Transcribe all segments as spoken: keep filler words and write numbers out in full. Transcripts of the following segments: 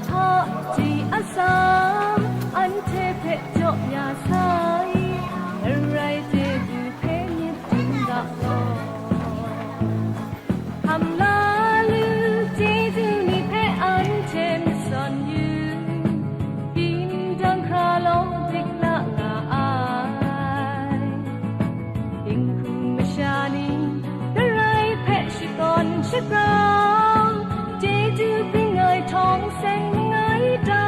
Hpaji atsam, anhte hpe jaw ya sai, arai chyeju hpe myit dum ga law. Hkam la lu, chyeju ni hpe anhte masawn yu, dingdang hkra law dik la nga ai. Dinghku masha ni, Karai hpe shakawn shagrau, chyeju bring ai htawng seng langai ta.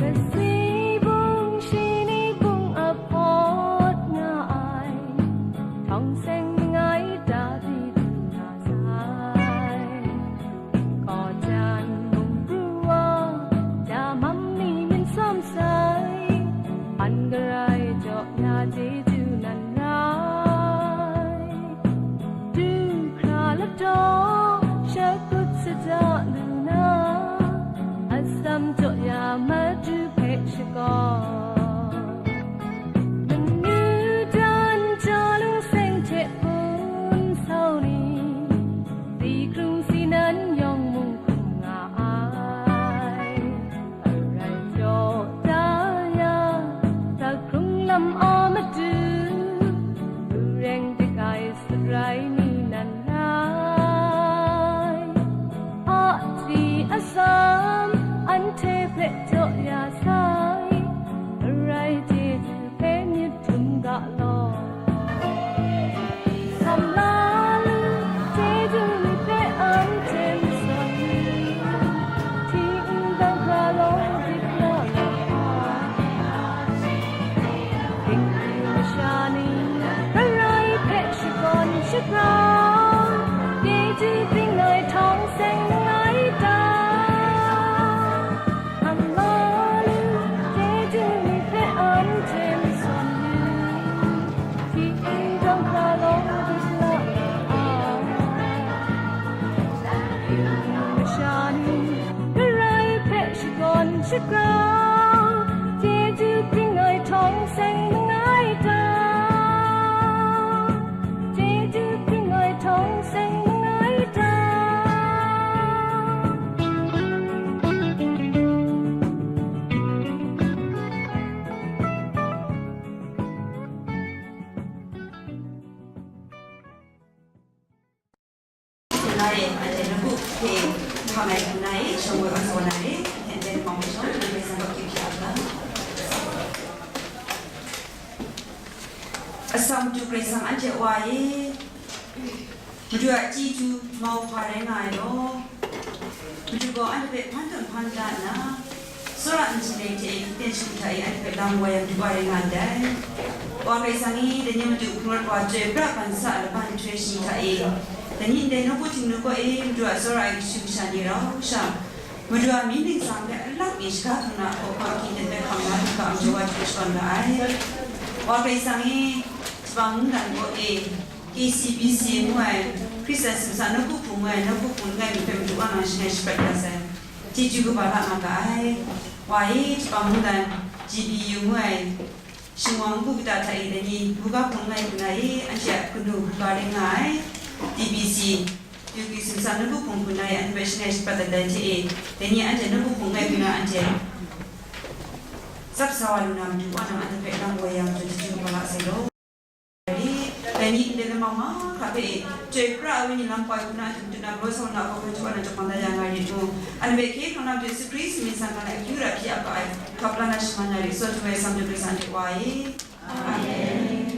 Kasi bung shi ni bung a hpawt nga ai, htawng seng langai ta di du nga sai. Kaw jan mung pru wa, ja mam ni myit sawm sai, an Karai jaw ya chyeju nan rai. Du hkra ladaw shakut saja lu na, atsam jaw ya Madu hpe shakawn. Manu dan ja lungseng hte hpun sau ni, si hkrung si nan yawng mung hkum nga ai. Arai jaw da ya, sa hkrung lam a matu, ru reng dik ai sarai ni nan rai. Hpaji atsam, anhte hpe jaw ya sai, arai chyeju hpe myit htum ga law. Hkam la lu, chyeju ni hpe anhte masawn yu, hti ndang hkra law dik la nga ai. Dinghku masha ni, Karai hpe shakawn shagrau, chyeju bring ai htawng seng langai ta. Hkam la lu, chyeju ni hpe anhte masawn yu, hti ndang hkra law dik la nga ai. Dinghku masha ni, Karai hpe shakawn shagrau, chyeju bring ai htawng seng langai ta. Chyeju bring ai htawng seng langai ta. Hpun la e, anhte nawku hpe hkam ai hpun la e, shawng woi wa sa wa na re, hpyen hpyen hkawng shawng, Karai Kasang kaw kyu hpyi a ga. Atsam matu Karai Kasang anhte Wa e, Madu a chyeju mau hpa rai nga ai law, Madu gaw anhte hpe hpan tawn hpan da nna, tsawra nhtoi hte e, hkungten shagu hta e anhte hpe lam wai yang du wa rai nga ndai. Wa Karai Kasang e, dai ni Madu hpung rawt wa chyoi pra ban sa ai laban nhtoi shani hta e, dai ni ndai nawku htingnu kaw e, Madu a tsawra ai kashu kasha ni rau sha, Madu a mying ningsang hpe alak mi shaga hkrung na hkawhkam hkying ten hpe hkam la lu ga, jaw wa hte shakawn ga ai. Wa Karai Kasang e, Hpang mungdan kaw e, K C B C ngu ai, Hkristan Sumsa Nawku Hpung ngu ai, nawku hpung langai mi hpe Madu wa nang shangai shaprat ya sai, chyeju kaba la nga ga ai. Wa e, Hpang mungdan G B U ngu ai, shingwang ngu kata hta e, dai ni buga hpung langai hpung na e, anhte a kanu buga rai nga ai, T B C, Tiki Sumsa Nawku Hpung hpung na e, anhte hpe shangai shaprat dat ai hte e, dai ni anhte nawku hpung langai hpung na anhte tsap sa wa lu na matu, wa nang anhte hpe lam woi yang, chyeju kaba la sai law. Dai ni ndai lama Mahkra hpe, Chyoi pra ai wenyi lam poi hku na, a htum htum na, galaw sa na, hkawhkam jaw na, jahpang da ya nga rit mu. Anhte hpe hkye hkrang na Yesu Hkristu myit san hkang na akyu ra hpyi ap ga ai, hkap la na shaman na rit, Tsun htum ai Sam Jaw Karai Kasang hte wa e. Amen.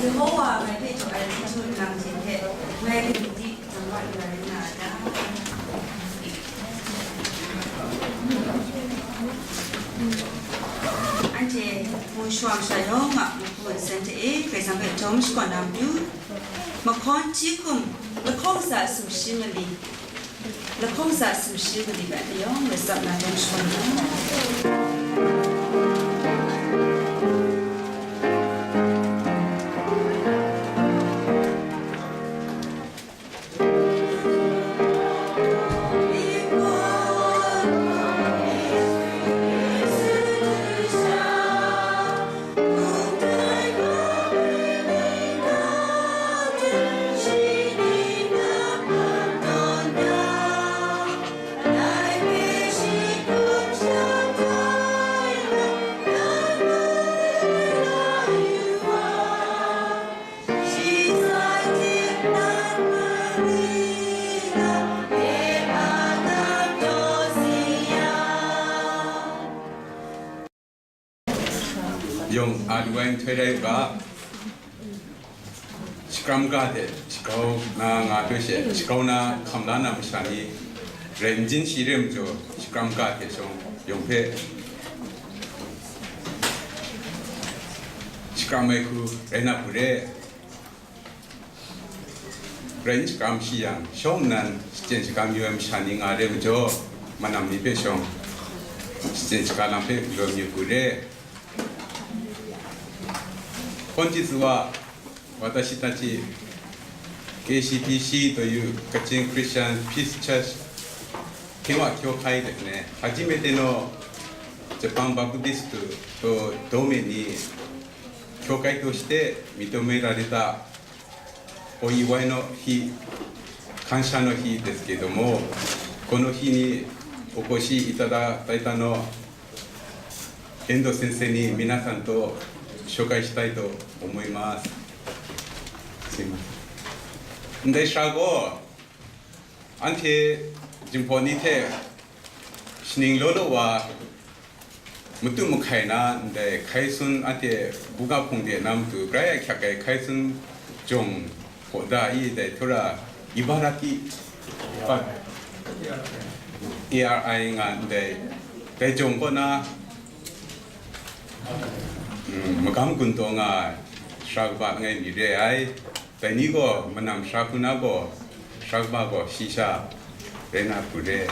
Yehowa ngai hpe jaw ai hti htu nlang hte hte, ngai hte mung di, nang wa yu ai rai nga a ta? Anhte hpung shawng sha yawng a mukpu nsen hte e, Karai Kasang hpe jawm shakawn na mayu. Mahkawn hti hkum, lahkawng sa sumshi mali, lahkawng sa sumshi mali hpe anhte yawng lasap na jawm shakawn na. Yawng a lu ai nhtoi rai u ga, shakram ga hte shakau na nga hpe she, shakau na hkam la na masha ni rai n jin shi re majaw, shakram ga hte shawng yawng hpe shakram ai hku rai na hku re. Rai n shakram shi yang, shawng nnan shachyen shaga mayu ai masha ni nga re majaw, manam ni hpe shawng shachyen shaga lam hpe galaw mayu hku re. Hkawn chyit tsu wa, watashi ta hti, K C P C to yu, Kachin Christian Peace Church, hpyi wa hkyaw hkai let ne, hpaji me teno, Japan Baptist to, to dome ni, hkyaw kai to shite, mito me ra de ta, お祝いの日、感謝の日ですけども、この日にお越しいただいたの遠藤先生に皆さんと紹介したいと思います。すいません。Ndai sha gaw, anhte Jinghpaw ni hte shaning law law wa, matu mahkai na ndai hkai sun, anhte buga hpung de na matu grai ahkyak ai hkai sun jawng gaw da i, dai Tora Ibaraki pa, A R I nga ndai, dai jawng kaw na, mm, magam gun taw nga ai sara kaba langai mi re ai. Dai ni gaw manam sara hku na gaw, sara kaba gaw shi sha rai na hku re.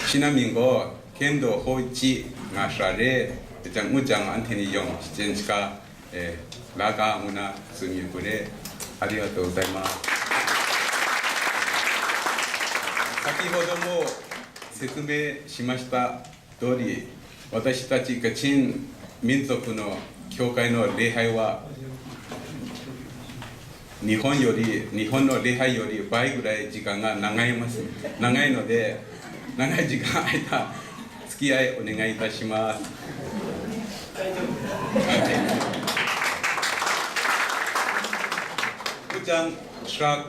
Shi na mying gaw Kendo Hoji nga sara re, jang ngut jang anhte ni yawng shachyen shaga, eh, la ga ngu na tsun yu hku re. Arigato gozaimasu. Sakihodo mo setsume shimashita tori, watashi tachi Kachin Minzoku no Kyokai no Reihai wa Nihon yori, Nihon no Reihai yori bai gurai jikan ga nangai mas, nangai no de, nangai jikan aita suki ai onegai itashimasu. Ngut jang sara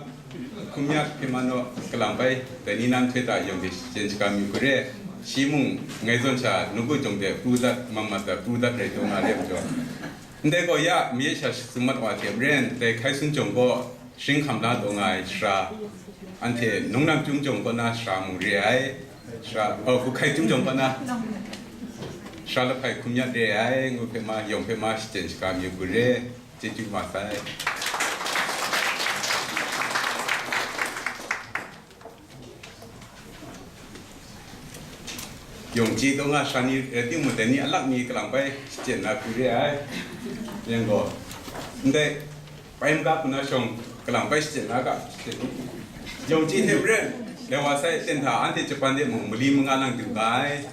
hkum ya hpe ma naw kalang bai, dai ni nang hte ta yawng de shachyen shaga mi hku re. Shi mung ngai zawn sha nawku jawng de pru dat, mat mat dat pru dat rai taw nga re majaw, ndai gaw ya maye sha summat wa hte maren, dai hkai sun jawng gaw sharin hkam la taw nga ai sara, anhte Nunglam Chyum jawng kaw na sara mung re ai, sara, oh, Guhkai Chyum jawng kaw na sara lahpai hkum ya re ai, ngu hpe ma, yawng hpe ma shachyen shaga mi hku re. Chyeju ma sai. Yawng chye taw nga sara ni rai timung, dai ni a lak mi kalang bai shachyen na hku re ai. Yang gaw, ndai bai maga hku na shawng kalang bai shachyen na ga, shachyen. Yawng chye hte maren, lai wa sai, ten hta anhte Japan de mung mali manga lang du ga ai.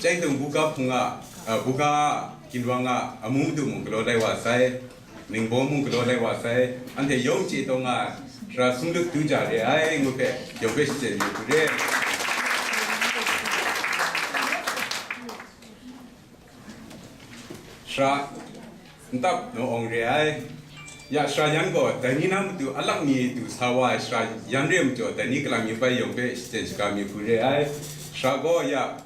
Chyaidung buga hpung a, a, buga ginwang a amu madu mung galaw lai wa sai, ningbaw mung galaw lai wa sai, anhte yawng chye taw nga ai, sara sumlut du ja re ai, ngu hpe yawng hpe shachyen yu hku re. Sara ntap naw awng re ai. Ya sara yan gaw, dai ni na matu a lak mi du sa wa ai sara yan re majaw, dai ni kalang mi bai yawng hpe shachyen shaga mi hku re ai. Sara gaw ya,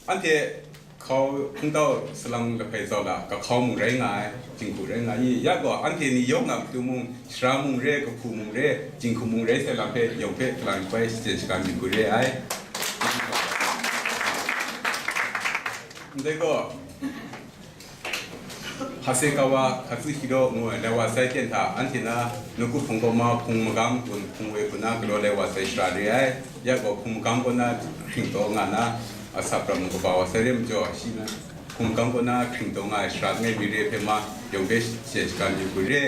anhte hkau hpungtau salang lahpai zau la, kahkau mung rai nga ai, jinghku rai nga i, ya gaw, anhte ni yawng a matu mung, sara mung re, kahpu mung re, jinghku mung rai sai lam hpe, yawng hpe kalang mi bai shachyen shaga mi hku re ai. Ndai gaw, Hasegawa Katsuhiro ngu ai lai wa sai ten hta, anhte na nawku hpung kaw ma hpung magam gun hpung woi hku na galaw lai wa sai sara re ai. Ya gaw hpung magam kaw na hkring taw nga na, a saprap mung kaba wa sai re majaw, shi na hpung magam kaw na hkring taw nga ai sara langai mi re hpe ma, yawng hpe shachyen shaga mi hku re.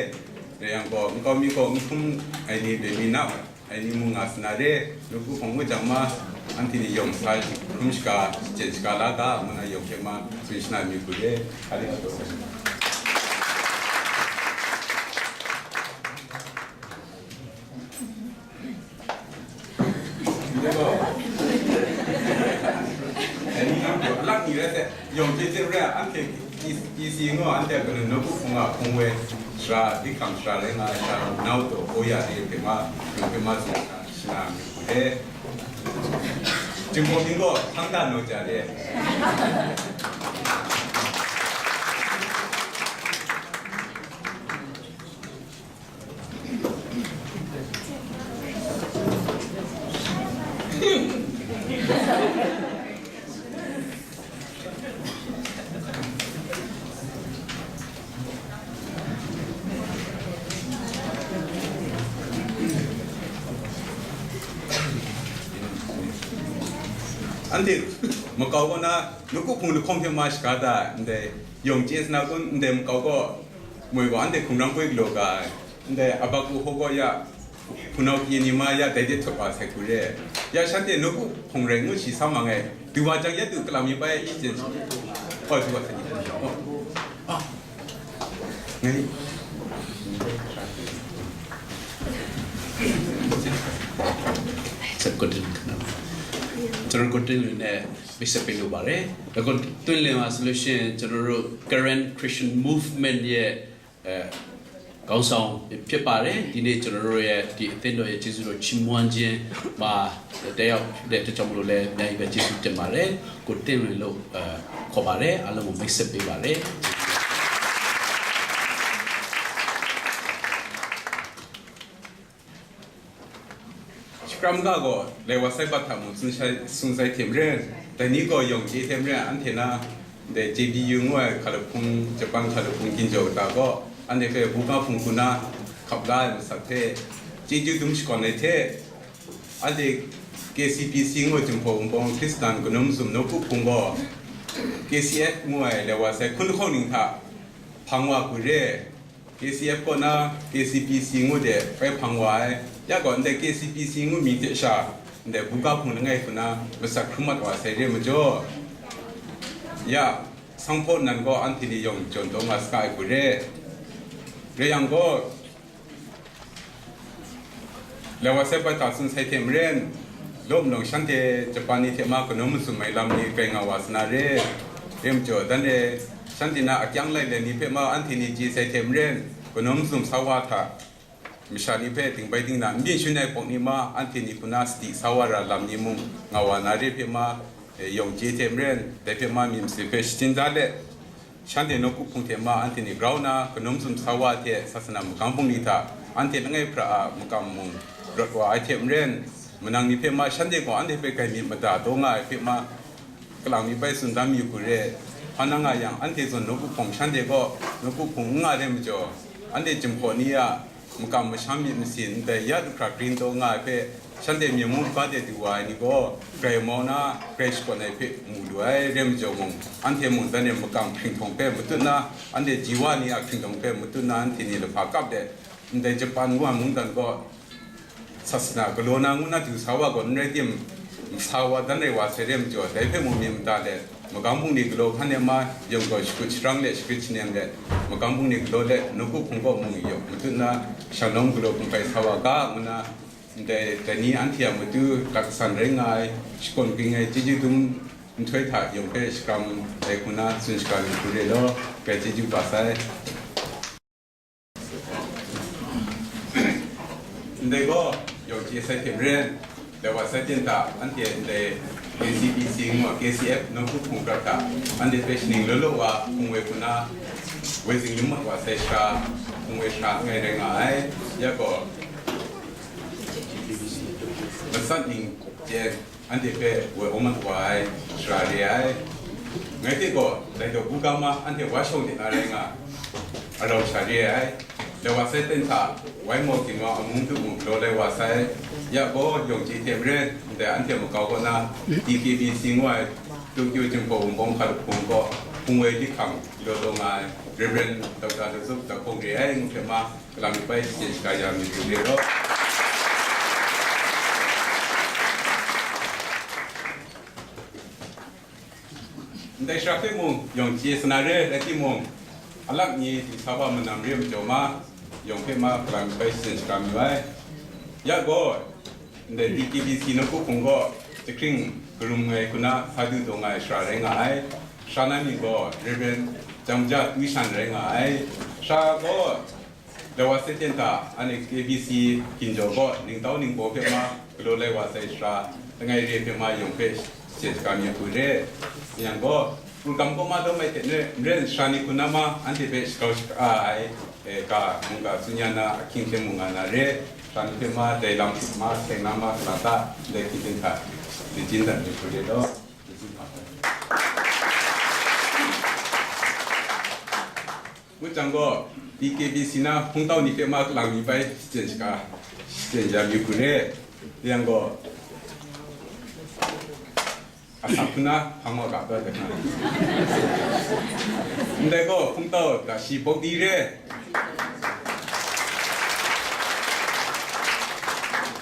Rai yang gaw, nkau mi gaw n hkrum ai ni, dai mi na ai ni mung nga sa na re, nawku hpung ngut jang ma, anhte ni yawng sa hkrum shaga, shachyen shaga la ga, ngu na yawng hpe ma tsun shana mi hku re, arigato. Ai ni nang pyaw, a lak ni rai sai, yawng hte hte re, anhte E C ngu, anhte a kanu nawku hpung a hpung woi, sara, di hkam sara rai nga ai sara, nau taw, Oya de hpe ma, yawng hpe ma tsun shana, shana mi hku re. Jingbaw mying gaw hpang da naw ja re. Anhte makau kaw na nawku hpung lahkawng hte ma shaga da, ndai yawng chye sa na kun, ndai makau gaw moi gaw anhte hkumrang poi galaw ga ai, ndai abaku hkaw gaw ya, hpunau kayyin ni ma ya, dai de htut wa sai hku re. Ya shanhte nawku hpung rai ngu shi sa mang ai, du wa jang ya du kalang mi bai i jen shi. Oh, du wa sai ni. Oh. Ah. Ngai. ဆက်ကွတ်တင်ခဏကျွန်တော်ကွတ်တင်လို့နဲ့မိတ်ဆက်ပေးလို့ပါတယ်။ အခုတွင်လင်မှာဆိုလို့ရှိရင်ကျွန်တော်တို့ Karen Christian Movement ရဲ့အဲ ခေါင်းဆောင်ဖြစ်ပါတယ်။ ဒီနေ့ကျွန်တော်တို့ရဲ့ဒီအသင်းတော်ရဲ့ကျေးဇူးတော်ချီးမွမ်းခြင်းမှာတက်ရောက်တဲ့အတွက်ကြောင့်မလို့လည်းအများကြီးပဲကျေးဇူးတင်ပါတယ်။ ကိုတင့်လွင်လို့အဲခေါ်ပါတယ်။ အားလုံးကိုမိတ်ဆက်ပေးပါတယ်။ Shikram ga gaw, laiwa sai bat hta mung tsun sai, tsun sai hte maren, dai ni gaw yawng chye hte maren, anhte na, ndai J B U ngu ai hkalahpung, Japan hkalahpung ginjaw kata gaw, anhte hpe buga hpung hku na hkap la ai masat hpe, chyeju dum shakawn ai hte, anhte K C P C ngu ai Jinghpaw Wunpawng Hkristan Kanu Mazum Nawku Hpung gaw, K C F ngu ai laiwa sai hkun lahkawng ning hta hpang wa hku re. K C F kaw na K C P C ngu de bai hpang wa ai, ya gaw ndai K C P C ngu mi hte sha, ndai buga hpung langai hku na masat hkrum mat wa sai re majaw, ya, sanghpaw nnan gaw anhte ni yawng jawn taw nga saga ai hku re. Re yang gaw, laiwa sai bat hta tsun sai hte maren, law malawng shanhte Japan ni hte ma kanu mazum ai lam ni grai nga wa sa na re. Re majaw, dan e shanhte na akyang lai lai ni hpe ma anhte ni chye sai hte maren, kanu mazum sa wa hta masha ni hpe dingbai dingna n byin shun ai pawk ni ma anhte ni hku na sadi sa wa ra lam ni mung nga wa na re hpe ma, e, yawng chye hte maren, dai hpe ma myit masin hpe shajin da let, shanhte nawku hpung hte ma anhte ni grau na kanu mazum sa wa hte sasana magam bungli hta anhte langai hpra a makam mung rawt wa ai hte maren, manang ni hpe ma shanhte gaw anhte hpe grai myit mada taw nga ai hpe ma, kalang mi bai tsun dam yu hku re. Hpa na nga yang, anhte zawn nawku hpung shanhte gaw nawku hpung n nga re majaw, anhte Jinghpaw ni a makam masham myit masin ndai ya du hkra grin taw nga ai hpe, shanhte myen mung ga de du wa ai ni gaw, grai mau na, grai shakawn ai hpe mu lu ai, re majaw mung, anhte mung dan e makam hkringhtawng hpe matut na, anhte ji wa ni a hkringhtawng hpe matut na, anhte ni lahpa kap de, ndai Japan ngu ai mungdan gaw, sasana galaw na ngu na du sa wa gaw n rai tim, sa wa dan rai wa sai re majaw, dai hpe mung myit mada let, magam bungli galaw hkan e ma, yawng gaw shakut sharang let, shagrit shanem let, magam bungli galaw let, nawku hpung kaw mung yawk matut na, shanglawm galaw hpung hpai sa wa ga, ngu na, ndai dai ni anhte a matu dak san rai nga ai, shakawn ging ai chyeju dum nhtoi hta yawng hpe shakram ai hku na tsun shaga lu hku re law, grai chyeju ba sai. Ndai gaw, yawng chye sai hte maren, dai wa sai ten hta, anhte ndai K C P C ngu ai K C F nawku hpung grap hta, anhte hpe shaning law law wa hpung woi hku na, woi zing yum mat wa sai sha, hpung woi sha langai rai nga ai. Ya gaw, matsat ning jen, anhte hpe woi awng mat wa ai, shara re ai. Ngai hte gaw, dai daw buga ma anhte wa shawng de na rai nga, arau sha re ai. Dai wa sai ten hta, wai mau ginwang amung du mung galaw lai wa sai. Ya gaw, yawng chye hte maren, ndai anhte makau kaw na, D K B C ngu ai, Tokyo Jinghpaw Wunpawng hkalahpung kaw, hpung woi dihkang galaw taw nga ai, Reverend Doctor Dawzuk Dahkawng re ai, ngu hpe ma, kalang mi bai shachyen shaga ya myit hku re law. Ndai shara hpe mung yawng chye sa na re, rai timung, alak ni du sa wa manam re majaw ma, yawng hpe ma kalang mi bai shachyen shaga mayu ai. Ya gaw, ndai D K B C nawku hpung gaw, jahkring karum ai hku na sa du taw nga ai shara rai nga ai. Shara na mying gaw, Reverend Jangja Tushan rai nga ai. Shara gaw, dai wa sai ten hta, anhte K B C ginjaw gaw, ningtau ningbaw hpe ma, galaw lai wa sai shara, langai re hpe ma yawng hpe shachyen shaga myit hku re. Yang gaw, program kaw ma dawm ai hte maren, shara ni hku na ma, anhte hpe shakau shaka ai, e, ga, mungga tsun ya na, ahkying hte mung nga na re, shara ni hpe ma, dai lam hte ma, seng na ma, kalang ta, ndai hkying hte hta, daijin dat myit hku re law. Ngut jang gaw, D K B C na hpungtau ni hpe ma kalang mi bai shachyen shaga, shachyen ya myit hku re. Yang gaw, asak hku na hpang wa ga taw ai hte hkra. Ndai gaw, hpungtau ga shi bawk di re.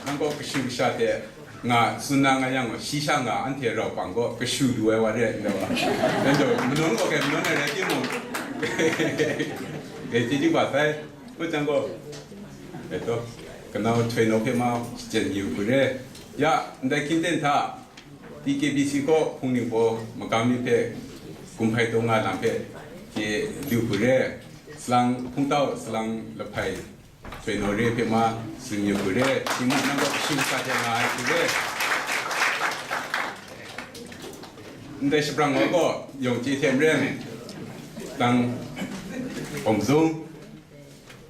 Nang gaw kashu kasha hte nga tsun na nga yang gaw, shi sha nga anhte rau pang gaw kashu lu ai wa re ai, ndai wa. Dai majaw, manawn gaw kai manawn ai rai timung, dai chyeju ba sai. Ngut jang gaw, dai taw, kanau htoi nau hpe ma shachyen yu hku re. Ya, ndai hkying ten hta, D K B C kaw hpung ningbaw magam ni hpe gumhpai taw nga lam hpe chye lu hku re. Salang hpungtau, salang lahpai, Hpyen Naw Re hpe ma, tsun yu hku re, shi mung nang kaw kashu kasa hte nga ai hku re. Ndai shabrang wa gaw yawng chye hte maren, dang Hpawm Zung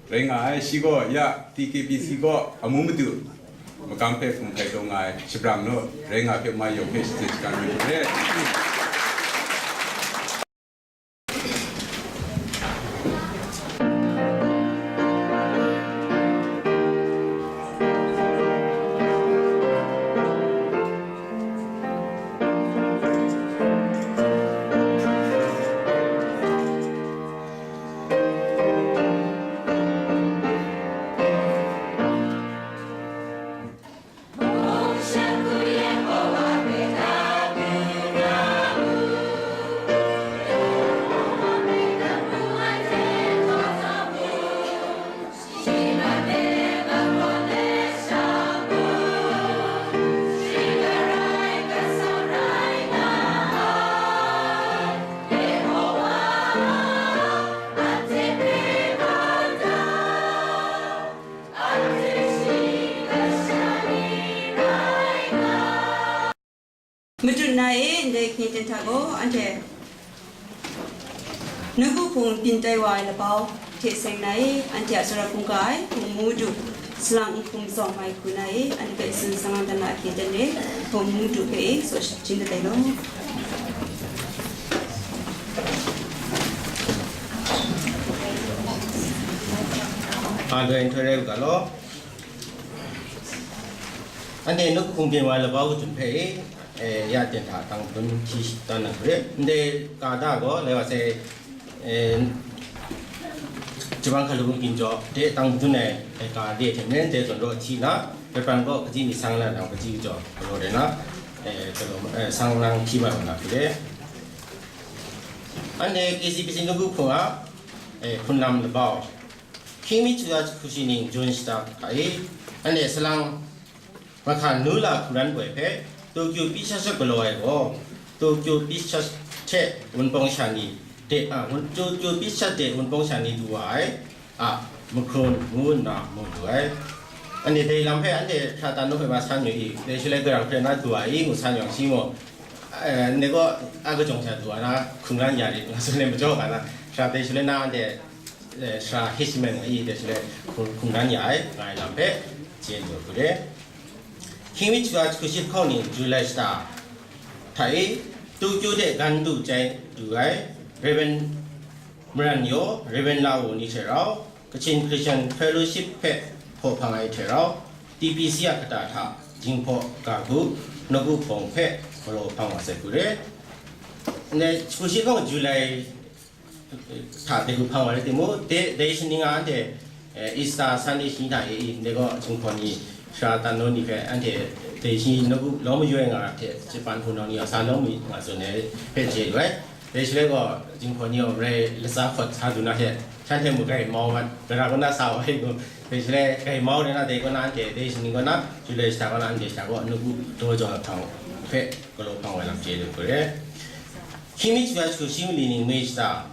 rai nga ai, shi gaw ya T K P C gaw amu madu makam hpe hkum hkai taw nga ai, shabrang naw rai nga hpe ma yawng hpe shachyut shagan yu hku re. Madu na e, ndai hkyen ten hta gaw, anhte nawku hpung byin tai wa ai labau hte seng na e, anhte a tsawra hkungga ai hpung mu du, salang nhkum tsawm ai hku na e, anhte hpe tsun salang dan na a hkyen ten e, hpung mu du hpe e, tsaw shajin dat ai law. Aloi nhtoi rai u ga law. Anhte nawku hpung byin wa ai labau kadun hpe e, e, ya ten hta tang dun hti dan na hku re. Ndai ka da gaw, lai wa sai, e, Jabang hkalu bungpin jaw de tang dun ai, e, ka de hte maren dai zawn raw hti na, Repan gaw kaji mi sang na nang kaji jaw galaw rai na, e, galaw, e, sang nang hti mai wa na hku re. Anhte K C B C nawku hpung a, e, hpun lam labau. Hkying mi hkyu ya jahku shi ning Jun shata hta e, anhte salang mahkan nu la hku ran goi hpe, Tokyo Pictures galaw ai gaw, Tokyo Pictures hte wunpawng sha ni de, a, wun-, Tokyo Pictures de wunpawng sha ni du wa ai, a, mahkrum ngu nna mu du ai. Anhte dai lam hpe anhte hkra tan nu hpe ma san yu i, dai shaloi garam hkren na du wa i, ngu san yang shi mung, eh, ndai gaw a kajawng hta du wa na, hkungran ya rit, nga tsun ai majaw ga na, hkra dai shaloi na anhte, eh, sara Hitchman nga i, dai shaloi hkung-, hkungran ya ai, nga ai lam hpe chye lu hku re. Hkying mi hkyu ya jahku shi lahkawng ning July shata hta e, Tokyo de gan du chyai du ai, Rev. Maran Yaw, Rev. Law ni hte rau, Kachin Christian Fellowship hpe hpaw hpang ai hte rau, T P C a kata hta Jinghpaw ga hku nawku hpawng hpe galaw hpang wa sai hku re. Ndai jahku shi lahkawng July hta de hku hpang wa rai timung, de, dai shaning a anhte, eh, Easter Sunday shani hta e i, ndai gaw Jinghpaw ni sara tan naw ni hpe anhte dai shi nawku lawm mayu ai nga hte, Japan hpunau ni a sa lawm mi nga tsun ai hpe chye lu ai. Dai shaloi gaw, Jinghpaw ni gaw marai latsa hkawt sa du na hte, shanhte mung grai mau mat, gara kaw na sa wa ai gaw, dai shaloi grai mau rai na, dai kaw na anhte, dai shaning kaw na, July shata kaw na anhte sha gaw, nawku daw jau hpang hpe galaw hpang wa lam chye lu hku re. Hkying mi hkyu ya jahku shi mali ning May shata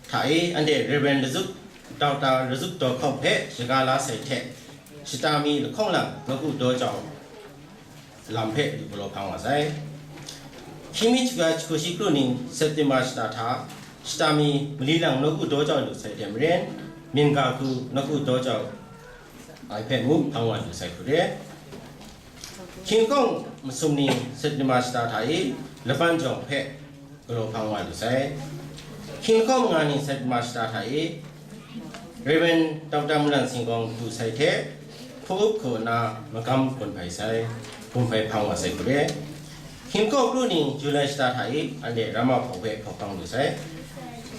hta e, anhte Rev. Razuk, Doctor Razuk Daw Hkawk hpe shaga la sai hte, shata mi lahkawng lang nawku daw jau lam hpe du galaw hpang wa sai. Hkying mi hkyu ya jahku shi kru ning September shata hta, shata mi mali lang nawku daw jau lu sai hte maren, myen ga hku nawku daw jau ai hpe mung hpang wa lu sai hku re. Hkying lahkawng masum ning September shata hta e, laban jawng hpe galaw hpang wa lu sai. Hkying lahkawng manga ning September shata hta e, Rev. Doctor Mulan Singkawng du sai hte, hpa up hku nna magam gun hpai sai, gun hpai hpang wa sai hku re. Hkying lahkawng kru ning July shata hta e, anhte Ramahpawng hpe hpaw hpang lu sai.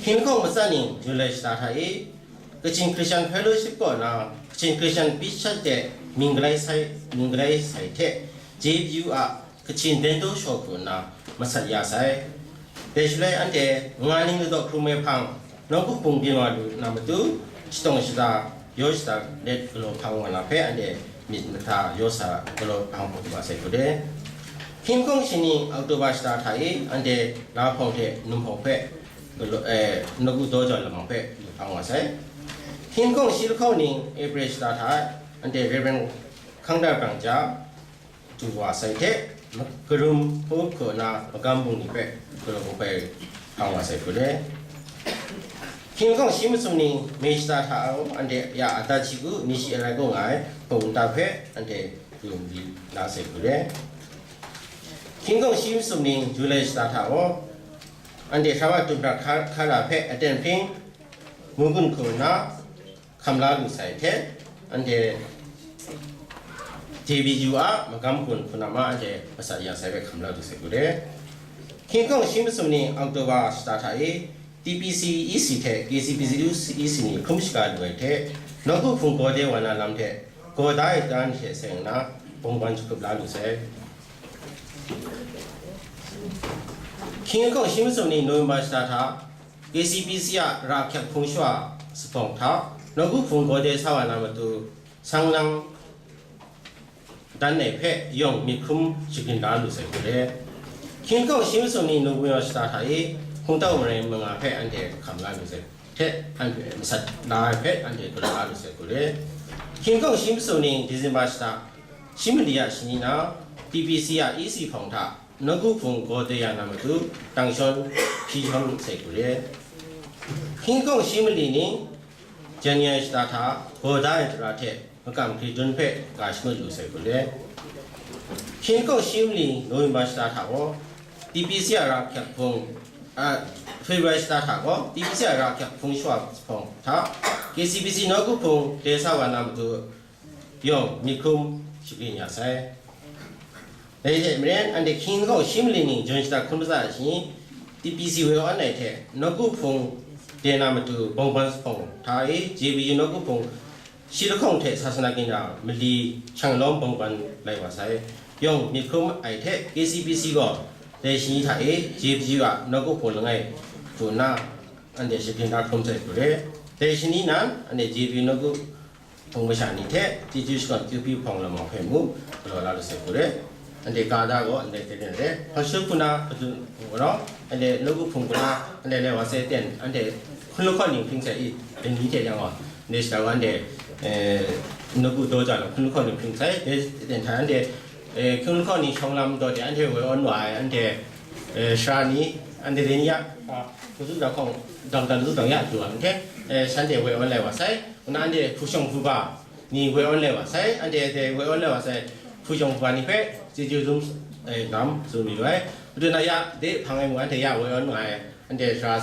Hkying lahkawng matsan ning July shata hta e, Kachin Christian Fellowship kaw na Kachin Christian Pictures de mying galai sai, mying galai sai hte, J B U a Kachin Dento Show hku nna masat ya sai. Dai shaloi anhte nga ning ladaw hkrum ai hpang, nawku hpung byin wa lu na matu, shatawng shata, yaw shata let galaw hpang wa na hpe anhte myit mahta yaw sa galaw hpang hpung wa sai hku de. Hkying lahkawng shani October shata hta e, anhte Lahpawng hte Numhpawng hpe galaw, eh, nawku daw jau lamang hpe galaw hpang wa sai. Hkying hkawng shi lahkawng ning April shata hta anhte Rev. Hkangda Brang Ja du wa sai hte, ma-, karum hpung hku nna magam bungli hpe galaw bungbai hpang wa sai hku le. Hkying hkawng shi masum ning May shata hta gaw anhte ya Ada Hkyu, Nishi Arai kaw nga ai hpung nta hpe anhte du mali la sai hku le. Hkying hkawng shi masum ning July shata hta gaw anhte Hkra Wa Tum Hkra Hka-, Hkara hpe aten hpring, Mungkun hku nna hkam la lu sai hte, anhte J B U a magam gun hpunama anhte masat ya sai hpe hkam la lu sai hku le. Hkying hkawng shi masum ni October shata hta e T P C E C hte K C P C E C ni hkrum shaga lu ai hte, nawku hpung gaw de wa na lam hte gaw da ai shata ni hte seng nna, bawng ban jahkrup la lu sai. Hkying hkawng shi masum ni November shata hta, K C P C a ra hkyak hpung shawa zuphpawng hta, nawku hpung gaw de sa wa na matu, sang nang dan ai hpe yawng myit hkrum shagrin da lu sai hku le. Hkying hkawng shi masum ni November shata hta e, hkungtau marai manga hpe anhte hkam la lu sai hte, anhte masat la ai hpe anhte galaw la lu sai hku le. Hkying hkawng shi masum ni December shata, shi mali a shani na, T P C a E C hpawng hta, nawku hpung gaw de ya na matu, tang shawn hpyi shawn sai hku le. Hkying hkawng shi mali ni January shata hta gaw da ai tara hte makam hkri dun hpe ga shamut lu sai hku le. Hkying hkawng shi mali November shata hta gaw, T P C a ra hkyak hpung, a, February shata hta gaw, T P C a ra hkyak hpung shawa hpawng hta, K C P C nawku hpung de sa wa na matu, yawng myit hkrum shagrin ya sai. Dai hte maren, anhte hkying hkawng shi mali ning June shata hkun matsat ai shani, T P C woi awn ai hte, nawku hpung de na matu bawng ban zuphpawng hta e, J B U nawku hpung shi lahkawng hte sasana kingdom mali shang lawm bawng ban lai wa sai. Yawng myit hkrum ai hte, K C P C gaw dai shani hta e, J B U a nawku hpung langai hku nna, anhte shagrin da hkrum sai hku re. Dai shani nan, anhte J B U nawku hpung masha ni hte chyeju shakawn kyu hpyi hpawng lamau hpe mu galaw la lu sai hku re. Anhte ga da gaw anhte hte re. Hpasu hku na hpadun hku galaw, anhte nawku hpung hku na anhte lai wa sai ten, anhte hkun lahkawn ning hpring sai i, dai ni hte yang gaw, anhte shada gaw anhte, eh, nawku daw ja lam hkun lahkawn ning hpring sai, dai ten hta anhte, eh, hkun lahkawn ning shawng lam daw de anhte woi awn wa ai, anhte, eh, sara ni, anhte dai ni ya, ah, hpasu da hkawng, dang dan zu dang ya du ai, anhte, eh, shanhte woi awn lai wa sai, nna anhte hpu shawng hpu ba, ni woi awn lai wa sai, anhte dai woi awn lai wa sai, hpu shawng hpu ba ni hpe chyeju dum, eh, lam tsun mayu ai. Madu na ya de hpang ai mung anhte ya woi awn nga ai, anhte sara,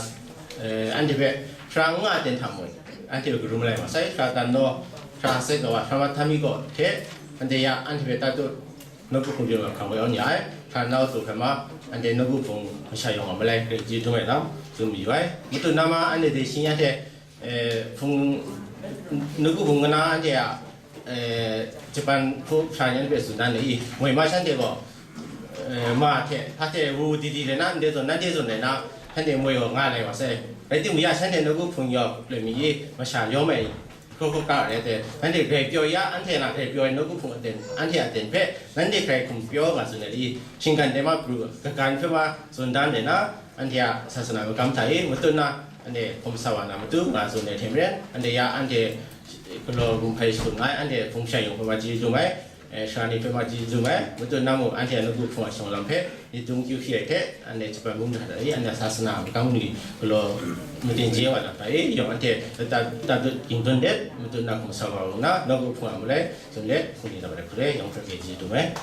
eh, anhte hpe sara n nga ten hta mung, anhte hpe karum lai wa sai, sara dan naw, sara sai kawa, sara ma htam mi kaw hte, anhte ya anhte hpe tatut nawku hpung byin wa hkang woi awn ya ai, sara nau tu hkra ma, anhte nawku hpung masha yawng a malai, grai chyeju dum ai lam tsun mayu ai. Madu na ma anhte dai shi ni hte, eh, hpung, nawku hpung kana anhte a, eh, Japan hku sara ni hpe tsun dan ai i, moi ma shanhte gaw, eh, ma hte, hpa hte wu di di rai na, ndai zawn, nanhte zawn rai na, shanhte moi gaw nga lai wa sai. Rai timung, ya shanhte nawku hpung yawng loi mi i, masha yawm ai hkru hkru kra rai te, nanhte grai pyaw ya, anhte na grai pyaw ai nawku hpung aten, anhte aten hpe, nanhte grai hkum pyaw nga tsun ai i, shinggan dai ma pru, kagan hpe ma tsun dan rai na, anhte a sasana magam hta i, matut na, anhte hkum sa wa na matu nga tsun ai hte maren, anhte ya anhte galaw gun hpai shadum ai, anhte hpung shai yawng hpe ma chyeju dum ai, eh, sara ni hpe ma chyeju dum ai, matut na mung anhte a nawku hpung a shawng lam hpe, myit hkrum kyu hpyi ai hte, anhte Japan mung hta i, anhte a sasana magam ni galaw maten je wa na hta i, yawng anhte ta, tatut ging dun let, matut na hkum sa wa u nna, nawku hpung a malai, tsun let, hpung ni na malai hku re, yawng hpe chyeju dum ai.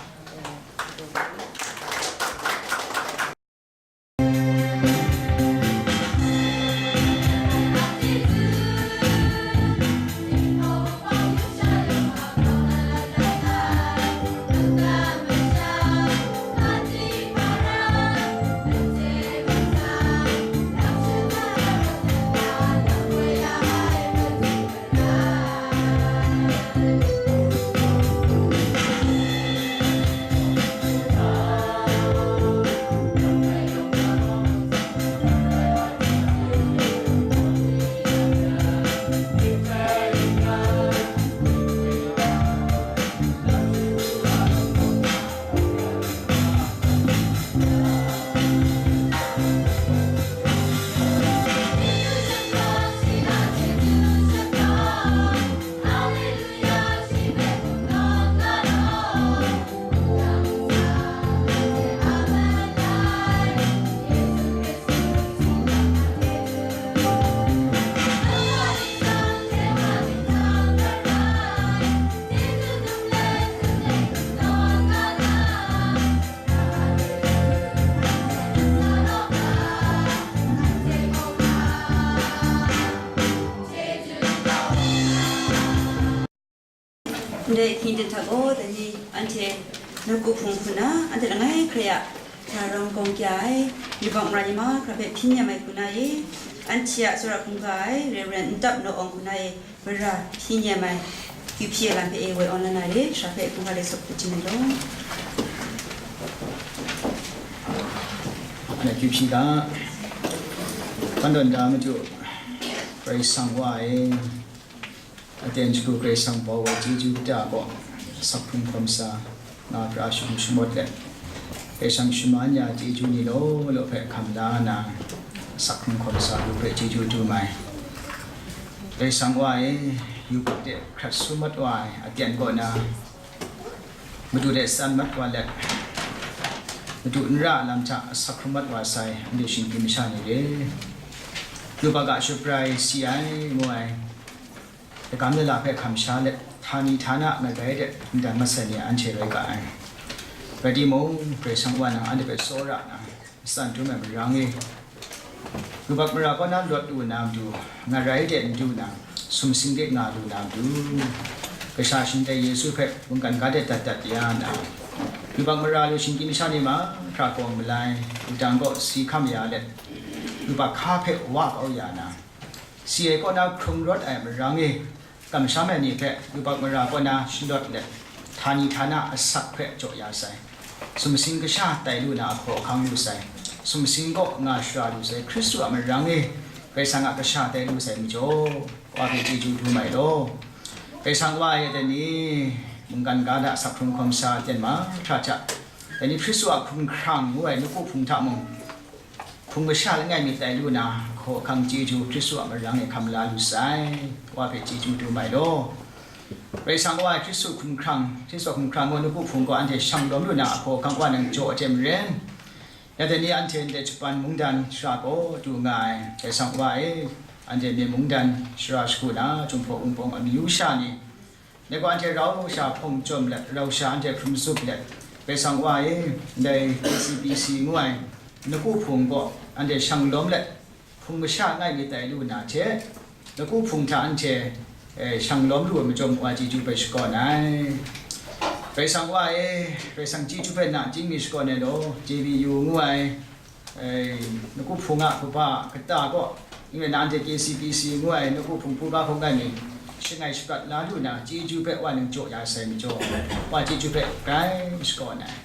Ndai hkying ten hta gaw, dai ni anhte nawku hpung hku na, anhte langai hkrai a, hkra rawng gawng kya ai, yubak mara ni mahkra hpe hpyi nem ai hku na e, anhte a tsawra hkungga ai, Reverend Ntap Naw Awng hku na e, mara hpyi nem ai, kyu hpyi ai lam hpe e woi awn la na re, sara hpe hkungga de sawp hku tim ai law. Ana kyu hpyi ga, Kandawng da Madu, Karai Kasang Wa e, aten shagu Karai Kasang bau ai chyeju kata gaw, sak hkrung hkawm sa, nga pra shagu shamawt let, Karai Kasang shaman ya chyeju ni law law hpe hkam la nna, sak hkrung hkawm sa lu hpe chyeju dum ai. Karai Kasang Wa e, yubak de hkrat sum mat wa ai aten kaw na, Madu de san mat wa let, Madu n ra lam hta asak hkrum mat wa sai, anhte shinggyim masha ni re. Yubak a shabrai si ai, ngu ai, dagam lala hpe hkam sha let, htani htana ngagai de n dan mat sai ni anhte rai ga ai. Rai timung, Karai Kasang Wa nang anhte hpe tsawra na, matsan dum ai marang e, yubak mara kaw na lawt lu na matu, ngarai de n du na, sumsing de nga lu na matu, Kasha Shingtai Yesu hpe mungkan ga de dat dat ya na, yubak mara lu shinggyim masha ni mahkra kawng malai, wudang kaw si hkam ya let, yubak hka hpe wa kau ya na, si ai kaw na hkrung rawt ai marang e, kamsham ai ni hpe yubak mara kaw na shalawt let, htani htana asak hpe jaw ya sai. Sumsing kasha tai lu na ahkaw ahkang lu sai. Sumsing kaw nga shara lu sai. Hkristu a marang e, Karai Kasang a kasha tai lu sai majaw, Wa hpe chyeju dum ai law. Karai Kasang Wa e, dai ni mungkan ga da sak hkrung hkawm sa ten mahkra hta, dai ni Hkristu a hkumhkrang ngu ai nawku hpung hta mung, hpung masha langai mi tai lu na, hkaw ahkang chyeju Hkristu a marang e hkam la lu sai, Wa hpe chyeju dum ai law. Karai Kasang Wa e Hkristu hkumhkrang, Hkristu a hkumhkrang gaw nawku hpung gaw anhte shang lawm lu na, ahkaw ahkang Wa nang jaw ai hte maren, ya dai ni anhte ndai Japan mungdan shara kaw du nga ai Karai Kasang Wa e, anhte myen mungdan shara shagu na, Jinghpaw Wunpawng amyu sha ni, dai gaw anhte rau sha hpawng chyawm let, rau sha anhte hkrum zup let, Karai Kasang Wa e, ndai K C B C ngu ai nawku hpung gaw anhte shang lawm let, hpung masha langai mi tai lu na hte, nawku hpung hta anhte, eh, shang lawm lu ai majaw, Wa chyeju hpe shakawn ai. Karai Kasang Wa e, Karai Kasang chyeju hpe nachying mi shakawn ai law, J B U ngu ai, eh, nawku hpung a kaba kata gaw, n rai na anhte K C B C ngu ai nawku hpung hkungga hkungga ni shangai shaprat la lu na, chyeju hpe Wa nang jaw ya sai majaw, Wa chyeju hpe grai shakawn ai.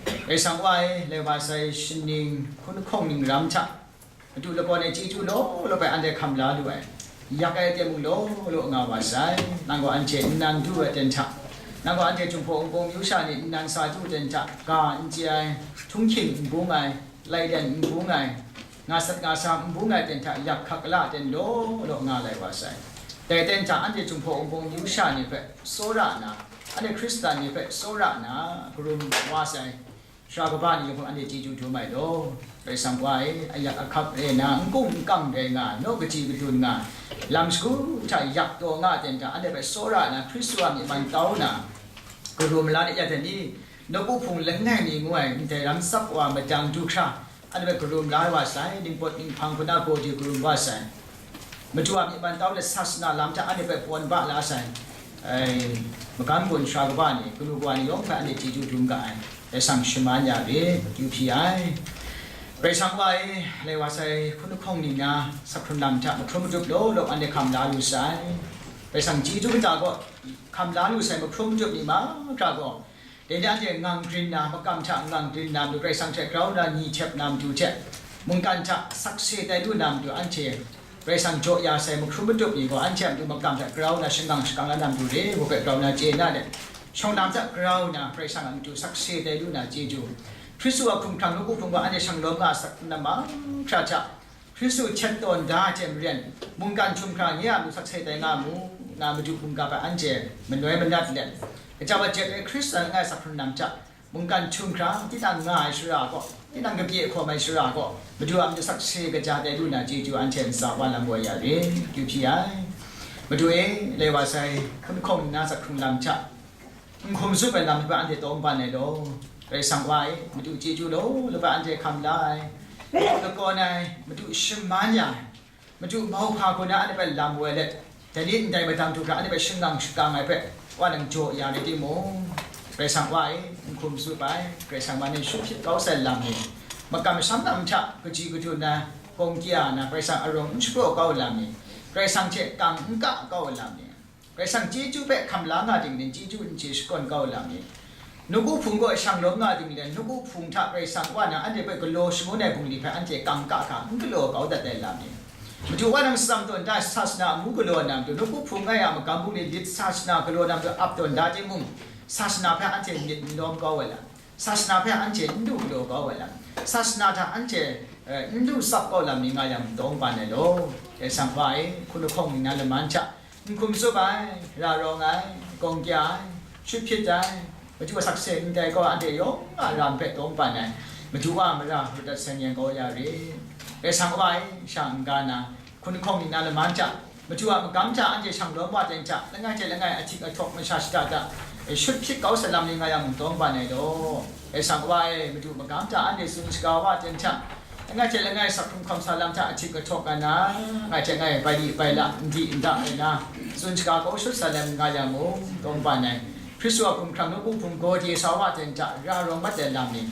Karai Kasang Wa e, lai wa sai shaning hkun hkawng ning ram hta, Madu lagawn e chyeju law law hpe anhte hkam la lu ai, yak ai aten mung law law nga wa sai. Nang gaw anhte nnan du ai aten hta, nang gaw anhte Jinghpaw Wunpawng amyu sha ni nnan sa du ai aten hta, ga n chye ai, htunghking n bung ai, laiden n bung ai, nga sat nga sa n bung ai aten hta, yak hkak la aten law law nga lai wa sai. Dai aten hta anhte Jinghpaw Wunpawng amyu sha ni hpe tsawra nna, anhte Hkristan ni hpe tsawra nna, karum wa sai. Sara kaba ni yawng hpe anhte chyeju dum ai law, Karai Kasang Wa e, ayak ahkap re na, n kung n kang rai nga, naw kaji kadun nga, lam shagu hta yak taw nga ai aten hta, anhte hpe tsawra na, Hkristu a myi man tau na, karum la de ya dai ni, nawku hpung langai mi ngu ai, ndai ram tsap wa madang du hkra, anhte hpe karum la wa sai, ningpawt ninghpang hku na gaw di karum wa sai. Madu a myi man tau let sasana lam hta anhte hpe pawn ba la sai. Ai, magam gun sara kaba ni, kanu kawa ni yawng hpe anhte chyeju dum ga ai. Dai sang shaman ya re, yu hpyi ai. Karai Kasang Wa e, lai wa sai, hkun hkawng ning na, sak hkrun lam hta, mahkrum madup law law anhte hkam la lu sai. Karai Kasang chyeju kata gaw, hkam la lu sai, mahkrum madup ni mahkra gaw, dai ni anhte ngang grin na, makam hta ngang grin na matu, Karai Kasang hte grau na ni htep na matu hte, mungkan hta sakse tai lu na matu, anhte Karai Kasang jaw ya sai mahkrum madup ni gaw, anhte a matu makam hta grau na shangang shakang la na matu re, wa hpe grau na chye na let, shawng lam hta grau na Karai Kasang a matu sakse tai lu na chyeju, Hkristu a hkumhkrang nawku hpung gaw anhte shang lawm nga sak na mahkra hta, Hkristu htet tawn da ai hte maren, mungkan hkrum hkra nye a matu sakse tai nga mu, na Madu hkungga hpe anhte manoi manat let, kaja wa jet ai Hkristan langai sak hkrun lam hta, mungkan hkrum hkra, tinang nga ai shara gaw, tinang kabye hkawm ai shara gaw, Madu a matu sakse kaja tai lu na chyeju anhte ntsa wa lam woi ya re, yu hpyi ai. Madu e, lai wa sai, hkun hkawng nna sak hkrung lam hta, n hkum zup ai lam hpe anhte tawng ban ai law, Karai Kasang Wa e, Madu chyeju law law hpe anhte hkam la ai, Madu lakawn ai, Madu shaman ya ai, Madu mauhpa hku na anhte hpe lam woi let, dai ni ndai madang du hkra anhte hpe shangang shakang ai hpe, Wa nang jaw ya rai timung, Karai Kasang Wa e, n hkum tsup ai, Karai Kasang man e shut hpyit kau sai lam ni, makam masham lam hta kaji kadun na, gawng kya na, Karai Kasang arawng n shapraw kau lam ni, Karai Kasang hte kang n ka kau lam ni, Karai Kasang chyeju hpe hkam la nga ting len chyeju n chye shakawn kau lam ni, nawku hpung kaw shang lawm nga ting len nawku hpung hta Karai Kasang Wa na anhte hpe galaw shangun ai bungli hpe anhte kang ka hkra n galaw kau dat ai lam ni, Madu Wa nang tsam tawn da, sasana amu galaw na matu, nawku hpung ai a magam bungli lit sasana galaw na matu ap tawn da timung, sasana hpe anhte myit n lawm kau ai lam, sasana hpe anhte n du galaw kau ai lam, sasana hta anhte, eh, n du tsap kau lam ni nga yang, dawng ban ai law. Karai Kasang Wa e, hkun lahkawng ningnan laman hta, n hkum tsup ai, ra rawng ai, gawng kya ai, shut hpyit ai, Madu a sakse ndai gaw anhte yawng a ram hpe dawng ban ai, Madu Wa mara ru dat sai yen kau ya rit. Karai Kasang Wa e, sha n-ga na, hkun lahkawng ningnan laman hta, Madu a magam hta anhte shang lawm wa ten hta, langai hte langai ahtik ahtok masha shada da, e, shut hpyit kau sai lam ni nga yang, dawng ban ai law. Karai Kasang Wa e, Madu magam hta anhte tsun shaga wa ten hta, langai hte langai sak hkrung hkawm sa lam hta ahtik ahtok ai na, langai hte langai bai li bai la, n di n da ai na, tsun shaga kau shut sa lam nga yang mung, dawng ban ai. Hkristu a hkumhkrang nawku hpung gaw de sa wa ten hta, ra rawng mat ai lam ni,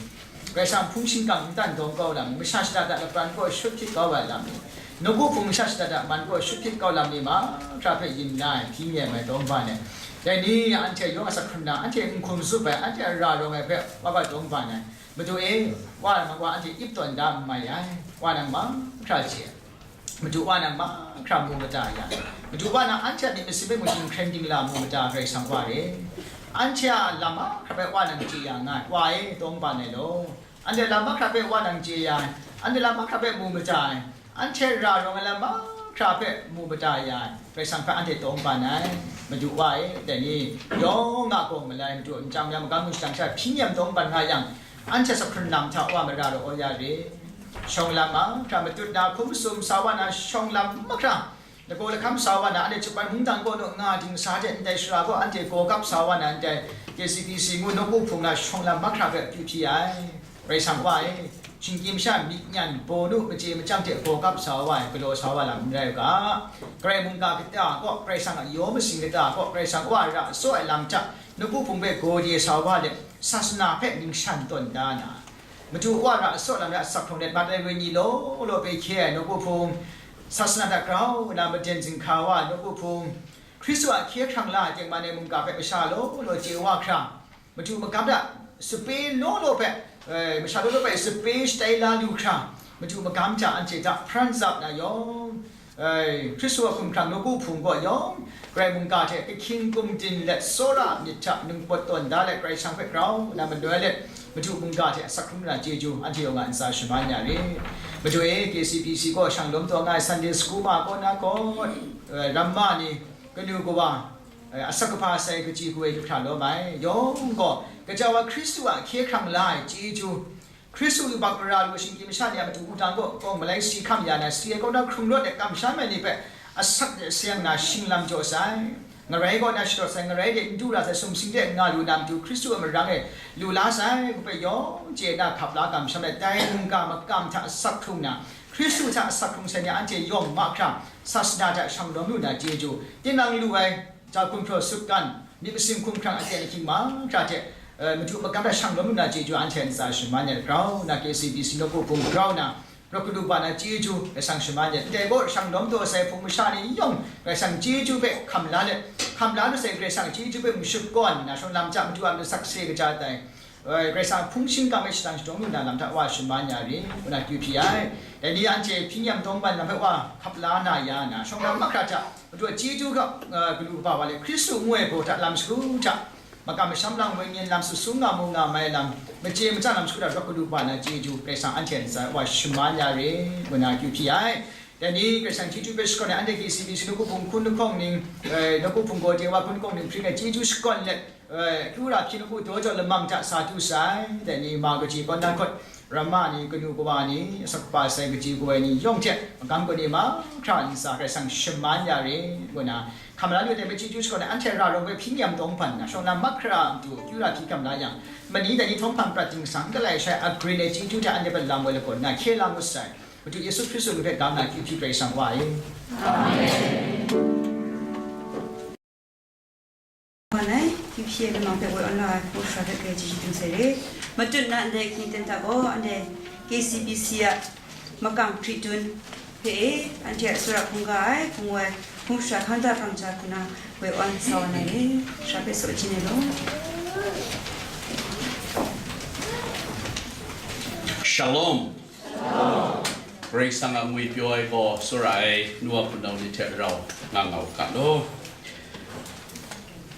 Karai Kasang hpung shingkang n tan dawng kau lam ni, masha shada da lapran kaw shut hpyit kau ai lam ni, nawku hpung masha shada da man kaw shut hpyit kau lam ni mahkra hpe yin na ai, hpyi mi ai, dawng ban ai. Dai ni anhte yawng a sak hkrung na, anhte n hkum tsup ai, anhte a ra rawng ai hpe Wa gaw dawng ban ai. Madu e, Wa nang wa anhte ip tawn da n mai ai, Wa nang mahkra chye ai. Madu Wa nang mahkra mu mada ya. Madu Wa nang anhte a myit masin hpe mung dinghkren dingla mu mada, Karai Kasang Wa e. Anhte a lam mahkra hpe Wa nang chye ya nga ai. Wa e, dawng ban ai law. Anhte lam mahkra hpe Wa nang chye ya ai. Anhte lam mahkra hpe mu mada ai. Anhte ra rawng ai lam mahkra hpe mu mada ya ai. Karai Kasang hpe anhte dawng ban ai. Madu Wa e, dai ni yawng a gaw malai madu nchyang maya magam mung shadang sha hpyi nyam dawng ban nga yang, anhte sak hkrun lam hta Wa mara rawng ya re. Shawng lam mahkra matut na, hkum masum sa wa na, shawng lam mahkra lagaw lahkam sa wa na, anhte Japan mungdan kaw nu nga dingsa hte ndai shara gaw anhte gaw kap sa wa na, ndai K C B C ngu nawku hpung na shawng lam mahkra hpe akyu hpyi ai. Karai Kasang Wa e, shinggyim sha myit nyan baw nu, machye machyang hte gaw kap sa wa ai, galaw sa wa lam n rai u ga. Karai mungga kata kaw, Karai Kasang a yaw masing kata kaw, Karai Kasang Wa ra tsaw ai lam hta, nawku hpung hpe gaw de sa wa let, sasana hpe ningshan tawn da na, Madu Wa ra tsaw lam hta sak hkrung let, mat ai wenyi law law hpe hkye ai nawku hpung, sasana hta grau nna maden zinghka wa ai nawku hpung, Hkristu a hkye hkrang la ai tengman ai mungga hpe masha law law chye wa hkra, Madu magam hta sape law law hpe, eh, masha law law hpe sape shatai la lu hkra, Madu magam hta anhte hta hparan tsap na yawng, eh, Hkristu a hkumhkrang nawku hpung kaw yawng, Karai mungga hte kahkying kumdin let, tsawra myit hta ningpawt tawn da let, Karai Kasang hpe grau nna manoi let, Madu mungga hte asak hkrung na chyeju anhte yawng a ntsa shaman ya rit. Madu e, K C B C kaw shang lawm taw nga ai Sunday school ma kaw na kaw, eh, ramma ni, kanu kawa, eh, asak kaba sai kaji kawe lu hkra lawm ai yawng gaw, gaja wa Hkristu a hkye hkrang la ai chyeju, Hkristu yubak mara lu shinggyim masha ni a matu wudang kaw kawng malai si hkam ya na, si ai kaw na hkrung rawt ai kamsham ai ni hpe asak de sayang na shinglam jaw sai, ngarai kaw na shadawt sai, ngarai de n du ra sai, sumsing de n nga lu na matu Hkristu a marang e lu la sai, kaw hpe yawng chye na hkap la kamsham ai, dai mungga makam hta asak hkrung na, Hkristu hta asak hkrung sai ni anhte yawng mahkra, sasana hta shang lawm lu na chyeju, tinang lu ai, ja hkum hpraw sutgan, myit masin hkumhkrang aten ahkying mahkra hte, eh, madu magam hta shang lawm lu na chyeju anhte ntsa shaman ai, grau na K C B C nawku hpung grau na, rawt galu ba na chyeju Karai Kasang shaman ai, ndai gaw shang lawm taw sai hpung masha ni yawng Karai Kasang chyeju hpe hkam la let, hkam la lu sai Karai Kasang chyeju hpe mashut kawn nna, shawng lam hta madu a matu sakse kaja tai, eh, Karai Kasang hpung shingkang e shadang shadawng lu na lam hta wa shaman ya rit, ngu na akyu hpyi ai. Dai ni anhte hpyi nyam dawng ban lam hpe wa hkap la na ya na, shawng lam mahkra hta, Madu a chyeju ga, eh, galu kaba wa le, Hkristu ngu ai baw hta lam shagu hta, makam masham lang wenyin lam, sut sung nga mu nga mai lam, machye machyang lam shagu hta rawt galu kaba na chyeju Karai Kasang anhte ntsa wa shaman ya rit, ngu na akyu hpyi ai. Dai ni Karai Kasang chyeju hpe shakawn ai, anhte K C B C nawku hpung hkun lahkawng ning, eh, nawku hpung gaw de wa hkun lahkawng ning hpring ai chyeju shakawn let, eh, kyu ra hpyi nawku daw jau lamang hta sa du sai, dai ni ma kaji kaw na hkawt, ramma ni, kanu kawa ni, asak kaba sai kaji kawa ni yawng hte, magam kaw ni mahkra ntsa Karai Kasang shaman ya rit, ngu na, hkam la lu ai hte machyeju shakawn ai, anhte ra rawng hpe hpyi nyam dawng ban na, shawng lam mahkra matu kyu ra hpyi hkam la yang, mani dai ni htawm hpang prat dingsang, galai shai a grin ai chyeju hte anhte hpe lam woi lagawn na hkye la ngut sai. Madu Yesu Hkristu mying hpe ga nna akyu hpyi Karai Kasang Wa e. Amen. Wan e, Hpyi ai lamang hpe woi awn la ai hpung sara hpe grai chyeju dum sai re. Matut na ndai hkingten hta gaw, anhte K C B C a makam hkri dun hpe e, anhte a tsawra hkungga ai hpung woi hpung sara hkang da hpang ja hku na woi awn sa wa na re. Sara hpe saw jin ai law. Shalom. Karai Kasang a ngwi pyaw ai gaw, tsawra ai nu wa hpunau ni hte rau nga nga u ga law.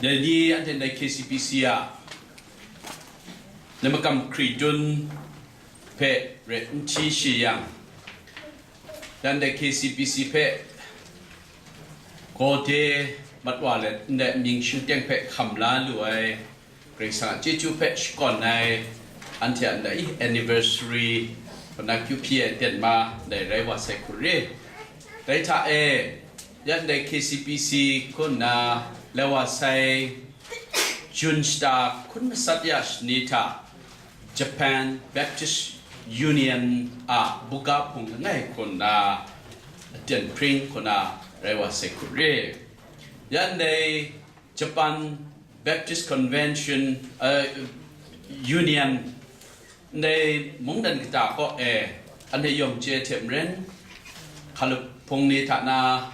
Dai ni anhte ndai K C B C a na makam hkri dun hpe ret n hti shi yang, dan dai K C B C hpe gaw de mat wa let ndai amying shingteng hpe hkam la lu ai, Karai Kasang a chyeju hpe shakawn ai, anhte a ndai anniversary, hpuna kyu hpyi ai den ma ndai rai wa sai hku re. Dai hta e, ya ndai K C B C hku nna lai wa sai June shata hkun matsat ya shani hta, Japan Baptist Union a buga hpung langai hku nna, aten hpring hku na rai wa sai hku re. Ya ndai Japan Baptist Convention, uh, Union, ndai mungdan kata kaw e, anhte yawng chye hte maren, hkalup hpung ni hta na,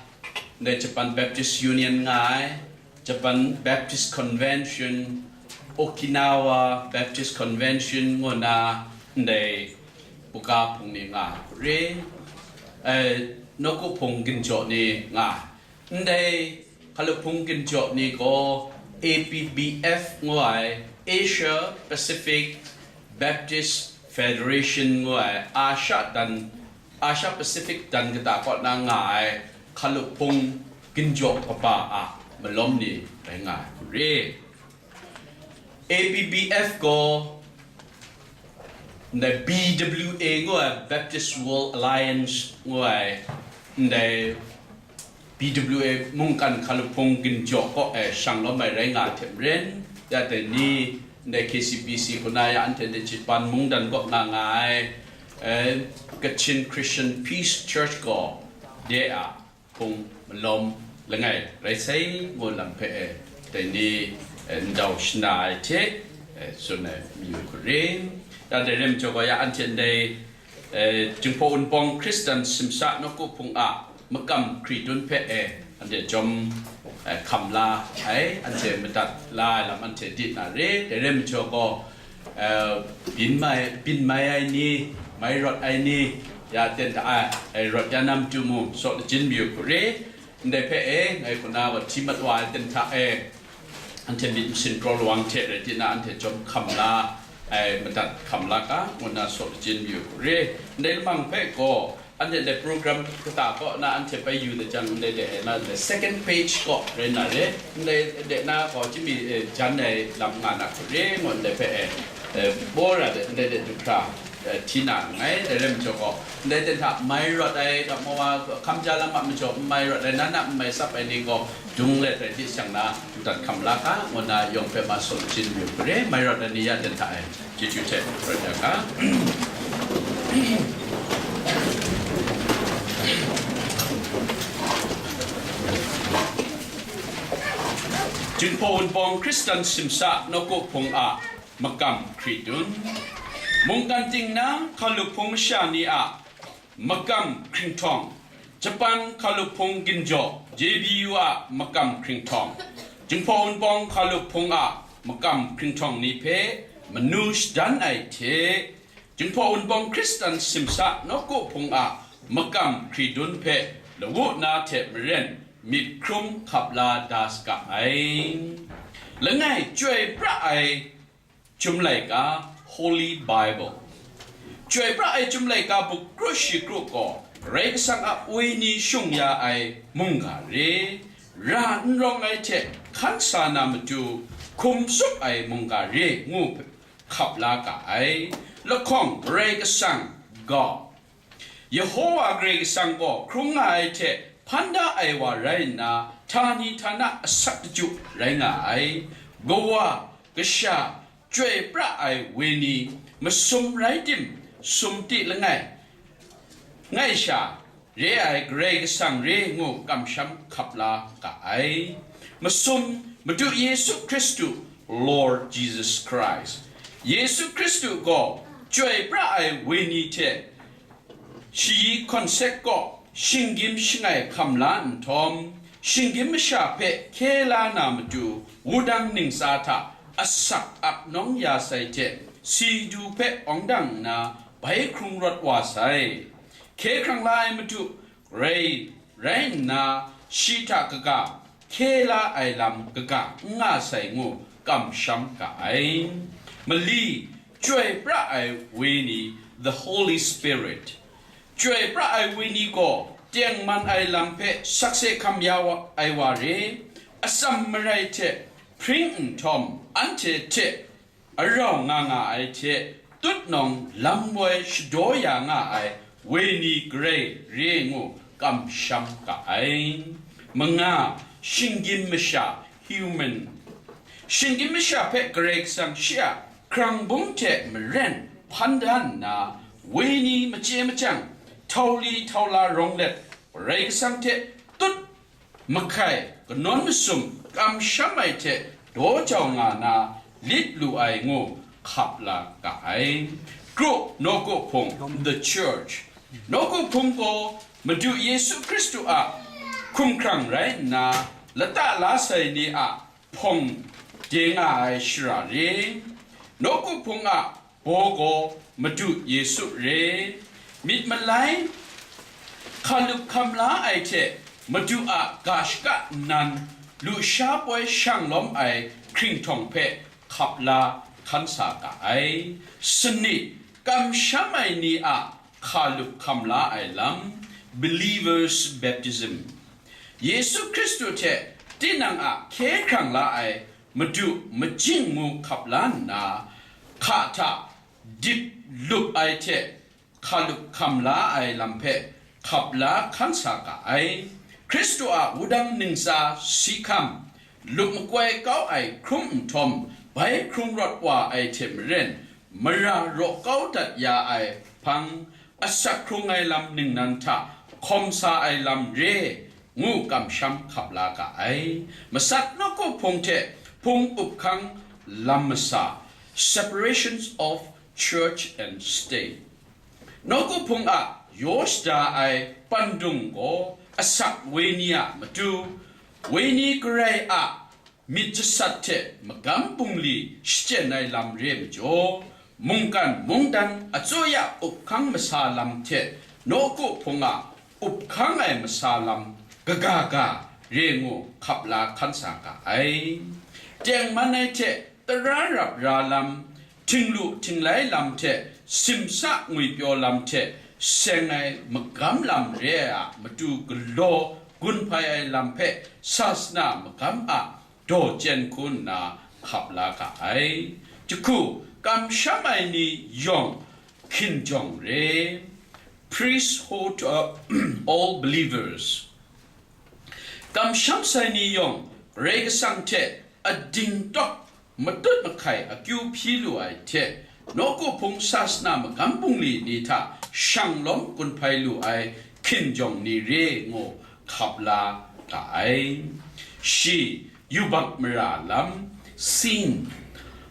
ndai Japan Baptist Union nga ai, Japan Baptist Convention, Okinawa Baptist Convention ngu na ndai buga hpung ni nga ai hku re, eh, nawku hpung ginjaw ni nga ai. Ndai hkalup hpung ginjaw ni gaw A P B F ngu ai, Asia Pacific Baptist Federation ngu ai, Asia dan, Asia Pacific dan kata kaw na nga ai hkalup hpung ginjaw kaba a malawm ni rai nga ai hku re. A P B F gaw ndai B W A ngu ai, Baptist World Alliance ngu ai, ndai B W A mungkan hkalup hpung ginjaw kaw e shang lawm ai rai nga ai hte maren, ya dai ni, ndai K C B C hku na ya anhte ndai Japan mungdan kaw nga nga ai, eh, Kachin Christian Peace Church gaw de a hpung malawm langai rai sai ngu lam hpe e, dai ni, eh, ndau shana ai hte, eh, tsun ai mayu hku re. Ya dai rai majaw gaw, ya anhte ndai, eh, Jinghpaw Wunpawng Hkristan Simsa nawku hpung a makam hkri dun hpe e, anhte jawm, eh, hkam la ai, anhte madat la ai lam anhte di na re. Dai rai majaw gaw, eh, byin mai, byin mai ai ni, mai rawt ai ni, ya ten hta ai, eh, rawt ya na matu mung, saw lajin mayu hku re. Ndai hpe e, ngai hku na wa hti mat wa ai ten hta e, anhte myit masin kraw lawang hte rai tina, anhte jawm hkam la ai, madat hkam la ga, ngu na saw lajin mayu hku re. Ndai lamang hpe gaw, anhte ndai program kata kaw na anhte bai yu de jang, ndai de e na, ndai second page kaw rai na re, ndai de na gaw chyami, eh, jan ai lam nga na hku re, ngu ndai hpe e, eh, bora de, ndai de du hkra, eh, hti na nngai, dai rai majaw gaw, ndai ten hta mai rawt ai, dap mawa, hkam ja lam a majaw n mai rawt ai, nan a n mai tsap ai ni gaw, dung let rai di shang na, madat hkam la ga, ngu na yawng hpe ma saw lajin mayu hku re, mai rawt ai ni ya ten hta e, chyeju hte rawt ya ga. Jinghpaw Wunpawng Hkristan Simsa nawku hpung a makam hkri dun. Mungkan ting na hkalup hpung masha ni a makam hkringhtawng, Japan hkalup hpung ginjaw J B U a makam hkringhtawng, Jinghpaw Wunpawng hkalup hpung a makam hkringhtawng ni hpe manu shadan ai hte, Jinghpaw Wunpawng Hkristan Simsa nawku hpung a makam hkri dun hpe lawu na hte maren myit hkrum hkap la da saga ai. Langai chyoi pra ai Chyum Laika, Holy Bible. Chyoi pra ai Chyum Laika buk kru shi kru gaw Karai Kasang a wenyi shung ya ai mungga re, ra n rawng ai hte hkan sa na matu hkum tsup ai mungga re ngu hkap la ga ai. Lahkawng Karai Kasang gaw, Yehowa Karai Kasang gaw hkrung nga ai hte hpan da ai wa rai nna, htani htana asak daju rai nga ai. Kawa, kasha, chyoi pra ai wenyi, masum rai tim, sumti langai, ngai sha re ai Karai Kasang re ngu kamsham hkap la ga ai. Masum, Madu Yesu Hkristu Lord Jesus Christ. Yesu Hkristu gaw chyoi pra ai wenyi hte shayi hkawn sek kaw shinggyim shangai hkam la nhtawm, shinggyim masha hpe hkye la na matu wudang ningsa hta asak ap nawng ya sai hte, si du hpe awng dang nna bai hkrung rawt wa sai. Hkye hkrang la ai matu grai rai nna, shi hta kaga hkye la ai lam kaga n nga sai ngu kamsham ga ai. Mali, chyoi pra ai wenyi, the Holy Spirit. Chyoi pra ai wenyi gaw tengman ai lam hpe sakse hkam ya wa, ai wa re, atsam marai hte hpring nhtawm, anhte hte arau nga nga ai hte tut nawng lam woi shadaw ya nga ai wenyi grai re ngu kamsham ga ai. Manga, shinggyim masha, human. Shinggyim masha hpe Karai Kasang shi a hkrang bung hte maren hpan da nna, wenyi machye machyang, htauli htaula rawng let, Karai Kasang hte tut mahkai, kanawn masum, kamsham ai hte daw jau nga na lit lu ai ngu hkap la ga ai. Kru, nawku hpung, the church. Nawku hpung gaw Madu Yesu Hkristu a hkumhkrang rai nna, lata la sai ni a hpawng de nga ai shara re. Nawku hpung a baw gaw Madu Yesu re. Myit malai, hkalup hkam la ai hte Madu a ga shaka nnan, lusha poi shang lawm ai hkringhtawng hpe hkap la hkan sa ga ai. Sanit, kamsham ai ni a hkalup hkam la ai lam, believers' baptism. Yesu Hkristu hte tinang a hkye hkrang la ai Madu majing ngu hkap la nna, hka hta dip lup ai hte hkalup hkam la ai lam hpe hkap la hkan sa ga ai. Hkristu a wudang ningsa si hkam, lup makoi kau ai hkrum nhtawm, bai hkrung rawt wa ai hte maren, mara raw kau dat ya ai hpang, asak hkrung ai lam ningnan hta hkawm sa ai lam re, ngu kamsham hkap la ga ai. Matsat nawku hpung hte hpung up hkang lam masa, separations of church and state. Nawku hpung a yaw shada ai pandung gaw asak wenyi a matu, wenyi garai a myit jasat hte magam bungli shachyen ai lam re majaw, mungkan mungdan atsawya up hkang masa lam hte nawku hpung a up hkang ai masa lam kaga ga re ngu hkap la hkan sa ga ai. Tengman ai hte tara rap ra lam, htinglu htinglai lam hte simsa ngwipyaw lam hte seng ai magam lam re ai a matu galaw gun hpai ai lam hpe sasana magam a daw chyen hku nna hkap la ga ai. Jahku, kamsham ai ni yawng hkinjawng re, priesthood of all believers. Kamsham sai ni yawng Karai Kasang hte ading tawk matut mahkai akyu hpyi lu ai hte, nawku hpung sasana magam bungli ni hta shang lawm gun hpai lu ai hkinjawng ni re ngu hkap la ga ai. Shi, yubak mara lam, sin.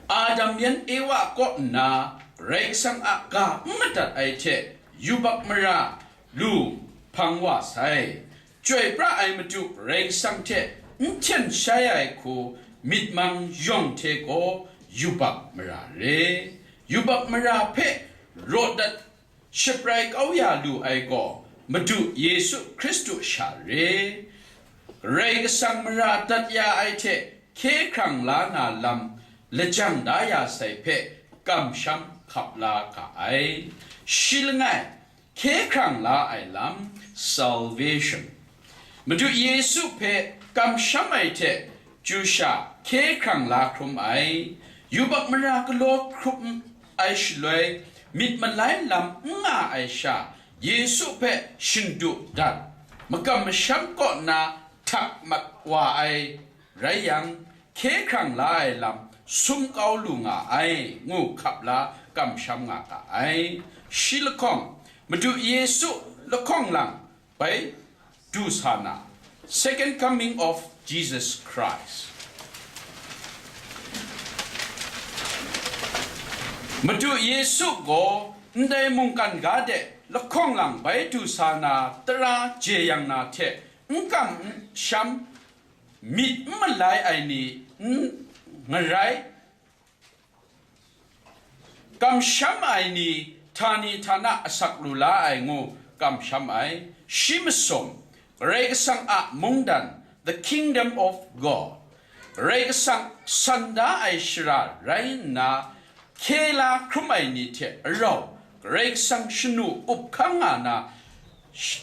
Adam yan Ewa kaw nna Karai Kasang a ga n madat ai hte, yubak mara lu hpang wa sai. Chyoi pra ai matu Karai Kasang hte n hten shai ai hku myit mang yawng hte gaw yubak mara re. Yubak mara hpe raw dat shaprai kau ya lu ai gaw Madu Yesu Hkristu sha re. Karai Kasang mara dat ya ai hte hkye hkrang la na lam lajang da ya sai hpe kamsham hkap la ga ai. Shi langai, hkye hkrang la ai lam, salvation. Madu Yesu hpe kamsham ai hte chyu sha hkye hkrang la hkrum ai, yubak mara galaw hkrum ai shaloi, myit malai lam n nga ai sha, Yesu hpe shingdu dat, makam masham kaw na htak mat wa ai rai yang, hkye hkrang la ai lam sum kau lu nga ai, ngu hkap la kamsham nga ga ai. Shi lahkawng, Madu Yesu lahkawng lang bai du sa na, Second Coming of Jesus Christ. Madu Yesu gaw ndai mungkan ga de lahkawng lang bai du sa na tara jeyang na hte n kam n sham, myit n malai ai ni n ngarai, kamsham ai ni htani htana asak lu la ai ngu kamsham ai, shi masum, Karai Kasang a mungdan, the kingdom of God, Karai Kasang san da ai shara rai nna, hkye la hkrum ai ni hte rau Karai Kasang shanu up hkang nga na sh-,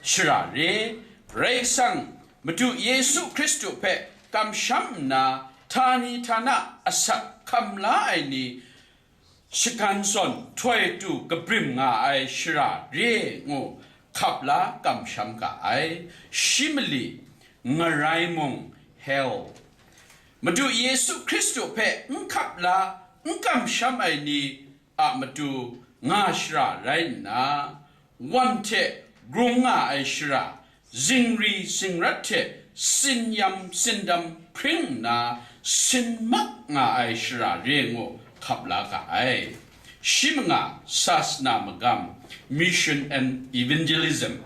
shara re, Karai Kasang Madu Yesu Hkristu hpe kamsham nna, htani htana asak hkam la ai ni, shagan zawn htoi tu kabrim nga ai shara re ngu hkap la kamsham ga ai, shi mali, ngarai mung, hell. Madu Yesu Hkristu hpe n hkap la, n kamsham ai ni a matu nga shara rai nna, wan hte grung nga ai shara, zingri zingrat hte sinyam sindam hpring nna, sin mak nga ai shara re ngu hkap la ga ai. Shi manga sasana magam, Mission and Evangelism.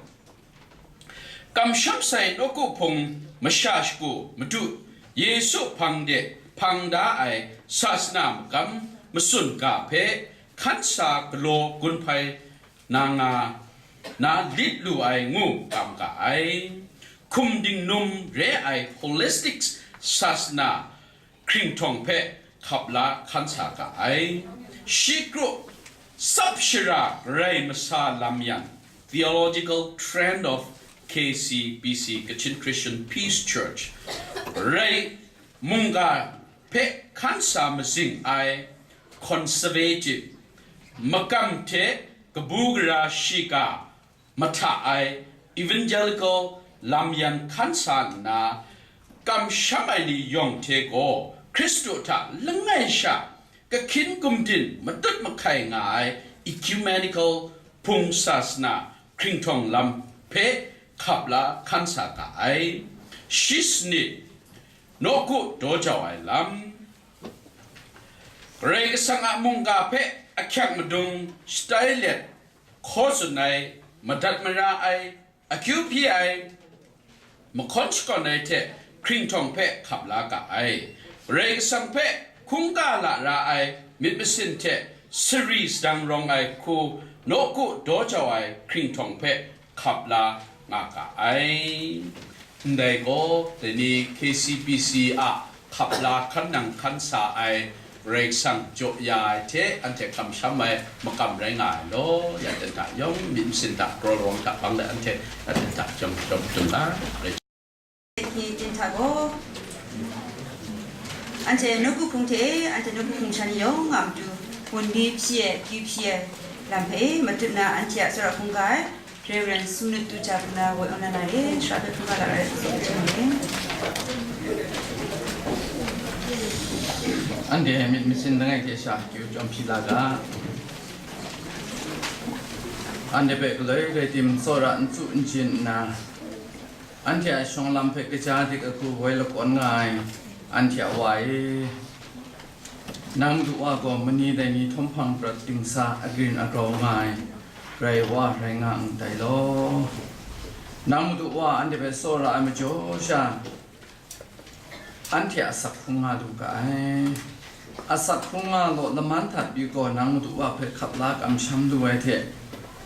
Kamsham sai nawku hpung masha shagu Madu Yesu hpang de hpang da ai sasana magam masun ga hpe hkan sa galaw gun hpai na nga na lit lu ai ngu kam ga ai. Hkum dingnum re ai holistic sasana hkringhtawng hpe hkap la hkan sa ga ai. Shi kru tsap shara garai masa lam yan, theological trend of K C B C, Kachin Christian Peace Church, rai mungga hpe hkan sa mazing ai, conservative, makam hte kabu gara shiga mahta ai, evangelical lam yan hkan sa nna, kamsham ai ni yawng hte gaw Hkristu hta langai sha kahkyin gumdin matut mahkai nga ai, ecumenical hpung sasana hkringhtawng lam hpe hkap la hkan sa ga ai. Shi sanit, nawku daw jau ai lam, Karai Kasang a mungga hpe ahkyak madung shatai let, hkaw tsun ai, madat mara ai, akyu hpyi ai, mahkawn shakawn ai hte hkringhtawng hpe hkap la ga ai. Karai Kasang hpe hkungga lara ai myit masin hte sari sadang rawng ai hku, nawku daw jau ai hkringhtawng hpe hkap la nga ga ai. Ndai gaw, dai ni K C B C a hkap la hkan nang hkan sa ai Karai Kasang jaw ya ai hte, anhte kamsham ai makam rai nga ai law, ya ten hta yawng, myit masin hta, kraw rawng hta bang let anhte, ya ten hta jawng jawng htung ga, Karai Hpyi tin hta gaw, anhte nawku hpung hte, anhte nawku hpung shan yawng a matu, wunli hpyi ai, akyu hpyi ai lam hpe matut na anhte a tsawra hkungga ai, Reverend Sumnut Tuja Puna woi aw na na e, shara hpe hkungga la ai, tsun ai. Anhte myit masin langai hte sha akyu chyawm hpyi la ga. Anhte hpe galoi rai tim, tsawra n tsu n jin nna, anhte a shawng lam hpe kaja dik ahku woi lakawn nga ai, anhte a Wa e, nang Madu Wa gaw mani dai ni htawm hpang prat dingsa agrin agrau nga ai Karai Wa rai nga ndai law. Nang Madu Wa anhte hpe tsawra ai majaw sha, anhte asak hkrung nga lu ga ai. Asak hkrung nga law laman htat pyi gaw, nang Madu Wa hpe hkap la kamsham lu ai hte,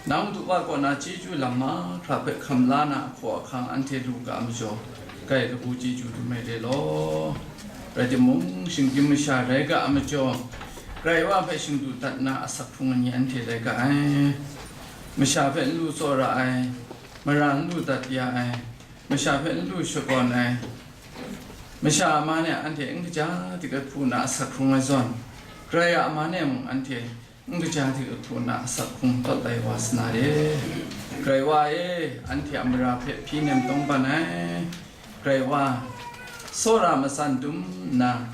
nang Madu Wa kaw na chyeju lam mahkra hpe hkam la na ahkaw ahkang anhte lu ga majaw, grai kabu chyeju dum ai re law. Rai timung, shinggyim masha rai ga ai majaw, Karai Wa hpe shingdu dat na asak hkrung ai ni anhte rai ga ai. Masha hpe n lu tsawra ai, mara n lu dat ya ai, masha hpe n lu shakawn ai, masha a man e anhte n kaja dik ai hku na asak hkrung ai zawn, Karai a man e mung anhte n kaja dik ai hku na asak hkrung pawt ai wa sa na re. Karai Wa e, anhte a mara hpe hpyi nem tawngban ai. Karai Wa, tsawra matsan dum nna,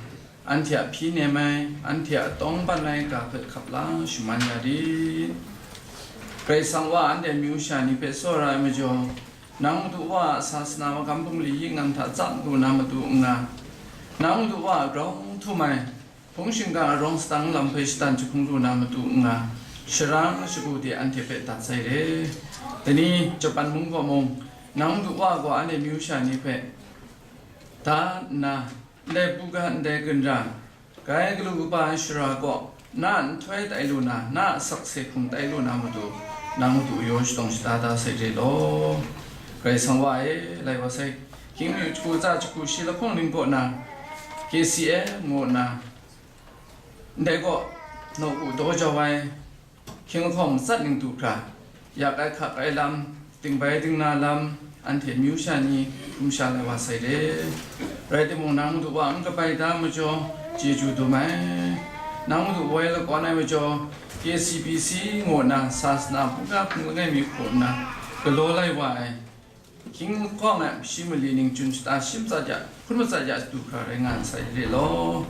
anhte a hpyi nem ai, anhte a tawngban ai ga hpe hkap la shaman ya rit. Karai Kasang Wa anhte amyu sha ni hpe tsawra ai majaw, nang Madu Wa a sasana magam bungli yingnang hta tsap lu na matu n nga, nang Madu Wa a grau htum ai, Hpung shingkang arawng sadang lam hpe shatan jahkung lu na matu n nga, sharang shagu de anhte hpe dat sai re. Dai ni Japan mung gaw mung, nang madu wa gaw anhte amyu sha ni hpe da nna, ndai buga ndai ginra, grai galu kaba ai shara kaw na a nhtoi tai lu na, na a sakse hkrung tai lu na matu, nang madu yaw shadawng shada da sai re law. Karai Kasang wa e, lai wa sai, Hkying myu jahku tsa jahku shi lahkawng ning kaw na, K C L ngu na, ndai kaw, nawku daw jau ai, hkying lahkawng matsat ning du hkra, yak ai hkak ai lam, dingbai dingna lam, anhte amyu sha ni hkrum sha lai wa sai re. Rai timung, nang madu wa n kabai da majaw, chyeju dum ai. Nang madu woi lakawn ai majaw, K C B C ngu na sasana buga hpung langai mi hku nna galaw lai wa ai, hkying lahkawng ai shi mali ning chun shata shi matsat ya, hkun matsat ya du hkra rai nga ai sai re law.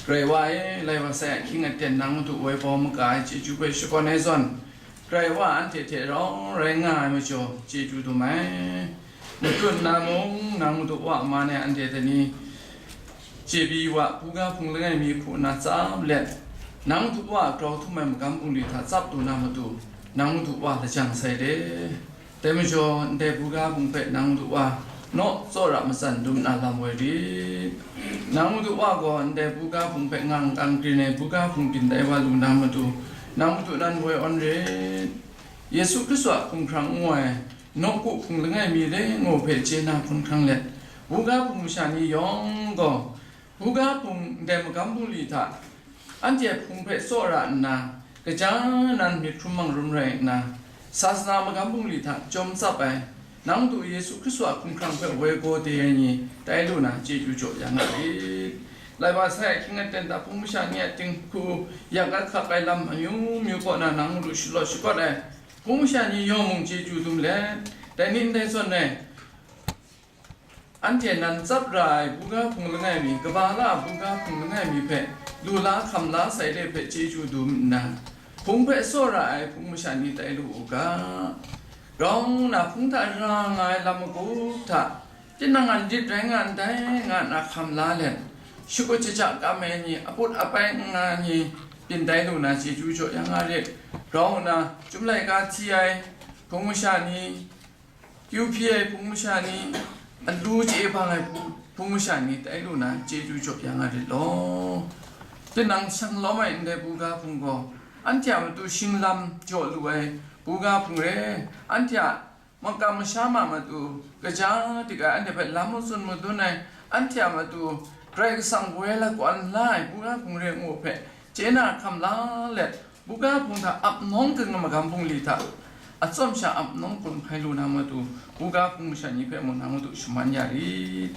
Karai wa e, lai wa sai a hkying aten nang madu woi bawm maga ai chyeju hpe shakawn ai zawn, Karai wa anhte hte rau rai nga ai majaw, chyeju dum ai. Matut na mung, nang madu wa a man e anhte dai ni, chyebi wa buga hpung langai mi hku nna tsap let, nang madu wa grau htum ai magam bungli hta tsap du na matu, nang madu wa lajang sai re. Dai majaw, ndai buga hpung hpe nang madu wa naw tsawra matsan dum nna lam woi rit. Nang madu wa gaw ndai buga hpung hpe ngang kang grin ai buga hpung byin tai wa lu na matu, nang madu nan woi awn rit. Yesu Hkristu a hkumhkrang ngu ai, nawku hpung langai mi le ngu hpe chye na hkun hkrang let, buga hpung masha ni yawng gaw, buga hpung ndai magam bungli hta, anhte hpung hpe tsawra nna, kaja nan myit hkrum mangrun rai nna, sasana magam bungli hta jawm tsap ai, nang madu Yesu Hkristu a hkumhkrang hpe woi gaw de ai ni, tai lu na chyeju jaw ya nga rit. Lai wa sai a hkying aten hta hpung masha ni a dinghku, yak ai hkak ai lam amyu myu kaw na nang madu shalawt shakawt ai, hpung masha ni yawng mung chyeju dum let, dai ni ndai zawn e, anhte nan tsap ra ai buga hpung langai mi, kaba la ai buga hpung langai mi hpe lu la hkam la sai de hpe chyeju dum nna, hpung hpe tsawra ai hpung masha ni tai lu u ga. Grau nna hpung hta ra nga ai lam magup hta, tinang an dit rai nga ndai, nga nna hkam la let, shakut shaja kam ai ni, aput apai n nga ai ni, byin tai lu na chyeju jaw ya nga rit. Grau nna, chyum laika hti ai hpung masha ni, kyu hpyi ai hpung masha ni, alu chye bang ai hpung, hpung masha ni tai lu na chyeju jaw ya nga rit law. Tinang shang lawm ai ndai buga hpung gaw, anhte a matu shinglam jaw lu ai buga hpung re, anhte a makam masha ma matu kaja dik ai, anhte hpe lam matsun madun ai, anhte a matu Karai Kasang woi lakawn la ai buga hpung re ngu hpe chye na hkam la let, buga hpung hta ap nawng ging ai magam bungli hta, atsawm sha ap nawng gun hpai lu na matu, buga hpung masha ni hpe mung nang madu shaman ya rit.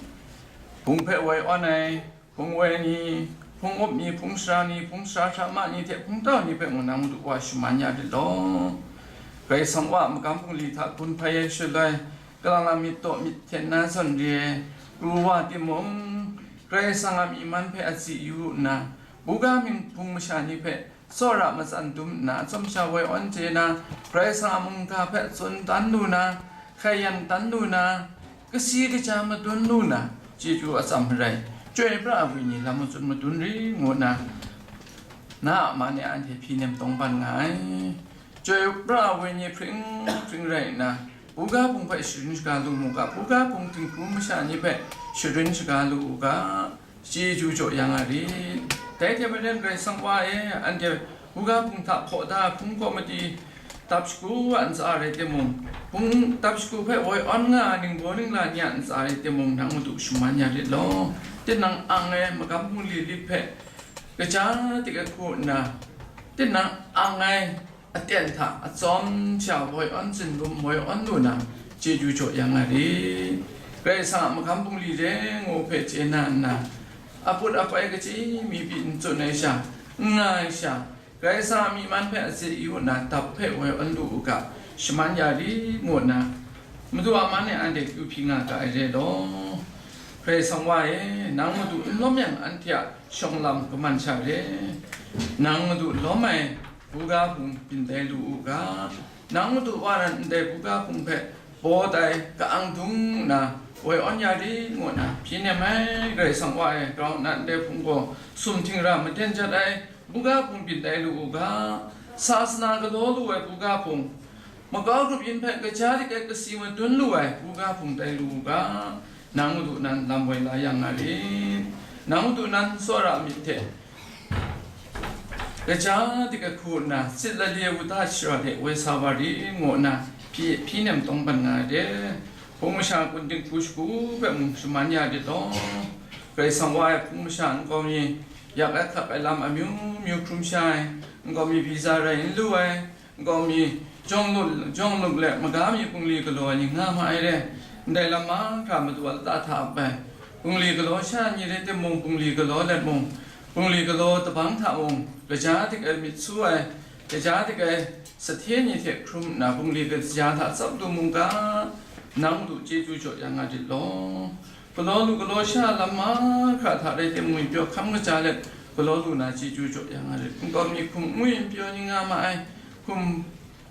Hpung hpe woi awn ai, hpung woi ni, hpung up ni, hpung sara ni, hpung sara hta ma ni hte hpung tau ni hpe mung nang madu wa shaman ya rit law. Karai Kasang wa a magam bungli hta gun hpai ai shaloi, kalang lang myit taw myit hten na zawn re ai, pru wa timung, Karai Kasang a myi man hpe atsi yu nna, buga hpung masha ni hpe tsawra matsan dum nna, atsawm sha woi awn chye na, Karai Kasang a mungga hpe tsun dan lu na, hkaiyan dan lu na, kasi kaja madun lu na, chyeju atsam marai, chyoi pra ai wenyi lam matsun madun ri ngu nna, na a man e anhte hpyi nem tawng ban nga ai. Chyoi pra ai wenyi hpring hpring rai nna, buga hpung hpe sharin shaga lu mu ga, buga hpung dinghku masha ni hpe sharin shaga lu u ga, chyeju jaw ya nga rit. Dai hte maren Karai Kasang wa e, anhte buga hpung hta hpaw da ai hpung kaw madi, dap shagu a ntsa rai timung, hpung dap shagu hpe woi awn nga ai ningbaw ningla ni a ntsa rai timung, nang madu shaman ya rit law. Tinang ang ai magam bungli lit hpe kaja dik ai hku nna, tinang ang ai aten hta atsawm sha woi awn tsin lum woi awn lu na, chyeju jaw ya nga rit. Karai Kasang a magam bungli re ngu hpe chye na nna, aput apai kachyi mi pyi n tsun ai sha, n nga ai sha, Karai Kasang a myi man hpe atsi yu nna, dap hpe woi awn lu u ga, shaman ya rit ngu nna, Madu a man e anhte kyu hpyi nga ga ai re law. Karai Kasang wa e, nang madu n lawm yang, anhte a shawng lam kaman sha re. Nang madu lawm ai buga hpung byin tai lu u ga, nang madu wa nan ndai buga hpung hpe baw tai, ka-ang dung nna, woi awn ya rit ngu nna, hpyi nem ai Karai Kasang Wa e, grau nnan ndai hpung gaw sum htingra maden jat ai buga hpung byin tai lu u ga, sasana galaw lu ai buga hpung, makau grup yin hpe kaja dik ai kasi madun lu ai buga hpung tai lu u ga, nang Madu nan lam woi la yang nga rit. Nang Madu nan tsawra myit hte, kaja dik ai hku nna, sit la li ai wuta shara hte woi sa wa rit ngu nna, hpyi, hpyi nem tawng ban nga ai de. Hpung masha kun dinghku shagu hpe mung shaman ya rit law, Karai Kasang Wa e hpung masha nkau mi yak ai hkap ai lam amyu myu hkrum sha ai, nkau mi visa rai n lu ai, nkau mi jawng lu, jawng luk let maga mi bungli galaw ai ni nga ma ai re. Ndai lam mahkra Madu a lata hta ap ai. Bungli galaw sha ni rai timung, bungli galaw let mung, bungli galaw tabang hta mung, kaja dik ai myit su ai, kaja dik ai sahte ni hte hkrum nna, bungli kaja hta tsap lu mung ga, nang Madu chyeju jaw ya nga rit law. Galaw lu galaw sha lam mahkra hta rai timung, ngwipyaw hkam kaja let galaw lu na chyeju jaw ya nga rit. Nkau mi hkum ngwipyaw ni nga ma ai, hkum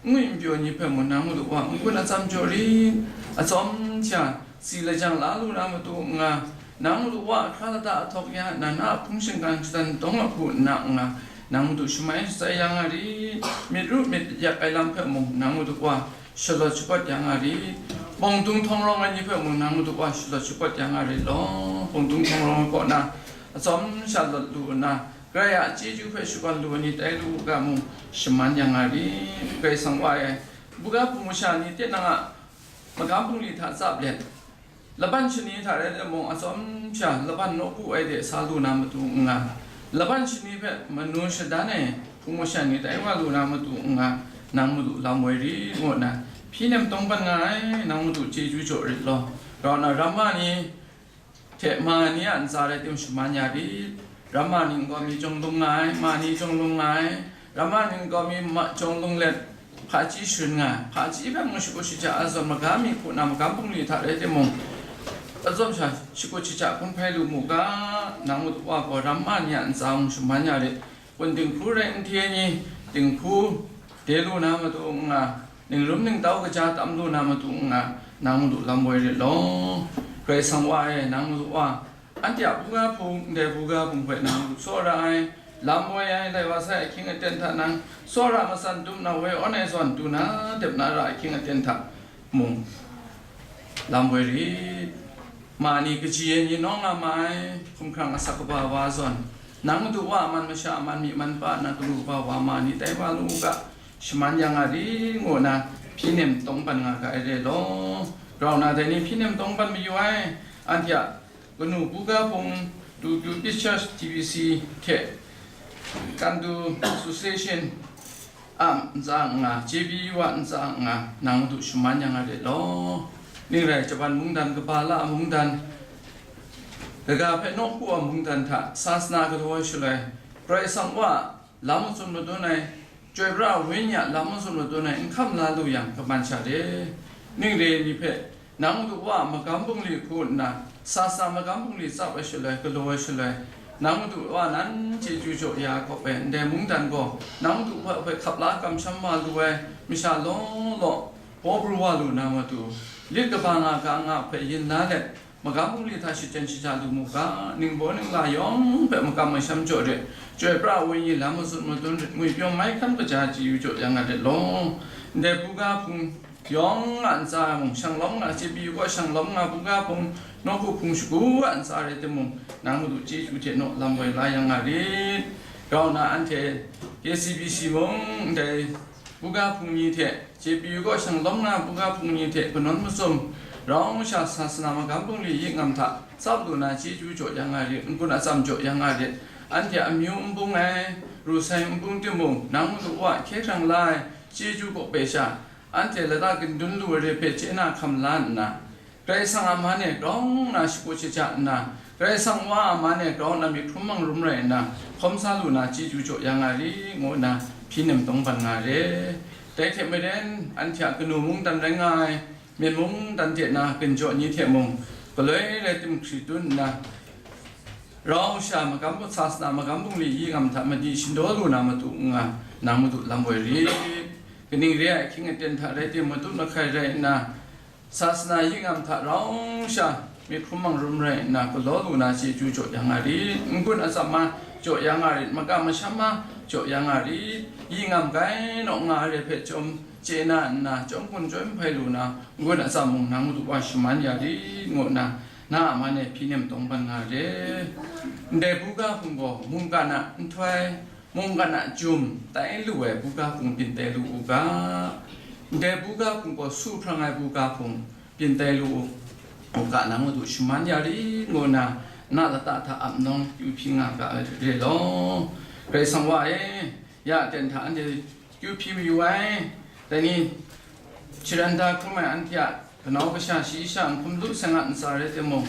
ngwipyaw ni hpe mung nang Madu Wa n-gun atsam jaw rit. Atsawm sha, si lajang la lu na matu n nga, nang Madu Wa hkra lata ahtawk ya nna, na a hpung shingkang shadan dawng a hku nna n nga, nang Madu shamai shatsai ya nga rit. Myit ru myit yak ai lam hpe mung nang Madu Wa shalawt shakawt ya nga rit. Bawng dung htawng rawng ai ni hpe mung nang Madu Wa shalawt shakawt ya nga rit law, bawng dung htawng rawng ai kaw na atsawm sha lawt lu nna, Karai a chyeju hpe shakawn lu ai ni tai lu u ga mung shaman ya nga rit. Karai Kasang Wa e, buga hpung masha ni tinang a magam bungli hta tsap let, laban shani hta rai timung, atsawm sha laban nawku ai de sa lu na matu n nga, laban shani hpe manu shadan ai hpung masha ni tai wa lu na matu n nga, nang Madu lam woi rit ngu nna, hpyi nem tawng ban nga ai, nang Madu chyeju jaw rit law. Grau nna ramma ni hte ma ni a ntsa rai tim shaman ya rit. Ramma ni nkau mi jawng lung nga ai, ma ni jawng lung nga ai, ramma ni nkau mi ma jawng lung let, hpaji sharin nga ai, hpaji hpe mung shakut shaja a zawn, maga mi hku na magam bungli hta rai timung, atsawm sha shakut shaja hkun hpai lu mu ga, nang Madu Wa gaw ramma ni a ntsa mung shaman ya rit. Kun dinghku rai n hte ni, dinghku de lu na matu n nga, ningrum ningtau kaja tam lu na matu n nga, nang Madu lam woi rit law. Karai Kasang Wa e, nang Madu Wa, anhte a buga hpung, ndai buga hpung hpe nang Madu tsawra ai, lam woi ai, lai wa sai ahkying aten hta nang tsawra matsan dum na woi awn ai zawn, du na dep na ra ahkying aten hta mung lam woi rit. Ma ni kaji ai ni nawng nga ma ai, hkumhkrang asak kaba wa zawn, nang Madu Wa a man masha a man myi man pa na galu kaba wa ma ni tai wa lu u ga, shaman ya nga rit ngu nna, hpyi nem tawng ban nga ga ai re law. Grau nna dai ni hpyi nem tawng ban mayu ai, anhte a kanu buga hpung, Tutu Bishop T B C hte Kandu Association a ntsa n nga, J B U a ntsa n nga, nang Madu shaman ya nga rit law. Ning rai, Japan mungdan, kaba la a mungdan, kaga hpe nawku a mungdan hta sasana galaw ai shaloi, Karai Kasang Wa lam matsun madun ai, Chyoi pra ai Wenyi a lam matsun madun ai n hkam la lu yang, kaman sha re. Ning re ni hpe, nang Madu Wa a magam bungli hku nna, sasa magam bungli tsap ai shaloi, galaw ai shaloi, nang Madu Wa nan chyeju jaw ya ai kaw ai, ndai mungdan gaw nang Madu Wa hpe hkap la kamsham wa lu ai masha law law, baw pru wa lu na matu, lit kaba nga ga nga hpe yin la let, magam bungli hta shachyen shaja lu mu ga, ningbaw ningla yawng hpe makam masham jaw rit, Chyoi pra ai Wenyi lam matsun madun rit, ngwipyaw mai hkam kaja chyeju jaw ya nga rit law. Ndai buga hpung yawng a ntsa mung, shanglawm nga, J B U kaw shanglawm nga buga hpung, nawku hpung shagu a ntsa rai timung, nang Madu chyeju hte naw lam woi la ya nga rit. Grau nna anhte K C B C mung, ndai buga hpung ni hte, J B U kaw shanglawm nga buga hpung ni hte kanawn mazum, rau sha sasana magam bungli yi ngam hta tsap lu na chyeju jaw ya nga rit, n-gun atsam jaw ya nga rit. Anhte amyu n bung ai, ru sai n bung timung, nang Madu Wa hkye hkrang la ai chyeju kaw ai sha, anhte lata kandun lu ai re hpe chye na hkam la nna, Karai Kasang a man e grau nna shakut shaja nna, Karai Kasang Wa a man e grau nna myit hkrum mangrum rai nna, hkawm sa lu na chyeju jaw ya nga rit, ngu nna hpyi nem tawng ban nga re. Dai hte maren, anhte a kanu mungdan rai nga ai, Myen mungdan hte na ginjaw ni hte mung, galoi rai tim hkri tun nna, rau sha magam sasana magam bungli yi ngam hta madi shindaw lu na matu n nga, nang Madu lam woi rit. Kaning re ai, ahkying aten hta rai tim, matut mahkai rai nna, Sasana yingam hta rau sha, myit hkrum mangrum rai nna, galaw lu na chyeju jaw ya nga rit, n-gun atsam ma jaw ya nga rit, makam masham ma jaw ya nga rit, yingam grai naw nga ai re hpe chyawm chye na nna, chyawm hkun chyawm hpai lu na, n-gun atsam mung nang Madu wa shaman ya rit, ngu nna, na a man e hpyi nem tawng ban nga re. Ndai buga hpung gaw mungkan a nhtoi, mungkan a jum tai lu ai buga hpung byin tai lu u ga, ndai buga hpung gaw su hprang ai buga hpung byin tai lu u ga, nang Madu shaman ya rit, ngu nna, na lata hta ap nawng kyu hpyi nga ga ai re law. Karai Kasang wa e, ya ten hta anhte kyu hpyi mayu ai, dai ni, sharan da hkrum ai anhte a kanau kasha shayi sha nhkum lu seng a ntsa rai timung,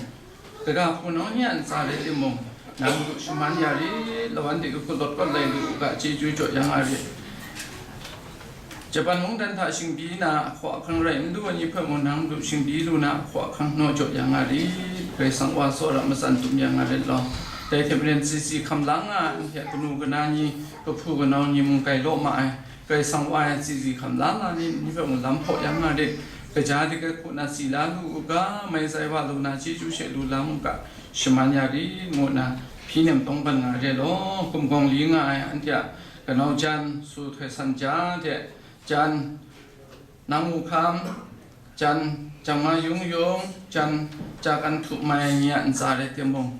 kaga hpunau ni a ntsa rai timung, nang Madu shaman ya rit, lawan de kahku lawt kawt lai lu u ga, chyeju jaw ya nga rit. Japan mungdan hta shingbyi na ahkaw ahkang rai n lu ai ni hpe mung, nang Madu shingbyi lu na ahkaw ahkang naw jaw ya nga rit, Karai Kasang wa tsawra matsan dum ya nga rit law. Dai hte maren, sisi hkam la nga ai anhte a kanu kana ni, kahpu kanau ni mung grai law ma ai, Karai Kasang wa e sisi hkam la nga ni, ni hpe mung lam hpaw ya nga rit, kaja de kahku na si la lu u ga, mai tsai wa lu na chyeju she lu la mu ga, shaman ya rit, ngu nna hpyi nem tawng ban nga re law. Gumgawng li nga ai anhte a kanau jan, su htoi san ja hte jan, nang mu hkam, jan, jang ma yung yung, jan, ja kan htup mai ai ni a ntsa rai timung,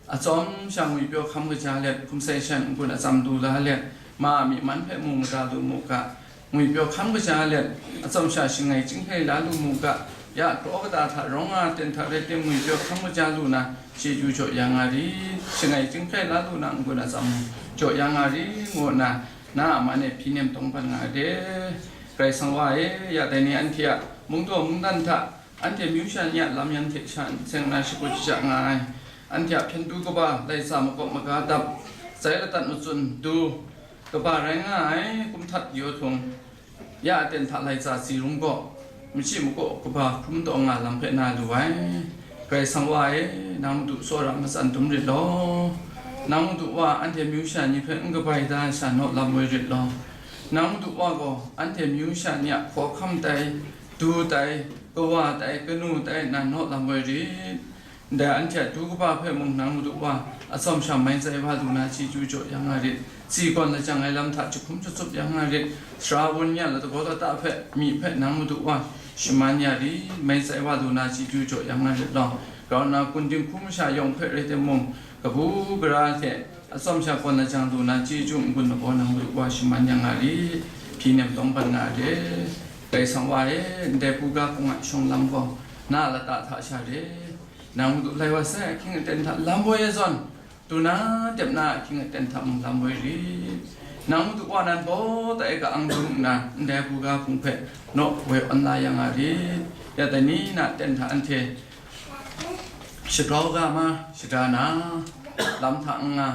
atsawm sha ngwipyaw hkam kaja let, hkum sai shan n-gun atsam du la let, ma a myi man hpe mu mada lu mu ga, ngwipyaw hkam kaja let, atsawm sha shangai chyinghkai la lu mu ga, ya kraw kata hta rawng nga ten hta rai tim, ngwipyaw hkam kaja lu na, chyeju jaw ya nga rit, shangai chyinghkai la lu na, n-gun atsam jaw ya nga rit, ngu nna, na a man e hpyi nem tawng ban nga ai de. Karai Kasang wa e, ya dai ni anhte a mungdaw mungdan hta, anhte amyu sha ni a lam yan hte sha n seng na shakut shaja nga ai, anhte a hpyen du kaba laitsa makawp maga dap, tsai latat matsun du kaba rai nga ai, kum htat yaw htung, ya aten hta laitsa tsi rung gaw, machyi makaw kaba hkrum taw nga lam hpe na lu ai. Karai Kasang wa e, nang Madu tsawra matsan dum rit law. Nang Madu wa anhte amyu sha ni hpe n kabai da ai sha naw lam woi rit law. Nang Madu wa gaw anhte amyu sha ni a hkawhkam tai, du tai, kawa tai, kanu tai nna naw lam woi rit. Ndai anhte a du kaba hpe mung nang Madu wa atsawm sha mai tsai wa lu na chyeju jaw ya nga rit. Tsi gawn lajang ai lam hta jahkum jatsup ya nga rit. Sara wun ya latagaw lata hpe, myi hpe nang Madu wa shaman ya rit, mai tsai wa lu na chyeju jaw ya nga rit law. Grau nna kun dinghku masha yawng hpe rai timung, kabu gara hte atsawm sha gawn lajang lu na chyeju n-gun lagaw nang Madu wa shaman ya nga rit. Hpyi nem tawng ban nga rit. Karai Kasang wa e, ndai buga hpung a shawng lam gaw na a lata hta sha rit. Nang Madu lai wa sai ahkying aten hta lam woi ai zawn, du na, dep na ahkying aten hta mung lam woi rit. Nang Madu wa nan baw tai ka-ang dum nna, ndai buga hpung hpe naw woi awn la ya nga rit. Ya dai ni na aten hta anhte shagrau ga ma shada na, lam hta n nga,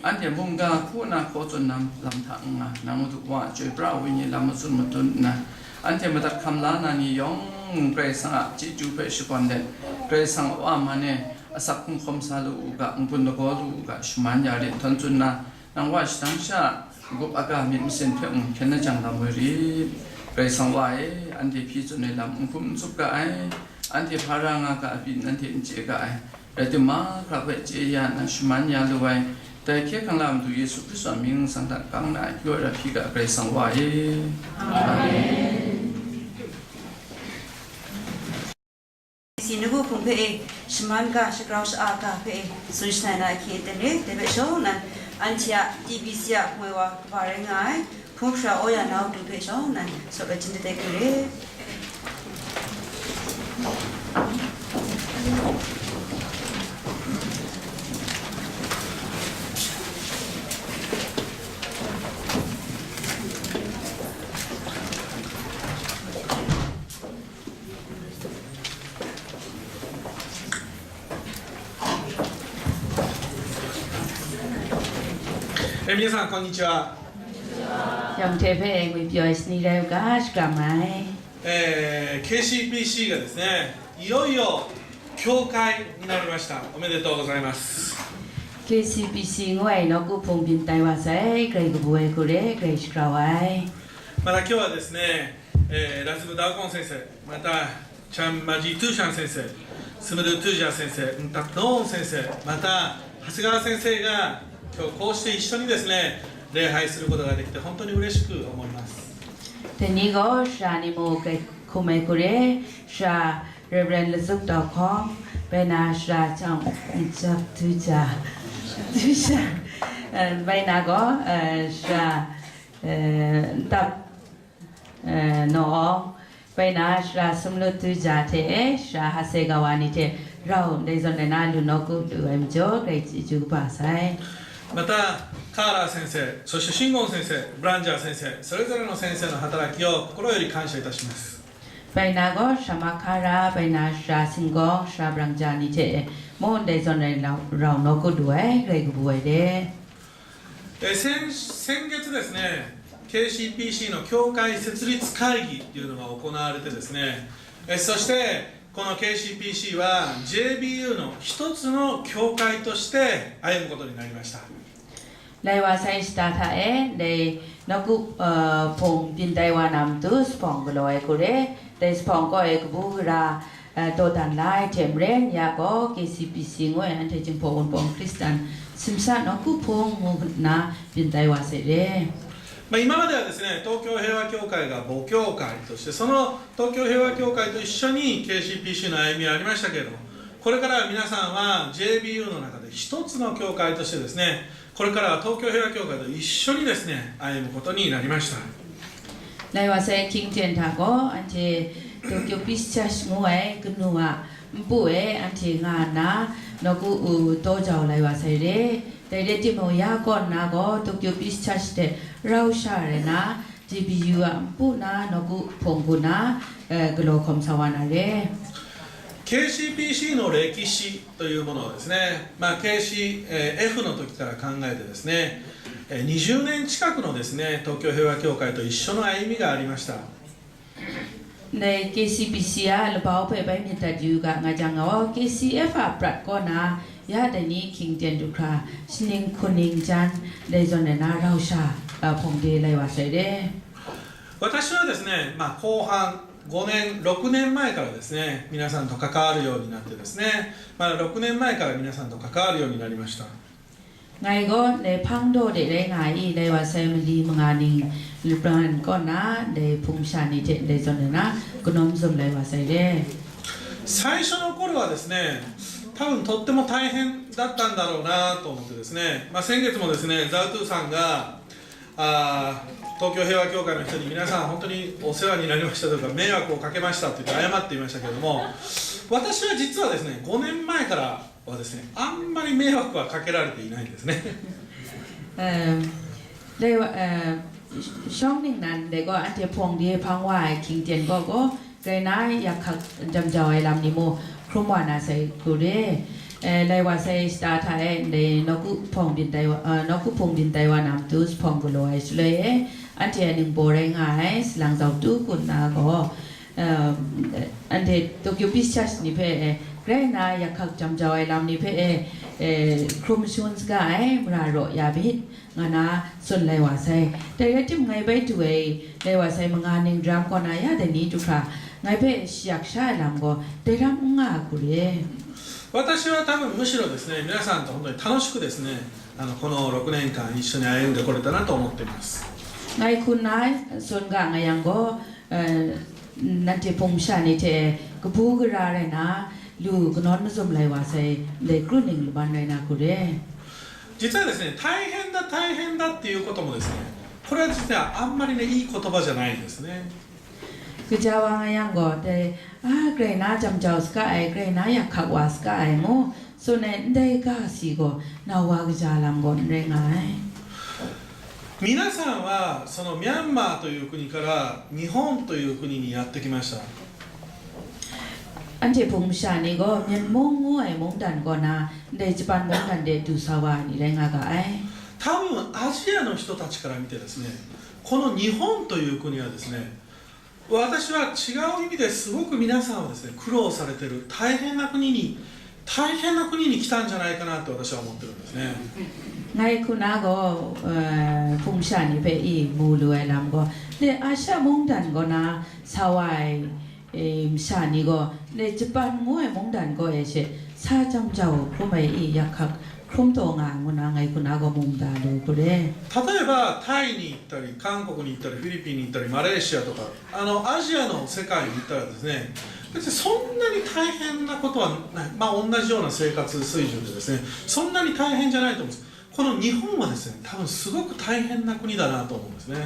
anhte mungga hku na hkaw tsun na lam hta n nga, nang Madu wa chyoi pra ai wenyi lam matsun madun nna, anhte madat hkam la na ni yawng mung Karai Kasang a chyeju hpe shakawn let, Karai Kasang a wa man e asak hkum hkawm sa lu u ga, n-gun lagaw lu u ga, shaman ya rit, htawn tsun na, nang wa shadang sha, n-gup aga myit masin hpe mung hkyen na jang lam woi rit. Karai Kasang wa e, anhte hpyi tsun ai lam n hkum n tsup ga ai, anhte hpa ra nga ga ai pyi nanhte n chye ga ai. Rai timung, mahkra hpe chye ya nna shaman ya lu ai, dai hkye hkrang la Madu Yesu Hkristu a mying nsang hta kang na akyu ai ra hpyi ga, Karai Kasang wa e. Amen. T B C nawku hpung hpe e, shaman ga, shagrau sha-a ga hpe e, tsun shangai na ahkying aten re, dai hpe shawng nnan, anhte a T B C a hpung ai wa kaba rai nga ai, Hpung Hpra Oya Nawdu hpe shawng nnan, sawt ai jin datai kyu re. Eh, 皆さん、こんにちは。 Yawng hte hpe ngwipyaw ai shani rai u ga, shakram ai. えー、K C B C がですね、いよいよ教会になりました。おめでとうございます。 K C B C ငွေ နောက်ကိုပုံပြင်တိုင်ပါဆိုင် ကြိုက်ကူဝဲကူရဲ ကြိုက်စကြဝဲ။ また今日はですね、えー、ラズムダーコン先生、また Chan Maji Tu Shan 先生、スムル Tu Shan 先生、ンタプ Noon 先生、また長谷川先生が今日こうして一緒にですね、礼拝することができて本当に嬉しく思います。 Teni gaw shara ni mu kai hkum ai hku re, shara Reverend Lazuk Tau Hkawng, bai na shara Chang Chak Tu Ja, Tu Sha, eh, bai na gaw, eh, shara, eh, Ntap, eh, Naw Awng, bai na shara Sumlu Tu Ja hte e, shara Hase Gawa ni hte rau ndai zawn rai na lu nawku lu ai majaw, grai chyeju kaba sai. また、カーラー先生、そしてシンゴン先生、ブランジャー先生、それぞれの先生の働きを心より感謝いたします。 Bai na gaw, shara Makara, bai na shara Singgawng, shara Brangja ni hte e, mung ndai zawn rai lau, rau nawku lu ai, grai kabu ai de. え先先月ですね、ケーシーピーシー の教会設立会議っていうのが行われてですね、えそしてこの ケーシーピーシー は ジェイビーユー の一つの教会として歩むことになりました。 Lai wa sai shata hta e, dai nawku, eh, hpung byin tai wa na matu, zuphpawng galaw ai hku re, dai zuphpawng kaw e kabu gara, eh, dawdan la ai hte maren, ya gaw K C B C ngu ai anhte Jinghpaw Wunpawng Hkristan Simsa nawku hpung ngu nna byin tai wa sai re. まあ、今まではですね、東京平和協会が母教会として、その東京平和協会と一緒に ケーシーピーシー の歩みはありましたけれども、これからは皆さんは ジェイビーユー の中で一つの教会としてですね、これからは東京平和協会と一緒にですね、歩むことになりました。 Lai wa sai hkying ten hta gaw, anhte Tokyo Peace Church ngu ai kanu a npu e anhte nga nna, nawku u taw jau lai wa sai re. Dai rai timung, ya kaw nna gaw Tokyo Peace Church hte rau sha rai na, J B U a npu na nawku hpung hku na, eh, galaw hkawm sa wa na re. ケーシーピーシー の歴史というものをですね、まあ、ケーシーエフ の時から考えてですね、えー20年近くのですね、東京平和協会と一緒の歩みがありました。 Dai K C B C a labau hpe bai myit dat yu ga, nga jang gaw, K C F a prat kaw na ya dai ni hkying ten du hkra, shaning hkuning jan, dai zawn rai na rau sha, a, hpawng de lai wa sai re. 私はですね、まあ、後半、5年、6年前からですね、皆さんと関わるようになってですね、まあ、6年前から皆さんと関わるようになりました。 Ngai gaw dai hpang daw de rai nga i, lai wa sai mali manga ning lubran kaw na, dai hpung masha ni hte dai zawn rai na, kanawn mazum lai wa sai re. 最初の頃はですね、多分とっても大変だったんだろうなと思ってですね、まあ、先月もですね、座宇都さんが、あー東京平和協会の人に皆さん本当にお世話になりましたとか、迷惑をかけましたって言って謝っていましたけれども、私は実はですね、5年前からはですね、あんまり迷惑はかけられていないんですね。 Eh, dai wa, eh, shawng ningnan dai gaw, anhte hpawng de hpang wa ai hkying ten gaw gaw, grai na yak hkak jam jau ai lam ni mu hkrum wa na sai hku re. Eh, lai wa sai shata hta e, ndai nawku hpawng byin tai wa, eh, nawku hpung byin tai wa na matu zuphpawng galaw ai shaloi e, anhte a ningbaw rai nga ai, salang zau tu kun na gaw, eh, anhte Tokyo Peace Church ni hpe, eh, grai na yak hkak jam jau ai lam ni hpe, eh, eh, hkrum shangun saga ai, mara raw ya myit, nga na tsun lai wa sai. Dai rai tim, ngai bai du ai, lai wa sai manga ning daram kaw na ya dai ni du hkra, ngai hpe shayak sha ai lam gaw, dai ram n nga ai hku re. 私は多分むしろですね、皆さんと本当に楽しくですね、あのこの6年間一緒に歩んでこれたなと思っています。 Ngai hku nna tsun ga nga yang gaw, eh, nanhte hpung masha ni hte kabu gara rai na, lu kanawn mazum lai wa sai, ndai kru ning laban rai na hku re. 実はですね、大変だ、大変だっていうこともですね、これは実はあんまりね、いい言葉じゃないんですね。 Kaja wa nga yang gaw, dai, a, grai na jam jau saga ai, grai na yak hkak wa saga ai mu, tsun ai ndai ga si gaw, nau wa kaja lam gaw n rai nga ai. 皆さんはそのミャンマーという国から日本という国にやってきました。 Anhte hpung masha ni gaw Myen mung ngu ai mungdan kaw na, ndai Japan mungdan de du sa wa ai ni rai nga ga ai. 多分アジアの人たちから見てですね、この日本という国はですね、私は違う意味ですごく皆さんはですね、苦労されてる大変な国に、大変な国に来たんじゃないかなと私は思ってるんですね。 Ngai hku na gaw, eh, hpung masha ni hpe i mu lu ai lam gaw, le Asia mungdan kaw na sa wa ai, E, masha ni gaw, ne Japan ngu ai mungdan kaw e she, sa jam jau hkrum ai i yak hkak hkrum taw nga ai ngu na ngai hku na gaw mu mada lu hku re. 例えば、タイに行ったり、韓国に行ったり、フィリピンに行ったり、マレーシアとか、あの、アジアの世界に行ったらですね、別にそんなに大変なことはない。まあ、同じような生活水準でですね、そんなに大変じゃないと思うんです。この日本はですね、多分すごく大変な国だなと思うんですね。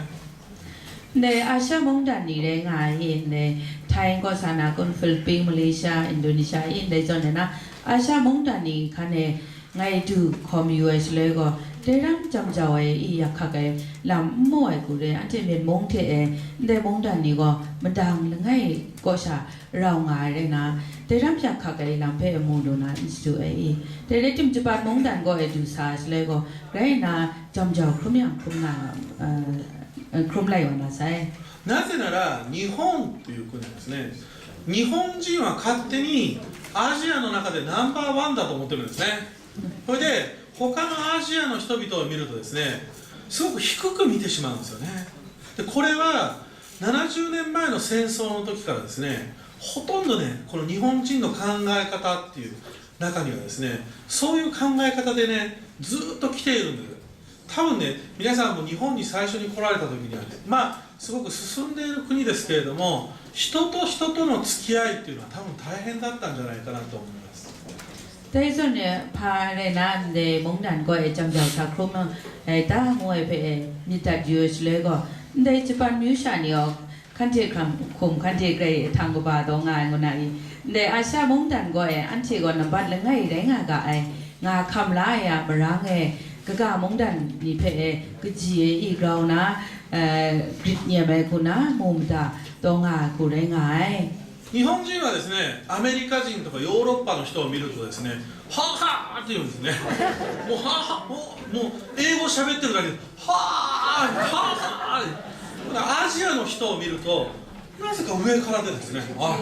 Ndai Asia mungdan ni rai nga ai i, ndai Thai kaw sa na kun, Philippines, Malaysia, Indonesia i, ndai zawn e na Asia mungdan ni hkan e ngai du hkawm yu ai shaloi gaw, dai ram jam jau ai i yak hkak ai lam n mu ai hku re, anhte myit mung hte e ndai mungdan ni gaw madang langai kaw sha rau nga ai rai na, dai ram yak hkak ai lam hpe mu lu na n shadu ai i, dai rai tim Japan mungdan gaw e du sa ai shaloi gaw, rai nna jam jau hkrum yang hkrum nga, eh, hkrum lai wa na sai. なぜなら日本っていう国はですね、日本人は勝手にアジアの中でナンバーワンだと思ってるんですね。それで、他のアジアの人々を見るとですね、すごく低く見てしまうんですよね。で、これはななじゅうねんまえの戦争の時からですね、ほとんどね、この日本人の考え方っていう中にはですね、そういう考え方でね、ずっと来ているんです。多分ね、皆さんも日本に最初に来られた時にはね、まあ、すごく進んでいる国ですけれども、人と人との付き合いっていうのは多分大変だったんじゃないかなと思います。 Dai zawn e hpa rai na ndai mungdan gaw e jam jau sa hkrum ai ta ngu ai hpe e myit dat yu ai shaloi gaw, ndai Japan myu sha ni gaw hkanhte hkam hkum hkanhte grai htang kaba taw nga ai ngu na i, ndai Asia mungdan gaw e anhte gaw nambat langai rai nga ga ai, nga hkam la ai a marang e, kaga mungdan ni hpe e kaji e i grau na, eh, grit nyem ai hku na mu mada taw nga ai hku rai nga ai. 日本人はですね、アメリカ人とかヨーロッパの人を見るとですね、はあはあって言うんですね。もうはあはあ、もうもう英語喋ってるだけで、はあ、はあはあ。ただアジアの人を見ると、なぜか上からでですね、あ、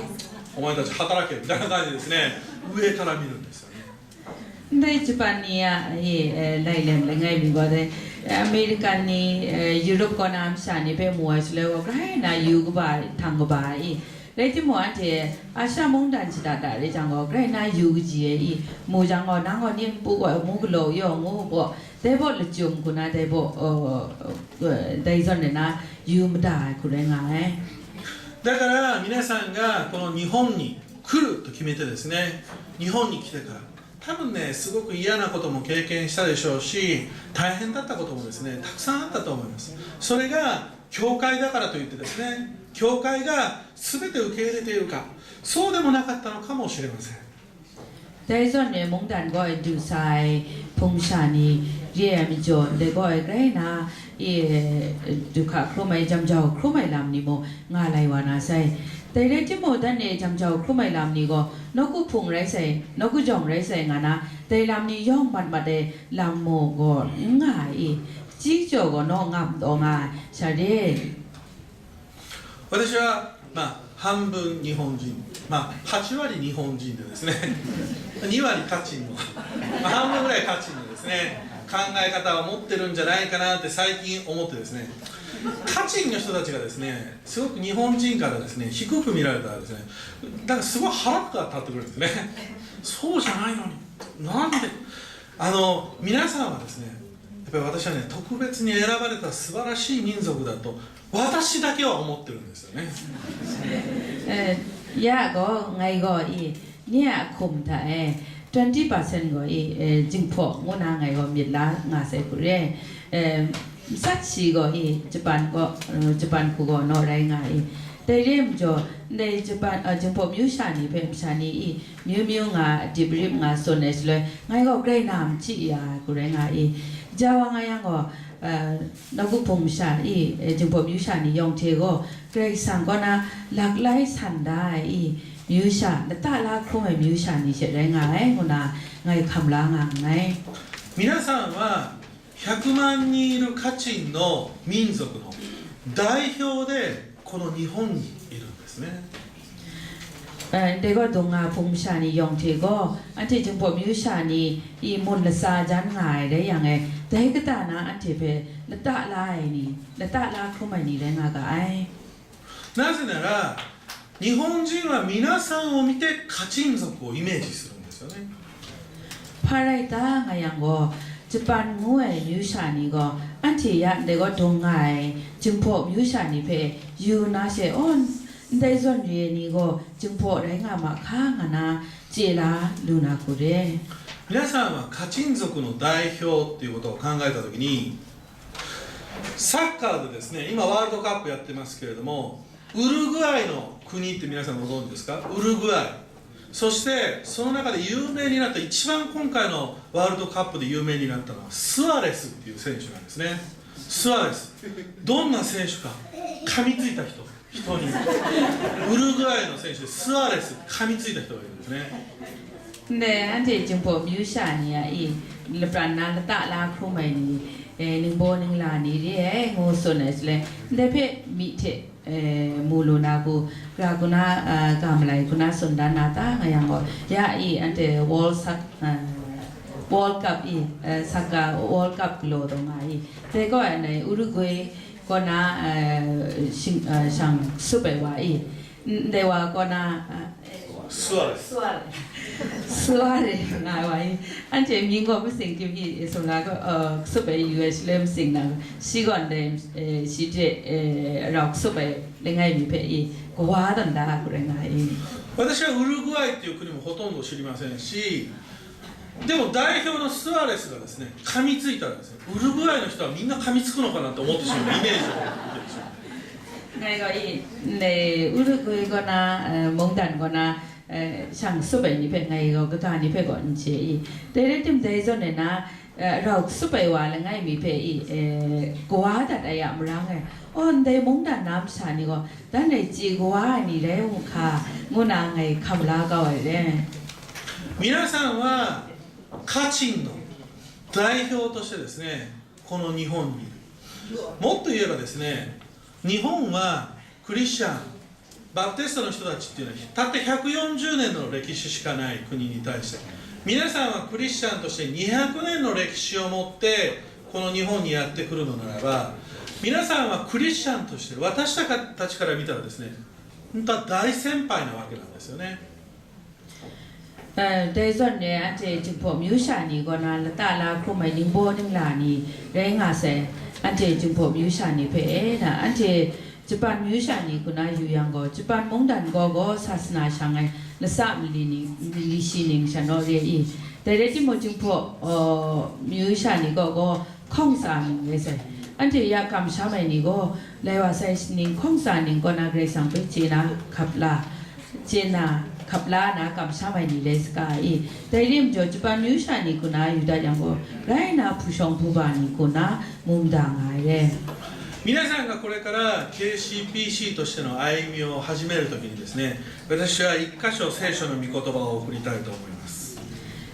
お前たち働けみたいな感じでですね、上から見るんですよね。 Ndai Japan ni a i, eh, lailem langai mi gaw dai, eh, American ni, eh, Europe kaw na masha ni hpe mu ai shaloi gaw, grai na yu kaba, htang kaba i, rai timung, anhte Asia mungdan shada da re jang gaw, grai na yu kaji ai i, mu jang gaw, nang gaw ning npu gaw, mu galaw yaw ngu gaw, dai baw lachyum hku na, dai baw, eh, dai zawn e na yu mada ai hku rai nga ai. だから皆さんがこの日本に来ると決めてですね、日本に来てから、多分ね、すごく嫌なことも経験したでしょうし、大変だったこともですね、たくさんあったと思います。それが教会だからといってですね、教会が全て受け入れているか、そうでもなかったのかもしれません。 Dai zawn e mungdan gaw e du sa ai hpung sha ni re ai majaw, ndai gaw e grai na i, du hka hkrum ai, jam jau hkrum ai lam ni mung nga lai wa na sai. Dai rai timung, dan e jam jau hkrum ai lam ni gaw, nawku hpung rai sai, nawku jawng rai sai nga na, dai lam ni yawng mat mat ai lam mung gaw n nga ai i, chyi jaw gaw naw ngam taw nga ai, sha re. 私は、まあ、半分日本人、まあ、はち割日本人でですね、に割カチンの、まあ、半分ぐらいカチンのですね、考え方を持ってるんじゃないかなって最近思ってですね、カチンの人たちがですね、すごく日本人からですね、低く見られたらですね、だからすごい腹が立ってくるんですね。そうじゃないのに、なんで、あの、皆さんはですね、やっぱり私はね、特別に選ばれた素晴らしい民族だと私だけは思ってるんですよね。 Eh, ya gaw ngai gaw i, nye a hkum hta e twenty percent gaw i, eh, jinghpaw ngu na ngai gaw myit la nga sai hku re. Eh, matsat shi gaw i, Japan gaw, eh, Japan hku gaw naw rai nga i. Dai re ai majaw, ndai Japan, eh, jinghpaw myu sha ni hpe masha ni i, myu myu nga, dip rip nga tsun ai shaloi, ngai gaw grai na machyi ya ai hku rai nga i. Ja wa nga yang gaw, eh, nawku hpung masha i, eh, jinghpaw myu sha ni yawng hte gaw, Karai Kasang kaw na lak lai san da ai i, myu sha, lata la hkrum ai myu sha ni she rai nga ai, ngu na ngai hkam la nga nngai. 皆さんは百万人いるカチンの民族の代表でこの日本にいるんですね。 Eh, ndai gaw dung nga hpung masha ni yawng hte gaw, anhte Jinghpaw myu sha ni i mun latsa jan nga ai rai yang e, dai kata na anhte hpe lata la ai ni, lata la hkrum ai ni rai nga ga ai. なぜなら、日本人は皆さんを見て、カチン族をイメージするんですよね。 Hpa rai ta nga yang gaw, Japan ngu ai myu sha ni gaw, anhte ya ndai gaw dung nga ai, Jinghpaw myu sha ni hpe yu na she, aw, ndai zawn re ai ni gaw Jinghpaw rai nga ma hka, nga na chye la lu na hku re. 皆さんはカチン族の代表っていうことを考えたときに、サッカーでですね、今ワールドカップやってますけれども、ウルグアイの国って皆さんご存知ですか？ウルグアイ。そしてその中で有名になった、一番今回のワールドカップで有名になったのはスアレスっていう選手なんですね。スアレス、どんな選手か。 Hkam mi tsui ta hkyaw, hkyaw ni, Uruguay no seng shi Suarez hkam mi tsui ta hkyaw ni ne. Ne, anhte Jinghpaw myu sha ni a i, lapran na lata la hkrum ai ni, eh, ningbaw ningla ni re ai ngu tsun ai shaloi, ndai hpe myi hte, eh, mu lu na ku, gra ku na, ah, ga malai ku na tsun dan na ta nga yang gaw, ya i, anhte World Cup, ah, World Cup i, eh, saka World Cup galaw taw nga i, dai gaw ai nai Uruguay, kaw na, eh, shing, eh, shang sup ai wa i, ndai wa kaw na, eh, Suarez. Suarez. Suarez nga ai wa i, anhte mying gaw masing kim i, e, sung la gaw, eh, sup ai yu ai shaloi masing na, shi gaw ndai, eh, shi hte, eh, rau sup ai langai mi hpe i, kawa dan da ai hku rai nga ai. 私はウルグアイっていう国もほとんど知りませんし、 でも代表のスアレスがですね、かみついたらですね、ウルグアイの人はみんなかみつくのかなと思ってしまうイメージを持ってるんですよ。 Ngai gaw i, ndai Uruguay kaw na, eh, mungdan kaw na, eh, shang sup ai ni hpe ngai gaw kaga ni hpe gaw n chye i. Dai rai tim, dai zawn e na, eh, rau sup ai wa langai mi hpe i, eh, kawa dat ai a marang e, aw, ndai mungdan na masha ni gaw, dan e chye kawa ai ni rai u hka, ngu na ngai hkam la kau ai re. 皆さんは、家陳の代表としてですね、この日本にいる。もっと言えばですね、日本はクリスチャン、バプテストの人たちっていうのは、たった百四十年の歴史しかない国に対して、皆さんはクリスチャンとして二百年の歴史を持って、この日本にやってくるのならば、皆さんはクリスチャンとして、私たちから見たらですね、本当は大先輩なわけなんですよね。 Eh, dai zawn e, anhte Jinghpaw myu sha ni kaw na lata la hkrum ai ningbaw ningla ni rai nga sai, anhte Jinghpaw myu sha ni hpe e na, anhte Japan myu sha ni kaw na yu yang gaw, Japan mungdan gaw gaw sasana shang ai lasa mali ni, mali shi ning sha naw re i, dai rai timung, Jinghpaw, eh, myu sha ni gaw gaw, hkawng tsa ning rai sai. Anhte ya kamsham ai ni gaw, lai wa sai ning hkawng tsa ning kaw na Karai Kasang hpe chye na hkap la, chye na hkap la na kamsham ai ni rai saga i. Dai rim jaw, Japan myu sha ni kaw na yu dat yang gaw, rai na hpu shawng hpu ba ni kaw na mungda nga ai re. 皆さんがこれから ケーシーピーシー としての歩みを始めるときにですね、私は一箇所聖書の御言葉を送りたいと思います。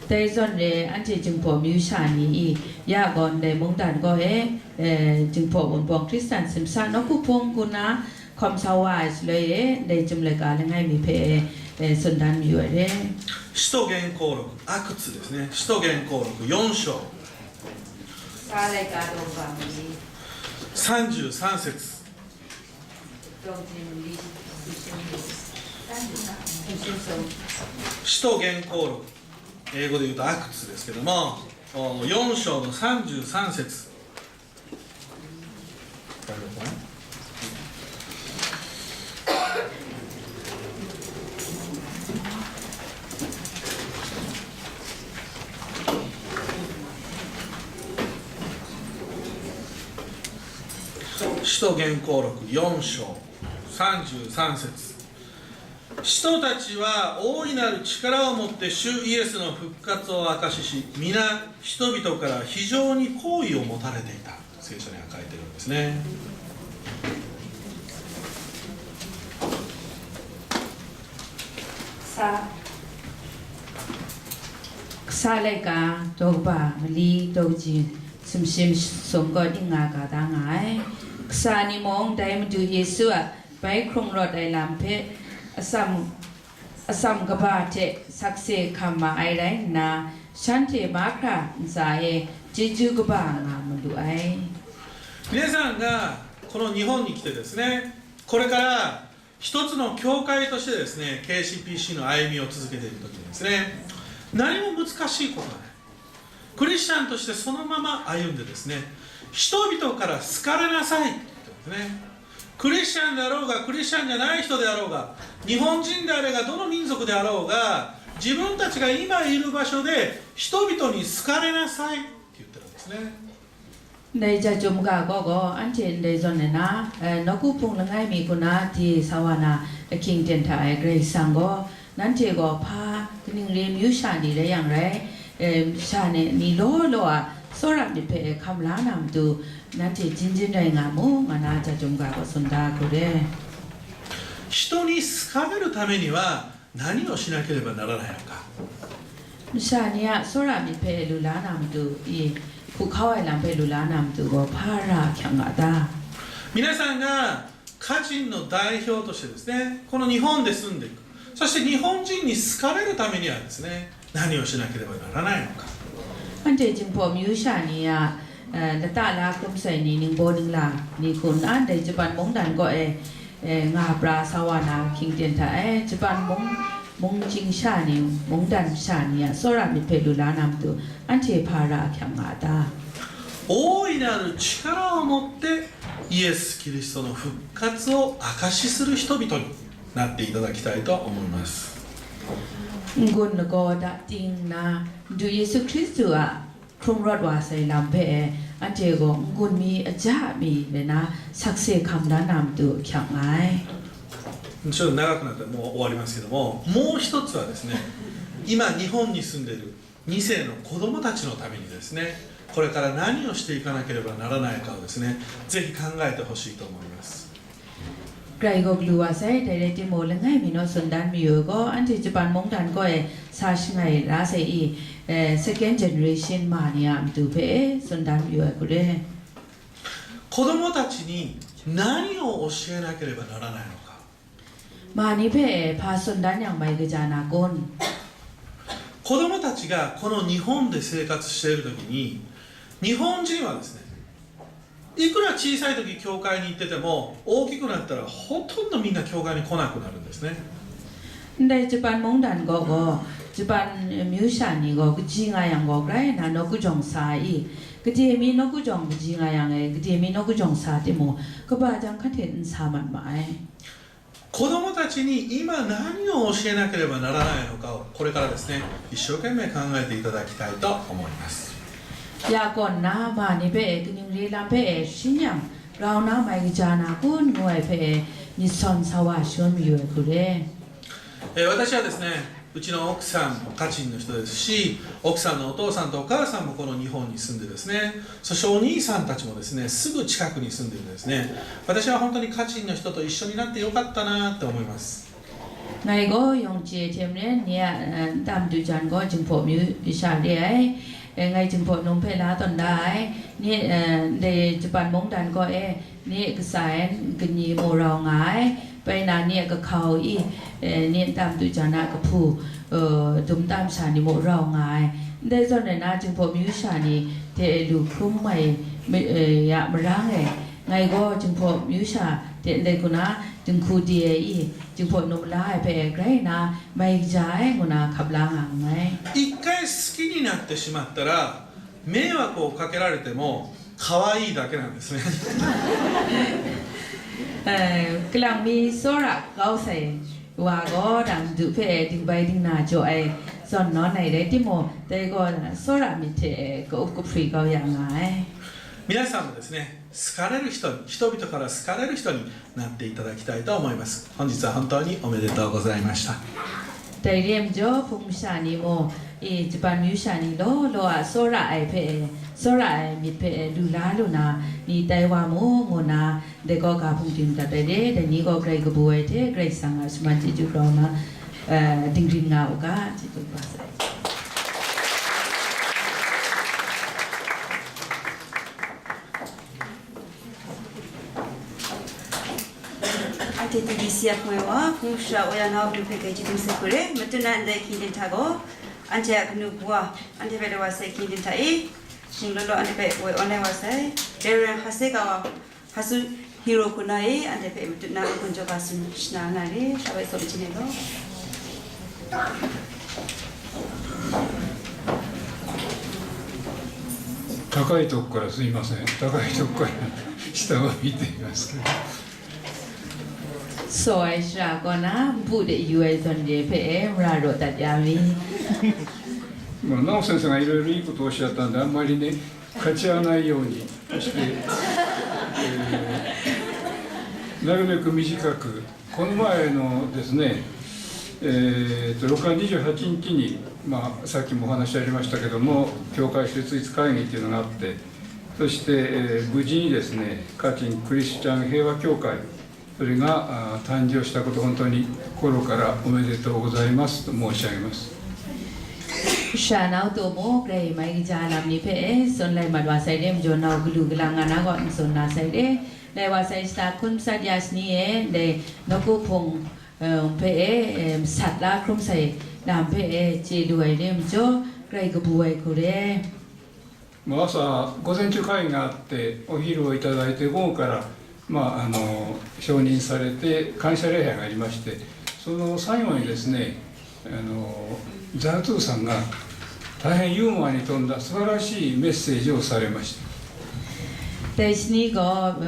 Dai zawn re, anhte Jinghpaw myu sha ni i, ya gaw ndai mungdan gaw e, eh, Jinghpaw Wunpawng Hkristan simsa nawku hpung kaw na hkawm sa wa ai shaloi e, ndai chyum laika langai mi hpe, eh, tsun dan mayu ai re. 使徒言行録、アクツですね。使徒言行録四章。 Sa laika daw ba ma ni. 三十三節。 使徒言行録、英語で言うとアクツですけども、お、四章の三十三節。 使徒言行録四章三十三節。 使徒たちは大いなる力を持って主イエスの復活を証しし、皆人々から非常に好意を持たれていた。聖書には書いてるんですね。 Sa, Sa laika daw kaba mali daw kaji sumshi masum gaw ning nga ga da nga ai. Kasa ni mung dai Madu Yesu a bai hkrung rawt ai lam hpe atsam, atsam kaba hte sakse hkam ma ai rai nna, shanhte mahkra ntsa e chyeju kaba nga malu ai. 皆さんがこの日本に来てですね、これから一つの教会としてですね、ケーシーピーシーの歩みを続けている時にですね、何も難しいことはない。クリスチャンとしてそのまま歩んでですね、人々から好かれなさいって言ってますね。クリスチャンであろうが、クリスチャンじゃない人であろうが、日本人であれが、どの民族であろうが、自分たちが今いる場所で人々に好かれなさいって言ってるんですね。 Ndai ja chyum ga gaw gaw, anhte ndai zawn ai na, eh, nawku hpung langai mi hku na di sa wa na, ahkying ten hta e Karai Kasang gaw, nanhte gaw hpa kaning re myu sha ni rai yang rai, eh, sha ni, ni law law a tsawra myit hpe hkam la na matu, nanhte jin jin rai nga mu, nga na ja chyum ga gaw tsun da hku re. 人に好かれるためには何をしなければならないのか。 Masha ni a tsawra myit hpe lu la na matu i, hku hkau ai lam hpe lu la na matu gaw hpa ra hkyang nga ta? 皆さんが家人の代表としてですね、この日本で住んでいく。そして日本人に好かれるためにはですね、何をしなければならないのか。 Anhte Jinghpaw myu sha ni a, eh, lata la hkrum sai ni, ningbaw ningla ni hku nna, ndai Japan mungdan kaw e, eh, nga pra sa wa na ahkying ten hta e, Japan mung, mung chying sha ni, mungdan sha ni a tsawra myit hpe lu la na matu, anhte hpa ra hkyang nga ta? 大いなる力を持ってイエス・キリストの復活を証しする人々になっていただきたいと思います。 N-gun lagaw da ting nna, Madu Yesu Hkristu a hkrum rawt wa sai lam hpe e, anhte gaw n-gun mi, aja mi rai na, sakse hkam da na matu ahkyak nga ai. ちょっと長くなってもう終わりますけども、もう一つはですね、今日本に住んでいるに世の子供たちのためにですね、これから何をしていかなければならないかをですね、ぜひ考えてほしいと思います。 Grai gaw galu wa sai, dai rai timung, langai mi naw tsun dan mayu ai gaw, anhte Japan mungdan kaw e sa shangai la sai i, eh, second generation ma ni a matu hpe e tsun dan mayu ai hku re. 子供たちに何を教えなければならないのか。 Ma ni hpe e hpa tsun dan yang mai kaja na kun? 子供たちがこの日本で生活している時に、日本人はですね、いくら小さい時教会に行ってても、大きくなったらほとんどみんな教会に来なくなるんですね。 Ndai Japan mungdan gaw gaw, Japan myu sha ni gaw kaji nga yang gaw, grai na nawku jawng sa i, kade mi nawku jawng kaji nga yang e, kade mi nawku jawng sa timung, kaba jang hkahte n sa mat ma ai. 子供たちに今何を教えなければならないのかを、これからですね、一生懸命考えていただきたいと思います。 Ya kaw nna, ma ni hpe e kaning re lam hpe e hpyi yang, grau na mai kaja na kun ngu ai hpe e myit sawn sa wa shangun mayu ai hku re. えー私はですね、うちの奥さんも家人の人ですし、奥さんのお父さんとお母さんもこの日本に住んでですね、そしてお兄さんたちもですね、すぐ近くに住んでるんですね。私は本当に家人の人と一緒になってよかったなって思います。 Ngai gaw yawng chye hte maren ni a, eh, nta madu jan gaw Jinghpaw myu sha re ai. Eh, ngai Jinghpaw num hpe la tawn da ai. Ni, eh, ndai Japan mungdan kaw e, ni kasa ai kaning maw rau nga ai. Bai na ni a kahkau i, eh, ni nta madu jan a kahpu, eh, dum nta masha ni maw rau nga ai. Ndai zawn rai na, Jinghpaw myu sha ni hte lu hkrum ai, eh, ya marang e, ngai gaw Jinghpaw myu sha hte ndai hku na, dinghku di ai i, Jinghpaw num la ai hpe grai nna mai kaja ai ngu na hkap la nga nngai. 一回好きになってしまったら、迷惑をかけられても可愛いだけなんですね。 Eh, kalang mi tsawra kau sai wa gaw, dang du hpe dingbai dingna jaw ai zawn nawn ai rai timung, dai gaw tsawra myit hte ka-up kahpri kau ya nga ai. 皆さんもですね、好かれる人に、人々から好かれる人になっていただきたいと思います。本日は本当におめでとうございました。 Dai re ai majaw, hpung masha ni mung, i, Japan myu sha ni law law a tsawra ai hpe, tsawra ai myit hpe lu la lu na, ni tai wa mu, ngu na, dai gaw ga hpung ting dat ai re, dai ni gaw grai kabu ai hte, Karai Kasang a shaman chyeju grau na, eh, dingrin nga u ga, chyeju kaba sai. Anhte T D C a hpung ai wa, hpung shara wa ya na matu hpe grai chyeju sai hku re, matu na ndai hkying ten hta gaw, anhte a kanu kawa, anhte hpe loi wa sai hkying ten hta e, shing law law anhte hpe woi awn ai wa sai, Reverend Hasegawa Hasu, Hiro Kuna e, anhte hpe matut na gun jaw ga tsun shana na re, sha bai tsawm chye ai law. 高いとこからすいません。高いとこから下を見ていますけど。 Soi shara kaw na, npu de yu ai zawn re hpe e, mara raw dat ya mi. まあ、直先生がいろいろいいことをおっしゃったんで、あんまりね、勝ち合わないようにして、えーなるべく短く、この前のですね、えーと、ろくがつにじゅうはちにちに、まあ、さっきもお話ありましたけども、教会設立会議っていうのがあって、そして、えー無事にですね、カチンクリスチャン平和協会、それが、あー誕生したこと、本当に心からおめでとうございますと申し上げます。 Sha nau taw mu, grai mai kaja lam ni hpe e, tsun lai mat wa sai re, majaw nau galu galang nga na gaw, n tsun na sai re. Lai wa sai shata hkun sat ya shani e, dai nawku hpung, eh, hpe e, eh, sat la hkrum sai lam hpe e, chye lu ai re majaw, grai kabu ai hku re. まあ、朝、午前中会議があって、お昼をいただいて、午後から、まあ、あの、承認されて、感謝礼拝がありまして、その最後にですね、あの、座頭さんが大変ユーモアに富んだ素晴らしいメッセージをされました。 Dai shani gaw, eh,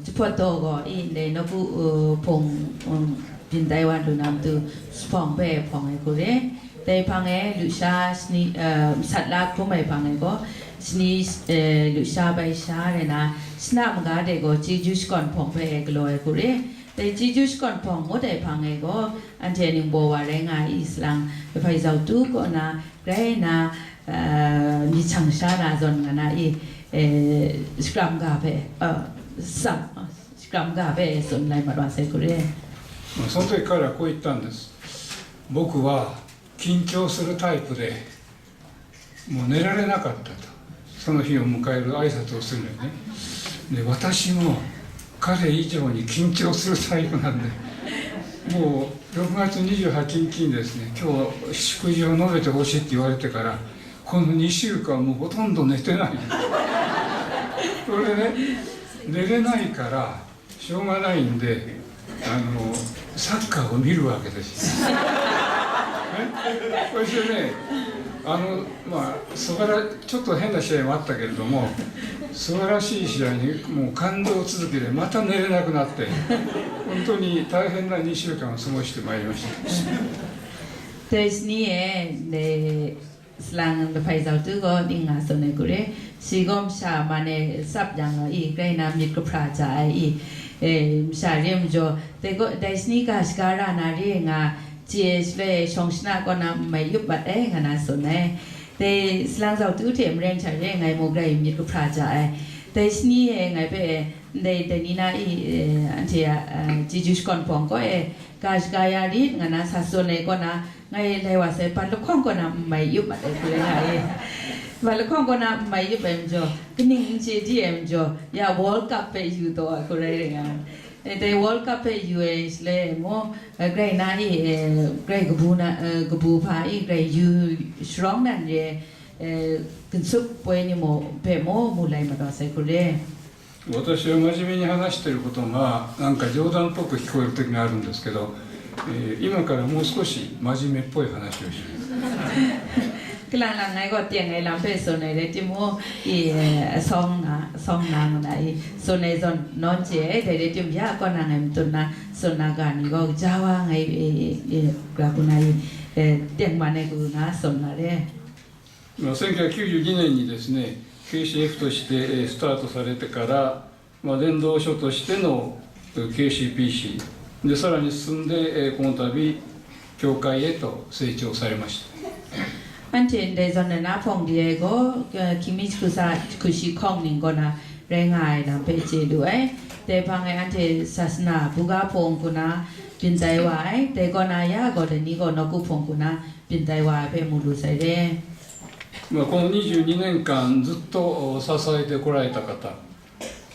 jahpawt daw gaw, i ndai nawku, eh, hpung, um, byin tai wa lu na matu, jahpawng hpe hpawng ai hku re. Dai hpang e lusha shani, eh, sat la hkrum ai hpang e gaw, shani, eh, lusha bai sha rai na, shana maga de gaw chyeju shakawn hpawng hpe galaw ai hku re. Dai chyeju shakawn hpawng ngut ai hpang e gaw, anhte ningbaw wa rai nga ai i salang, Lafai Zau Tu kaw na, rai na, eh, myit shang sha na zawn nga na i, eh, shakram ga hpe, eh, sam, shakram ga hpe tsun lai mat wa sai hku re. まあ、その時彼はこう言ったんです。僕は緊張するタイプで、もう寝られなかったと。その日を迎える挨拶をするのにね。で、私も彼以上に緊張するタイプなんで、もうろくがつにじゅうはちにちにですね、今日祝辞を述べてほしいって言われてから、このにしゅうかんもうほとんど寝てない。それでね、寝れないから、 しょうがないんで、あの、サッカーを見るわけですよ。ね、そしてね、あの、まあ、素晴ら、ちょっと変な試合もあったけれども、素晴らしい試合にもう感動続きで、また寝れなくなって、本当に大変なにしゅうかんを過ごしてまいりました。 Dai shani e, dai salang Lafai Zau Tu gaw ning nga tsun ai hku re. Shi gaw masha man e tsap yang gaw i, grai na myit kahpra ja ai i, e, masha re majaw, dai gaw, dai shani ga shaga ra na re nga, chye shaloi shawng shana kaw na n mai yup mat ai, nga na tsun ai. Dai salang Zau Tu hte maren hta re ngai mu grai myit kahpra ja ai. Dai shani e ngai hpe, ndai, dai ni na i, e, anhte a, e, chyeju shakawn hpawng kaw e, ga shaga ya rit, nga na sa tsun ai kaw na, ngai lai wa sai, bat lahkawng kaw na n mai yup mat ai hku rai nga e. Bat lahkawng kaw na n mai yup ai majaw, kaning n chye di ai majaw, ya World Cup hpe yu taw ai hku rai rai nga ai. E, dai World Cup hpe yu ai shaloi e mu, e, grai na i, e, grai kabu na, e, kabu hpa i, grai yu sharawng nan re, e, ginsup poi ni mu hpe mu, mu lai mat wa sai hku re. 私は真面目に話していることがなんか冗談っぽく聞こえる時があるんですけど、えー今からもう少し真面目っぽい話をします。 Kalang lang ngai gaw teng ai lam hpe tsun ai rai timung, i, e, sawng na, sawng na ngu na i, tsun ai zawn nawn chye ai, dai rai timung, ya kaw na ngai matut na, tsun na ga ni gaw, ja wa ngai, e, e, e, ga hku na i, e, teng man ai hku nga tsun na re. まあ、せんきゅうひゃくきゅうじゅうにねんにですね、ケーシーエフとして、えースタートされてから、まあ、伝道所としての、えー ケーシーピーシー、で、さらに進んで、えーこの度、教会へと成長されました。 Anhte ndai zawn na na hpawng di ai gaw, eh, hkying mi jahku sa jahku shi hkawng ning kaw na rai nga ai lam hpe chye lu ai. Dai hpang e anhte sasana buga hpawng hku na byin tai wa ai. Dai kaw na ya gaw, dai ni gaw nawku hpawng hku na byin tai wa ai hpe mu lu sai re. まあ、このにじゅうにねんかんずっと支えてこられた方、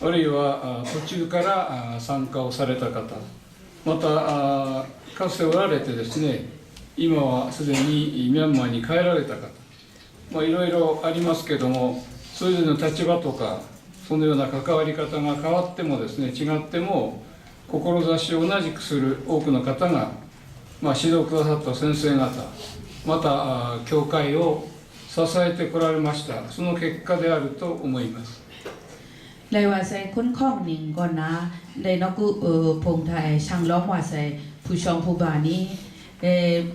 あるいはあ途中からあ参加をされた方、またあかつておられてですね、今はすでにミャンマーに帰られた方、まあ、いろいろありますけども、それぞれの立場とか、そのような関わり方が変わってもですね、違っても、志を同じくする多くの方が、まあ、指導くださった先生方、また、あ教会を支えてこられました。その結果であると思います。 Lai wa sai hkun hkawng ning kaw na, ndai nawku uh, hpung hta e shang lawm wa sai hpu shawng hpu ba ni, eh,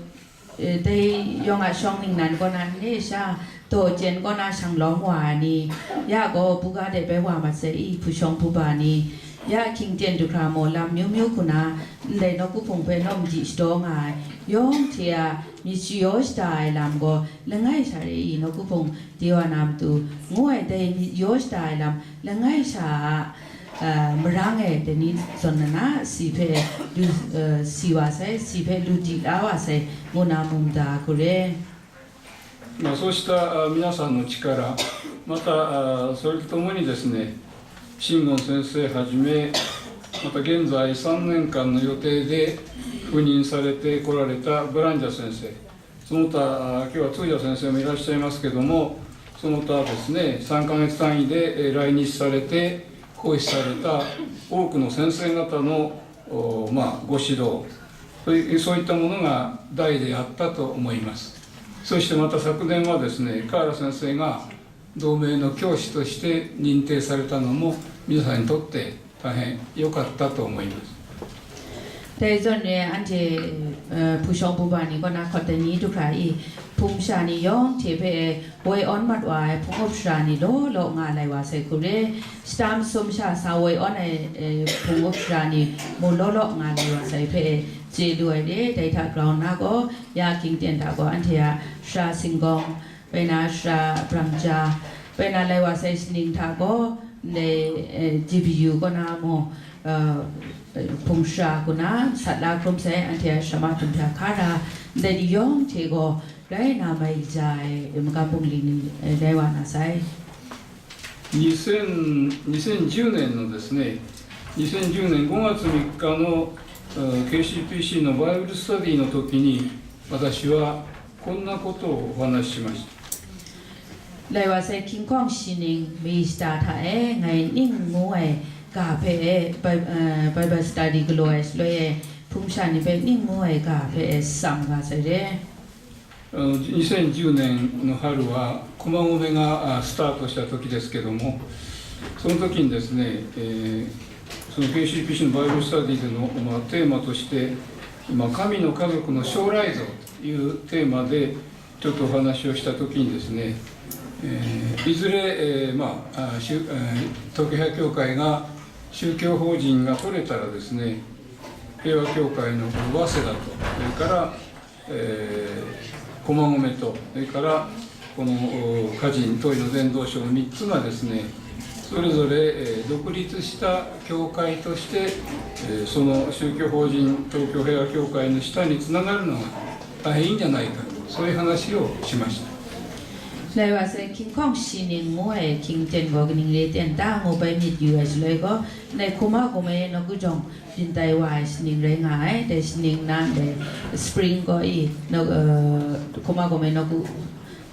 eh, dai yawng a shawng ningnan kaw na, ne sha, daw jen kaw na shang lawm wa ai ni, ya gaw buga de bai wa mat sai i hpu shawng hpu ba ni, ya hkying ten du hkra maw lam myu myu hku na, ndai nawku hpung hpe nawm di shadaw nga ai, yawng hte a myit shayaw shada ai lam gaw langai sha re i, nawku hpung de wa na matu, ngu ai dai myit yaw shada ai lam langai sha a, a, marang e dai ni zawn na na si hpe lu, a, si wa sai, si hpe lu di la wa sai, ngu na mu mada hku re. まあ、そうしたあ皆さんの力、またあそれとともにですね、シンゴン先生はじめ、また現在さんねんかんの予定で赴任されてこられたブランジャ先生、その他、あ今日は通者先生もいらっしゃいますけども、その他ですね、さんかげつ単位でえ来日されて、奉仕された多くの先生方の、おまあ、ご指導、そういそういったものが大であったと思います。そしてまた昨年はですね、河原先生が同盟の教師として認定されたのも、皆さんにとって大変良かったと思います。 Dai zawn re anhte, eh, hpu shawng hpu ba ni kaw na hkawt dai ni du hkra i, hpung sha ni yawng hte hpe woi awn mat wa ai hpung up shara ni law law nga lai wa sai hku re. Shata masum sha sa woi awn ai, eh, hpung up shara ni mu law law nga lai wa sai hpe chye lu ai re. Dai hta grau nna gaw, ya hkying ten hta gaw anhte a sara singgawng, bai na sara brang ja, bai na lai wa sai shaning hta gaw, ndai, eh, G B U kaw na mu, eh, hpung shara kaw na sat la hkrum sai, anhte a sara mahtum hta hkara, ndai ni yawng hte gaw rai na mai ja ai, eh, magam bungli ni, eh, rai wa na sai. 2000 2010年のですね、2010年5月3日のえー K C P C のバイブルスタディの時に、私はこんなことをお話ししました。 Lai wa sai hkying hkawng shi ning mi shata hta e ngai ning ngu ai ga hpe e, Bi- eh, Bible study galaw ai shaloi e, hpung sha ni hpe ning ngu ai ga hpe e tsam ga sai re. あの2010年の春は駒込があスタートした時ですけども、その時にですね、えーその K C P C のバイブルスタディでの、まあ、テーマとして、まあ、神の家族の将来像というテーマでちょっとお話をした時にですね、えーいずれ、えーまあ、あ宗えー東京平和協会が宗教法人が取れたらですね、平和協会の早稲田と、それからえー、駒込と、それからこのお歌人、当時の伝道省のみっつがですね、それぞれ、えー独立した教会として、えーその宗教法人東京平和協会の下につながるのが大変いいんじゃないか、そういう話をしました。 Lai wa sai hkying hkawng shi ning ngu ai hkying ten gaw kaning re ten ta ngu bai myit yu ai shaloi gaw, ndai hkuma hkum e nawku jawng byin tai wa ai shaning rai nga ai. Dai shaning na ndai spring gaw i, nawk- eh, hkuma hkum e nawku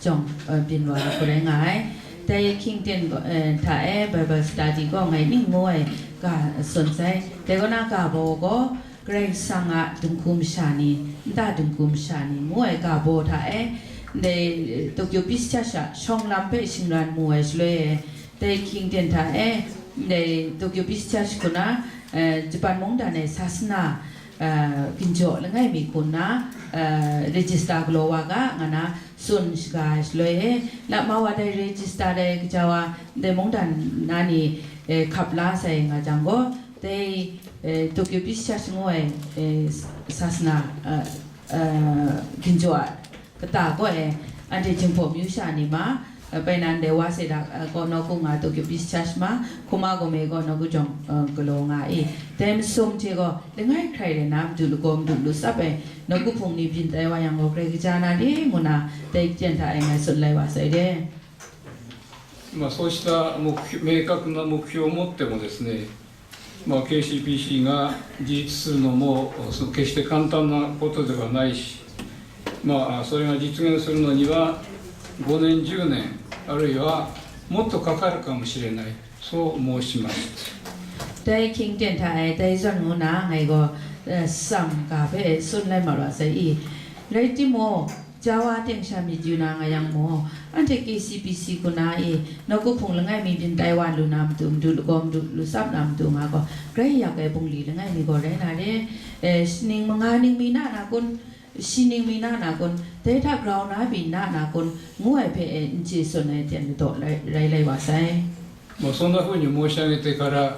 jawng, eh, byin wa ai hku rai nga ai. Dai hkying ten gaw, eh, hta e Bible study gaw ngai ning ngu ai ga tsun sai. Dai kaw na ga baw gaw, Karai Kasang a dinghku masha ni, nta dinghku masha ni, ngu ai ga baw hta e, ndai Tokyo Peace Church a shawng lam hpe shingran mu ai shaloi e, dai hkying ten hta e, ndai Tokyo Peace Church hku na, eh, Japan mungdan e sasana, eh, ginjaw langai mi hku nna, eh, register galaw wa ga, nga na tsun shaga ai shaloi e, lama wa dai register dai kaja wa, ndai mungdan na ni, eh, hkap la sai nga jang gaw, dai, eh, Tokyo Peace Church ngu ai, eh, sasana, eh, eh, ginjaw a kata gaw e, anhte Jinghpaw myu sha ni ma, eh, bai nan dai wa se da, eh, kaw nawku nga Tokyo Peace Church ma, hkuma gaw me gaw nawku jawng, eh, galaw nga i. Dai masum hte gaw, langai hkrai rai na, madu lagaw madu lu tsap ai, nawku hpung ni byin tai wa yang gaw, Karai kaja na de, ngu na, dai hten hta e ngai tsun lai wa sai de. まあ、そうした目標明確な目標を持ってもですね、まあ、K C P C が自立するのもその決して簡単なことではないし、まあ、それが実現するのにはごねん、じゅうねん、あるいはもっとかかるかもしれない。そう申します。 Dai hkying ten hta e, dai zawn ngu na ngai gaw, eh, tsam ga hpe tsun lai mat wa sai i. Rai timung, ja wa teng sha myit yu na nga yang mung, anhte K C B C hku na i, nawku hpung langai mi byin tai wa lu na matu, madu lagaw madu lu tsap na matu nga gaw, grai yak ai bungli langai mi gaw rai na re, eh, shaning manga ning mi na na kun, shi ning mi na na kun, dai hta grau na byin na na kun, ngu ai hpe e n chye tsun ai ten ladaw rai, rai lai wa sai. まあ、そんなふうに申し上げてから、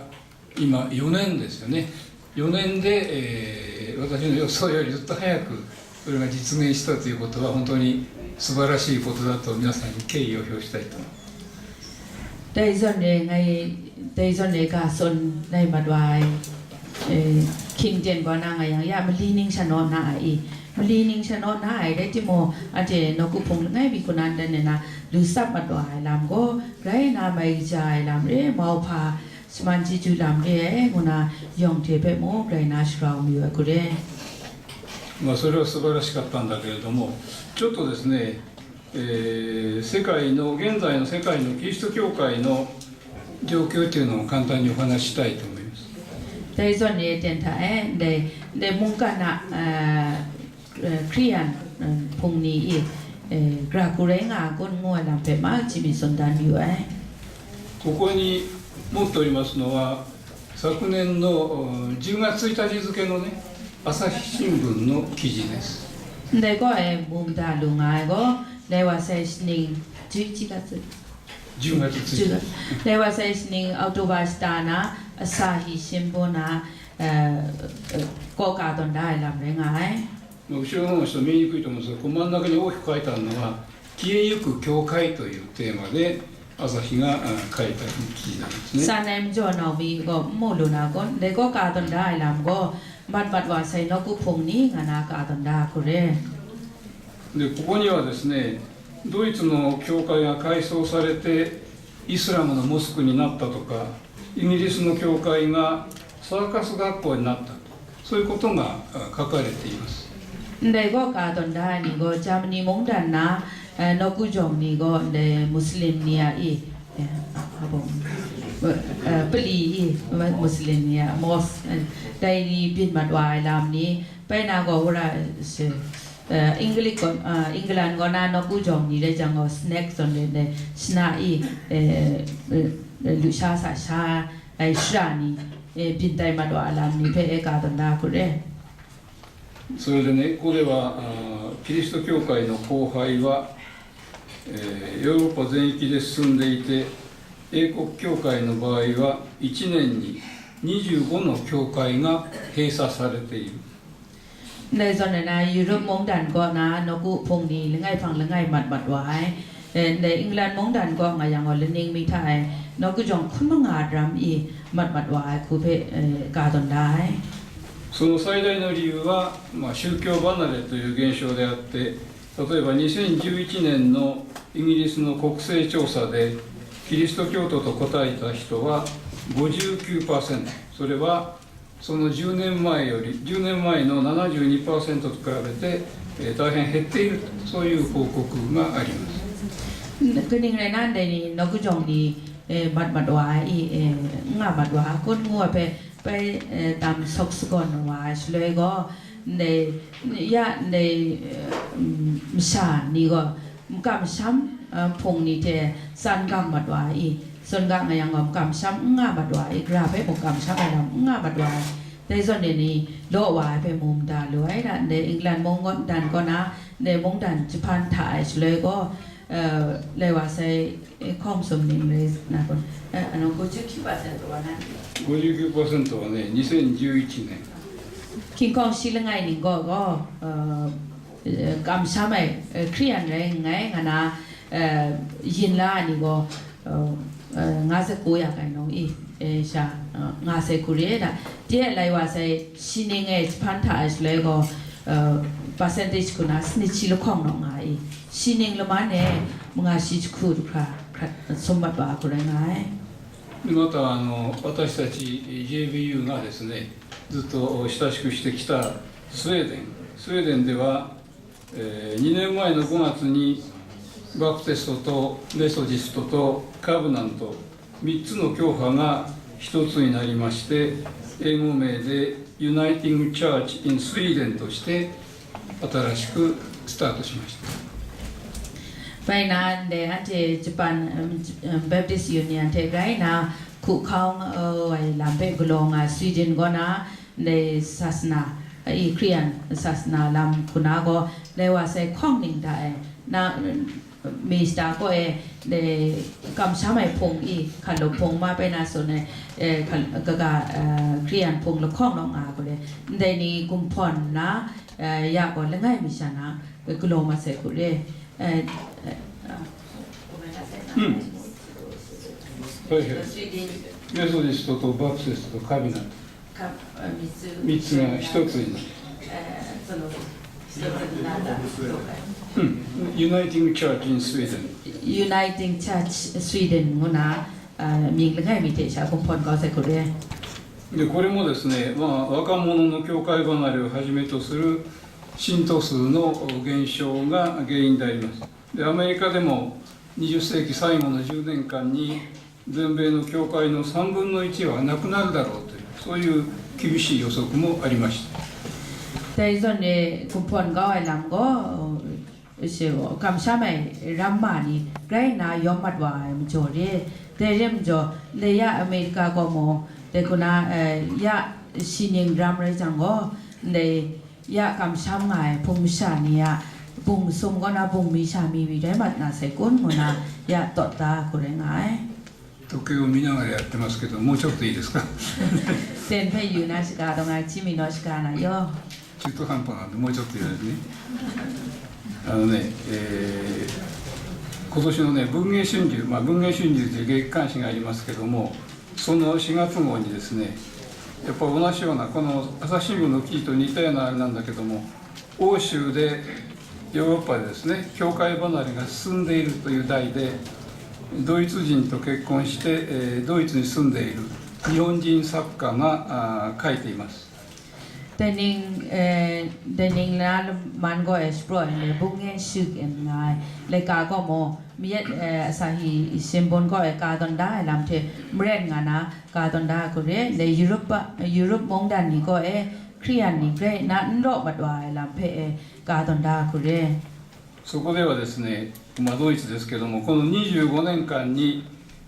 今、よねんですよね。よねんで、えー私の予想よりずっと早く、それが実現したということは、本当に素晴らしいことだと、皆さんに敬意を表したいと思います。 Dai zawn e ngai, dai zawn e ga tsun lai mat wa ai, eh, hkying ten gaw na nga yang, ya mali ning sha naw na ai i, mali ning sha naw na ai, rai timung, anhte nawku hpung langai mi hku na ndan e na, lu tsap mat wa ai lam gaw, grai na mai kaja ai lam re, mauhpa, shaman chyeju lam re ai, ngu na yawng hte hpe mung, grai na sharau mayu ai hku re. まあ、それは素晴らしかったんだけれども、ちょっとですね、えー世界の、現在の世界のキリスト教会の状況というのを簡単にお話ししたいと思います。 Dai zawn e ten hta e, dai, dai mungkan a, eh, eh, Hkriyan, eh, hpung ni i, eh, gara hku rai nga a kun ngu ai lam hpe ma chyi mi tsun dan yu ai. ここに持っておりますのは、昨年のうんじゅうがつついたち付のね、朝日新聞の記事です。 Ndai gaw e, mu mada lu nga ai gaw, lai wa sai shaning, ju chi ga tsun. じゅうがつついたち。 Lai wa sai shaning October shata na, Asahi Shimbun na, eh, eh, kaw ka tawn da ai lam rai nga ai. まあ後ろの方の人見にくいと思うんですが、こう真ん中に大きく書いてあるのは、消えゆく教会というテーマで、朝日があ書いた記事なんですね。 San ai majaw nau mi gaw n mu lu na kun, dai gaw ka tawn da ai lam gaw, mat mat wa sai nawku hpung ni nga na ka tawn da hku re. で、ここにはですね、ドイツの教会が改装されて、イスラムのモスクになったとか、イギリスの教会がサーカス学校になったと、そういうことがあ書かれています。 Ndai gaw ka tawn da ai ni gaw, Germany mungdan na, eh, nawku jawng ni gaw, ndai Muslim ni a i, eh, a bawng, eh, pali i, Muslim ni a mosque, eh, dai ni byin mat wa ai lam ni, bai na gaw, wora, eh, English gaw, eh, England gaw na nawku jawng ni rai jang gaw, snack zawn rai ndai, shana i, eh, eh, lusha sa sha ai shara ni, eh, byin tai mat wa ai lam ni hpe e ka tawn da hku re. それでね、ここでは、あーキリスト教会の荒廃は、えーヨーロッパ全域で進んでいて、英国教会の場合は、いちねんににじゅうごの教会が閉鎖されている。 Ndai zawn e na, Europe mungdan kaw na nawku hpung ni langai hpang langai mat mat wa ai. Eh, ndai England mungdan kaw nga yang gaw, laning mi hta e nawku jawng hkun manga ram i mat mat wa ai hku hpe, eh, ka tawn da ai. その最大の理由は、まあ、宗教離れという現象であって、例えばにせんじゅういちねんのイギリスの国勢調査で、キリスト教徒と答えた人はごじゅうきゅうパーセント、それはそのじゅうねんまえより、じゅうねんまえのななじゅうにパーセントと比べて、えー大変減っていると、そういう報告があります。 Kaning rai nna, ndai ni nawku jawng ni, eh, mat mat wa ai i, eh, n nga mat wa ai kun ngu ai hpe, bai, eh, tam sawk sagawn wa ai shaloi gaw, ndai, ya ndai, eh, mm, masha ni gaw, makam masham, eh, hpung ni hte tsan gam mat wa ai i, tsun ga nga yang gaw, makam masham n nga mat wa ai i, gara hpe mung makam masham ai lam n nga mat wa ai. Dai zawn e ni law wa ai hpe mu mada lu ai, ra ndai England mungdan kaw na, ndai mungdan jahpan hta ai shaloi gaw, eh, lai wa sai, eh, hkawng sum ning rai na kun, eh, ano, ごじゅうきゅうパーセントは何？ ごじゅうきゅうパーセントはね、にせんじゅういちねん。 Hkying hkawng shi langai ning gaw, gaw, eh, eh, kamsham ai, eh, Hkriyan rai nngai, nga na, eh, yin la ai ni gaw, eh, eh, nga sakau ya kai nung i, eh, sha, eh, nga sai hku re da. Tia lai wa sai, shi ning e jahpan hta ai shaloi gaw, eh, percentage hku na sanit shi lahkawng naw nga i, shi ning laman e manga shi jahku du hkra, hkra sum mat wa hku rai nga ai. で、また、あの、私たち J B U がですね、ずっと親しくしてきたスウェーデン、スウェーデンでは、えー2年前のごがつにバプテストとメソジストとカブナント、みっつの教派が一つになりまして、英語名で Uniting Church in Sweden として新しくスタートしました。 Bai na, ndai anhte Japan, um, um, Baptist Union hte rai na, hku hkau nga, uh, ai lam hpe galaw nga Sweden kaw na, ndai sasana, i Hkriyan sasana lam hku na gaw, dai wa sai hkawng ning hta e, na, Minnesota kaw e, dai kamsham ai hpung i, hkan law hpung ma bai na tsun ai, eh, hkan, kaga, eh, Hkriyan hpung lahkawng naw nga hku re, ndai ni gumhpawn nna, eh, ya gaw langai mi sha na, galaw mat sai hku re. Eh, eh, ah. うん。はいはい。メソジストとバプテストとカビナント。三つが一つになる。うん。Uniting Church in Sweden. Uniting Church Sweden ngu na, ah, mying langai mi hte sha gumhpawn kau sai hku re. で、これもですね、まあ、若者の教会離れをはじめとする信徒数の減少が原因であります。で、アメリカでもにじゅっ世紀最後のじゅうねんかんに全米の教会のさんぶんのいちはなくなるだろうという、そういう厳しい予測もありました。 Dai zawn e gumhpawn kau ai lam gaw, shi, kamsham ai ram ma ni grai nna yawm mat wa ai majaw re. Dai re majaw, ndai ya America kaw mung, dai hku na, eh, ya shi ning ram rai jang gaw, ndai ya kamsham nga ai hpung masha ni a bung sum kaw na bung mi sha mi rai mat na sai kun ngu na ya tawt da hku rai nga ai. 時計を見ながらやってますけど、もうちょっといいですか？ Ten hpe yu na shaga taw nga hti mi naw shaga na yaw. 中途半端なんで、もうちょっといいですね。あのね、えー今年のね、文藝春秋、まあ、文藝春秋という月刊誌がありますけども、そのしがつ号にですね、やっぱ同じような、この朝日新聞の記事と似たようなあれなんだけども、欧州で、ヨーロッパでですね、教会離れが進んでいるという題で、ドイツ人と結婚して、えードイツに住んでいる日本人作家があー書いています。 Dai ning, eh, dai ning la man gaw e shapraw ai le bung ngen shik en nga ai laika gaw maw, mayat, eh, Asahi Shimbun gaw e ka tawn da ai lam hte maren nga na ka tawn da ai hku re, le Europe, Europe mungdan ni gaw e Hkriyan ni grai nna n raw mat wa ai lam hpe e ka tawn da ai hku re. そこではですね、まあ、ドイツですけども、このにじゅうごねんかんに、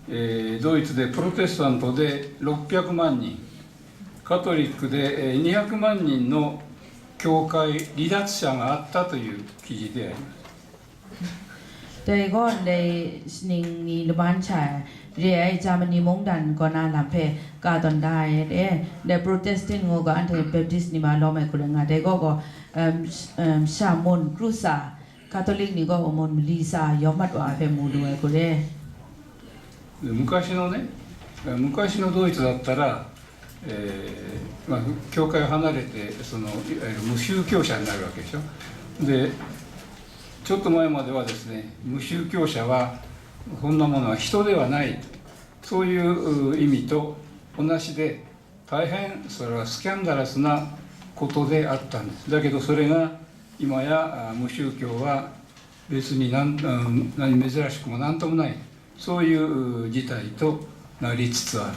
えードイツでプロテスタントでろっぴゃくまん人、カトリックで、えーにひゃくまん人の教会離脱者があったという記事であります。 Dai gaw ndai shaning ni laman sha re ai Germany mungdan kaw na lam hpe ka tawn da ai re, dai Protestant ngu ga anhte Baptist ni ma lawm ai hku rai nga, dai gaw gaw, em, sh- em, sha mun kru tsa Catholic ni gaw mun mali tsa yawm mat wa ai hpe mu lu ai hku re. で、昔のね、昔のドイツだったら、えーまあ、教会を離れて、その、いわゆる無宗教者になるわけでしょ。で、ちょっと前まではですね、無宗教者は、そんなものは人ではない、そういう意味と同じで、大変それはスキャンダラスなことであったんです。だけど、それが今や、あ無宗教は別に何、うん何珍しくも何ともない、そういう事態となりつつある。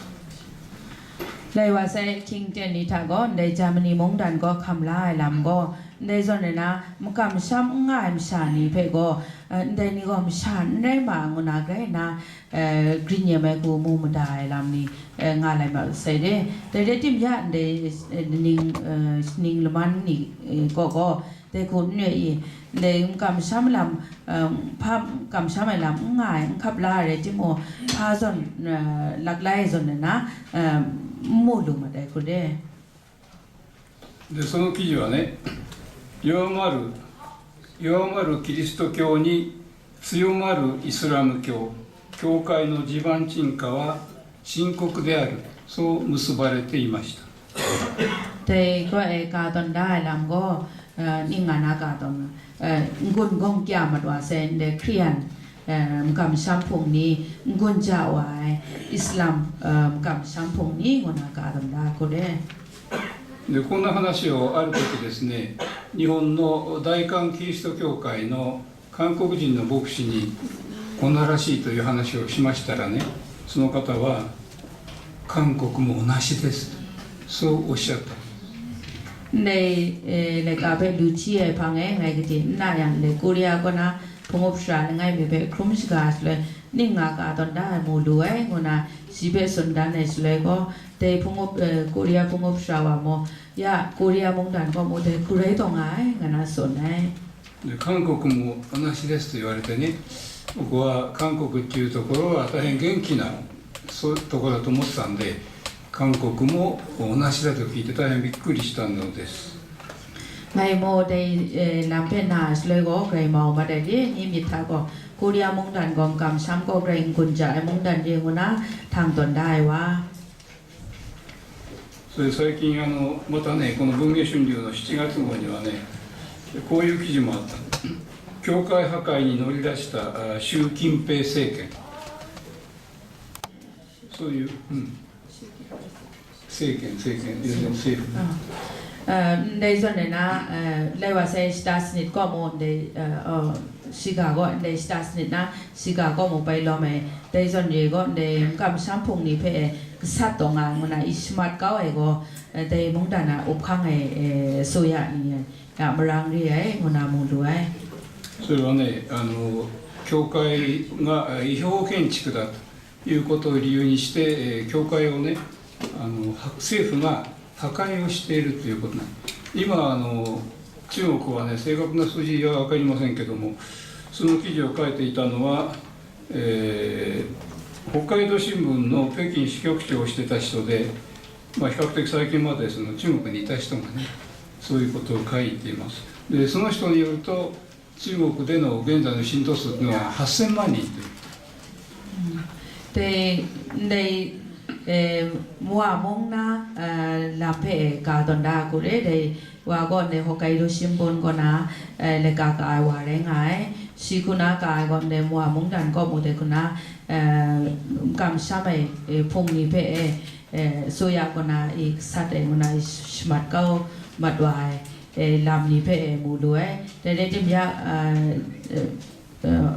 Lai wa sai hkying ten ni hta gaw, ndai Germany mungdan gaw hkam la ai lam gaw, ndai zawn re na, makam masham n nga ai masha ni hpe gaw, eh, ndai ni gaw masha n rai ma ngu na grai nna, eh, grin yem ai hku mu mada ai lam ni, eh, nga lai ma sai re. Dai rai tim ya, ndai, eh, ning, eh, ning laman ni, eh, kaw gaw, dai hku n re i, ndai makam masham lam, eh, hpa makam masham ai lam n nga ai, n hkap la ai rai timung, hpa zawn, eh, lak lai zawn na, eh, n mu lu mat ai hku re. で、その記事はね、弱まる、弱まるキリスト教に強まるイスラム教、教会の地盤沈下は深刻である、そう結ばれていました。 Dai gaw e ka tawn da ai lam gaw, eh, ning nga na ka tawn, eh, n-gun gawng kya mat wa sai ndai Hkriyan, eh, makam masham hpung ni, n-gun ja wa ai Islam, eh, makam masham hpung ni ngu na ka tawn da ai hku re. で、こんな話をある時ですね、日本の大韓キリスト教会の韓国人の牧師にこんならしいという話をしましたらね、その方は、韓国も同じです。そうおっしゃった。 Ndai, eh, laika hpe lu hti ai hpang e ngai gade n na yang, ndai Korea kaw na hpung up shara langai mi hpe hkrum shaga ai shaloi, ning nga ka tawn da ai mu lu ai, ngu na shi hpe tsun dan ai shaloi gaw, dai hpung up, eh, Korea hpung up shara wa mung, ya Korea mungdan kaw mung dai hku rai taw nga ai, nga na tsun ai. で、韓国も同じですと言われてね、僕は韓国っていうところは大変元気な、そういうところだと思ってたんで、韓国も同じだと聞いて大変びっくりしたのです。 Ngai maw dai, eh, lam hpe na shaloi gaw, grai mau mat ai re ni myit hta gaw, Korea mungdan gaw kamsham gaw grai n-gun ja ai mungdan re ngu na htang tawn da ai wa. それ最近、あの、またね、この文藝春秋のしちがつ号にはね、こういう記事もあった。教会破壊に乗り出した、あ、習近平政権。そういう、うん。政権、政権、要するに政府。 Ndai zawn e na, lai wa sai shata sanit kaw mu ndai, shiga gaw ndai shata sanit na, shiga kaw mu bai lawm ai, dai zawn re gaw ndai kamsham hpung ni hpe gasat taw nga ai ngu na i shamat kau ai gaw, dai mungdan a up hkang ai, အစိုးရ ni a marang re ai ngu na mu lu ai. それはね、あの、教会が、あ、違法建築だということを理由にして、えー教会をね、あの、は政府が破壊をしているということなんです。今、あの、中国はね、正確な数字は分かりませんけども、その記事を書いていたのは、えー北海道新聞の北京支局長をしてた人で、まあ、比較的最近までその中国にいた人がね、そういうことを書いています。で、その人によると、中国での現在の信徒数というのははっせんまん人という。 Dai, ndai, eh, Muwa mung na, eh, lam hpe ga tawn da hku re, dai wa gaw ndai Hokkaido Shimbun kaw na, eh, laika ka ai wa rai nga ai. Shi hku na ka ai gaw ndai Muwa mungdan kaw mu dai hku na, eh, kamsham ai, eh, hpung ni hpe, eh, eh, အစိုးရ kaw na i gasat ai ngu na i shamat kau mat wa ai, eh, lam ni hpe, eh, mu lu ai. Dai rai tim ya, eh, eh, eh,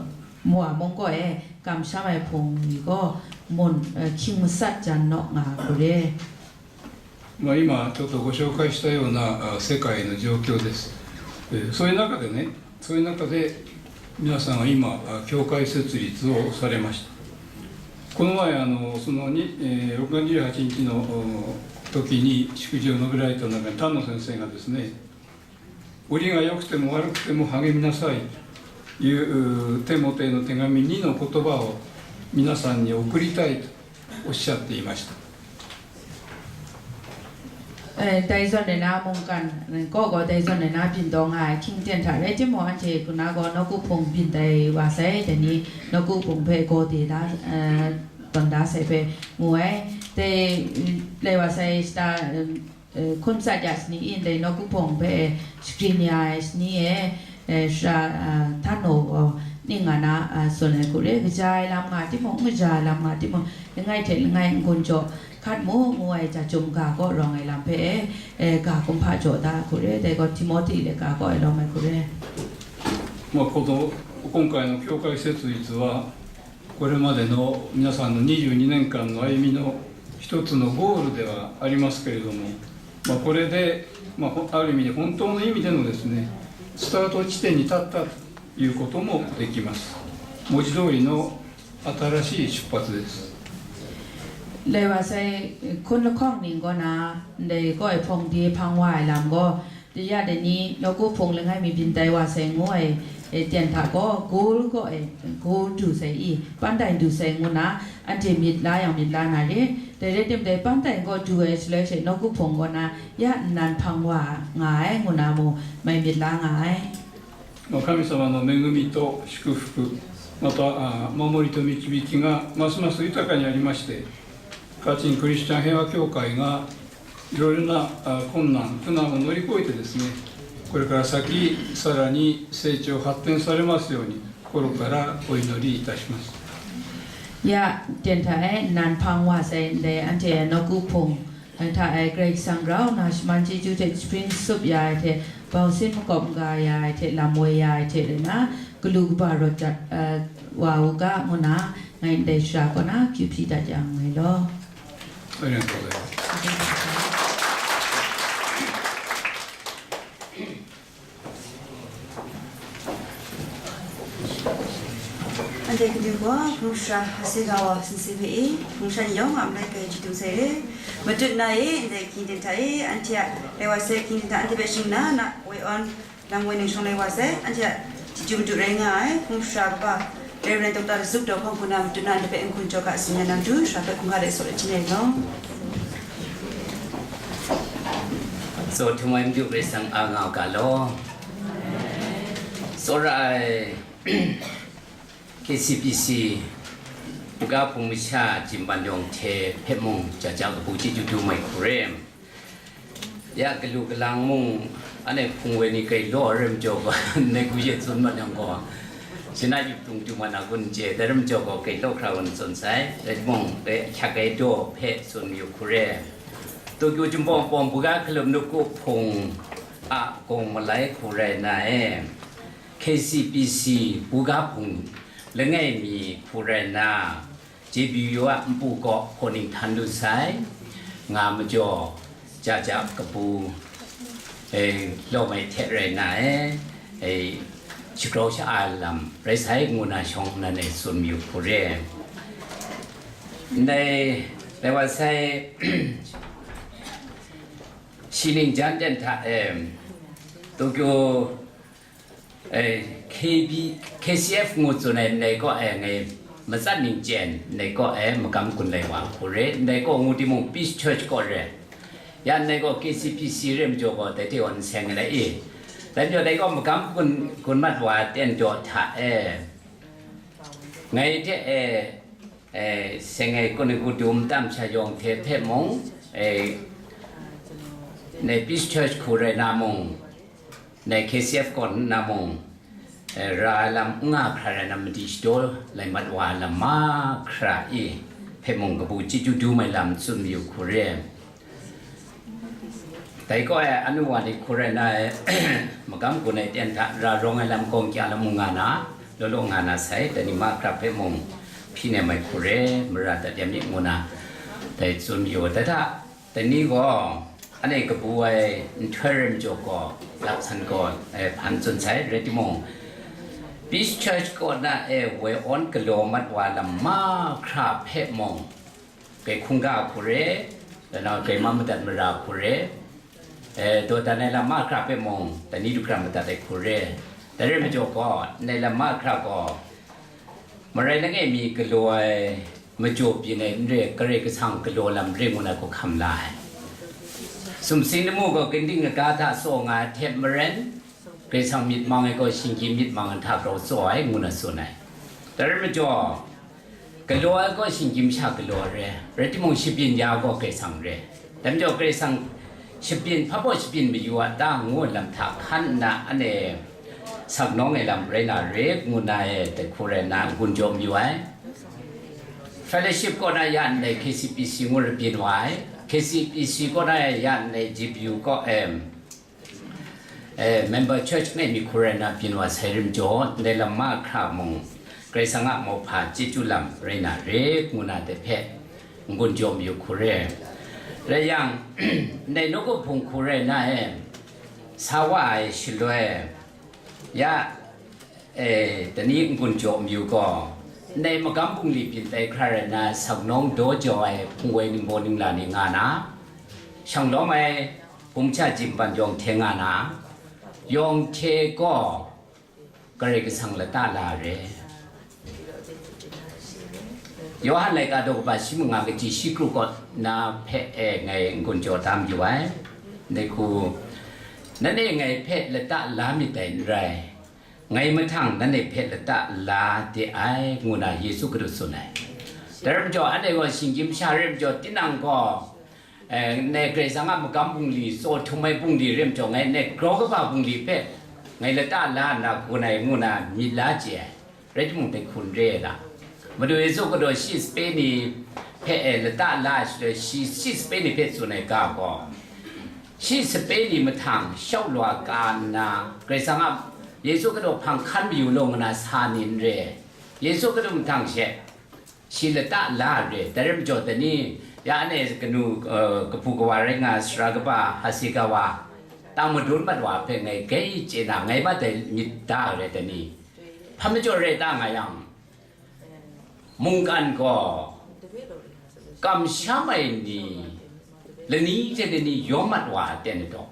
Muwa mung kaw e kamsham ai hpung ni gaw mun, eh, hkying masat jan naw nga hku re. まあ、今ちょっとご紹介したような、あ、世界の状況です。えーそういう中でね、そういう中で皆さんは今、あ、教会設立をされました。この前、あの、そのに、えーろくがつにじゅうはちにちの、お時に祝辞を述べられた中に、丹野先生がですね、「折が良くても悪くても励みなさい」という、う、テモテへの手紙にの言葉を皆さんに送りたいとおっしゃっていました。 Eh, dai zawn e na mungkan, eh, kaw gaw dai zawn e na byin taw nga ai hkying ten hta rai timung, anhte hku na gaw nawku hpung byin tai wa sai, dai ni nawku hpung hpe gaw de da, eh, tawn da sai hpe ngu ai. Dai, mm, lai wa sai shata, mm, eh, hkun sat ya shani in dai nawku hpung hpe shagrin ya ai shani e, eh, shara, ah, htan naw gaw ning nga na, ah, tsun ai hku re, kaja ai lam nga timung, n kaja ai lam nga timung, langai hte langai n-gun jaw hkat mu, ngu ai jahtum ga kaw rawng ai lam hpe, eh, ga kumhpa jaw da ai hku re, dai gaw Timohti laika kaw e lawm ai hku re. まあ、この、今回の教会設立は、これまでの皆さんのにじゅうにねんかんの歩みの一つのゴールではありますけれども、まあ、これで、まあ、ほある意味で本当の意味でのですね、スタート地点に立ったということもできます。文字通りの新しい出発です。 Lai wa sai, hkun lahkawng ning kaw na, ndai kaw e hpawng de hpang wa ai lam gaw, dai ya dai ni, nawku hpung langai mi byin tai wa sai ngu ai, eh, ten hta gaw, goal kaw e, goal du sai i, pantai du sai ngu na, anhte myit la yang myit la na re. Dai rai tim dai pantai kaw du ai shaloi she, nawku hpung kaw na, ya nnan hpang wa nga ai ngu na mu, mai myit la nga ai. まあ、神様の恵みと祝福、また、あ、守りと導きがますます豊かにありまして、カチンクリスチャン平和協会がいろいろな、あ、困難、苦難を乗り越えてですね、これから先、さらに成長発展されますように、心からお祈りいたします。 Ya, ten hta e nnan hpang wa sai ndai anhte nawku hpung, eh, hta e Karai Kasang grau na shaman chyeju hte spring sup ya ai hte, Bau sin makawp maga ya ai hte lam woi ya ai hte rena, galu kaba rawt dat, eh, wa u ga, ngu na, ngai ndai shara kaw na, kyu hpyi dat ya nngai law. Anhte kanu gaw, hpung shara hase ga wa hpung sara hpe e, hpung shara ni yawng a malai kai chyeju sai re. Matut na e, ndai hkying ten hta e, anhte a, dai wa sai hkying ten hta anhte hpe shing nna, na woi awn, lam woi ning shawng lai wa sai, anhte a chyeju madu rai nga ai, hpung shara kaba, Reverend Doctor Zup Daw Hpawng hku na matut na anhte hpe n-gun jaw ga tsun ya na matu, shara hpe hkungga de saw let hti na yu law. Tsaw htum ai madu Karai Kasang a nga u ga law. Tsawra ai K C P C, Buga hpung masha Jim Ban Yawng hte hpe mung, ja ja kabu chyeju du mai hku re. Ya galu galang mung, anhte hpung woi ni kai law ai rai majaw gaw, ndai hku she tsun mat yang gaw, shana yup tung tu mat na gun n chye, dai rai majaw gaw, kai law hkra gun tsun sai, rai timung, dai ahkyak ai daw hpe tsun mayu hku re. Tokyo Jinghpaw Wunpawng Buga Hkalup Nawku Hpung a gawng malai hku rai na e, K C P C Buga hpung langai mi hku rai nna, J B U a npu kaw hkaw ning htan lu sai, nga majaw, ja ja kabu, e, lawm ai hte rai nna e, e, shagrau sha-a ai lam rai sai, ngu na shawng nnan e tsun mayu hku re. Ndai, dai wa sai, shi ning jan ten hta e, Tokyo, e, K B, K C F ngu tsun ai ndai kaw e ngai matsat ning chyen, ndai kaw e magam gun lai wa hku re, ndai kaw ngu timung Peace Church kaw re, ya ndai kaw K C P C re majaw gaw, dai hte gaw n seng ai lai i, dai majaw dai kaw magam gun, gun mat wa ten jaw hta e, ngai hte e, e, seng ai kun ai ku dum tam sha yawng hte hpe mung, e, ndai Peace Church hku rai na mung, ndai K C F kaw na mung, e, ra ai lam n nga hkra rai na, madi shadaw lai mat wa ai lam mahkra i hpe mung kabu chyeju du mai lam tsun mayu hku re. Dai kaw e, anu wa ni hku rai na e, magam gun ai ten hta ra rawng ai lam gawng kya lam mung nga na, law law nga na sai, dai ni mahkra hpe mung hpyi nem ai hku re, mara dat ya mi ngu na, dai tsun mayu. Dai hta, dai ni gaw, anhte kabu ai nhtoi rai majaw gaw, laksan gaw, e, hpan tsun sai, rai timung, Peace Church kaw na e woi awn galaw mat wa lam mahkra hpe mung, kai hkungga hku re, lanau kai ma madat mara hku re, e, dawdan ai lam mahkra hpe mung, dai ni du kram madat ai hku re. Dai rai majaw gaw, ndai lam mahkra gaw, marai langai mi galaw ai, majaw byin ai n re, Karai Kasang galaw lam re ngu na hku hkam la ai. Sumsing lamu gaw ginding kaga hta tsaw nga ai hte maren, Karai Kasang myit mang ai gaw shinggyim myit mang ai hta grau tsaw ai, ngu na tsun ai. Dai rai majaw, galaw ai gaw shinggyim sha galaw ai re, rai timung, shabyin ya gaw Karai Kasang re. Dai majaw, Karai Kasang shabyin, hpa baw shabyin mayu a ta, ngu ai lam hta hkan nna, anhte saknawng ai lam rai na re, ngu na e, dai hku rai nna, n-gun jaw mayu ai. Fellowship kaw na ya ndai K C P C ngu ra byin wa ai, K C P C kaw na ya ndai G P U kaw, em, e, member church ngai mi hku rai na byin wa sai rim jaw, ndai lam mahkra mung, Karai Kasang a mauhpa chyeju lam rai na re, ngu na de hpe, n-gun jaw mayu hku re. Rai yang, ndai nawku hpung hku rai na e, sa wa ai shaloi, ya, e, dai ni n-gun jaw mayu gaw, ndai magam bungli byin tai hkra rai na, saknawng daw jau ai hpung woi ningbaw ningla ni nga na, shang lawm ai, Bungcha Jim Ban Yawng hte nga na, Yawng hte gaw Karai Kasang lata la re. Yawhan laika daw kaba shi manga kaji shi kru kaw na hpe e ngai n-gun jaw da mayu ai. Dai hku, nanhte ngai hpe lata la myit dai n rai, ngai mahtang nanhte hpe lata la de ai, ngu na Yesu Hkristu tsun ai. Dai rai majaw, anhte gaw shinggyim sha rai majaw, tinang gaw, e, ndai Karai Kasang a magam bungli, tsaw htum ai bungli rai majaw, ngai ndai grau kaba bungli hpe ngai lata la nna hku nai ngu na myit la chye ai, rai timung, dai hku n re ai ta? Madu Yesu gaw shi sape ni hpe, e, lata la ai shaloi, shi, shi sape ni hpe tsun ai ga gaw, Shi sape ni mahtang shau lwa ka nna, Karai Kasang a Yesu Hkristu hpang hkan mayu law nna sa ni n re. Yesu Hkristu mahtang she shi lata la re. Dai rai majaw, dai ni, ya anhte kanu, eh, kahpu kawa rai nga, sara kaba Hasegawa, tang madun mat wa hpe ngai grai chye na, ngai mat dai myit da re, dai ni. Hpa majaw rai ta nga yang, mungkan gaw kamsham ai ni lani hte lani yawm mat wa ai ten daw,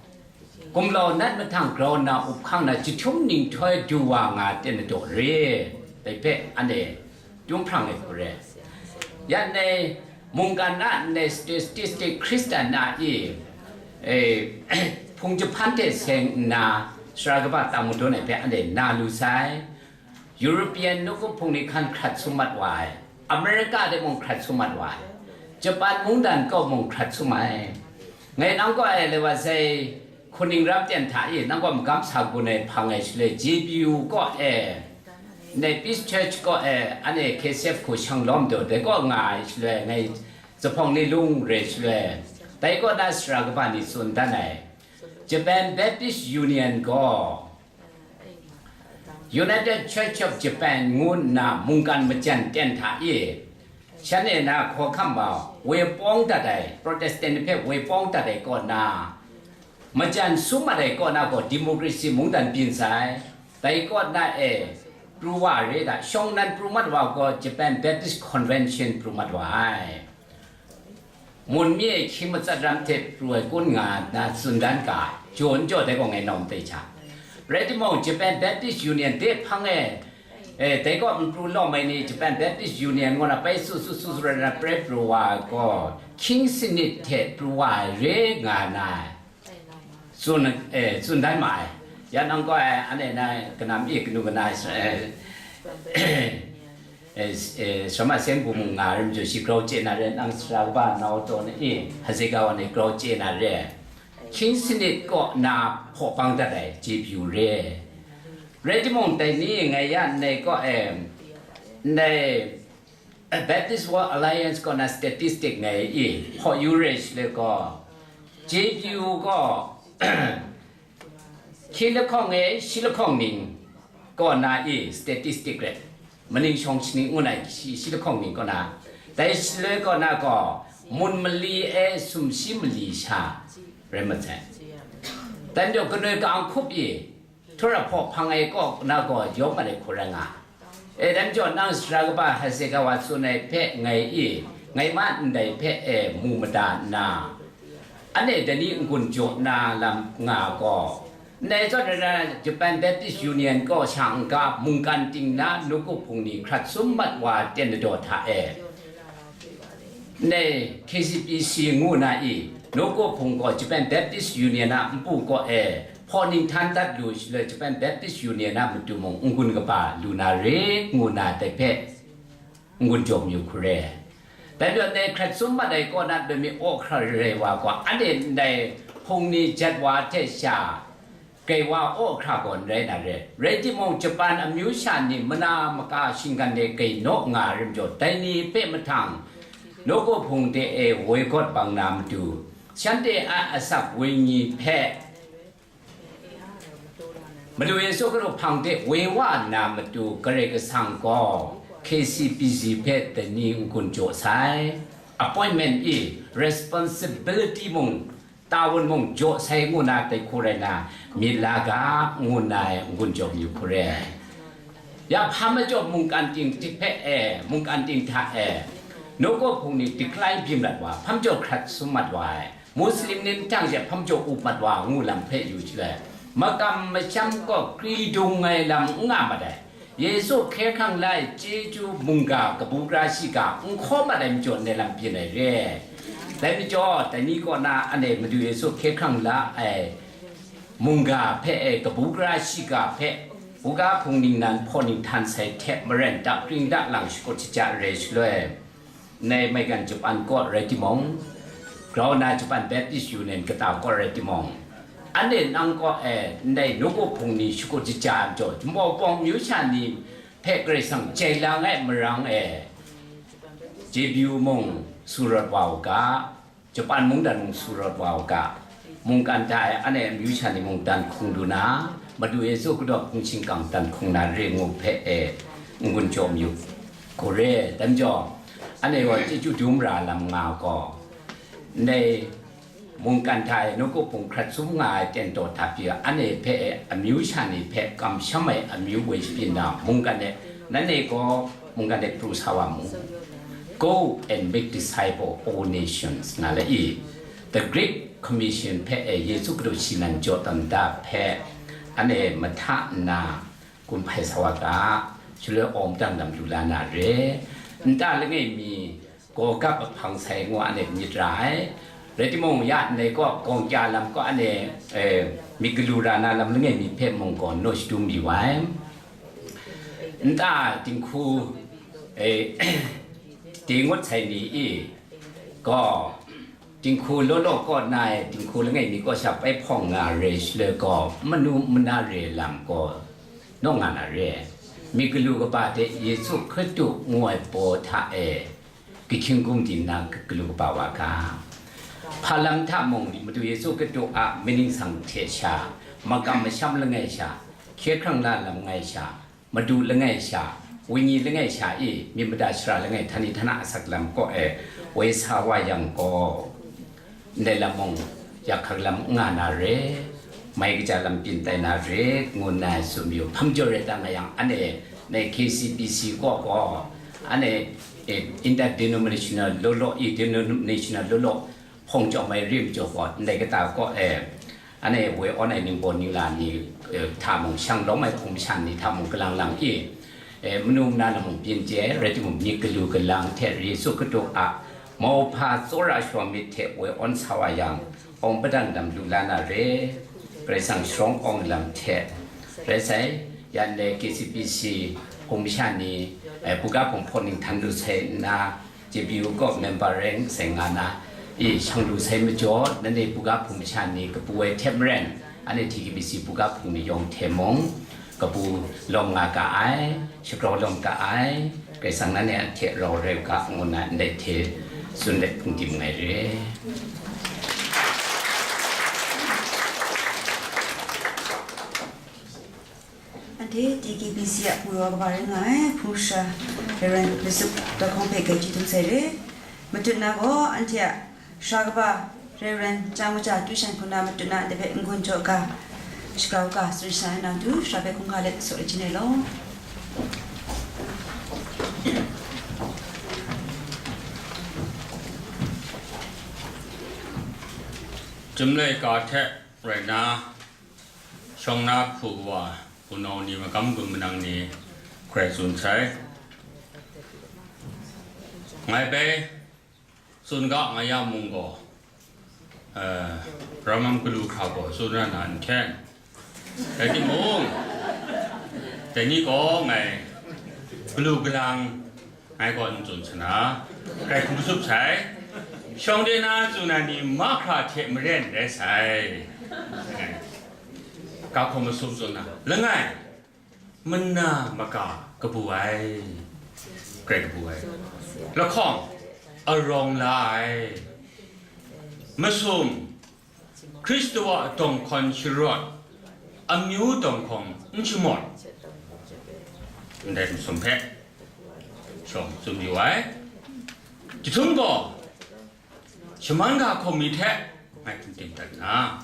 gumlau nat mahtang grau nna up hkang na jahtum ninghtoi du wa nga ai ten daw re, dai hpe anhte Chyum hprang ai hku re. Ya ndai mungkan na ndai statistic Hkristan na i, e, hpung jahpan hte seng nna sara kaba tang madun ai hpe anhte na lu sai. European nawku hpung ni hkan hkrat sum mat wa ai, America de mung hkrat sum mat wa ai, Japan mungdan kaw mung hkrat sum ai. Ngai nang kaw e, le wa sai, hkuning ram ten hta i, nang kaw magam sa gun ai hpang ai shaloi, J B U kaw e, ndai Peace Church kaw e, anhte K C F hku shang lawm daw, dai kaw nga ai shaloi, ngai zuphpawng ni lung re shaloi, dai kaw na sara kaba ni tsun dan ai. Japan Baptist Union gaw United Church of Japan ngu nna mungkan majan ten hta i, shanhte na hkawhkam wa woi pawng dat ai, Protestant ni hpe woi pawng dat ai kaw na, majan sum mat ai kaw na gaw democracy mungdan byin sai. Dai kaw na e pru wa re da, shawng nnan pru mat wa gaw Japan Baptist Convention pru mat wa ai. Mun mi e hkying matsat ram hte pru ai kun nga na tsun dan ga, jaw n jaw dai gaw ngai nawm tai hta. Rai timung, Japan Baptist Union de hpang e, e, dai gaw n pru lawm ai ni, Japan Baptist Union ngu na pai su su su su rai na prai pru wa ai gaw, King Synod hte pru wa ai re nga na ai. Tsun, eh, tsun dan ma ai. Ya nang gaw, eh, anhte na kanam e kanu kana, eh, eh, eh, Sawma Seng Bum nga rim ju shi grau chye na re, nang sara kaba nau taw na e, Hasegawa ni grau chye na re. King Synod kaw na hpaw bang dat ai J B U re. Rai timung, dai ni ngai ya ndai kaw, eh, ndai Baptist World Alliance kaw na statistic ngai i hpaw yu re shaloi gaw, J B U gaw hkye lahkawng e shi lahkawng ning kaw na i statistic re, maning shawng shaning ngu na shi, shi lahkawng ning kaw na, dai shaloi kaw na gaw mun mali e sumshi mali sha rai masai. Dan jaw kanoi ka-ang hkup i, Htura hpaw hpang ai kaw na gaw yawm mat ai hku rai nga. E, dai majaw nang sara kaba Hasegawa tsun ai hpe ngai i, ngai ma ndai hpe e mu mada nna, anhte dai ni n-gun jaw na lam nga gaw, ndai zawn rai na, Japan Baptist Union kaw sha n-ga mungkan ting na nawku hpung ni hkrat sum mat wa ten ladaw hta e, ndai K C B C ngu na i, nawku hpung gaw Japan Baptist Union a npu kaw e hpaw ninghtan dat lu shaloi, Japan Baptist Union a matu mung n-gun kaba lu na re, ngu na dai hpe n-gun jaw mayu hku re. Dai majaw, ndai hkrat sum mat ai kaw na loi mi aw hkra rai wa gaw, anhte ndai hpung ni jat wa hte sha, Grai wa aw hkra gaw n rai na re. Rai timung, Japan amyu sha ni mana maka shinggan de grai naw nga ai rim jaw, dai ni hpe mahtang nawku hpung de e woi gawt bang na matu, shanhte a asak wenyi hpe Madu Yesu Hkristu hpang de woi wa nna matu, Karai Kasang gaw K C B C hpe dai ni n-gun jaw sai. Appointment i, responsibility mung, tawun mung jaw sai ngu na dai hku rai na, myit la ga, ngu na e n-gun jaw mayu hku re. Ya hpa majaw mungkan ting hte hpe e, mungkan ting hta e, nawku hpung ni decline byin mat wa, hpa majaw hkrat sum mat wa ai, Muslim ni mahtang she hpa majaw up mat wa, ngu lam hpe yu shaloi, makam masham kaw kri dung ai lam n nga mat ai. Yesu hkye hkrang la ai chyeju mungga kabu gara shiga n hkaw mat ai majaw ndai lam byin ai re. Dai majaw, dai ni kaw na anhte Madu Yesu hkye hkrang la ai mungga hpe e, kabu gara shiga hpe, buga hpung ningnan hpaw ninghtan sai hte maren, dakring dalang shakut shaja re shaloi, ndai maigan Japan kaw rai timung, grau na Japan Baptist Union kata kaw rai timung, anhte nang kaw e ndai nawku hpung ni shakut shaja ai majaw, Jinghpaw Wunpawng amyu sha ni hpe Karai Kasang jai lang ai marang e, J B U mung su rawt wa u ga, Japan mungdan mung su rawt wa u ga, Mungkan hta e anhte amyu sha ni mung dan hkung lu na, Madu Yesu kadaw hpung shingkang dan hkung na re ngu hpe e n-gun jaw mayu. Kore, dai majaw, anhte gaw chyeju dum ra lam nga gaw, ndai mungkan hta e nawku hpung hkrat sum nga ai ten taw hta pyi, anhte hpe e amyu sha ni hpe kamsham ai amyu woi shabyin na, mungkan e, nanhte gaw mungkan e pru sa wa mu. Go and make disciple all nations, nga le i. The Great Commission hpe e Yesu Hkristu shi nan jaw tawn da hpe, anhte mahta nna gun hpai sa wa ga, shaloi awng padang lam lu la na re. Nta langai mi gaw gap ahpang sai ngu anhte myit ra ai. Rai timung, ya ndai kaw gawng kya lam kaw anhte, eh, myit galu ra na lam langai mi hpe mung gaw naw shadum yu ai. Nta dinghku, eh, de ngut sai ni i gaw, dinghku law law kaw na e, dinghku langai mi kaw sha pai hpawng nga re, shaloi gaw manu mana re lam gaw naw nga na re. Myit galu kaba hte Yesu Hkristu ngu ai baw hta e kahkying gumdi nna galu kaba wa ga. Hpa lam hta mung, Madu Yesu Hkristu a myit ningsang hte sha, makam masham langai sha, hkye hkrang la lam ngai sha, Madu langai sha, Wenyi langai sha i myit mada shara langai htani htana asak lam kaw e woi sa wa yang gaw, ndai lam mung, yak hkak lam n nga na re, mai kaja lam byin tai na re, ngu nna tsun mayu. Hpa majaw rai ta nga yang, anhte, ndai K C B C kaw gaw, anhte, eh, interdenominational law law, i denominational law law, hpawng chyawm ai rim jaw gaw, ndai kata kaw e, anhte woi awn ai ningbaw ningla ni, eh, hta mung, shang lawm ai hpung masha ni hta mung, kalang lang i, eh, manu mana na mung byin chye ai, rai timung, myit galu galang hte Yesu Hkristu a mauhpa tsawra shawa myit hte woi awn sa wa yang, awng padang lam lu la na re, Karai Kasang sharawng awng lam hte, rai sai, yan le K C B C hpung masha ni, eh, buga hpung hpawt ning htan lu sai nna, J B U kaw member rai sai nga na, i shang lu sai majaw, nanhte buga hpung masha ni kabu ai hte maren, anhte T K B C buga hpung ni yawng hte mung, kabu lawm nga ga ai, shagrau lawm ga ai, Karai Kasang nanhte a hte rau rai u ga, ngu nna ndai hte tsun let hpung dim nngai re. Anhte T K B C a pru wa kaba rai nga ai, Hpung Sara Reverend Yusuf Dawhkawng hpe grai chyeju dum sai re. Matut na gaw, anhte a Sara kaba Reverend Chyam Kaja Tushan hpung na matut na, dai hpe n-gun jaw ga, shagrau ga, tsun shana ai nang tu, Sara hpe hkungga let saw ai jin e law. Chyum laika hte rai na, shawng na hku wa, hpunau ni, magam gun manang ni, hkrai tsun sai. Ngai bai tsun ga nga ya mung gaw, eh, ramam galu hkra gaw tsun ra na n hten. Rai timung, dai ni gaw ngai galu galang, ngai gaw n tsun sana, grai hkum tsup sai. Shawng de na tsun ai ni mahkra hte maren rai sai. Ga hkum masum tsun na, langai, mana maka kabu ai, grai kabu ai. Lahkawng, arawng la ai. Masum, Hkristu a dawng hkawn sharawt, amyu dawng hkawng n shamawt. Ndai masum hpe shawng tsun yu ai. Jahtum gaw, shaman ga hkawm mi hte ngai hkum tim dat na,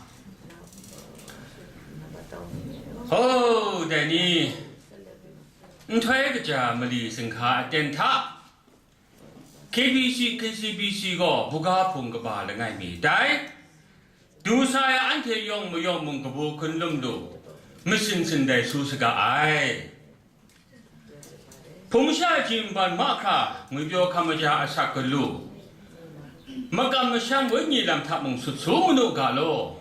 ho, dai ni, nhtoi kaja mali singhka aten hta, K B C, K C B C gaw buga hpung kaba langai mi tai. Du sa ai anhte yawng mayawng mung kabu hkun lum lu, masin sindai su saga ai. Hpung sha ji nban mahkra ngwipyaw hkam maja asak galu, makam masham wenyi lam hta mung sut su manu ga law.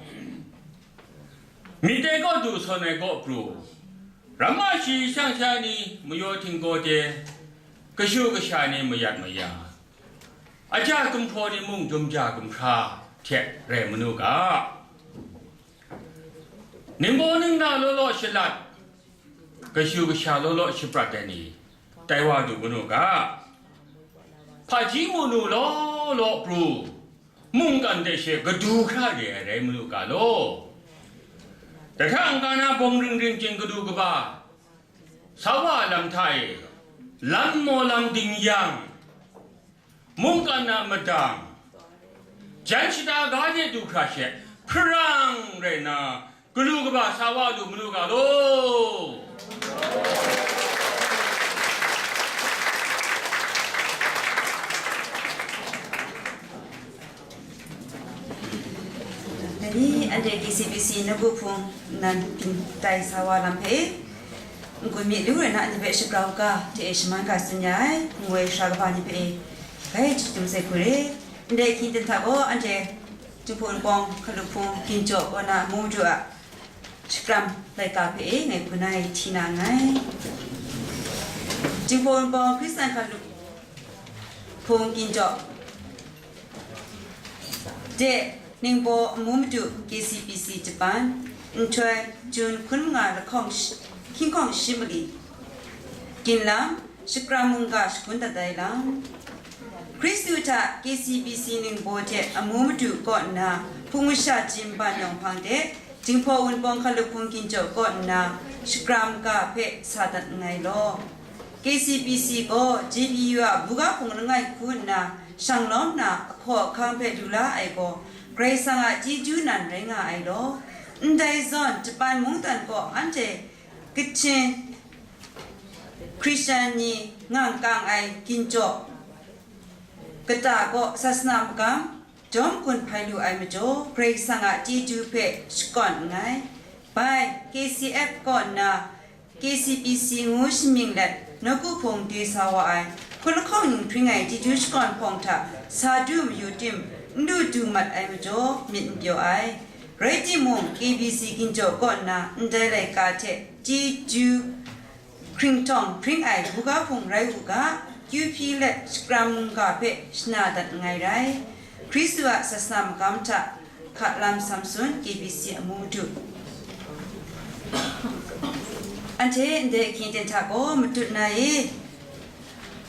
Myit dai kaw du sawn ai kaw pru, ramma shi shang sha ni mayaw htinggaw de, kashu kasha ni mayat maya, aja gumhpraw ni mung dumja gumhkra hte rai manu ga. Ningbaw ningna law law shalat, kashu kasha law law shaprat ai ni, tai wa lu manu ga. Hpaji mu nu law law pru, mungkan hte she kadu hkra re ai rai mu lu ga law. Dahta n-ga na bawng ring ring chying kadu kaba, sa wa lam hta e, lam maw lam ding yang, mungkan a madang, jan shata ga de du hkra she, hparang rai na, galu kaba sa wa lu mu lu ga law. Dai ni anhte K C B C nawku hpung nan byin tai sa wa lam hpe, n-gun mi lu rai na, anhte hpe shagrau ga hte e shaman ga tsun ya ai, ngu ai sara kaba ni hpe e, bai chyum sai hku re. Ndai hkying ten hta gaw, anhte Jinghpaw Wunpawng Hkalup Hpung Ginjaw kaw na amu madu a shakram laika hpe e ngai hku na e hti na nngai. Jinghpaw Wunpawng Hkristan Hkalup Hpung Ginjaw de Ningbaw Amu Madu K C B C Japan, nhtoi Jun hkun manga lahkawng shi-, hkying hkawng shi mali, ginlam, shakram mungga shagun dat ai lam. Hkristu hta K C B C ningbaw hte amu madu kaw nna hpung masha jin ban yawng hpang de, Jinghpaw Wunpawng Hkalup Hpung Ginjaw kaw nna shakram ga hpe sa dat nngai law. K C B C gaw J B U a buga hpung langai hku nna shang lawm na ahkaw ahkang hpe lu la ai gaw, Karai Kasang a chyeju nan rai nga ai law. Ndai zawn, Japan mungdan gaw anhte Kachin Hkristan ni ngang kang ai ginjaw kata gaw sasana magam jawm gun hpai lu ai majaw, Karai Kasang a chyeju hpe shakawn nngai. Bai, K C F kaw nna K C B C ngu shamying let, nawku hpung de sa wa ai, hkun lahkawng ning hpring ai chyeju shakawn hpawng hta sa du mayu tim, n du du mat ai majaw, myit n pyaw ai. Rai timung, K B C ginjaw kaw nna ndai laika hte chyeju hkringhtawng hpring ai buga hpung rai u ga, kyu hpyi let shakram mungga hpe shana dat nngai rai. Hkristu a sasana magam hta hka lam Samson, K B C amu madu. Anhte ndai ahkying ten hta gaw matut na e,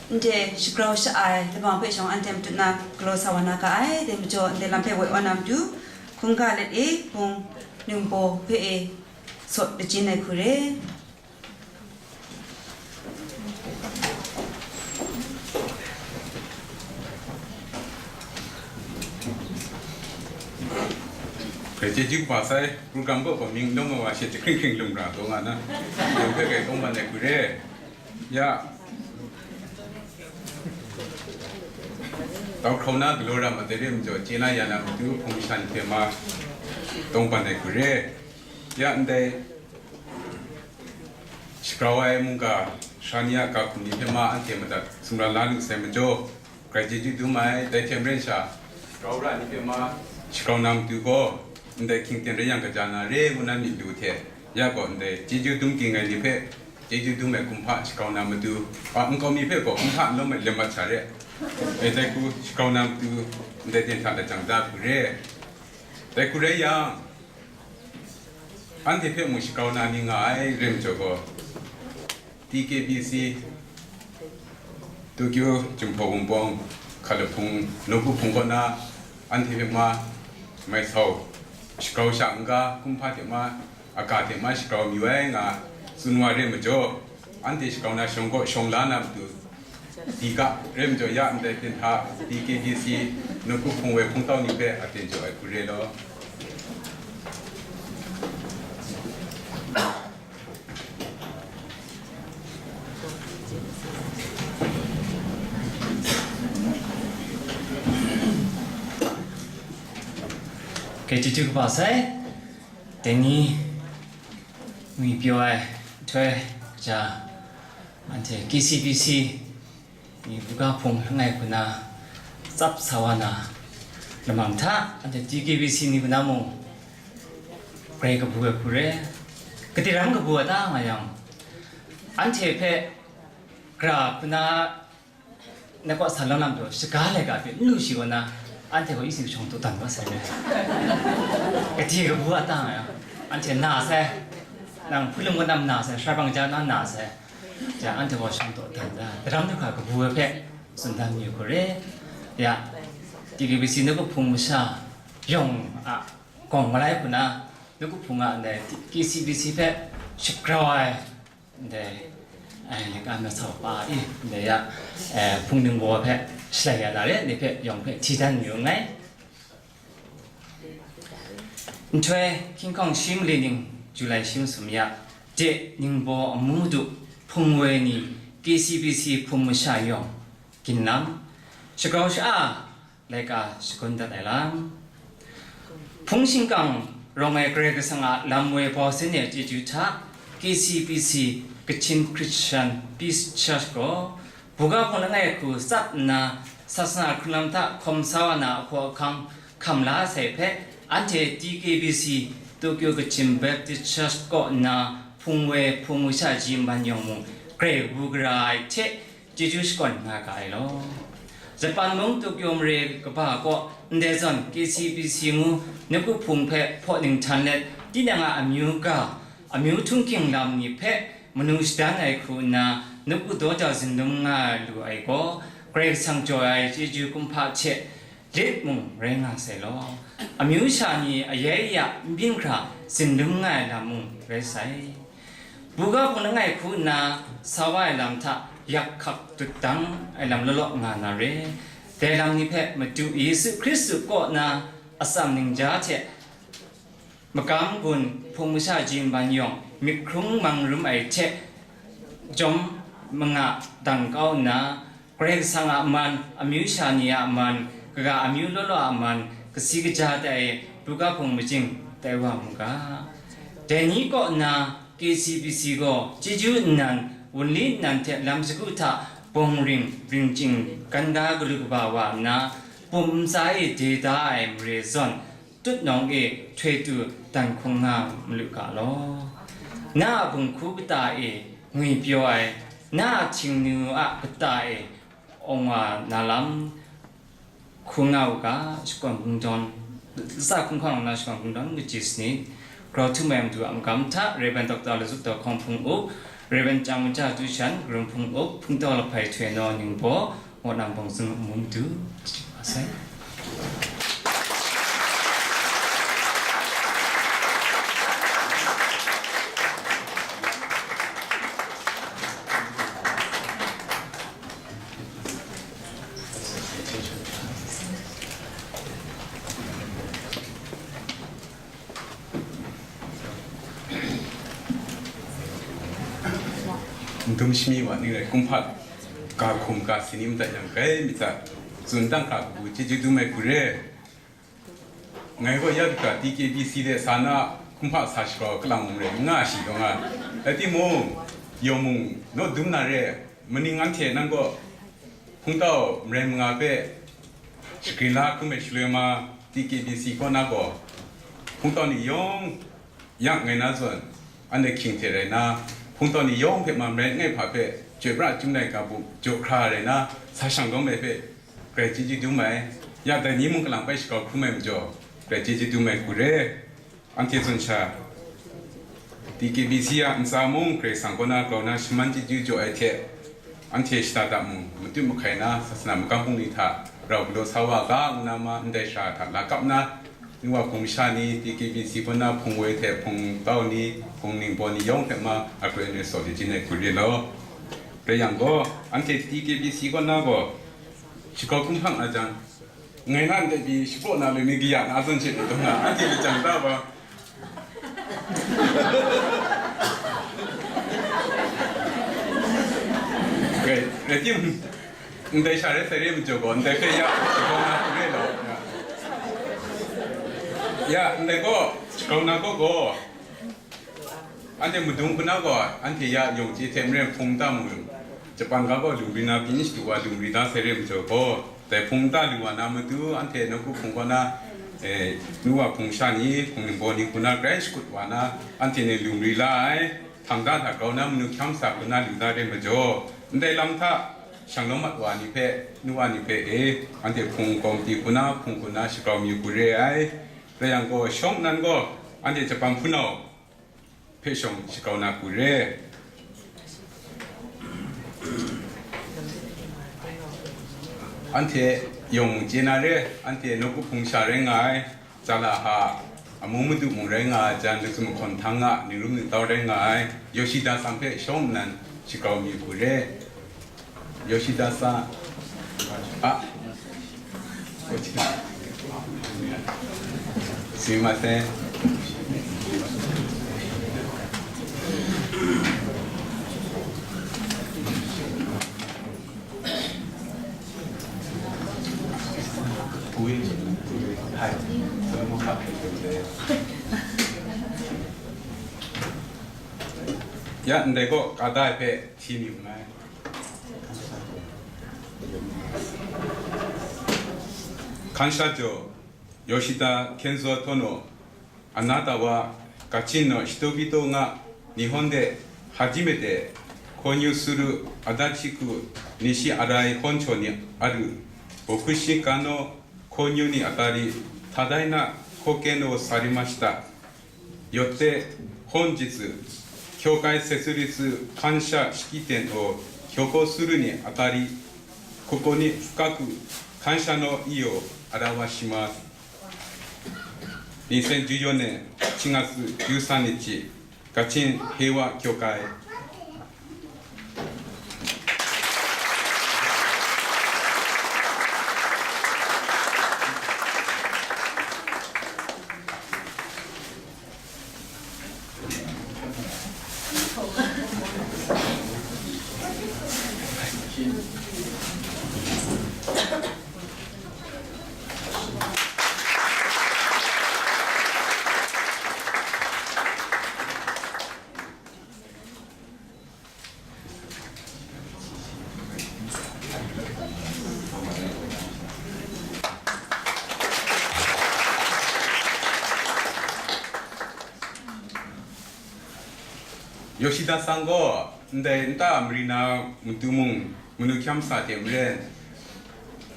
ndai shagrau sha-ai labang hpe shawng anhte matut na galaw sa wa na ga ai, dai majaw ndai lam hpe woi wa na matu, hkungga let e, bung ningbaw hpe e, sawt lachyum ai hku re. Hkrai chyeju kaba sai, program kaw gaw mying n dawng ai wa she jahkring hkring lung ra taw nga na, yawng hpe kai kawng ban ai hku re. Ya, tau hkrau na galaw ra ma dai re majaw, chye na ya na matu hpung shan hte ma tawng ban ai hku re. Ya, ndai shagrau ai mungga sara ni a ga hkum ni hpe ma anhte madat sumran la lu sai majaw, hkrai chyeju dum ai. Dai hte maren sha, shagrau ra ni hpe ma shagrau na matu gaw, ndai hkying ten rai yang kaja na re ngu na myit lu hte, ya gaw ndai chyeju dum ging ai ni hpe chyeju dum ai kumhpa shagrau na matu, a nkau mi hpe gaw kumhpa n lawm ai lem mat sha re. E, dai hku shagrau na matu, ndai ten hta lajang da hku re. Dai hku rai yang, anhte hpe mung shagrau na ni nga ai re majaw gaw, T K B C, Tokyo Jinghpaw Wunpawng Hkalup Hpung, nawku hpung kaw na, anhte hpe ma mai sau, shagrau sha n-ga, kumhpa hte ma, aga hte ma shagrau mayu ai nga tsun wa re majaw, anhte shagrau na shawng kaw shawng la na matu, di ga re majaw, ya ndai ten hta, T K B C nawku hpung woi hpung tau ni hpe aten jaw ai hku re law. Hkrai chyeju kaba sai, dai ni ngwi pyaw ai nhtoi ja, anhte K C B C ni buga hpung langai hku na tsap sa wa na lamang hta, anhte T K B C ni hku na mung grai kabu ai hku re. Gade ram kabu ai ta nga yang, anhte hpe gara hku na na kaw sa lang lam pyaw shaga laika hpe n lu shi wa na, anhte gaw isi shawng dawdan wa sai re. Gade kabu a ta nga yang, anhte na sai, nang hpulum kaw na na sai, shara bang ja na na sai, ja, anhte gaw shawng dawdan da, daram du hkra kabu ai hpe tsun dan mayu hku re. Ya, T K B C nawku hpung masha yawng a gawng malai hku na, nawku hpung a ndai K C B C hpe shagrau ai, ndai, ai, laika masau pa i, ndai ya, eh, hpung ningbaw hpe shalai ya na re, ni hpe yawng hpe hti dan yu nngai. Nhtoi, hkying hkawng shi mali ning, July shi masum ya, de ningbaw amu du, hpung woi ni, K C B C hpung masha yawng, ginlam, shagrau sha-a, laika shagun dat ai lam. Hpung shingkang rawng ai Karai Kasang a lam woi bau sin ai chyeju hta, K C B C, Kachin Christian Peace Church gaw, buga hpung langai hku tsap nna, sasana hkrunlam hta hkawm sa wa na ahkaw ahkang hkam la sai hpe, anhte T K B C, Tokyo Kachin Baptist Church kaw nna hpung woi hpung masha ji man yawng mung grai wu gara ai hte, chyeju shakawn nga ga ai law. Japan mung Tokyo mare kaba kaw ndai zawn K C B C ngu nawku hpung hpe hpaw ninghtan let, tinang a amyu ga, amyu htunghking lam ni hpe manu shadan ai hku nna, nawku daw jau zindum nga lu ai gaw, Karai Kasang jaw ai chyeju kumhpa hte lit mung rai nga sai law. Amyu sha ni ayai ya n byin hkra zindum nga ai lam mung rai sai. Buga hpung langai hku nna sa wa ai lam hta yak hkak dut dang ai lam law law nga na re. Dai lam ni hpe Madu Yesu Hkristu kaw na atsam ningja hte magam gun hpung masha ji man yawng myit hkrung mang rum ai hte, jawm manga dang kau nna, Karai Kasang a man, amyu sha ni a man, kaga amyu law law a man, kasi kaja tai buga hpung majing tai wa mu ga. Dai ni kaw nna, K C B C gaw chyeju nnan, wunli nnan hte lam shagu hta bawng ring, ringchying, ganga galu kaba wa nna, bum ntsa e de da ai mare zawn, tutnawng e htoi tu dan hkung nga malu ga law. Na a bunghku kata e ngwipyaw ai, na a htingnu a kata e awng wa na lam hkung nga u ga, shakawn kungdawn, latsa hkungga na shakawn kungdawn kaji sanit, grau htum ai matu a magam hta, Rev. Doctor Lazuk Daw Hkawng hpung up, Rev. Chyang Maja Tushan, karum hpung up, hpungtau lahpai htoi naw ningbaw, Mawt nang bawng zun mu matu, masai. Ndum shami wa ning rai kumhpa ga hkum ga sini madat yang grai myit sa, tsun dang hkra kabu chyeju dum ai hku re. Ngai gaw ya hkra T K B C de sa na kumhpa sa shagrau kalang rai nga shi gaw nga. Rai timung, yawng mung naw dum na re, maning anhte nang gaw hpungtau marai manga hpe shagrin la hkrum ai shaloi ma, T K B C kaw na gaw hpungtau ni yawng yang ngai na zawn, anhte hkying hte rai na, hpungtau ni yawng hpe ma marai langai hpa hpe chyoi pra chyum ai ga bu jaw hkra rai na, sa shang dawng ai hpe, grai chyeju dum ai. Ya dai ni mung kalang bai shagrau hkrum ai majaw, grai chyeju dum ai hku re. Anhte zawn sha, T K B C a ntsa mung Karai Kasang kaw na grau na shaman chyeju jaw ai hte, anhte shada da mung, matut mahkai na, sasana magam bungli hta rau galaw sa wa ga ngu na ma, ndai sara hta la kap na, nu wa hpung masha ni, T K B C kaw na hpung woi hte hpung tau ni, hpung ningbaw ni yawng hpe ma, a koi n rai saw li jin ai hku re law. Rai yang gaw, anhte T K B C kaw na gaw, shagrau hkum hpang a jang, ngai na ndai pyi shapraw na loi mi kaya na zawn hte dum na, anhte lajang da wa. Rai, rai tim, ndai sha rai sai re majaw gaw, ndai hpe ya shagrau na hku re law. Ya, ndai gaw, shagrau na gaw gaw, anhte madung hku na gaw, anhte ya yawng chye hte maren hpung nta mu, Japan ga gaw lungri na pyi shadu wa lungri da sai re majaw gaw, dai hpung nta lu wa na matu, anhte nawku hpung kaw na, eh, nu wa hpung sha ni, hpung ningbaw ni hku na grai shakut wa na, anhte ni lungri la ai, hpang da hta grau na manu hkyam sa hku na lu na re majaw, ndai lam hta, shanglawm mat wa ni hpe, nu wa ni hpe e, anhte hpung kawmti hku na, hpung hku na shagrau mayu hku re ai. Rai yang gaw, shawng nnan gaw, anhte Japan hpunau hpe shawng shagrau na hku re. Anhte Yawng mung chye na re, anhte nawku hpung sha rai nga ai, Jala ha, amu madu mung rai nga ai, jan Luzum Hkawn Htang a ningrum ningtau rai nga ai, Yoshida san hpe shawng nnan shagrau mi hku re. Yoshida san, a, すいません。 Ya, ndai gaw, kata ai hpe hti mi nngai. Kansha jo, Yoshida Kenzo Tono, あなたは、家臣の人々が日本で初めて購入する足立区西新井本町にある牧師館の購入にあたり、多大な貢献をされました。よって、本日、教会設立感謝式典を強行するにあたり、ここに深く感謝の意を表します。 にせんじゅうよねんしちがつじゅうさんにち、家陳平和協会。 Yoshida san gaw, ndai nta mari na matu mung, manu hkyam sa hte maren,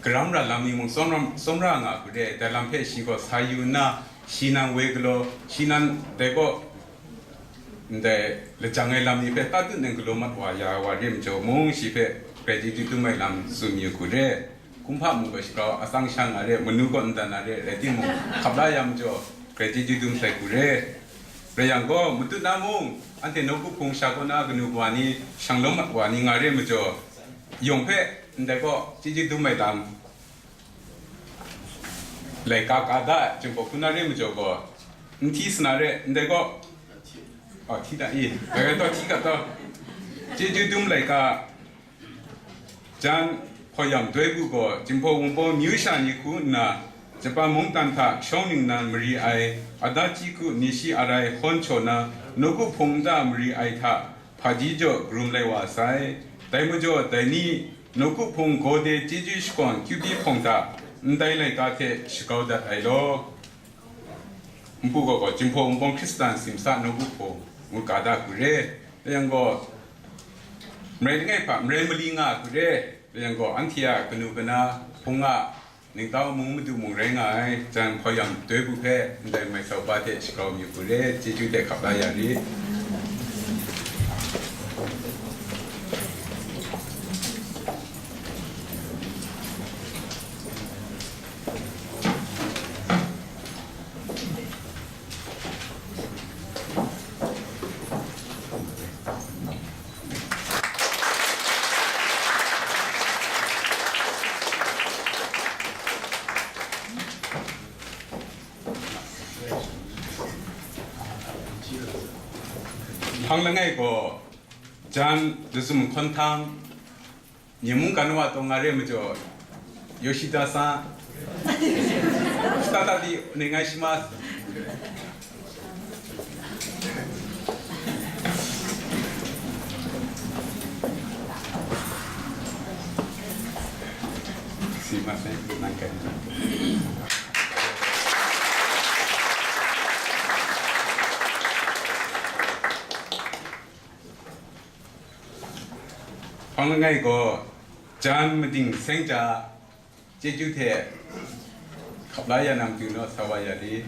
garam ra lam ni mung tsawm ra, tsawm ra nga hku re, dai lam hpe shi gaw sa yu nna, shi nan woi galaw, shi nan dai gaw, ndai lajang ai lam ni hpe tatut nang galaw mat wa ya wa re majaw mung, shi hpe grai chyeju dum ai lam tsun yu hku re. Kumhpa mung gaw shagrau atsang sha nga re, manu gaw ndan na re, rai timung, hkap la ya majaw, grai chyeju dum sai hku re. Rai yang gaw, matut na mung, anhte nawku hpung sha kaw na kanu kawa ni shanglawm mat wa ni nga re majaw, yawng hpe ndai gaw chyeju dum ai lam, laika ka da, Jinghpaw hku na re majaw gaw, n hti sa na re, ndai gaw, oh, hti da i, dai gaw taw hti ga taw, chyeju dum laika, jan hpawt yam doi bu gaw, Jinghpaw Wunpawng myu sha ni hku nna, Japan mungdan hta shawng ningnan mari ai, Adachi hku Nishi Arai Hon Chaw na, nawku hpung nta mari ai hta, hpaji jaw karum lai wa sai. Dai majaw, dai ni nawku hpung gawde chyeju shakawn kyubi hpawng hta, ndai laika hte shakau dat ai law. Npu gaw gaw, Jinghpaw Wunpawng Hkristan simsa nawku hpung ngu ka da hku re. Rai yang gaw, marai langai hpa marai mali nga hku re. Rai yang gaw, anhte a kanu kana hpung a ningtau mung madu mung rai nga ai, jan hpawt yam doi bu hpe ndai mai sau ba hte shagrau mi hku re, chyeju hte hkap la ya rit. Hpang langai gaw, jan Luzum Hkawn Htang, Nyi mungkan wa taw nga re majaw, Yoshida san, shita ta di o negai shimasu. Sumimasen, nankai. Hpang langai gaw, jan mading seng ja, chyeju hte hkap la ya na matu naw sa wa ya rit.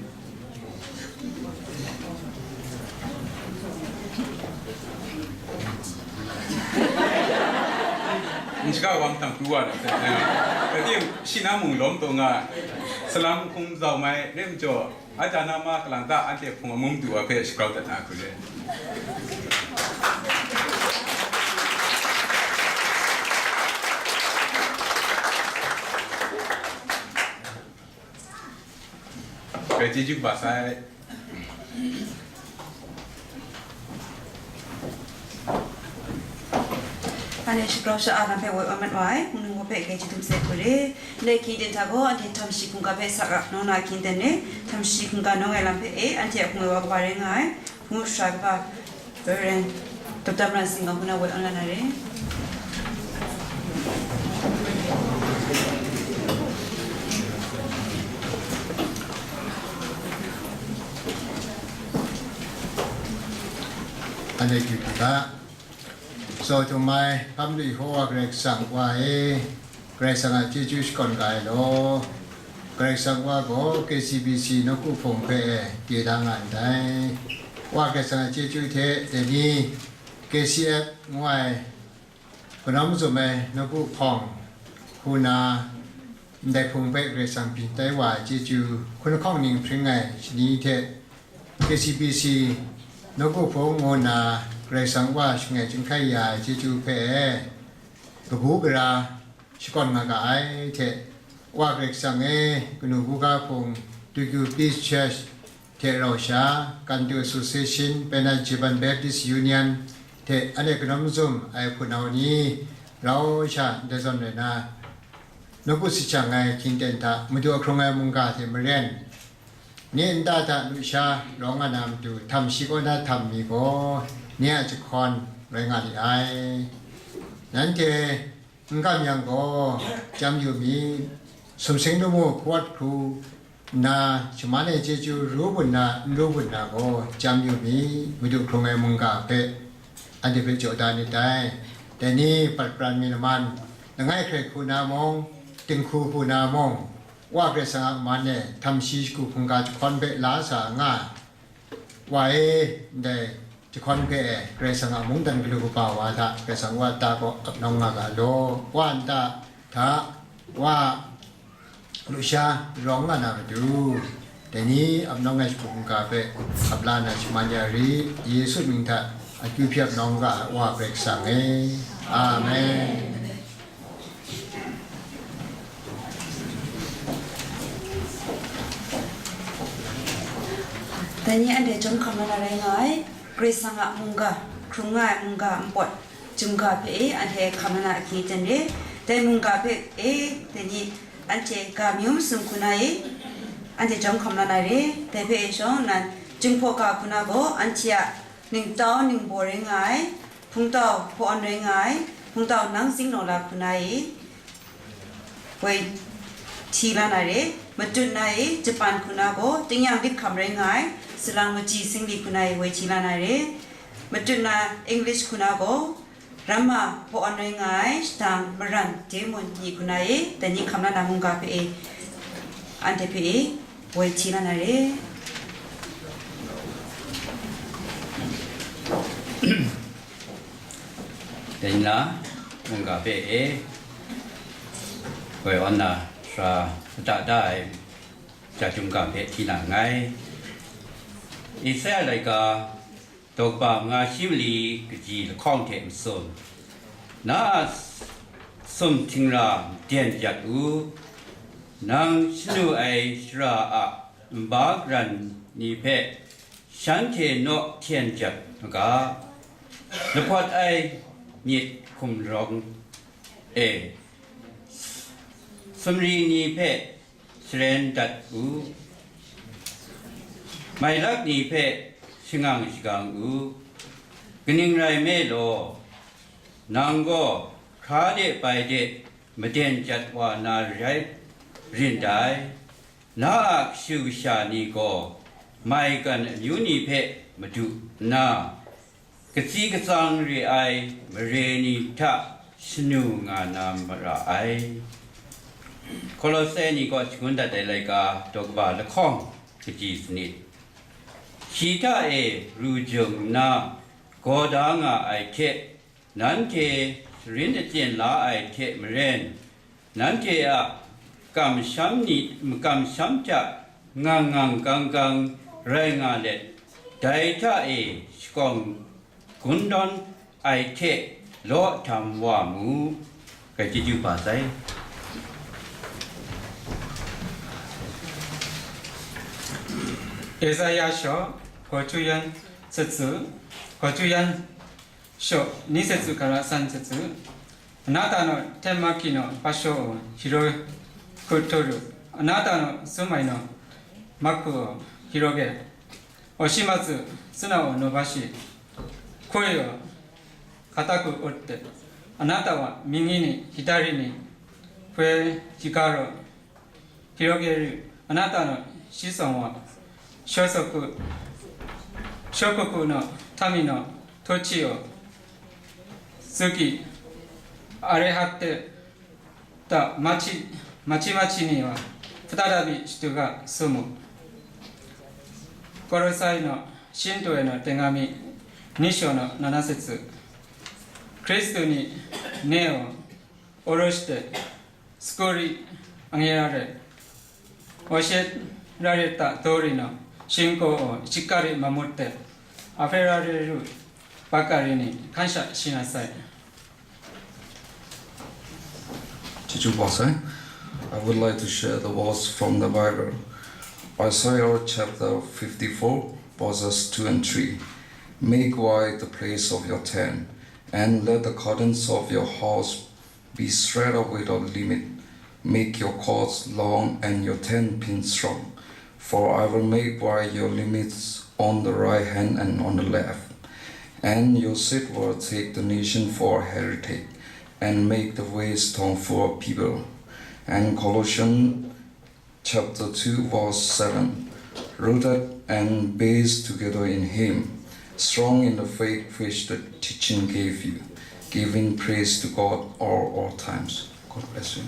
N shaga wa mahtang pru wa na, kating shi na mung lawm taw nga, salang hkum zau mai re majaw, a ja na ma kalang ta anhte hpung amu madu wa hpe shagrau dat na hku re. Grai chyeju kaba sai. Anhte shagrau sha-a lam hpe woi amat wa ai, hpung num hpe grai chyeju masai hku re. Ndai hkying ten hta gaw, anhte htam shi hkungga hpe sa ra nawng na hkying ten re, htam shi hkungga nawng ai lam hpe e, anhte a hpung ai wa kaba rai nga ai, hpung sara kaba, Reverend Doctor Maran Singkang hku na woi awn la na re. Anhte kyu hkrup ga. Tsaw htum ai, hkam lu ai Hkawa Karai Kasang Wa e, Karai Kasang a chyeju shakawn ga ai law. Karai Kasang Wa gaw K C B C nawku hpung hpe e, chye da nga ndai. Wa Karai Kasang a chyeju hte dai ni K C F ngu ai, kanawn mazum ai nawku hpawng hku na, ndai hpung hpe Karai Kasang byin tai wa ai chyeju, hkun lahkawng ning hpring ai shani hte K C B C nawku hpung ngu nna Karai Kasang Wa shangai chyinghkai ya ai chyeju hpe e, kabu gara shakawn nga ga ai hte, Wa Karai Kasang e, kanu kabu ga hpung, Tukyu Peace Church hte rau sha, Kantu Association, Pena Japan Baptist Union hte anhte kanawn mazum ai hpunau ni rau sha ndai zawn rai na, nawku si shang ai hkying ten hta Madu a hkrung ai mungga hte maren, ni nta hta lusha rawng nga na matu htam shi kaw na htam mi gaw, ni a jahkawn rai nga li ai. Nanhte n kam yang gaw, chyam yu mi, sumsing lamu hkawat hkru nna, shaman ai chyeju ru bun na, n ru bun na gaw, chyam yu mi, Madu hkrung ai mungga hpe, anhte hpe jaw da nit dai. Dai ni, pat pran mi laman, langai hkrai hku na mung, dinghku hku na mung, Wa Karai Kasang a man e, htam shi shagu hkungga jahkawn hpe la sa nga, Wa e, ndai jahkawn hpe e, Karai Kasang a mungdan galu kaba wa hta, Karai Kasang Wa ta kaw ap nawng nga ga law. Wa nta hta, Wa lusha rawng nga na matu, dai ni ap nawng ai shagu hkungga hpe ap la na shaman ya rit, Yesu mying hta akyu hpyi ap nawng ga ai Wa Karai Kasang e. Amen. Dai ni anhte chyawm hkam la na rai nga ai, Karai Kasang a mungga, hkrung nga ai mungga npawt, chyum ga hpe e, anhte hkam la na ahkying aten re. Dai mungga hpe e, dai ni anhte ga myu masum hku na e, anhte chyawm hkam la na re. Dai hpe e shawng nan, Jinghpaw ga hku na gaw, anhte a ningtau ningbaw rai nga ai, hpungtau hpaw-awn rai nga ai, hpungtau nang zingnaw la hku na e, woi hti la na re. Matut na e, Japan hku na gaw, tingnyang lit hkam rai nga ai, salang machyi singli hku na e, woi hti la na re. Matut na English hku na gaw, ramma hpaw-awn rai nga ai, shadang maran demon ni hku na e, dai ni hkam la na mungga hpe e, anhte hpe e, woi hti la na re. Dai na mungga hpe e, woi awn na sara mada da ai ja chyum ga hpe hti na nngai. Isaya laika daw kaba manga shi mali kaji lahkawng hte masum, na a sum htingra maden jat u, nang shanu ai shara a nba karan ni hpe shanhte naw hten jat maga, lahpawt ai myit hkum rawng e sumri ni hpe sharen dat u, mailak ni hpe shangang shagang u. Kaning rai nme law, nang gaw hkra de bai de maden jat wa na rai rin dai. Na a kashu kasha ni gaw maigan amyu ni hpe madu nna, katsi katsang re ai mare ni hta shanu nga na mara ai. Kolose ni kaw shangun dat ai laika daw kaba lahkawng kaji sanit. Shi hta e ru jung nna gaw da nga ai hte, nanhte sharin achyen la ai hte maren, nanhte a kamsham ni, kamsham hta ngang ngang gang gang rai nga let, dai hta e shakawng gun dawn ai hte law htam wa mu. Grai chyeju ba sai. Esaya shaw, hkaw chu yan satsu, hkaw chu yan shaw, ni satsu hkara san satsu. Anata no, Temaki no, Pasho o, Hiro kutoru. Anata no, Sumai no, Maku o, Hiroge. Oshimatsu, Suna o, Nobashi. Koyo, Kataku utte. Anata wa, Mingi ni, Hitari ni, Kwe, Hikaro, Hirogeru, Anata no, Shisong wa, Shosoku, Shokoku no, Tami no, Tochi o, Suki, Arehate, ta machi, machi machi ni wa, Fatadabi shituga sumu. Korosai no, Shinto e no, Tengami, Nisho no, Nanasetsu. Kristu ni, Neo, Oroshite, Skori, Angerare. Oshe rare ta dori no, Shinko o, Ichikari mamute, Aferare ru, Bakari ni, Kansha shinasai. Chichu Pasai, I would like to share the words from the Bible. Isaiah chapter fifty-four, verses two and three. Make wide the place of your tent, and let the curtains of your house be spread out without limit. Make your cords long and your tent pins strong. For I will make wide your limits on the right hand and on the left, and your seed will take the nation for a heritage, and make the ways strong for a people. And Colossians chapter two, verse seven. Rooted and based together in Him, strong in the faith which the teaching gave you, giving praise to God all, all times. God bless you.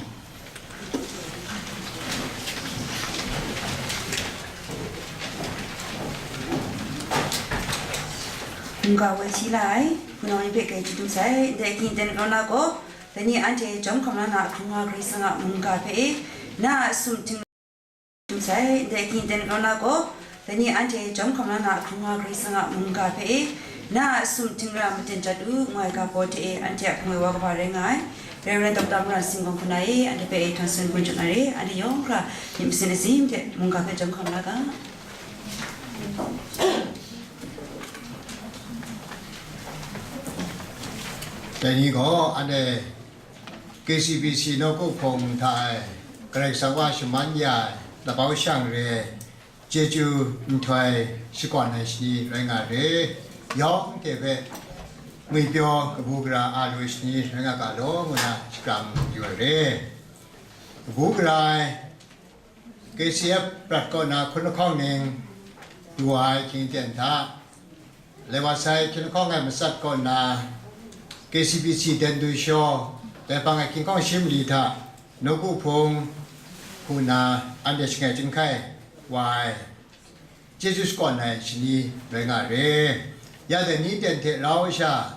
Mungga woi shi la ai, hpunau ni hpe grai chyeju sai, ndai hkying ten kau na gaw, dai ni anhte jawm hkam la na a hkrung wa Karai Kasang a mungga hpe e, na a sumhting sai, ndai hkying ten kau na gaw, dai ni anhte jawm hkam la na a hkrung wa Karai Kasang a mungga hpe e, na a sumhting ra maten jat u, ngu ai ga baw hte e, anhte a hpung ai wa kaba rai nga ai, Reverend Doctor Mura Singkawng hku na e, anhte hpe e htan tsun gun jat na re, anhte yawng hkra myit masin azim hte mungga hpe jawm hkam la ga. Dai ni gaw anhte K C B C nawku hpung hta e Karai Kasang wa shaman ya ai labau shang re ai chyeju nhtoi shakawn ai shani rai nga re, yawng hte hpe ngwipyaw kabu gara a lu ai shani rai nga ga law ngu na shakram yu ai re. Kabu gara ai K C F prat kaw na hkun lahkawng ning du wa ai hkying ten hta, Laiwa sai hkying lahkawng ai matsat kaw na K C B C dan du shaw, dai hpang ai hkying hkawng shi mali hta, nawku hpung hku na anhte shangai chyinghkai wa ai, chyeju shakawn ai shani rai nga re. Ya dai ni ten hte rau sha,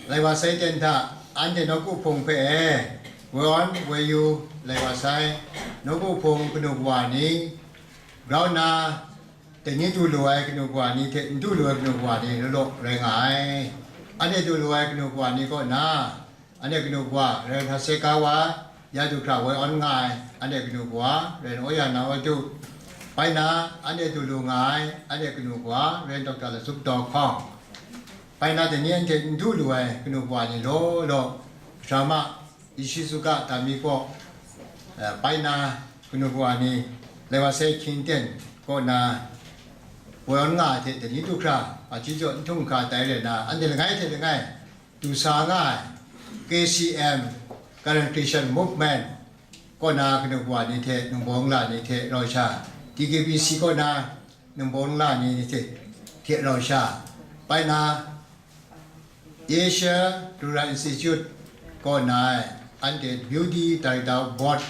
Laiwa sai ten hta anhte nawku hpung hpe e, woi awn woi yu Laiwa sai, nawku hpung kanu kawa ni, grau nna, dai ni du lu ai kanu kawa ni hte n du lu ai kanu kawa ni law law rai nga ai. Anhte du lu ai kanu kawa ni kaw na, anhte kanu kawa Rev. Hase Ka wa, ya du hkra woi awn nga ai, anhte kanu kawa Rev. Oya Na Otu, bai na, anhte du lu nga ai, anhte kanu kawa Rev. Doctor Lasup Daw Hkawng, bai na, dai ni anhte n du lu ai kanu kawa ni law law, drama, Ishizuka Tamiko, eh, bai na, kanu kawa ni, Laiwa sai hkying ten kaw na, woi awn nga ai hte dai ni du hkra, a chyeju jaw n htung hkra tai rai na, anhte langai hte langai, du sa nga ai, K C M, Karen Christian Movement, kaw na kanu kawa ni hte, ningbaw nla ni hte rau sha, T K B C kaw na, ningbaw nla ni hte, hte rau sha, bai na, Asia Rural Institute kaw na ai, anhte Beauty Director Board,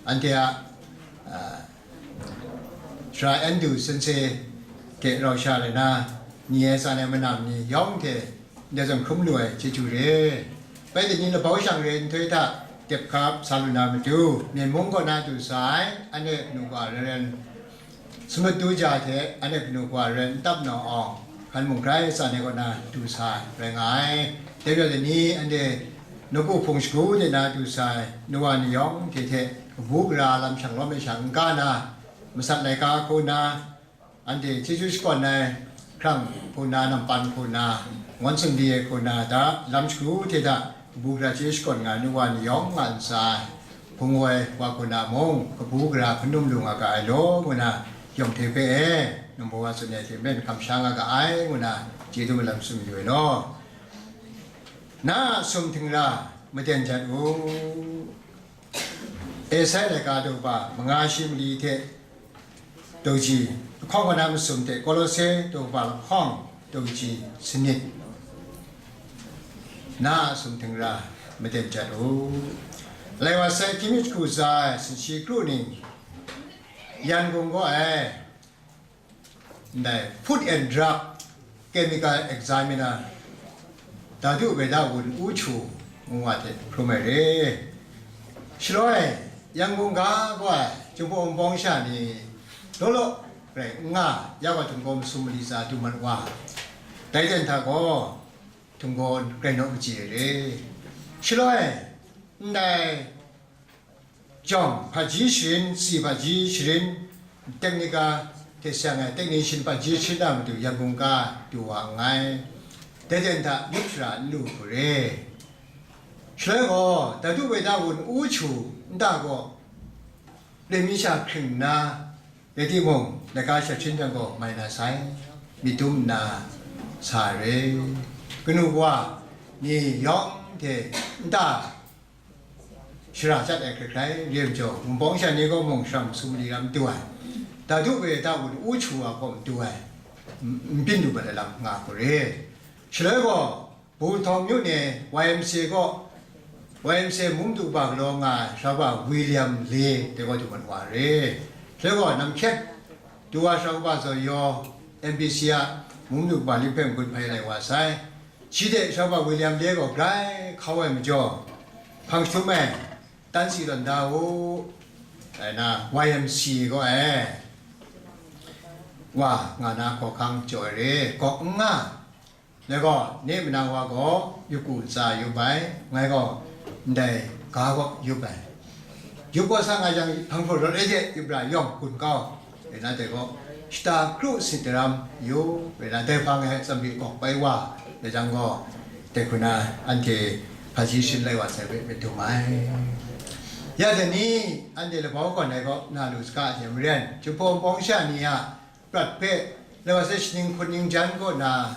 anhte a, ah, Sara Andrew Sensei hte rau sha rai na, ni ai tsan ai manam ni yawng hte ndai zawn hkrum lu ai chyeju re. Bai dai ni labau shang re nhtoi hta dep hkap sa lu na matu, Myen mung kaw na du sa ai, anhte kanu kawa rai rai, Sumatu ja hte anhte kanu kawa rai n tap na awng, hkan mung grai tsan ai kaw na du sa ai rai nga ai. Dai majaw dai ni anhte nawku hpung shagu de na du sa ai, nu wa ni yawng hte hte kabu gara lam shang lawm ai sha n ga na, masat laika hku na, anhte chyeju shakawn ai hkrang hku na, nampan hku na, ngawn sumri ai hku na, da lam shagu hte hta kabu gara chyeju shakawn nga ai nu wa ni yawng nga ntsa ai, hpung woi wa hku na mung, kabu gara hkun dum lu nga ga ai law, ngu na, yawng hte hpe e, number wa tsun ai hte maren hkam sha nga ga ai, ngu na, chyeju malam tsun mayu ai law. Na a sum htingra maden jat u. Esai laika daw ba manga shi mali hte daw ji lahkawng kaw na masum hte Kolose daw ba lahkawng daw ji sanit. Na a sum htingra maden jat u. Lai wa sai, hkying mi jahku tsa ai, sanshi kru ning, Yangon kaw ai, ndai Food and Drug Chemical Examiner, Dadu Veda Wun U Chu ngu wa hte hkrum ai re. Shaloi, Yangon ga gaw ai Jinghpaw Wunpawng sha ni law law rai n nga, ya gaw htinggaw masum mali tsa du mat wa, dai ten hta gaw htinggaw grai naw machyi ai re. Shaloi, ndai jawng hpaji sharin, tsi hpaji sharin, teknika hte seng ai technician hpaji sharin a matu Yangon ga du wa nngai. Dai ten hta yup shara n lu hku re. Shaloi gaw, Dadu Veda Wun U Chu nta gaw, lemi sha hkring nna, rai timung, laika sha hkrin jang gaw mai na sai, myit dum nna sa ai re. Kanu wa ni yawng hte nta shara chyat ai hkrai hkrai re ai majaw, Wunpawng sha ni gaw mung shara masum mali lam du ai, Dadu Veda Wun U Chu wa gaw madu ai, n-, n byin lu mat ai lam nga hku re. Shaloi gaw, Bun Htawng myu ni Y M C A kaw, Y M C A mung du kaba galaw nga ai, sara kaba William Lee dai gaw du mat wa re. Shaloi gaw, Nam Hkyet du wa sara kaba Zaw Yaw, M B C a mung du kaba Lim Hpe N Gun hpai lai wa sai. Shi de sara kaba William Lee gaw grai hkau ai majaw, hpang jahtum e, Tan Si Tawn Da U, ai na, Y M C A kaw e wa nga na hkawhkang jaw ai re, gawk n nga. Dai gaw, ni manang wa gaw yup ntsa yup ai, ngai gaw ndai ga gaw yup ai. Yup gaw sa nga jang, hpang hpung rawt ai hte yup ra yawng gun kau, rai na dai gaw, shata kru sit daram yu, rai na dai hpang e tsam byi gawk bai wa, dai jang gaw, dai hku na anhte hpaji sharin lai wa sai hpe myit dum ai. Ya dai ni, anhte labau gawn ai kaw na lu saga hte maren, Jinghpaw Wunpawng sha ni a prat hpe, lai wa sai shaning hkun ningjan kaw na,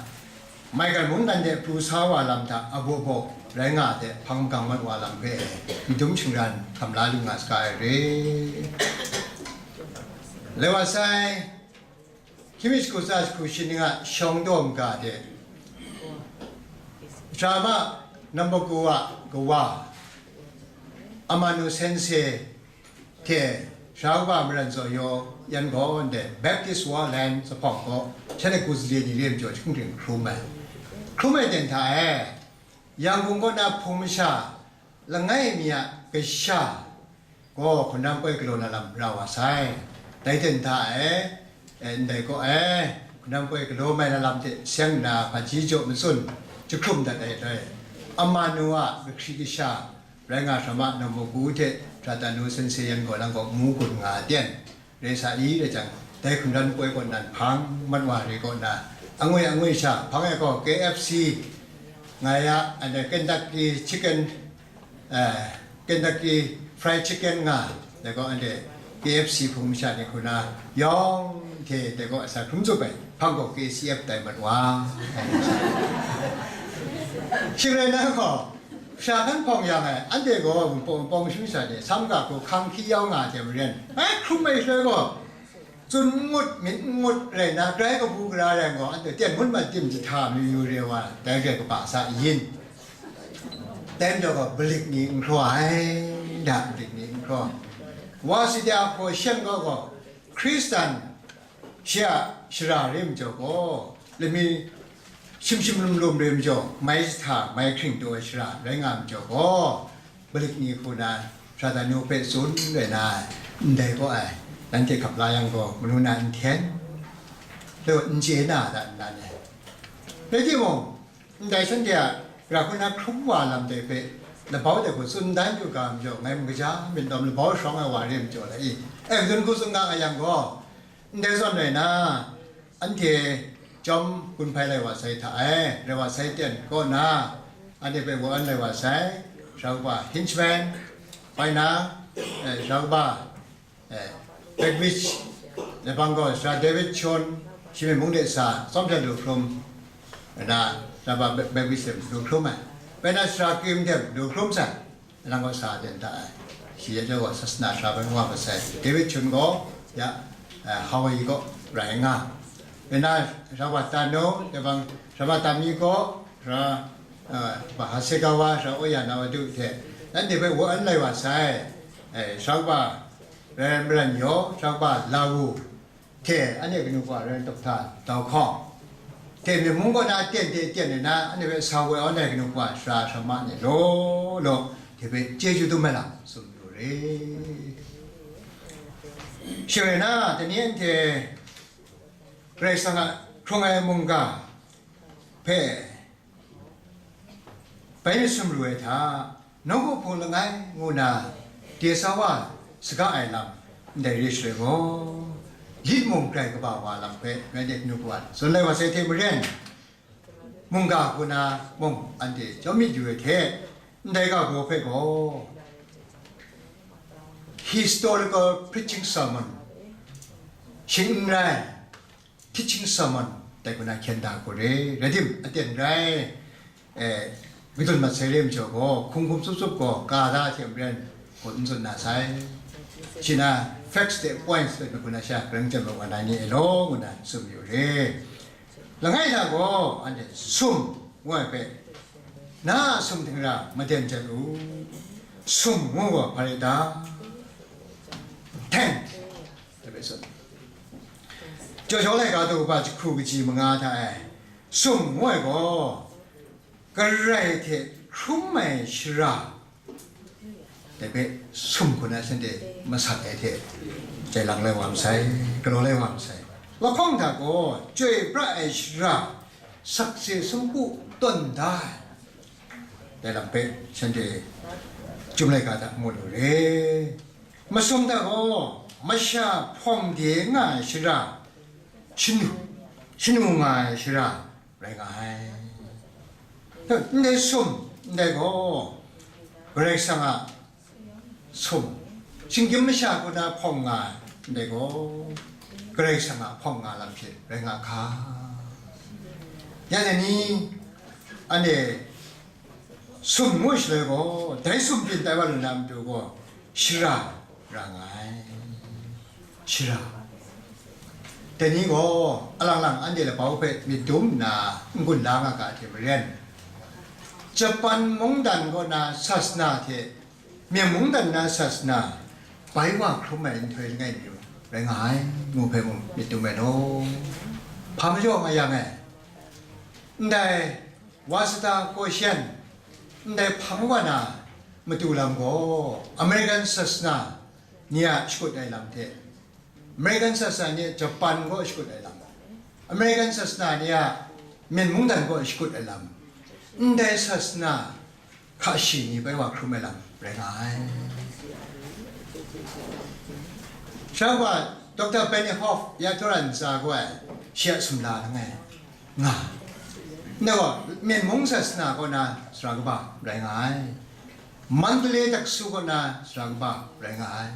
maigan mungdan de pru sa wa lam hta abaw baw rai nga ai hte hpang magang mat wa lam hpe myit dum shingran hkam la lu nga saga ai re. Lai wa sai, hkying mi jahku tsa jahku shi ning a shawng daw maga de, drama number two a kawa Amanu Sensei hte sara kaba Maran Zaw Yaw, yan gaw ndai Baptist World Alliance lahkawng gaw, shanhte ku zali ni re ai majaw, hkying hkrum ai. Hkrum ai ten hta e, Yangon kaw na hpung masha langai mi a kasha gaw hpundan poi galaw na lam ra wa sai. Dai ten hta e, e, ndai kaw e, hpundan poi galaw mai na lam hte seng nna hpaji jaw matsun jahkrum dat ai doi, Amanu a kahkri kasha rai nga, Sara Mamu Gu hte Sara Tanu Sensei yan gaw lang gaw mu gun nga ai ten rai sa i, rai jang, dai hpundan poi kaw nan hpang mat wa re kaw na, angwi angwi sha hpang e gaw K F C nga ya, anhte Kentucky Chicken, eh, Kentucky Fried Chicken nga, dai gaw anhte K F C hpung masha ni hku na yawng hte dai gaw sa hkrum tsup ai, hpang gaw K C F tai mat wa. Shing rai na gaw, sha hkan hpawng yang ai, anhte gaw Wunpawng, Wunpawng shu sha de, sam ga hku hkang hkyi yau nga ai hte maren, ai hkrum ai shaloi gaw, tsun n ngut, myit n ngut rai na, grai kabu gara rai gaw, anhte ten ngut mat tim jahta mayu yu re wa, dai grai kaba sa yin. Dai majaw gaw, balik ni n hkraw ai, da balik ni n hkraw. Wa si de a hpaw shem gaw gaw, Hkristan shi a shara re majaw gaw, lami Shim shim lum lum re majaw, mai jahta, mai hkring taw ai shara rai nga majaw gaw, malik ni hku na, Sara Tanu hpe tsun rai na ai, ndai gaw ai, nanhte hkap la yang gaw, manu na n hten, law n chye na a ta nnan e? Rai timung, ndai shanhte a ra hku na hkrum wa lam dai hpe, labau dai hku tsun dan yu ga majaw, ngai mung kaja myit lawm labau shawng ai wa re majaw lai i? E, madun hku tsun ga nga yang gaw, ndai zawn rai na, anhte jawm gun hpai lai wa sai hta e, rai wa sai ten kaw na, anhte hpe wa an lai wa sai, Sara Kaba Hinchman, bai na, eh, Sara Kaba, eh, Beckwith, Laibang gaw Sara David Chun, shi mung de sa, tsawm hte lu hkrum, na, Sara Kaba Be-, Beckwith hte lu hkrum ai, bai na Sara Kim hte lu hkrum sai. Nang gaw sa ten ta ai. Shi ya jaw gaw sasana sara bai wa masai. David Chun gaw ya, eh, Hawaii gaw rai nga. Bai na Sara Kaba Tanu, Laibang Sara Kaba Tami gaw, Sara, eh, Hasegawa, Sara Oya Nawadu hte, nanhte hpe wa an lai wa sai. Eh, Sara Kaba Rai Maran Yaw, Sara Kaba Lawu, hte anhte kanu kawa rai Dokta Dau Hkawng hte, myi mung kaw na aten hte aten ai na, anhte hpe sa woi awn ai kanu kawa sara sara ma ni law law, hte hpe chyeju dum ai lam tsun lu re. Shing rai na, dai ni anhte Karai Kasang a hkrung ai mungga hpe bai masum lu ai hta, nawku hpung langai ngu na, de sa wa saga ai lam ndai re shaloi gaw, lit mung grai kaba wa lam hpe rai de nu kawa tsun lai wa sai hte maren, mungga hku na mung anhte chyawm myit yu ai hte, ndai ga gaw hpe gaw, historical preaching sermon, shing n rai, teaching sermon dai hku na hkyen da hku re, rai tim, aten rai, eh, kadun mat sai re majaw gaw, hkum hkum tsup tsup gaw, ka da hte maren, gaw n tsun na sai. Shi na facts de points dai hku na sha, grang jan wa na ni e law, ngu na tsun yu re. Langai hta gaw, anhte sum, ngu ai hpe, na a sum htingra maden jan u, sum ngu gaw hpa rai ta? Ten. Jaw jaw laika daw kaba jahku kaji manga hta e, sum ngu ai gaw, Karai hte hkrum ai shara, dai hpe sum hku na shanhte masat ai hte, jai lang lai wa masai, galaw lai wa masai. Lahkawng hta gaw, chyoi pra ai shara, sakse sumpu tawn da ai, dai lam hpe shanhte Chyum laika hta mu lu re. Masum hta gaw, masha hpawng de nga ai shara, shanu, shanu nga ai shara rai nga ai. Ndai sum, ndai gaw, Karai Kasang a sum, shinggyim masha hku na hpawng nga ai, ndai gaw, Karai Kasang a hpawng nga lam hte rai nga hka. Ya dai ni, anhte sum ngu shaloi gaw, dai sum byin tai wa lu na matu gaw, shara ra nga ai. Shara. Dai ni gaw, alang lang anhte labau hpe myit dum nna n gun la nga ga hte maren, Japan mungdan kaw na sasana hte Myen mungdan na sasana bai wa hkrum ai nhtoi langai mi rai nga ai, ngu hpe mung myit dum ai law. Hpa majaw nga yang e, ndai Waseda Koshen, ndai hpang wa na matu lam gaw, American sasana ni a shakut ai lam hte, American sasana ni a Japan kaw shakut ai lam, American sasana ni a Myen mungdan kaw shakut ai lam, ndai sasana hka shi ni bai wa hkrum ai lam rai nga ai. Sha wa, Doctor Benioff ya Torah ntsa gaw ai, shi a sumla langai nga, ndai gaw Myen mung sasana kaw na sara kaba rai nga ai, Mandalay taksu kaw na sara kaba rai nga ai.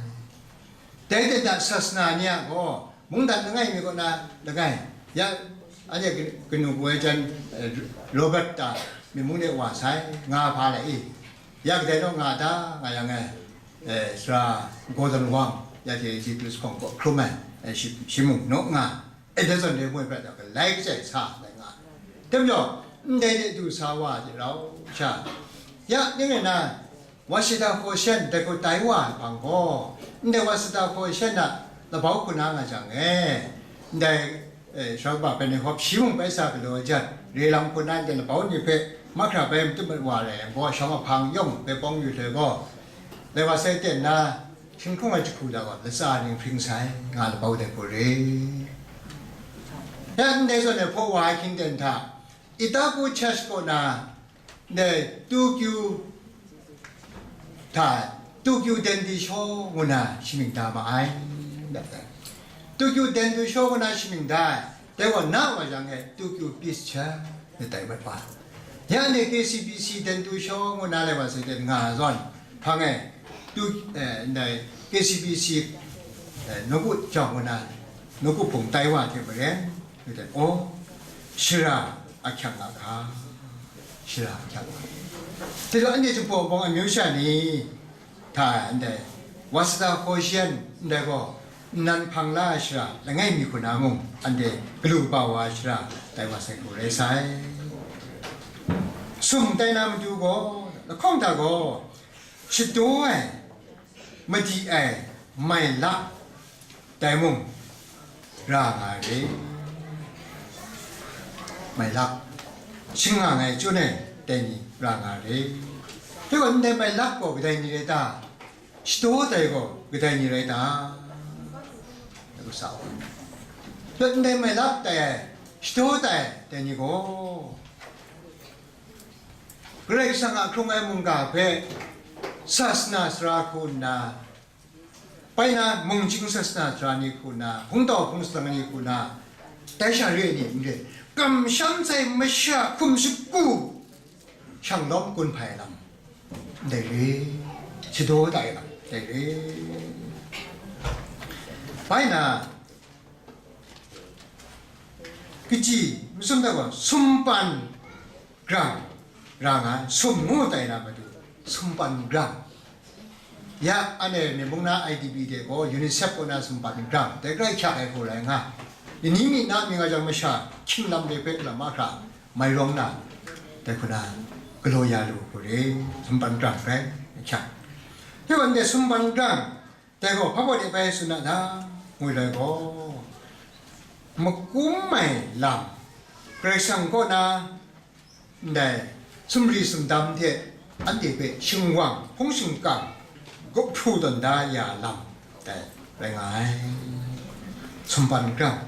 Dai hte da sasana ni a gaw, mungdan langai mi kaw na langai, ya, anhte kanu kaw ai jan, eh, Robert ta, myi mung de wa sai, nga hpa lai i, ya kadai naw nga ta, nga yang e, eh, sara Gordon Wang, ya hte Jesuit hpawng kaw hkrum ai, eh, shi, shi mung naw nga, eh, dai zawn dai moi hpe da galai kachai sa ai nga. Dai majaw, ndai de du sa wa hte rau sha, ya, ning rai na, Waseda Koshen dai gaw tai wa ai hpang gaw, ndai Waseda Koshen a labau hku na nga jang e, ndai e, shawng ba bai ni hkawp shi mung bai sa galaw jat, re lam hku na ndai labau ni hpe mahkra bai matut mat wa rai yang gaw, shawng ahpang yawng bai pawng yu hloi gaw, lai wa sai ten na, hkying hkrung ai jahku hta gaw latsa ning hpring sai, nga labau dai hku re. Ya ndai zawn e hpaw wa ai hkying ten hta, Itaku Church kaw na, ndai Tokyo hta, Tokyo Dendisho ngu na shamying da ma ai. Tokyo Dendisho ngu na shamying da ai, dai gaw na wa jang e Tokyo Peace Church, ni tai mat wa. Ya ni K C B C Dendisho ngu na lai wa sai de nga zawn, hpang e, tu, eh, ndai K C B C, eh, nawku jawng ngu na, nawku hpung tai wa hte maren, Aw, shara ahkyang a hka, shara ahkyang a hka. Dai gaw, anhte Jinghpaw Wunpawng amyu sha ni hta ndai, Waseda Hkawshen ndai gaw, nnan hpang la ai shara langai mi hku na mung, anhte galu kaba wa ai shara tai wa sai hku rai sai. Sum tai na matu gaw, lahkawng hta gaw, shadaw ai, madi ai, mai lak, dai mung, ra nga ai re. Mai lak, shingnga ai chyaw ai dai ni ra nga ai re. Dai gaw, ndai mai lak gaw kadai ni rai ta? Shadaw tai gaw kadai ni rai ta? Dai gaw sa wa. Dai ndai mai lak tai ai, shadaw tai ai dai ni gaw, Karai Kasang a hkrung ai mungga hpe sasana sara hku nna, bai na mung chying sasana sara ni hku na, hpungtau hpung salang ni hku na, dai sha re ai ni n re, kamsham sai masha hkum shagu shang lawm gun hpai lam, ndai re, shadaw tai lam, ndai re. Bai na, kaji masum da gaw, sumpan grang ra nga ai, sum ngu tai na matu, sumpan grang. Ya, anhte myen mung na I D P de gaw, UNICEF kaw na sumpan grang, dai grai hkyak ai hku rai nga. Ni ni mi na mi nga jang masha, hkying lam de hpe lam mahkra, mai rawng na, dai hku na, galaw ya lu hku re, sumpan grang rai hkyak. Dai gaw, ndai sumpan grang, dai gaw, hpa baw de bai tsun na ta, ngwi lai gaw, makum ai lam, Karai Kasang kaw na, ndai sumri sumdam hte anhte hpe shingwang hpung shingkang, gup hpru tawn da ya lam, dai rai nga ai. Sumpan grang.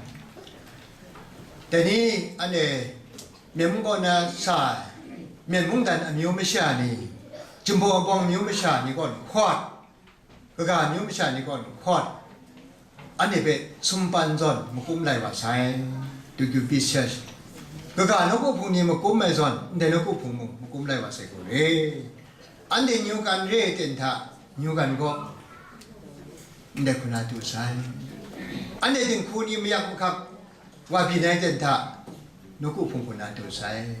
Dai ni, anhte myen mung kaw na sa ai, myen mungdan amyu masha ni, Jinghpaw Wunpawng amyu masha ni kaw hkawt, kaga amyu masha ni kaw hkawt, anhte hpe sumpan zawn makum lai wa sai, tu kyu pyi sha shi. Kaga nawku hpung ni makum ai zawn, ndai nawku hpung mung makum lai wa sai hku re. Anhte Nyugan re ai ten hta, Nyugan gaw ndai hku na tu sai. Anhte dinghku ni mayak mahkap wa byin ai ten hta, nawku hpung hku na tu sai.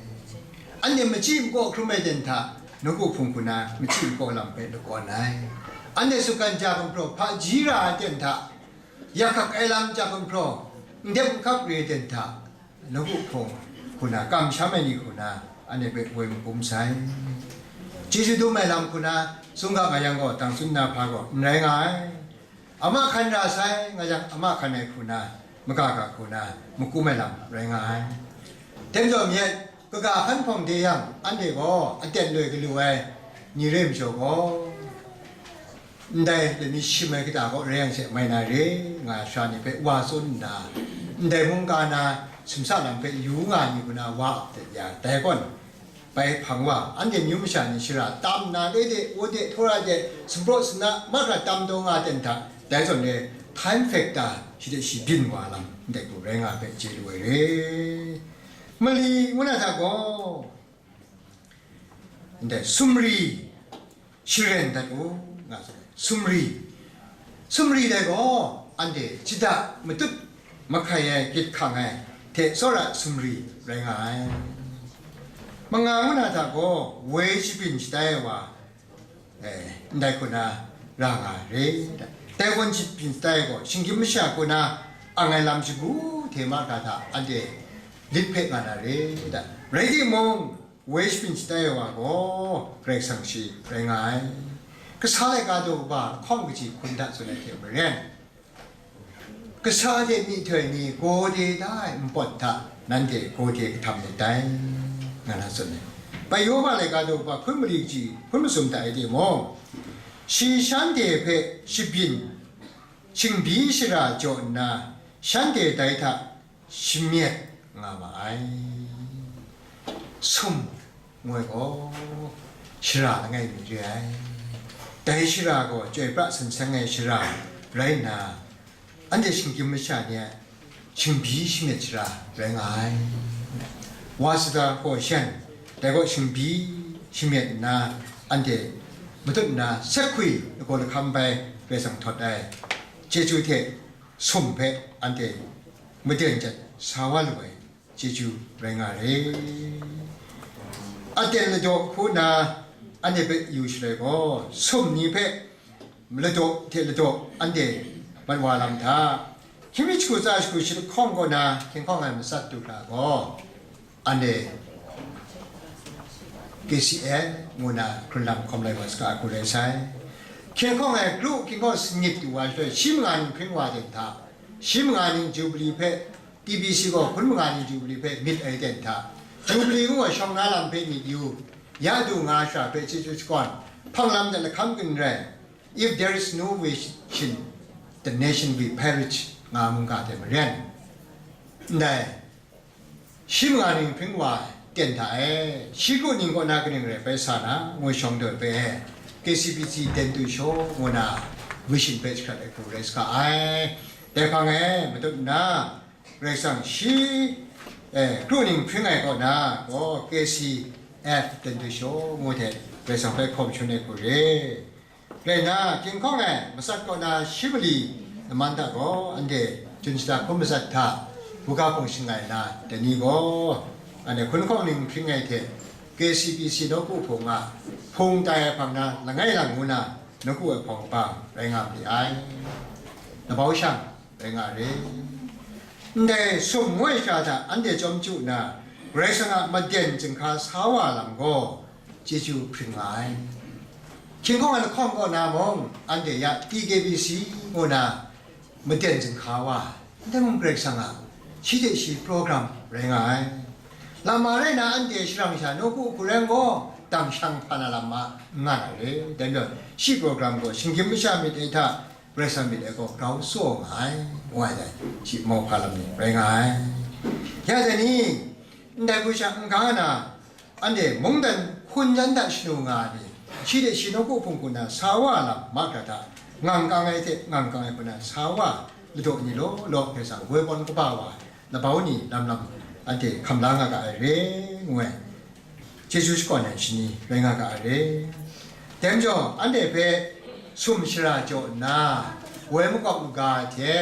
Anhte machyi makaw hkrum ai ten hta, nawku hpung hku na machyi makaw lam hpe lakawn ai. Anhte sutgan ja gumhpraw hpaji ra ai ten hta, yakhak ai lam ja gumhpraw ndep nhkap re ai ten hta, nawku hpung hku na kamsham ai ni hku na, anhte hpe woi makum sai. Chyeju dum ai lam hku na, sumga nga yang gaw, dang tsun na hpa gaw n rai nga ai. Ama hkan ra sai, nga yang ama hkan ai hku na, maga ga hku na, makum ai lam rai nga ai. Dai majaw myit, kaga hkan hpawng de yang, anhte gaw aten loi galu ai ni re majaw gaw, ndai lani shim ai kata kaw rai yang she mai na re, nga sha ni hpe wa tsun nna, ndai mungga na simsa lam hpe yu nga ai ni hku na wa ap dat ya, dai gaw, bai hpang wa, anhte myu masha ni shara tam nna, le de, wo de, htawra de, sumpraw sumna, mahkra tam taw nga ten hta, dai zawn e, time factor shi de shi byin wa lam, ndai hku rai nga ai hpe chye lu ai re. Mali ngu na hta gaw, ndai sumri sharen dat u, nga tsun ai. Sumri, sumri dai gaw, anhte shada matut mahkai ai, gyit hkang ai hte tsawra sumri rai nga ai. Manga ngu na hta gaw, woi shabyin shatai ai wa, eh, ndai hku na ra nga ai re, da. Dai gaw shabyin shatai ai gaw, shinggyim masha hku na ang ai lam shagu hte mahkra hta anhte lit hpe nga na re, da. Rai timung, woi shabyin shatai ai wa gaw Karai Kasang shi rai nga ai. Kasa laika daw kaba lahkawng kaji hkun hta tsun ai hte maren, Kasa hte myihtoi ni gawde da ai npawt hta nanhte gawde kahtam myit dai, nga na tsun ai. Bai Yawhpa laika daw hpa hkun mali kaji hkun masum hta e timung, shi shanhte hpe shabyin, shingbi shara jaw nna, shanhte dai hta shamyet nga ma ai. Sum ngu ai gaw, shara langai mi re ai. Dai shara gaw chyoi pra san seng ai shara rai nna, anhte shinggyim masha ni a shingbi shamyet shara rai nga ai. Wa sada gaw shen, dai gaw shingbi shamyet nna, anhte matut nna sek hkui lagaw lahkam bai Karai Kasang htawt ai. Chyeju hte sum hpe anhte maden jat sa wa lu ai chyeju rai nga re. Aten ladaw hku na anhte hpe yu shaloi gaw, sum ni hpe ladaw hte ladaw anhte mat wa lam hta. Hkying mi shagu tsa shagu shi lahkawng kaw na hkying hkawng ai matsat du hkra gaw, anhte K C F ngu na hkrun lam hkawm lai wa saga hku rai sai. Hkying hkawng ai kru hkying hkawng sanit du wa shaloi, shi manga ning hpring wa ten hta, shi manga ning Jubili hpe T B C gaw hkun manga ning Jubili hpe myit ai ten hta, Jubili ngu ai shawng na lam hpe myit yu, ya du nga shara hpe chyeju shakawn, hpang lam de lahkam gun rai, if there is no vision, the nation will perish, nga mungga hte maren. Ndai, shi manga ning hpring wa ai ten hta e, shi kru ning kaw na kaning rai bai sa na, ngu shawng daw ai hpe, K C B C ten tu shaw ngu na vision hpe jahkrat ai hku rai saga ai. Dai hpang e matut nna, Karai Kasang shi, eh, kru ning hpring ai kaw na gaw, K C F ten tu shaw ngu hte Karai Kasang hpe hkawm shangun ai hku re. Rai nna, hkying hkawng ai matsat kaw na shi mali laman hta gaw, anhte Jun shada hkun matsat hta, buga hpung shangai na, dai ni gaw, anhte hkun hkawng ning hpring ai hte, K C B C nawku hpung a hpung tai ai hpang na langai lang ngu na, nawku ai hpawng kaba rai nga ma ai. Labau shang, rai nga re. Ndai sum ngu ai sha hta anhte chyawm chyu nna, Karai Kasang a maden jinghka sa wa lam gaw, chyeju hpring nga ai. Hkying hkawng ai lahkawng kaw na mung, anhte ya T K B C ngu na maden jinghka wa, ndai mung Karai Kasang a shi hte shi program rai nga ai. Lama rai na, anhte sharang sha nawku hku rai gaw, dang shang hpa na lam ma n nga na re. Dai majaw, shi program gaw shinggyim masha myit ai hta, Karai Kasang myit ai gaw grau tsaw nga ai, ngu ai dai, shi mauhpa lam ni rai nga ai. Ya dai ni, ndai hku sha n ga na, anhte mungdan hkun yan hta shanu nga ai ni, shi hte shi nawku hpung hku na sa wa lam mahkra hta, ngang kang ai hte ngang kang ai hku na sa wa ladaw ni law law hpe sa woi pawn kaba wa ai, labau ni lam lam anhte hkam la nga ga ai re, ngu ai. Chyeju shakawn ai shani rai nga ga ai re. Dai majaw, anhte hpe sum shara jaw nna, woi makawp maga ai hte,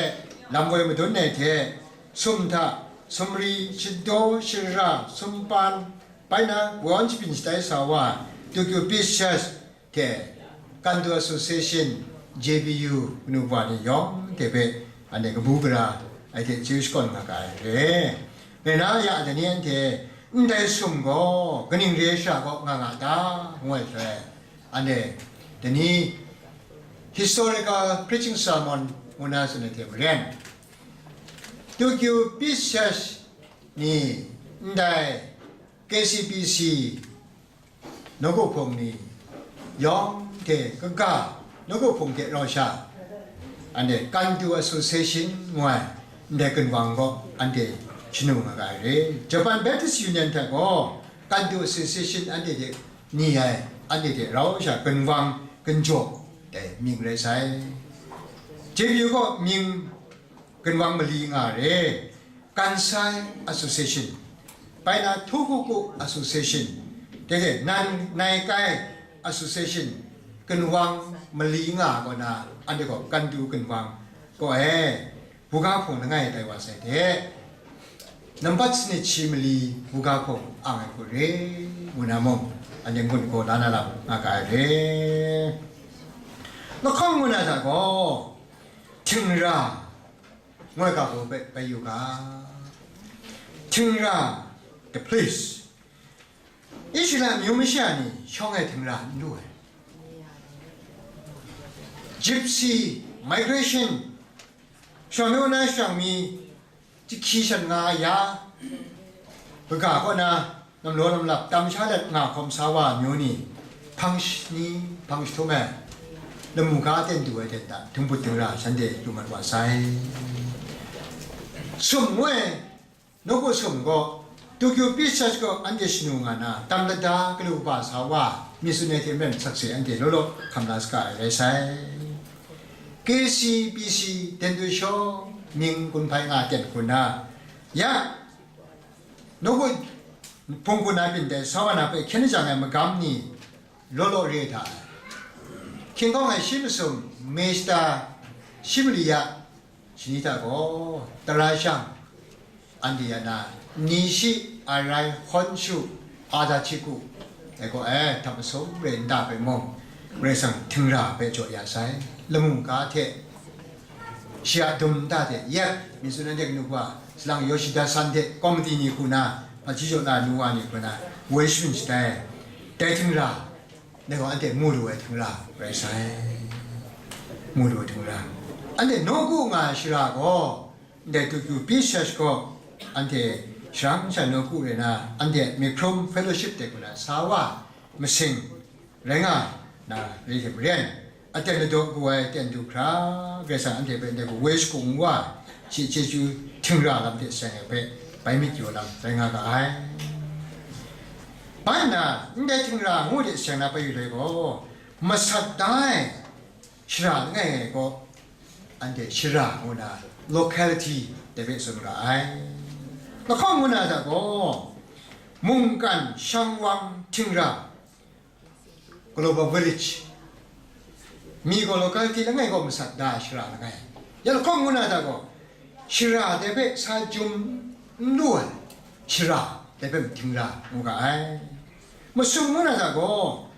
lam woi madun ai hte, sum hta, sumri, shadaw, shara, sumpan, bai na, woi awn shabyin shatai sa wa, Tokyo Peace Church hte, Kantu Association, J B U, kanu wa ni yawng hte hpe, anhte kabu gara ai hte chyeju shakawn nga ga ai re. Rai na ya, dai ni anhte, ndai sum gaw kaning re ai sha kaw nga nga ta, ngu ai shaloi, anhte, dai ni historical preaching sermon ngu na tsun ai hte maren, Tokyo Peace Church ni ndai K C B C nawku hpung ni yawng hte kaga, nawku hpung hte rau sha, anhte Kantu Association ngu ai ndai gunwang gaw anhte shanu nga ga ai re. Japan Baptist Union hta gaw Kantu Association anhte hte ni ai, anhte hte rau sha gunwang gunjaw dai mying rai sai. J B U gaw mying gunwang mali nga re. Kansai Association, bai na Tohoku Association, dai dai nan Naikai Association, gunwang mali nga gaw na, anhte gaw Kantu gunwang gaw e, buga hpung langai tai wa sai hte, nampat sanit shi mali buga hpung ang ai hku re, ngu na mung, anhte ngun gaw la na lam nga ga ai re. Lahkawng ngu na hta gaw, htingra, ngu ai ga hku hpe bai yu ga. Htingra, the place. Israela amyu masha ni shawng ai htingra n lu ai. Gypsy migration, Shawng mi, wun ai shawng mi, jahki shan nga ya, kaga kaw na, namlaw namlap tam sha let nga hkawm sa wa amyu ni, hpang shani, hpang jahtum ai, lamu ga ten du ai ten hta, htingput htingra shanhte lu mat wa sai. Sum ngu ai, nawku sum gaw, Tokyo Peace Church gaw anhte shanu nga na, tam lada galu kaba sa wa, myit tsun ai hte maren sakse anhte law law hkam la saga ai rai sai. K C B C, Dendu Shaw, Ming Kun Hpai nga ten hku na, ya, nawku hpung hku na byin dai sa wa na hpe hkyen lajang ai magam ni law law re hta ai. Hkying hkawng ai shi masum, Mista Shimaliya shani hta gaw, tara shang, anhte ya na, ni shi, arai, hkawn shu, ada hti ku, ai gaw, e, hta masum re nta hpe mung, Karai Kasang htingra hpe jaw ya sai, lamu ga hte, shi a dum nta hte yet, myit tsun ai de kanu wa, salang Yoshida san hte komiti ni hku na, hpaji jaw na nu wa ni hku na, woi sharin shatai, dai htingra, dai gaw anhte mu lu ai htingra rai sai, mu lu ai htingra. Anhte nawku nga ai shara gaw, ndai Tokyo Peace Church gaw, anhte sharang sha nawku rai na, anhte myit hkrum fellowship de hku na sa wa masing rai nga na, rai hte maren, aten ladaw bu ai ten du hkra, Karai Kasang anhte hpe ndai gaw woi shagu ngu wa, shi chyeju htingra lam hte seng ai hpe bai myit yaw lam rai nga ga ai. Bai nna, ndai htingra ngu de seng na bai yu ai gaw, masat da ai shara langai ngai gaw, anhte shara ngu na, locality dai hpe tsun ga ai. Lahkawng ngu na hta gaw, mungkan shang wang htingra, global village, mi gaw locality langai gaw masat da ai shara langai. Ya lahkawng ngu na hta gaw, shara dai hpe sa jum n lu ai shara dai hpe htingra ngu ga ai. Masum ngu na hta gaw,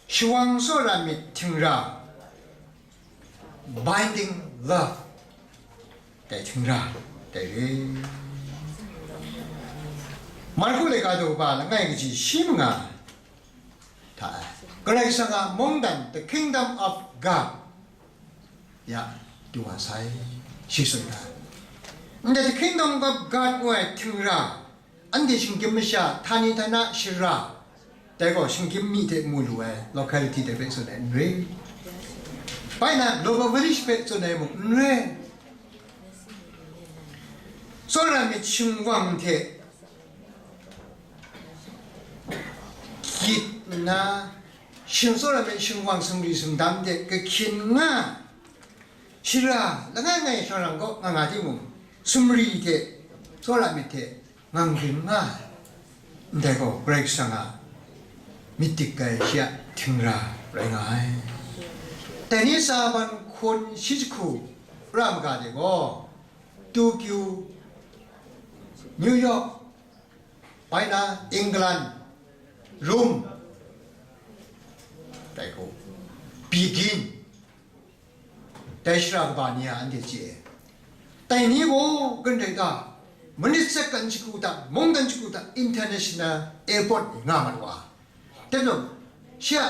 shawang tsawra myit htingra, binding love, dai htingra, dai re. Marku laika daw kaba langai kaji shi manga hta e, Karai Kasang a mungdan, the kingdom of God, ya, du wa sai, shi tsun ai. Ndai the kingdom of God ngu ai htingra, anhte shinggyim masha, htani htana shara, dai gaw shinggyim mi hte mu lu ai locality dai hpe tsun ai n re. Bai na, global village hpe tsun ai mung n re. Tsawra myit shingwang hte gyit nna, shing tsawra myit shingwang sumri sumdam hte kahkyin nga, shara langai ngai shawng rang kaw nga nga timung, sumri hte tsawra myit hte ngang ring nga ai. Ndai gaw Karai Kasang a myit dik ai shi a htingra rai nga ai. Dai ni tsa ban hkun shi jahku ra maga de gaw, Tokyo, New York, bai na England, Rome, dai gaw, Beijing, dai shara kaba ni a anhte chye ai. Dai ni gaw, gundai ga, manit second shagu hta, mungdan shagu hta, international airport ni nga mat wa. Dai majaw, shi a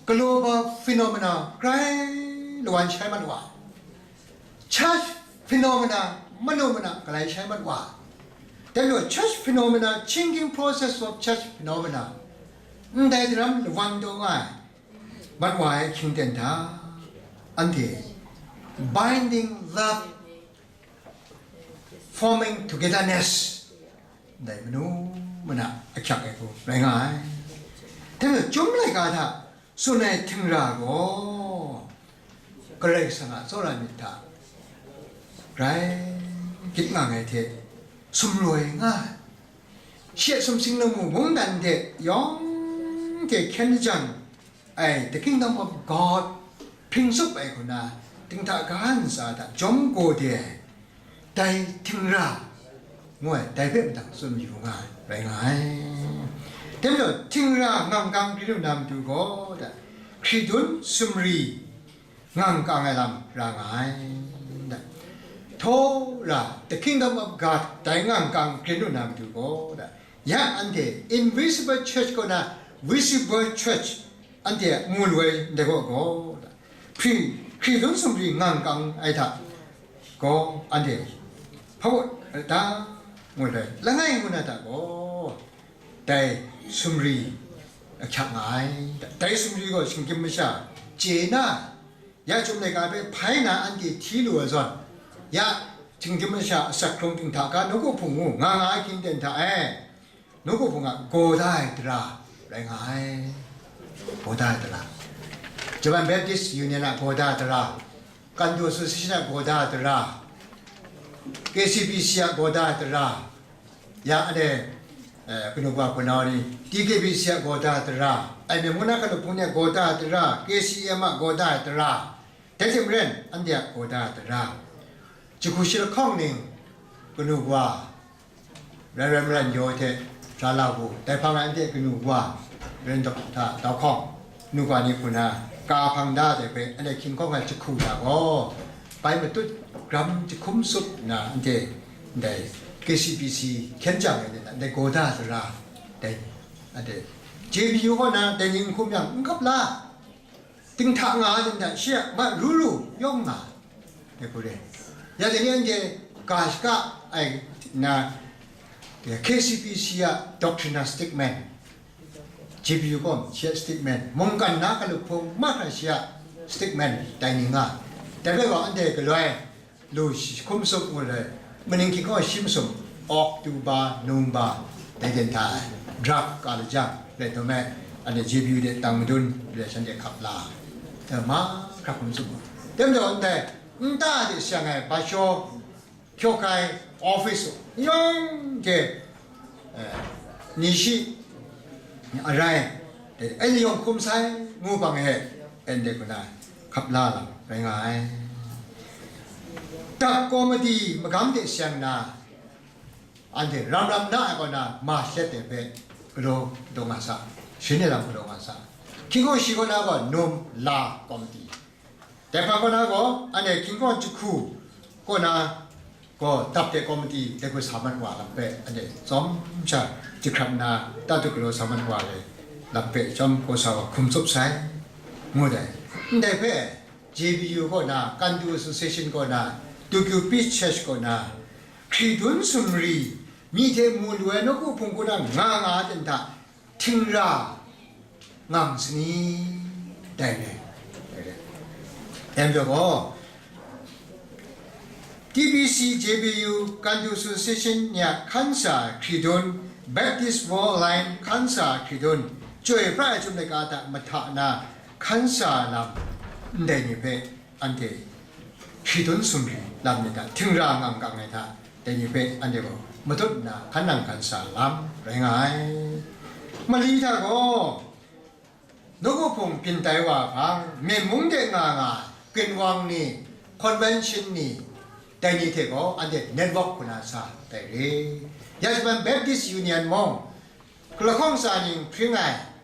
global phenomena grai lawan shai mat wa. Church phenomena manu mana galai shai mat wa. Dai majaw, church phenomena, changing process of church phenomena, ndai daram lawan taw nga ai. Mat wa ai hkying ten hta, anhte binding love, forming togetherness, ndai manu mana ahkyak ai hku rai nga ai. Dai majaw, chyum laika hta tsun ai htingra gaw, Karai Kasang a tsawra myit hta rai gyit nga ai hte sumloi nga ai. Shi a sumsing lamu mungdan de yawng hte hkyen jang ai, the kingdom of God hpring tsup ai hku na, dinghta ga ntsa hta jawm gaw de ai, dai htingra ngu ai, dai hpe mahtang tsun mayu nga ai, rai nga ai. Dai majaw, htingra ngang kang grin lu na matu gaw, da, hkridun sumri ngang kang ai lam ra nga ai, da. Htawra, the kingdom of God, dai ngang kang grin lu na matu gaw, da, ya anhte invisible church kaw na visible church anhte mu lu ai ndai gaw gaw, da, hkri, hkridun sumri ngang kang ai hta, gaw anhte hpa wa da ngut ai langai ngu na hta gaw, dai sumri ahkyak nga ai. Dai sumri gaw shinggyim masha chye na, ya chyum laika hpe hpai na anhte hti lu ai zawn, ya shinggyim masha asak hkrung ting hta ga nawku hpung ngu nga nga ai hkying ten hta e, nawku hpung a gaw da ai tara rai nga ai. Gaw da ai tara, Japan Baptist Union a gaw da ai tara, Kandu Association a gaw da ai tara, K C B C a gaw da ai tara, ya anhte, eh, kanu wa hpunau ni, T K B C a gaw da ai tara, ai myen mung na hkalup hpung ni a gaw da ai tara, K C M a gaw da ai tara, dai hte maren anhte a gaw da ai tara, jahku shi lahkawng ning kanu wa, Reverend Maran Yaw hte Sara Wu, dai hpang anhte kanu wa, Reverend Doctor Tau Hkawng, kanu wa ni hku na ka hpang da ai hpe anhte hkying hkawng ai jahku hta gaw, bai matut gram jahkum sup nna anhte ndai K C B C hkyen jang ai ni hta ndai gaw da ai tara, dai anhte J B U kaw na dai ni n hkum yang n kap la, ting hta nga ai ten hta shi a ma ru ru yawng nga ai hku re. Ya dai ni anhte ga shaka ai na, K C B C a doctrine a statement, J B U kaw shi a statement, mungkan na hkalup hpung mahkra shi a statement tai ni nga. Dai rai gaw anhte galoi lu shi hkum sup ngu ai, maning hkying hkawng shi masum, October, November, dai ten hta ai, drug ka lajang rai taw me, anhte J B U de tang madun re shanhte hkap la, eh, mahkra hkum sup ngu. Tem taw ndai nta de shang ai bashaw, hkyawk ai, office yawng hte, eh, ni shi arai, eh, anhte yawng hkum sai ngu bang e, anhte hku na hkap la lam rai nga ai. Dak komiti magam de seng na, anhte ram ram na ai kaw na ma shet de hpe galaw daw nga sa, shin e lam galaw nga sa, hkying hkawng shi kaw na gaw num la komiti, dai hpang kaw na gaw anhte hkying hkawng jahku kaw na gaw dap de komiti dai hku sa mat wa lam hpe anhte tsawm sha jahkrat nna tatu galaw sa mat wa ai lam hpe chyawm gaw sa wa hkum tsup sai, ngu dai. Ndai hpe J B U kaw na, Kandu Association kaw na, Tokyo Peace Church kaw na, hkri dun sumri, myi hte mu lu ai nawku hpung hku na nga nga ai ten hta, htingra ngang sani? Dai re. Dai re. Yan pyaw gaw, T B C, J B U, Kandu Association ni a hkan sa ai hkri dun, Baptist World Line hkan sa ai hkri dun, chyoi pra ai chyum laika hta mahta na hkan sa ai lam ndai ni hpe anhte hkri dun sumri lam ni hta htingra ngang kang ai hta, dai ni hpe anhte gaw matut nna hkan nang hkan sa lam rai nga ai. Mali hta gaw, nawku hpung byin tai wa hpang, myen mung de nga nga ai ginwang ni, convention ni, dai ni hte gaw anhte network hku na sa tai re. Ya Japan Baptist Union mung, lahkawng tsa ning hpring ai,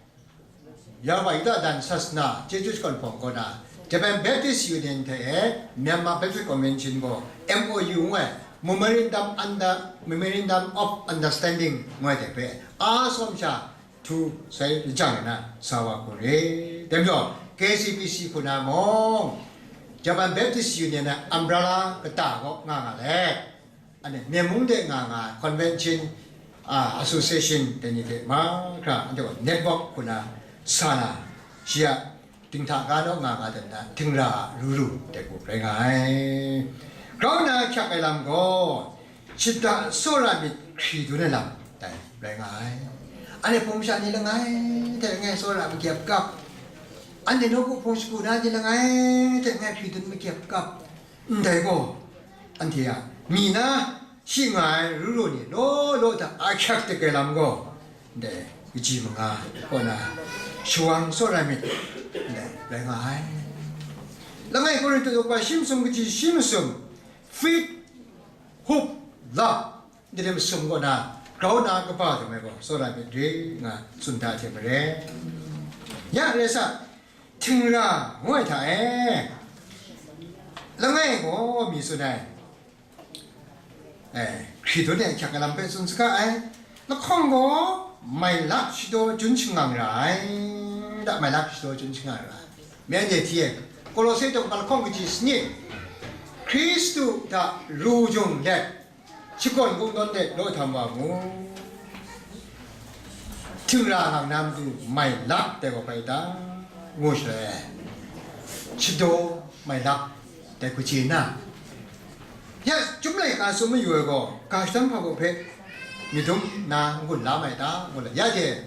Yawai Yuda dan sasana chyeju shakawn hpawng kaw na, Japan Baptist Union hte e Myanmar Baptist Convention gaw M O U ngu ai, Memorandum Under, Memorandum of Understanding ngu ai hte hpe a sawm sha htu sai lajang ai na sa wa hku re. Dai majaw, K C B C hku na mung, Japan Baptist Union a umbrella kata kaw nga nga let, anhte myen mung de nga nga ai convention, a, association dai ni hte mahkra anhte gaw network hku na sa na, shi a dinghta ga naw nga nga dan na, htingra ru ru dai hku rai nga ai. Grau na hkyak ai lam gaw, shada tsawra myit hkri dun ai lam dai rai nga ai. Anhte hpung masha ni langai hte langai tsawra makyep kap, anhte nawku hpung shagu na ni langai hte langai hkri dun makyep kap, ndai gaw, anhte a myi na shi nga ai ru ru ni law law hta ahkyak dik ai lam gaw, ndai kaji manga kaw na shawang tsawra myit, ndai rai nga ai. Langai Korinhtu daw shi masum kaji shi masum, faith, hope, love, ndai masum kaw na grau na kaba hta mai gaw tsawra myit re nga tsun da hte maren, ya rai sa, htingra ngu ai hta e, langai gaw mi tsun ai, eh, hkri dun e hkyak ai lam hpe tsun saga ai. Lahkawng gaw mai lak shadaw jun shangang ra ai, da mai lak shadaw jun shangang ra ai. Myen de hti e, Kolose daw lahkawng kaji sanit, Hkristu hta ru jung let, shakawn kungdawn de law htam wa mu. Htingra ngang na matu mai lak dai wa bai ta, ngu shaloi, shadaw mai lak dai hku chye na, ya, Chyum laika tsun mayu ai gaw, ga shadawn hpa baw hpe myit dum nna n-gun la mai ta, ngu la, ya de,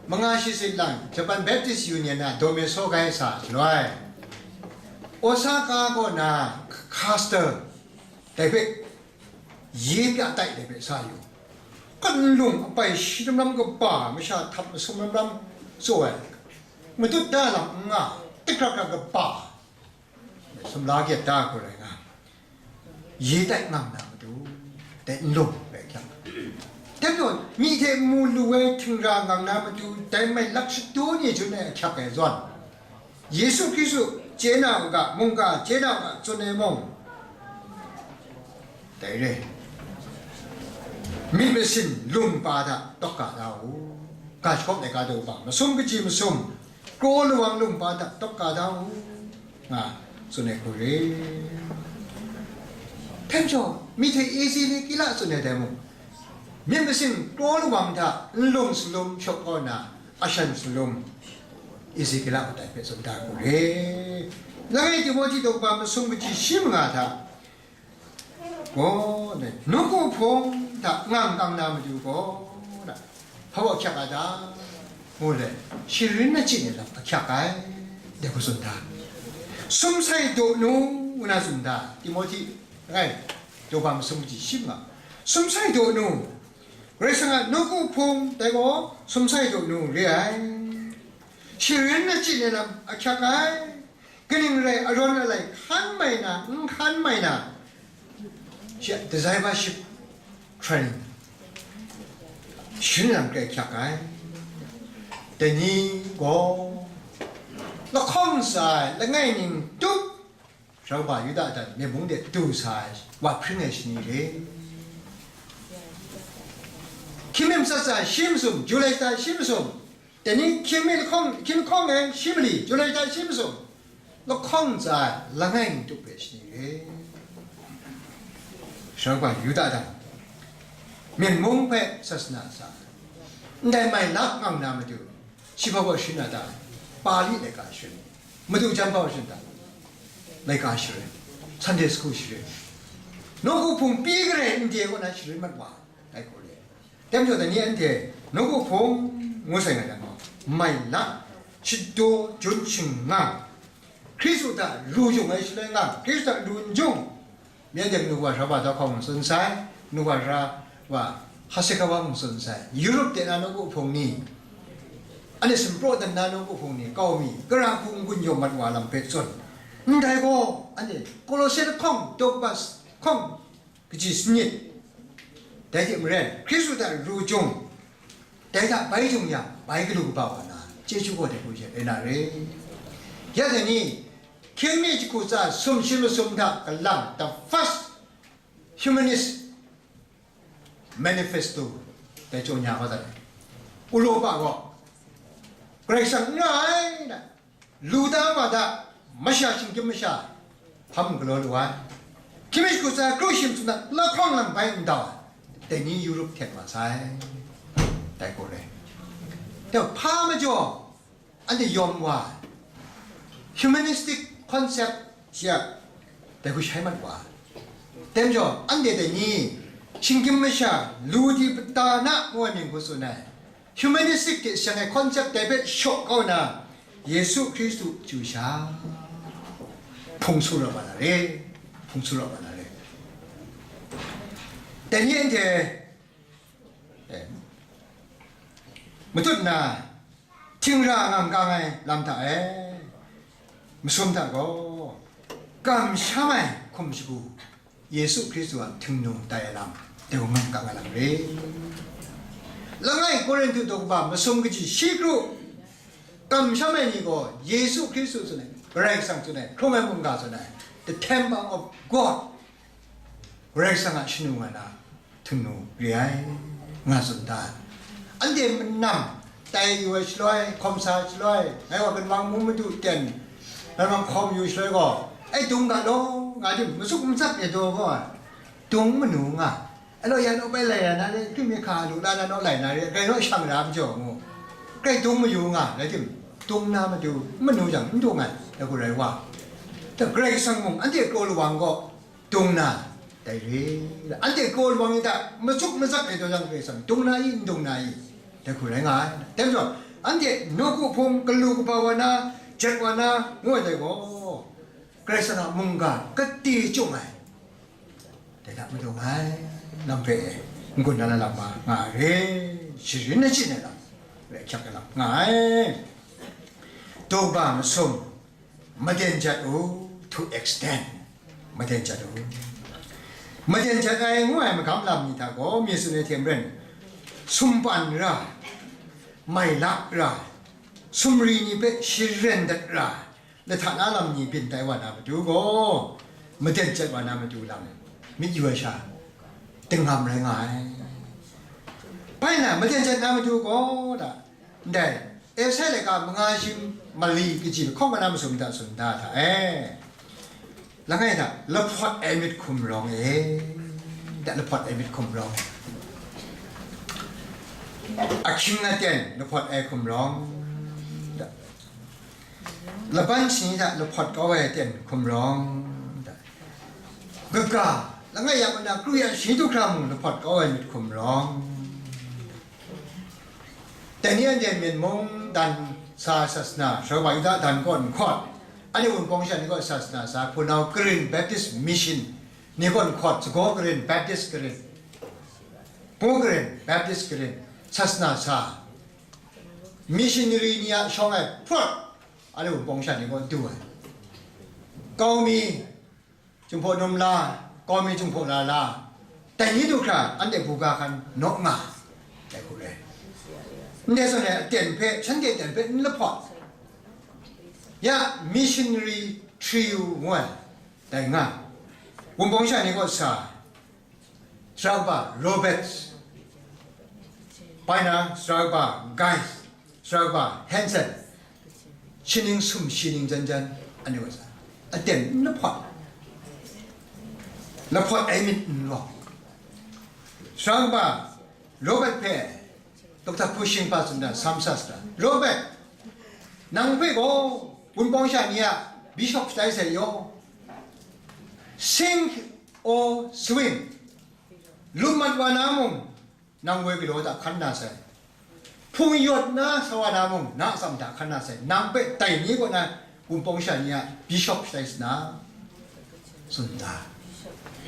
manga shi sit lang Japan Baptist Union na Dome Sogai sa shaloi, Osaka kaw na Castle dai hpe, ye pya tai dai hpe sa yu. Kan lung apai shi lam lam kaba, masha htap masum lam lam tsaw ai, matut da lam n nga, tik hkrak hkrak kaba, sumla gyet da hku rai nga, ye tai ngang na matu, dai n lung rai hkyang. Dai majaw, myi hte mu lu ai htingra ngang na matu, dai mai lak shadu ni jun ai ahkyak ai zawn, Yesu Hkristu chye na u ga, mungga chye na u ga, tsun ai mung, dai re, myit masin lung pa hta tawk ga da u, ga shakawn ai ga daw bang, masum kaji masum, kraw lawang lung pa hta tawk ga da u, nga tsun ai hku re. Hpe majaw, myi hte isi ni kila tsun ai dai mung, myit masin kraw lawang hta nlung salum shawk kau na, ashan salum isi kila matai hpe tsun da hku re. Langai Timohti daw kaba masum kaji shi manga hta gaw, dai, nawku hpung hta ngang kang na matu gaw, na, hpa wa ahkyak a ta? Ngu let, sharin achyin ai lam ahkyak ai, dai hku tsun da. Sum sai daw nu, ngu na tsun da, Timohti, langai, daw kaba masum kaji shi manga, sum sai daw nu, Karai Kasang a nawku hpung, dai gaw sum sai daw nu re ai. Sharin achyin ai lam ahkyak ai. Kaning rai, arawn alai hkan mai na, n hkan mai na, shi a discipleship training sharin lam hkrai hkyak ai. Dai ni gaw, lahkawng tsa ai langai ning tup, Sharauba Yuda dan myen mung de du sa ai, wa hpring ai shani re. Hkying mi matsat tsa shi masum, Julai shata shi masum, dai ni hkying mi lahkawng, hkying lahkawng e shi mali, Julai shata shi masum, lahkawng tsa ai langai ning tup ai shani re. Sharauba Yuda dan myen mung hpe sasana sa, ndai mai lak ngang na matu, shi hpa gaw sharin a ta? Pali laika sharin, madu jan hpa gaw sharin ta? Laika sharin, Sunday school sharin, nawku hpung pyi kare n de kaw na sharin mat wa ai hku re. Dai majaw, dai ni anhte nawku hpung ngu sai nga yang gaw, mai lak, shadaw jun shingnang, Hkristu hta ru jung ai shaloi nga, Hkristu hta ru n jung, Myen de kanu wa sara wa Dawhkawng mung tsun sai, kanu wa sara wa Hasekawa mung tsun sai, Europe de na nawku hpung ni, anhte sumpraw dan na nawku hpung ni, kau mi, kara hku n-gun yawm mat wa lam hpe tsun. Ndai gaw, anhte Kolose lahkawng, Tokbas hkawng, kaji sanit, dai hte maren, Hkristu hta ru jung, dai hta bai jung yang, bai galu kaba wa na, chyeju gaw dai hku hte rai na re. Ya dai ni, hkying mi jahku tsa sumshi masum hta kalang, the first humanist manifesto, dai jaw nya kau dat ai. Uropa gaw, Karai Kasang n ra ai, na, lu da wa da, masha shinggyim masha hpa mung galaw lu ai. Hkying mi jahku tsa kru shim tsun na, lahkawng lang bai n dau ai, dai ni Europe hten wa sai, dai gaw rai. Dai hpa majaw, anhte yawm wa ai, humanistic concept shi a, dai hku shai mat wa ai. Dai majaw, anhte dai ni, shinggyim masha, lu di pata na ngu ai mying hku tsun ai, humanistic hte seng ai concept dai hpe shaw kau na, Yesu Hkristu chyu sha, hpung su ra wa na re, hpung su ra wa na re. Dai ni anhte, eh, matut na, htingra ngang kang ai lam hta e, masum hta gaw, kamsham ai hkum shagu, Yesu Hkristu a htingnu tai ai lam, dai gaw ngang kang ai lam re. Langai Korinhtu daw kaba masum kaji shi kru, kamsham ai ni gaw Yesu Hkristu tsun ai, Karai Kasang tsun ai, hkrung ai mungga tsun ai, the temple of God, Karai Kasang a shanu nga na htingnu re ai, nga tsun da ai. Anhte manam tai yu ai shaloi, hkawm sa ai shaloi, ngai wa Benmang mu madu ten, Benmang hkawm yu shaloi gaw, Ai dung ga law, nga di, masuk masak ya daw gaw, dung manu nga. Alo ya naw bai lai ya na re, hpyi mi hka lu la na naw lai na re, grai naw shang ra majaw mu. Grai dung mayu nga, rai tim, dung na matu, manu jang n dung ai, da ku rai wa. Da Karai Kasang mung, anhte kraw lawang gaw, dung na, dai re. Anhte kraw lawang ni hta, masuk masak ai daw jang Karai Kasang, dung na i, n dung na i, da ku rai nga ai. Dai majaw, anhte nawku hpung, galu kaba wa na, jet wa na, ngu ai dai gaw, Karai Kasang a mungga kati chyung ai, dai hta madu nga ai, lam hpe n-gun na lam nga, nga ai re, sharin achyin ai lam, rai hkyak ai lam nga ai. Tawba masum, maden jat u, to extend, maden jat u. Maden jat ai ngu ai magam lam ni hta gaw, mi tsun ai hte maren, sumpan ra, mailak ra, sumri ni hpe sharen dat ra, lahta na lam ni byin tai wa na matu gaw, maden jat wa na matu lam, myit yu ai sha, dingam rai nga ai. Bai na, maden jat na matu gaw, da, ndai, Esai laika manga shim mali kaji lahkawng na masum hta tsun da hta e. Langai da, lahpawt ai myit hkum rawng e, da, lahpawt ai myit hkum rawng, ahkying aten lahpawt ai hkum rawng, da, laban shani hta lahpawt kau ai aten hkum rawng, da, kaga, langai ya kaw na kru ya shani du hkra mung lahpawt kau ai myit hkum rawng, dai ni anhte Myen mung dan sa sasana, Sharwa Yuda dan kaw nhkawt, anhte Wunpawng sha ni kaw sasana sa, hpunau karin Baptist Mission ni kaw nhkawt, sagaw karin Baptist karin, Hpu karin Baptist karin, sasana sa, missionary ni a shawng e hprawt, anhte Wunpawng sha ni kaw du ai. Kau mi, Jinghpaw num la, kau mi Jinghpaw la la, dai ni du hkra anhte buga hkan naw nga, dai hku re. Ndai zawn e aten hpe, shanhte aten hpe n lahpawt. Ya, missionary trio ngu ai, dai nga. Wunpawng sha ni kaw sa, sara kaba Robert, bai na, sara kaba Guy, sara kaba Hanson, shi ning sum shi ning jan jan, anhte wa sa, aten n lahpawt, lahpawt ai myit n rawng. Sara kaba Robert hpe Doctor Hpu Shing hpa tsun da, Samsastra, Robert, nang hpe gaw Wunpawng sha ni a bishop shatai sai yaw, sink or swim, lum mat wa na mung, nang woi galaw hta hkan na sai, hpung yawt na sa wa na mung, na atsam hta hkan na sai, nang hpe dai ni kaw na Wunpawng sha ni a bishop shatai sana, tsun da,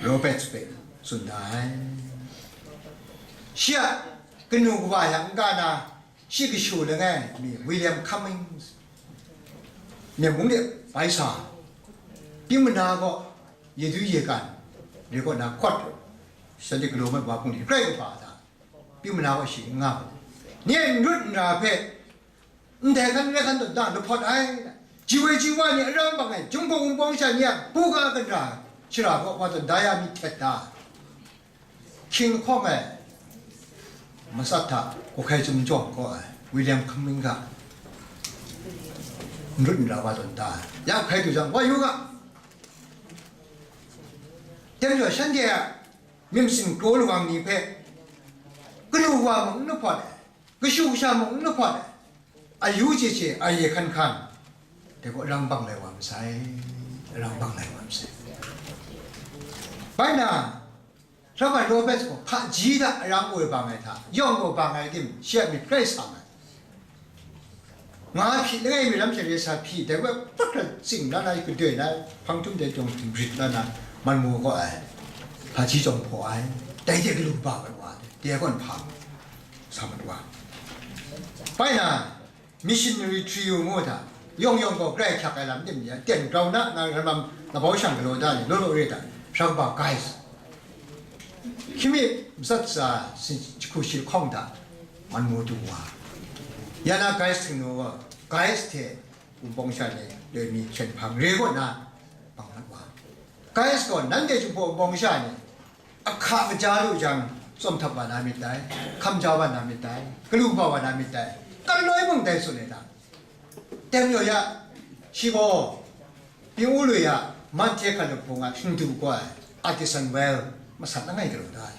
Robert hpe tsun da ai. Shi a kanu kawa yang n ga na, shi kashu langai mi William Cummings, Myen mung de bai sa, Pyingmana kaw ye du ye kan, ni kaw na hkawt, shanhte galaw mat wa hpung de grai kaba hta, Pyingmana kaw shi n nga, ni e n rawt n ra hpe, ndai hkan rai hkan tawn da lahpawt ai, ji woi ji wa ni aram bang ai, Jinghpaw Wunpawng sha ni a buga kanra shara kaw wa tawn da ya myit htet da. Hkying lahkawng e, matsat hta, Kawhkai Chyum Jawng kaw ai, William Cummings hta, n rawt n ra wa tawn da ai. Ya hkai du jang, wa yu ga. Dai majaw shanhte a myit masin kraw lawang ni hpe, kanu wa mung n lahpawt ai, kashu kasha mung n lahpawt ai, ayu chye chye, aye hkan hkan, dai gaw rang bang lai wa masai, rang bang lai wa masai. Bai na, Robert Roberts gaw hpaji hta arang woi bang ai hta, yawng gaw bang ai tim, shi a myit grai sang ai. Nga hpyi langai mi lam hte re sa hpyi, dai gaw prak hkra tsing la na, kadoi na, hpang htum dai jawng rit la na, man mu gaw ai, hpaji jawng hpaw ai, dai de galu ba ai wa, dai gaw nhpa sa mat wa. Bai na, missionary trio ngu hta, yawng yawng gaw grai hkyak ai lam tim ya, ten grau na, na, lam, labau shang galaw da ni, law law re hta, sara kaba Guys, hkying mi matsat sa, si, jahku shi lahkawng hta, man mu du wa. Ya na Guys htingnu gaw, Guys hte Wunpawng sha ni loi mi hkyen hpang re kaw na, bang mat wa. Guys gaw, nanhte Jinghpaw Wunpawng sha ni, ahka kaja lu jang, tsawm htap wa na myit dai, hkam ja wa na myit dai, galu ba wa na myit dai, kan loi mung dai tsun ai ta. Tem yaw ya, shi gaw, Pingwu lui a, Manhte hkra lup hpung a hkingdu gaw ai Addison Wells masat langai galaw da ai.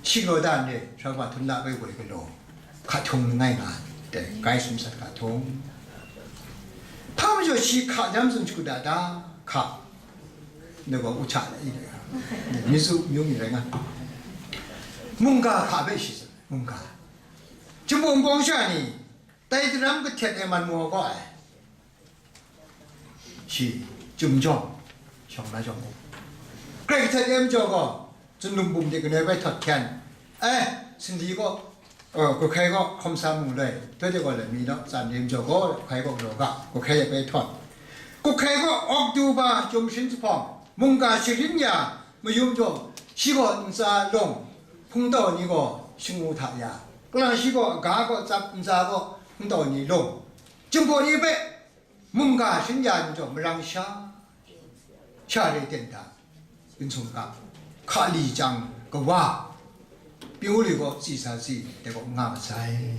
Shi galaw da ndai, shabra htunla bai woi galaw, hka htung langai nga ai, dai, gai sumsat hka htung. Hpa majaw shi hka jam tsun shagu da da, hka, ndai gaw u hta na i dai, mi tsu myu mi rai nga, mungga hka hpe shi tsun, mungga. Chyum bawng sha ni, tai daram kahtet e man maw gaw ai. Shi, chyum jawng, shawng na jawng u. Grai kahtet e majaw gaw, zunlum bum de kanoi bai htawt hkyen. Eh, Sindi gaw, eh, Guhkai gaw hkawm sa mung loi, doi de gaw loi mi naw, tsan de majaw gaw, Guhkai gaw galaw ga, Guhkai de bai htawt. Guhkai gaw October chyum sharin jahpawng, mungga sharin ya, mayum jawng, shi gaw ntsa lawng, hpungtau ni gaw shangu hta ya, kalang shi gaw aga gaw tsap, ntsa gaw hpungtau ni lawng, Chyum bawng ni hpe mungga shin ya ai majaw, marang sha, sha re ten da, ginhtum ga, hka li chyang kawa, pyi wu li gaw tsi sa tsi, dai gaw nga masai.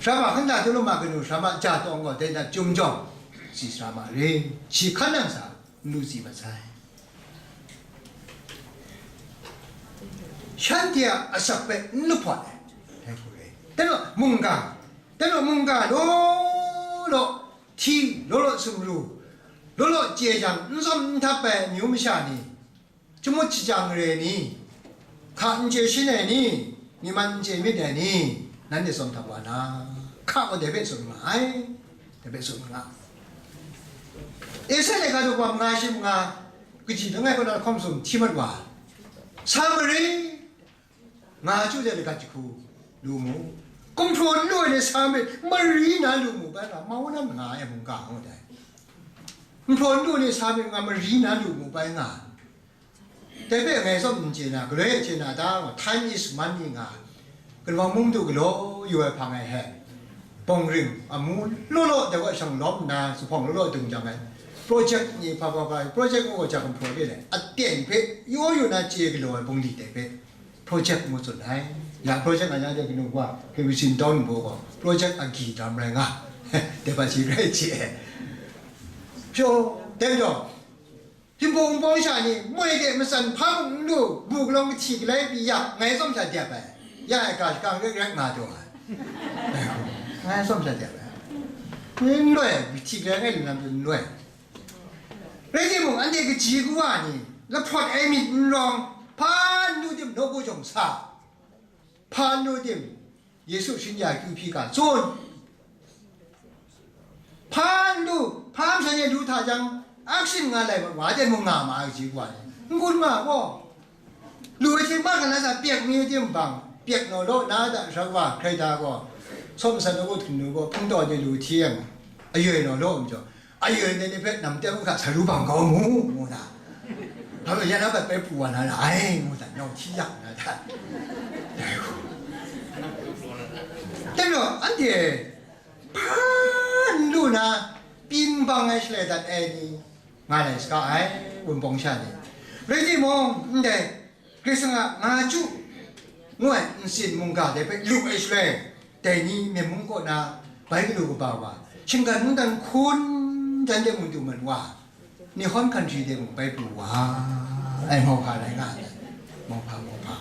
Sara ma hkan da tu lu ma kanu, sara ma ja tawng gaw, dai na chyum jawng, tsi sara ma re, shi hkan nang sa, n lu tsi masai. Shanhte a asak hpe n lahpawt ai, dai hku re. Dai maw, mungga, dai maw, mungga law law hti, law law sumru, law law chye jang, n tsawm n htap ai amyu masha ni, chyamut shajang re ni, hka n chye shin ai ni, myi man n chye myit ai ni, nanhte tsawm htap wa na, hka gaw dai hpe tsun nga ai, dai hpe tsun nga. Esaia laika daw manga shi manga, kaji langai kaw na lahkawng masum hti mat wa, Samari, nga chyu de lagat jahku lu mu, gumhpraw n lu ai ni Samari, mari na lu mu bai nga, mau na nga ai mungga ngu dai. Gumhpraw n lu ai ni Samari nga mari na lu mu bai nga. Dai hpe ngai tsawm n chye na, galoi e chye na ta, time is money nga, Kalawang mung du galaw yu ai hpang ai he, bawng ring amu law law, dai wa shang lawm nna, zuphpawng law law dung jang ai, project ni hpa hpa hpa, project ngu gaw jang hpraw re le, aten hpe yaw yu na chye galaw ai bungli dai hpe, project ngu tsun ai. Ya project nga yang de kanu wa, K B C Town nbu gaw, project agyi dam rai nga, dai hpa shi rai chye ai. Pyaw, dai majaw, Hpingbawng bawng sha ni moi de matsan hpa mung n lu, bu galawng kahti galai pyi ya, ngai tsawm sha dep ai, ya ai ga shakang rai rai nga taw ai. Ngai tsawm sha dep ai. N loi, kahti galai ngai lu lam tu n loi. Rai timung, anhte kaji kawa ni, lahpawt ai myit n rawng, hpa n lu tim nawku jawng sa, hpa n lu tim, Yesu shin ya kyu hpyi ga tsun. Hpa n lu, hpa masha ni lu hta jang, action nga lai ma, wa ten mung nga ma ai kaji wa ni, n gun nga gaw, lu ai hte mah kan na sa, pyak mi tim bang, pyak naw law na da, sara wa hkrai da gaw, sawm san nawku htum nu gaw, hpungtau ni lu hti yang, ayoi naw law majaw, ayoi ni ni hpe nam teng u hta sa ru bang kau mu, ngu na. Hpa ya na bat bai pru wa na ra ai, ngu hta, nau hti ya na hta. Dai gaw, anhte hpa n lu na, pyi n bang ai shaloi dat ai ni, nga lai saga ai, wunpawng sha ni. Rai timung, ndai, Karai Kasang a nga chyu ngu ai ntsin mungga dai hpe lu ai shaloi, dai ni Myen mung kaw na bai galu kaba wa, shinggan mungdan hkun jan de mung du man wa, Nihon country de mung bai pru wa ai, mauhpa rai nga ai, mauhpa, mauhpa.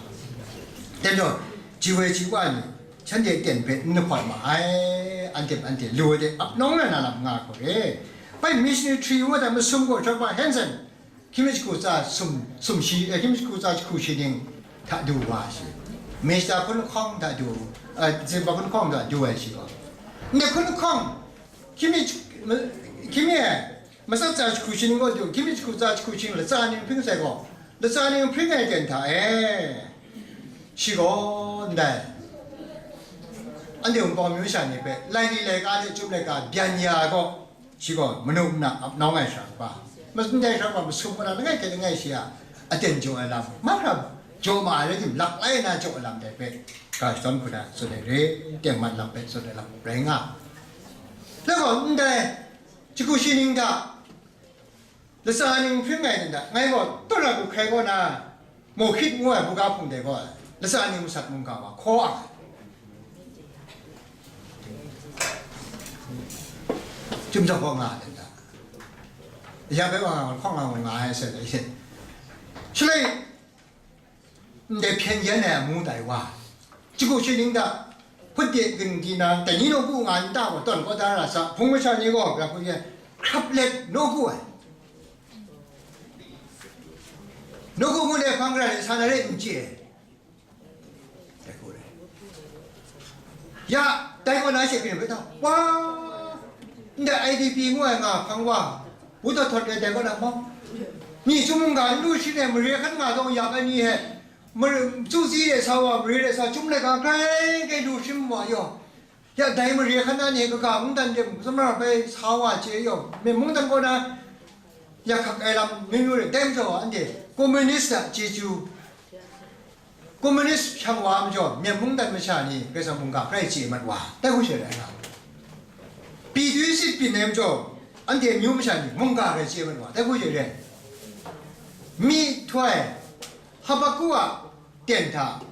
Dai majaw, ji woi ji wa ni, shanhte ten hpe n lahpawt ma ai, anhte, anhte lu ai de ap nawng na na lam nga hku re. Bai missionary tri ngu ai masum gaw, Doctor Hanson, Hkying mi jahku tsa sum, sum shi, eh, hkying mi jahku tsa jahku shi ning hta du wa shi. Mista hpun lahkawng hta du, eh, December hpun lahkawng hta du ai shi gaw. Ndai hpun lahkawng, hkying mi, hkying mi, eh, matsat tsa jahku shi ning gaw du, hkying mi jahku tsa jahku shi ning latsa ning hpring sai gaw, latsa ning hpring ai ten hta e, shi gaw ndai, anhte Wunpawng myu sha ni hpe, lai ni laika hte chyum laika byan ya ai gaw, shi gaw manu nna ap nawng ai sara kaba, ma-, ndai sara kaba masum kaw na langai hte langai shi a aten jaw ai lam, mahkra jaw ma ai rai tim, lak lai na jaw ai lam dai hpe, ga shadawn hku na tsun ai re, tengman lam hpe tsun ai lam rai nga. Dai gaw, ndai jahku shi ning hta, latsa ning hpring ai ni hta, ngai gaw tara du hkrai kaw na, Mawhkrit ngu ai buga hpung de gaw, latsa ning masat mungga wa hkaw ang ai. Chyum jawng gaw nga ai hta, Ya bai wa nga hkawng nga nga ai se le. Shaloi, ndai hpyen yan ai amu tai wa, chyagu shining da, hput de gin di na, dai ni nawku nga nta gaw tawn kau da ra sa, hpung masha ni gaw, ga hpung yan, hkrap let nawku ai. Nawku ngu le hpang gara le sa na re n chye ai. Dai hku re. Ya, dai kaw na she byin bai ta, wa, ndai I D P ngu ai nga hpang wa, wu taw htawt ai dai kaw na hpang. Ni chyum mungga n lu shi ai mare hkan nga dawng yak ai ni he, mare, chu si de sa wa, mare de sa, chyum laika grai grai lu shim wa yaw. Ya, dai mare hkan na ni kaga mungdan de, sumra bai sa wa chye yaw, myen mungdan kaw na, yak hkak ai lam myu myu re, dai majaw anhte communist a chyeju, communist hpang wa majaw, myen mungdan masha ni Karai Kasang mungga grai chye mat wa, dai hku she rai nga. Pyi dwi sit byin ai majaw, anhte amyu masha ni mungga grai chye mat wa, dai hku she rai. Myihtoi, Habaku a ten hta,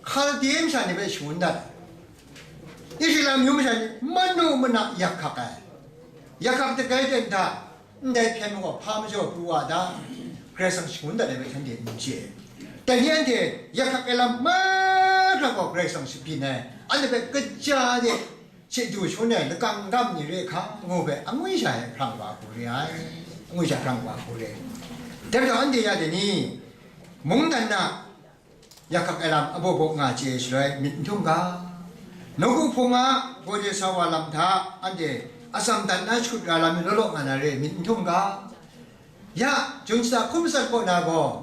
Hkalde masha ni hpe shangun dat ai. Israela amyu masha ni manu mana yak hkak ai. Yak hkak dagai ten hta, ndai hpyen gaw hpa majaw pru wa da, Karai Kasang shangun dat ai hpe shanhte n chye. Dai ni anhte yak hkak ai lam mahkra gaw Karai Kasang shabyin ai, anhte hpe kaja de, chyeju shangun ai lakang gam ni re hkang ngu hpe, angwi sha e hprang wa hku re ai, angwi sha hprang wa hku re ai. Dai majaw anhte ya dai ni, mungdan na yak hkak ai lam abaw baw nga chye ai shaloi myit n htum ga, nawku hpung a gaw de sa wa lam hta anhte atsam dat na shakut ra lam mi law law nga na re myit n htum ga, ya, Jun shata hkum matsat kaw na gaw,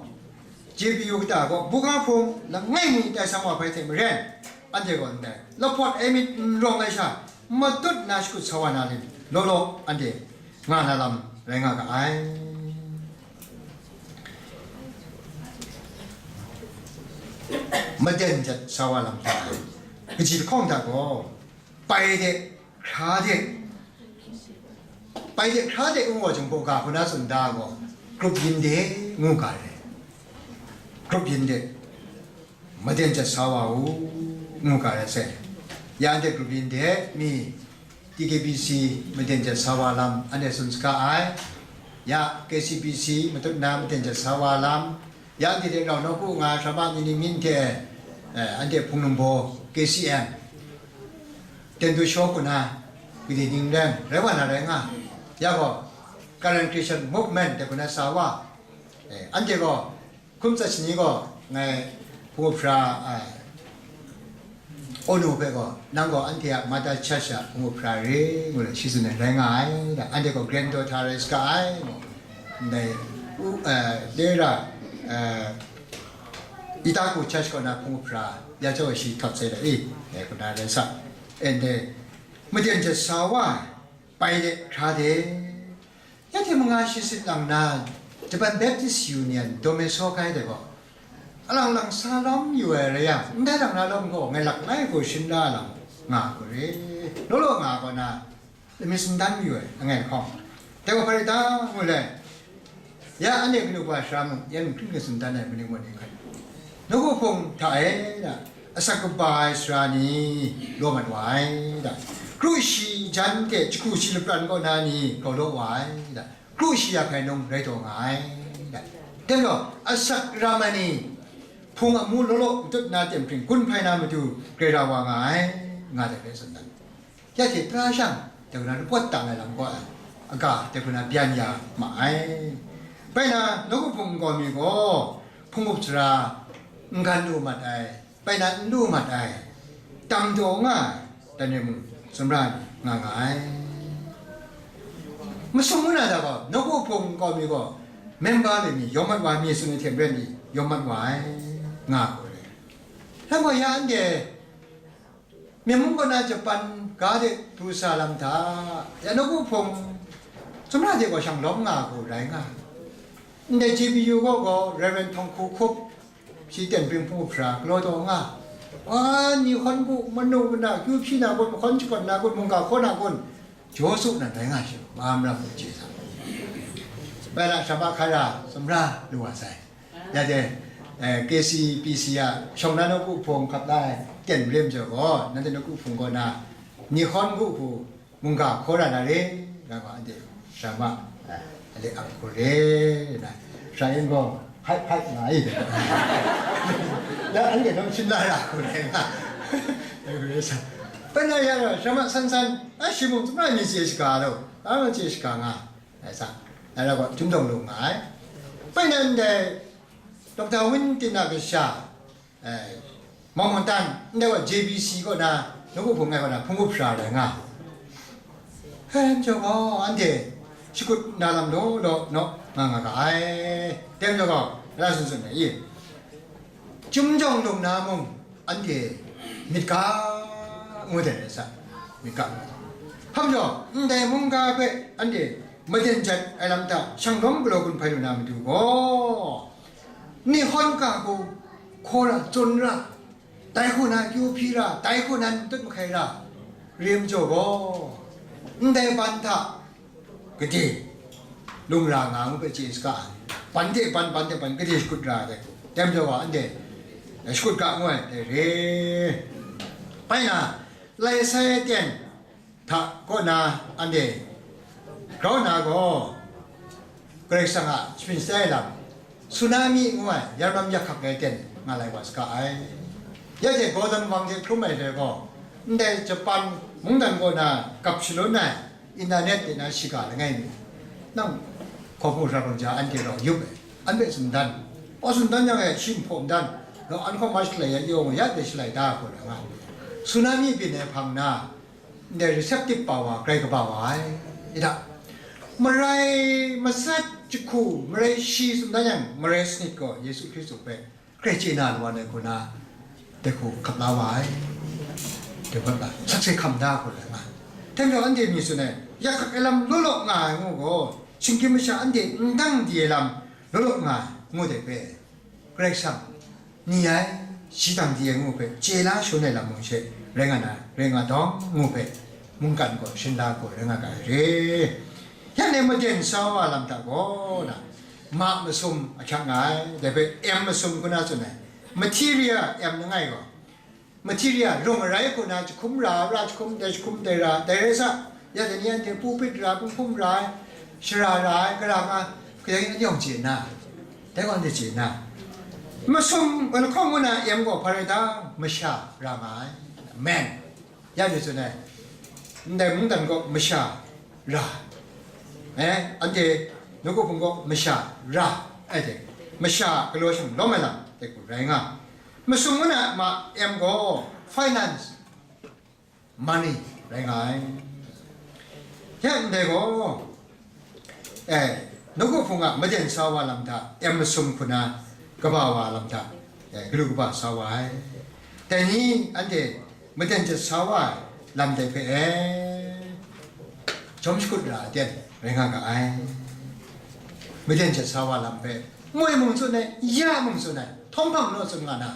J B U kata gaw buga hpung langai mi tai sang wa hpai hte maren, anhte gaw ndai lahpawt ai myit n rawng ai sha, matut na shakut sa wa na lam law law anhte nga na lam rai nga ga ai. Maden jat sa wa lam hta, kaji lahkawng hta gaw, pai de, hkra de, pai de, hkra de ngu wa jang gaw, ga hku na tsun da gaw, grup yin de ngu ga re. Grup yin de, maden jat sa wa u, ngu ga re sai. Ya anhte grup yin de mi, T K B C maden jat sa wa lam anhte tsun saga ai. Ya K C B C matut na maden jat sa wa lam, ya anhte hte rau nawku nga sha ma ni ning myin hte, eh, anhte Hpung Nungbaw K C M, Tendu Shaw hku na, gade ning rai, rai wa na rai nga. Ya gaw, Karen Christian Movement de hku na sa wa, eh, anhte gaw, hkum tsat shani gaw, ngai hpungup hpra, ai, Onu hpe gaw, nang gaw anhte a mother church a hpungup hpra re, ngu let shi tsun ai rai nga ai, da, anhte gaw granddaughter rai saga ai, ngu. Ndai, u, eh, dera, eh, Itaku church kaw na hpungup hpra, ya chyaw shi htawt sai da i, eh, kaw na rai sa. And, eh, maden jat sa wa, pai de, hkra de, ya hte manga shi sit lang na, Japan Baptist Union, Dome Sokai de gaw, alang lang sa lawm yu ai rai yang, ndai lang na lawm gaw, ngai lak lai hku shin la lang nga hku re, law law nga gaw na, lami sindan yu ai, angai hkawng. Dai gaw hpa rai ta, ngu le, ya anhte kanu wa sara mung, ya mung hkring hkring sindan ai, maning wa ni hkan. Nawku hpung hta e, da, asak kaba ai sara ni, law mat wa ai, da. Kru shi jan hte jahku shi lapran kaw na ni, grau law wa ai, da. Kru shi ya hkai nung rai taw nga ai, da. Dai gaw, asak ram ai ni, hpung amu law law matut na ten hpring gun hpai na matu, grai ra wa nga ai, nga dai rai tsun dan. Ya hte tara shang, dai hku na lapawt tang ai lam kaw ai, aga dai hku na byan ya ma ai. Bai na, nawku hpung nkau mi gaw, hpungup sara, n gan lu mat ai, bai na n lu mat ai, tam daw nga ai, dan e mung, sumra ni nga nga ai. Masum ngu na da gaw, nawku hpung nkau mi gaw, member ni mi, yawm mat wa mi, tsun ai hte maren ni, yawm mat wa ai, nga gaw re. Lam gaw ya anhte, Myen mung kaw na Japan ga de pru sa lam hta, ya nawku hpung, sumra de gaw shang lawm nga hku rai nga. Ndai G B U gaw gaw Reverend Htawng Hku Hkup, shi ten pring hpung hpra galaw taw nga. Wa, ni hkawn gu, manu mana, kyu hpyi na kun, mahkawn shakawn na kun, mungga hkaw na kun, jaw su nan rai nga shi, ma maram hku chye sa. Bai la, shabak hkara, sumra lu wa sai. Ya de, eh, K C P C a shawng na nawku hpung hkap la ai ten rem jaw gaw, nanhte nawku hpung kaw na, ni hkawn gu hku mungga hkaw ra na re, nga ma, anhte sha ma, Ale a hku re na, sha yin gaw, hpai hpai nga i de. Ya, anhte nawng shin la ra hku re nga. Pai na ya ra, sha ma san san, a shi mung tsun na mi chye shaga lo, a ma chye shaga nga, ai sa, ai ra gaw, chyum dawng lu nga ai. Pai na ndai, Doctor Win Tin a kasha, Mawng mawng tan, ndai wa J B C kaw na, nawku hpung ai kaw na, hpung up sara rai nga. Hpe majaw gaw, anhte shakut na lam law law naw nga nga ga ai. Dai majaw gaw, la sun sun ai i, Chyum jawng lung na mung, anhte myit ga ngu dai rai sa, myit ga. Hpa majaw, ndai mungga hpe anhte maden jat ai lam hta shanglawm galaw gun hpai lu na matu gaw, Nihon ga hku hkaw ra, tsun ra, dai hku na kyu hpyi ra, dai hku na n tut mahkai ra, re majaw gaw, ndai ban hta gade lung ra nga ngu hpe chye saga ai. Ban hte ban, ban hte ban gade shakut ra ai dai hku, dai majaw gaw, anhte shakut ga ngu ai dai re. Bai na, lai sai aten hta kaw na anhte grau na gaw, Karai Kasang a sharin shatai ai lam, tsunami ngu ai, yaram yak hkak ai ten nga lai wa saga ai. Ya hte Golden Wang hte hkrum ai re gaw, ndai Japan mungdan kaw na gap shalun ai, internet de na shiga langai mi, nang hkawhpu hkra bang ja anhte rau yup ai, an hpe tsun dan, aw tsun dan yang e shi nhpaw n dan, nang an hkawm ma shalai ya yawng ya de shalai da hku na nga, tsunami byin ai hpang na, ndai receptive power grai kaba wa ai, i hta. Marai masat jahku, marai shi tsun dan yang, marai sanit gaw Yesu Hkristu hpe grai chye na lawan ai hku na, dai hku hkap la wa ai, dai hkap la, sakse hkam da hku la nga. Dai majaw anhte mi tsun ai, yak hkak ai lam law law nga ai ngu gaw, shinggyim masha anhte n dang di ai lam law law nga ai ngu dai hpe, Karai Kasang, ni ai, shi dang di ai ngu hpe chye la shangun ai lam mung she rai nga na, rai nga dawng ngu hpe, mungkan gaw shin la gaw rai nga ga ai re. Yang e maden sa wa lam hta gaw na, ma masum ahkyak nga ai, dai hpe M masum hku na tsun ai, material M langai gaw, material rung arai hku na jahkum ra, ra jahkum, dai jahkum, dai ra, dai rai sa, ya dai ni anhte pulpit ra, hpung hpum ra ai, shara ra ai, gara nga, kaja ni yawng chye nna, dai gaw anhte chye nna, masum, lahkawng ngu na M gaw hpa rai ta, masha ra nga ai, man, ya ni tsun ai, ndai mungdan gaw masha ra, eh, anhte nawku hpung gaw masha ra, ai hte, masha galaw shanglawm ai lam, dai hku rai nga. Masum ngu na ma M gaw finance, money rai nga ai. Ya ndai gaw, eh, nawku hpung a maden sa wa lam hta, M masum hku na kaba wa lam hta, eh, galu kaba sa wa ai. Dai ni anhte maden jat sa wa ai lam dai hpe, eh, jawm shakut ra ai ten rai nga ga ai. Maden jat sa wa lam hpe, moi mung tsun ai, ya mung tsun ai, htawng hpang naw tsun nga na,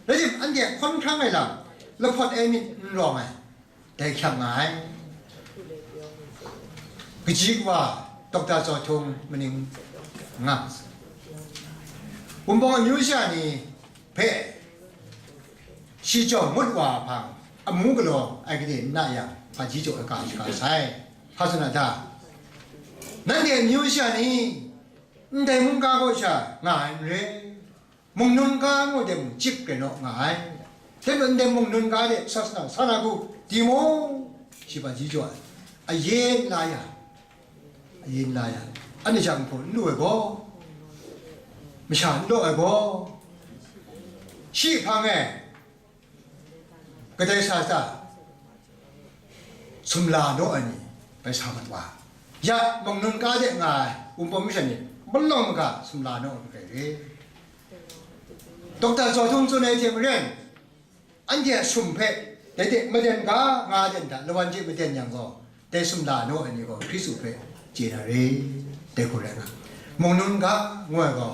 rai tim, anhte hkawn hkrang ai lam, lahpawt ai myit n rawng ai, dai hkyang nga ai. Kaji kawa, Dokta Zaw Htung maning nga, Wunpawng amyu sha ni hpe shi jawng ngut wa hpang, amu galaw ai gade n na yang, hpaji jaw ai ga shaga sai. Hpa tsun a ta? Nanhte amyu sha ni, ndai mungga kaw sha nga ai n re, mungnun ga ngu de mung chyip rai naw nga ai. Hte mung ndai mungnun ga de sasana, sa na gu, di mung, shi hpaji jaw ai, aye n la ya, aye n la ya, anhte jang hpaw n lu ai gaw, masha n law ai gaw, shi hpang e kadai sa sa sumla naw ai ni bai sa mat wa. Ya, mungnun ga de nga ai Wunpawng masha ni malawng maga sumla naw ai hkrai re. Dokta Zaw Htung tsun ai hte maren, anhte a sum hpe dai de maden ga nga den hta lawan hte maden yang gaw, dai sumla naw ai ni gaw Hkristu hpe chye na re, dai hku rai nga. Mungnun ga ngu ai gaw,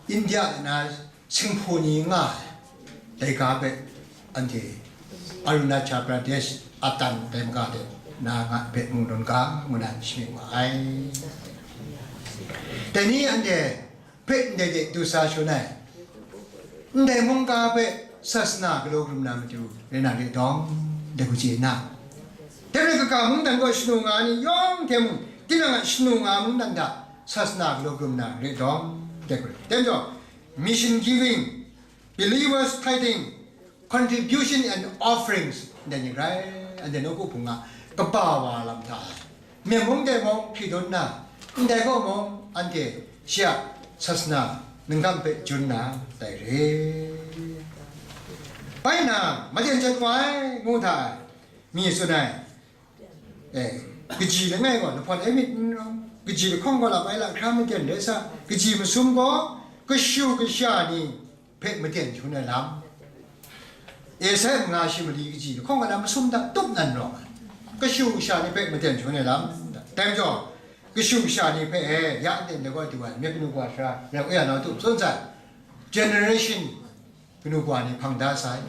India na singhpaw ni nga ai, dai ga hpe anhte Arunachal Pradesh, Atan dai maga de na nga hpe mungnun ga ngu na shimying wa ai. Dai ni anhte hpe ndai de du sa shun ai, ndai mungga hpe sasana galaw krum na matu rai na re dawng, dai hku chye nna, dai rai kaga mungdan gaw shanu nga ai ni yawng hte mung, Tinang a shanu nga mungdan hta sasana galaw krum na re dawng, dai hku rai. Dai majaw, mission giving, believers tithing, contribution and offerings, ndai ni rai, anhte nawku hpung a kaba wa lam hta, myen mung dai mung hkri dun nna, ndai kaw mung anhte shi a sasana ningkam hpe jun na dai re. Bai nna, maten jat wa ai, ngu hta ai, mi tsun ai. E, kaji langai gaw, lahpawt ai myit n rawng, kaji lahkawng gaw, lap ai lahkra maten rai sa, kaji masum gaw, kashu kasha ni hpe maten shangun ai lam. E sai manga shi mali kaji lahkawng gaw, na masum hta tup nan rawng ai. Kashu kasha ni hpe maten shangun ai lam. Dai majaw, kashu kasha ni hpe, e, ya aten de gaw du ai, myit kanu wa sara, rai u ya nau tup tsun sai. Generation, kanu wa ni hpang da sai.